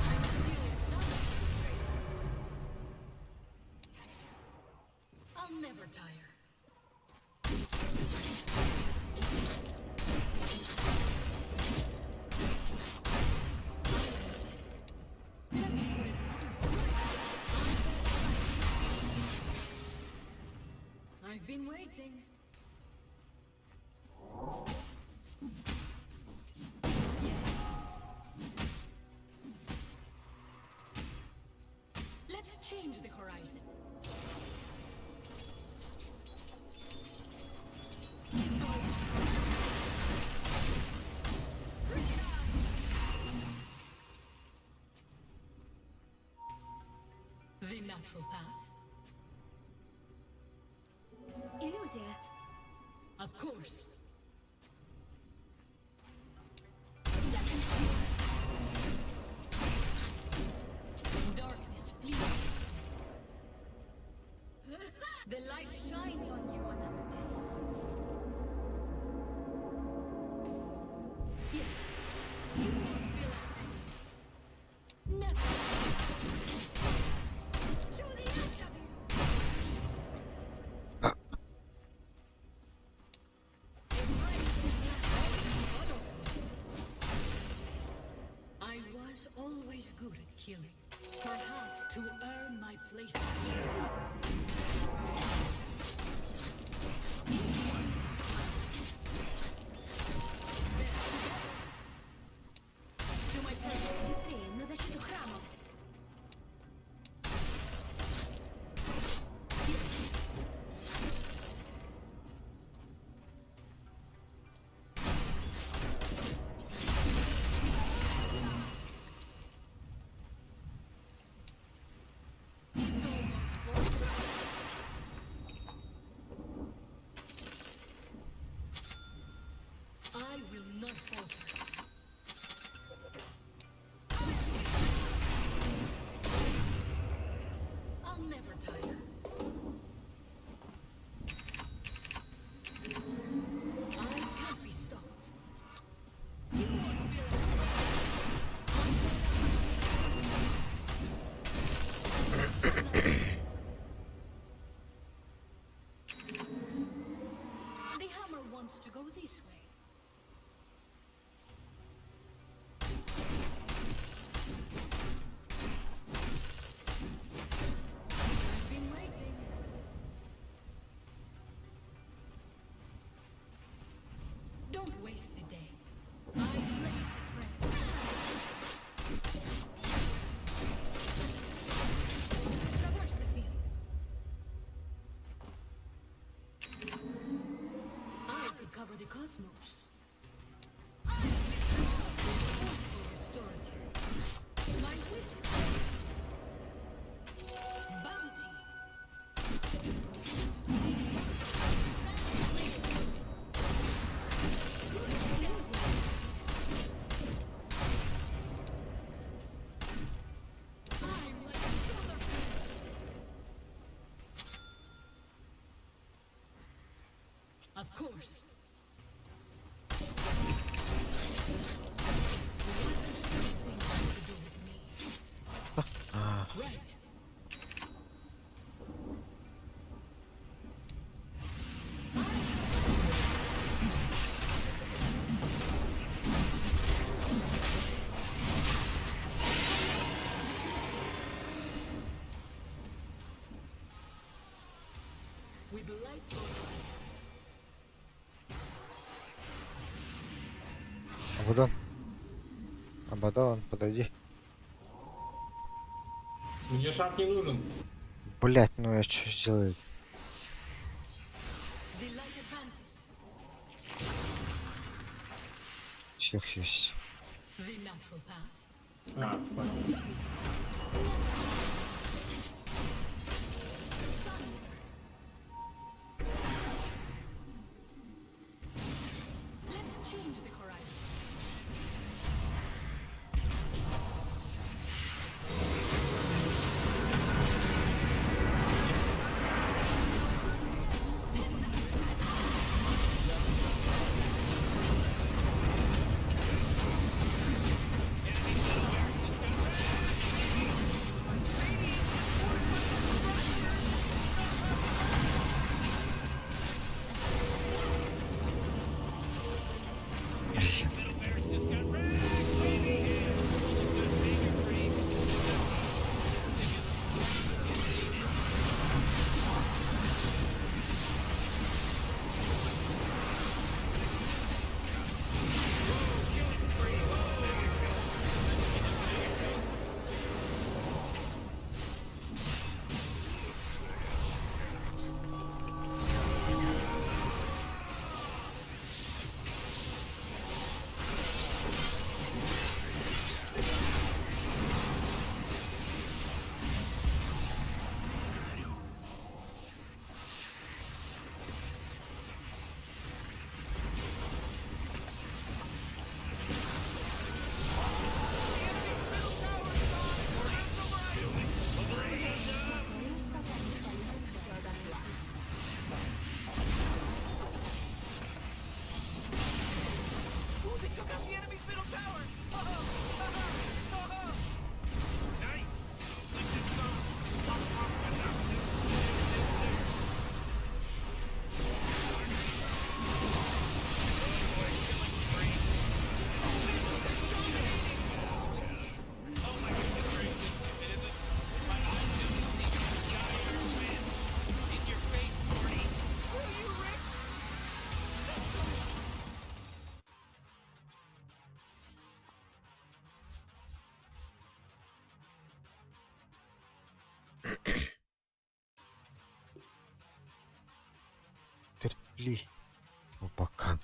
I'm stealing some of your praises. I'll never tire. Let me put it another way. I've been waiting. Yes. Let's change the horizon. It's all. Bring it on! The natural path. Иллюзия. Of course. Darkness flees. The light shines on you another day. Yes, you won't feel a thing. Never. To the end of you. I was always good at killing. Perhaps to earn my place here. In one stride. To my purpose. Быстрее, на защиту храма. It's almost quarter. Don't waste the day. I blaze a trail. Traverse the field. I could cover the cosmos. Forceful restorative. My wish is granted. Bounty. I'm like a solar flare. Of course. What do such things have to do with me? Right. With light or life. Абадон. Абадон, подойди. Мне шаг не нужен. Блять, ну я что сделаю? The light advances. Всех есть. The natural path. А, понял. Let's change the horizon. Ooh, they took out the enemy's middle tower! Uh-oh! Uh-oh! Uh-oh! Screw you, Rick! Терпли. Опака.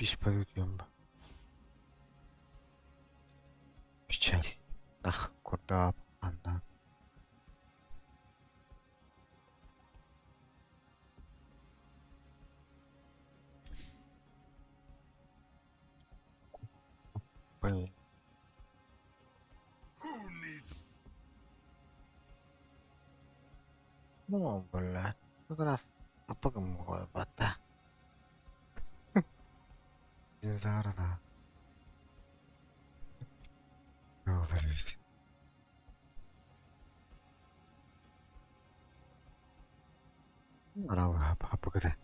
Биш ба. Печаль. Нах, курдаап, аннан. Блин. Ну, блядь. Как раз апагым бата. Динозавра. Говорить. Апагыда.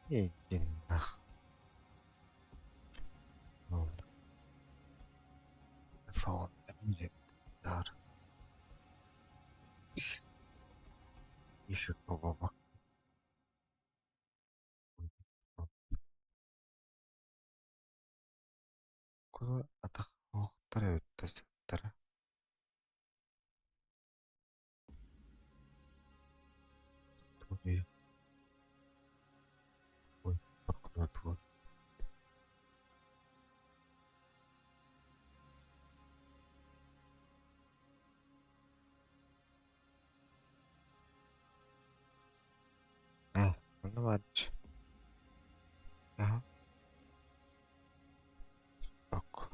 Иди нах. Сон. Дар. Ишик баба. Куда атах оохтар эбиттэ сыттара. Ой, прокуратура. А, ну ладно. Ага. Так.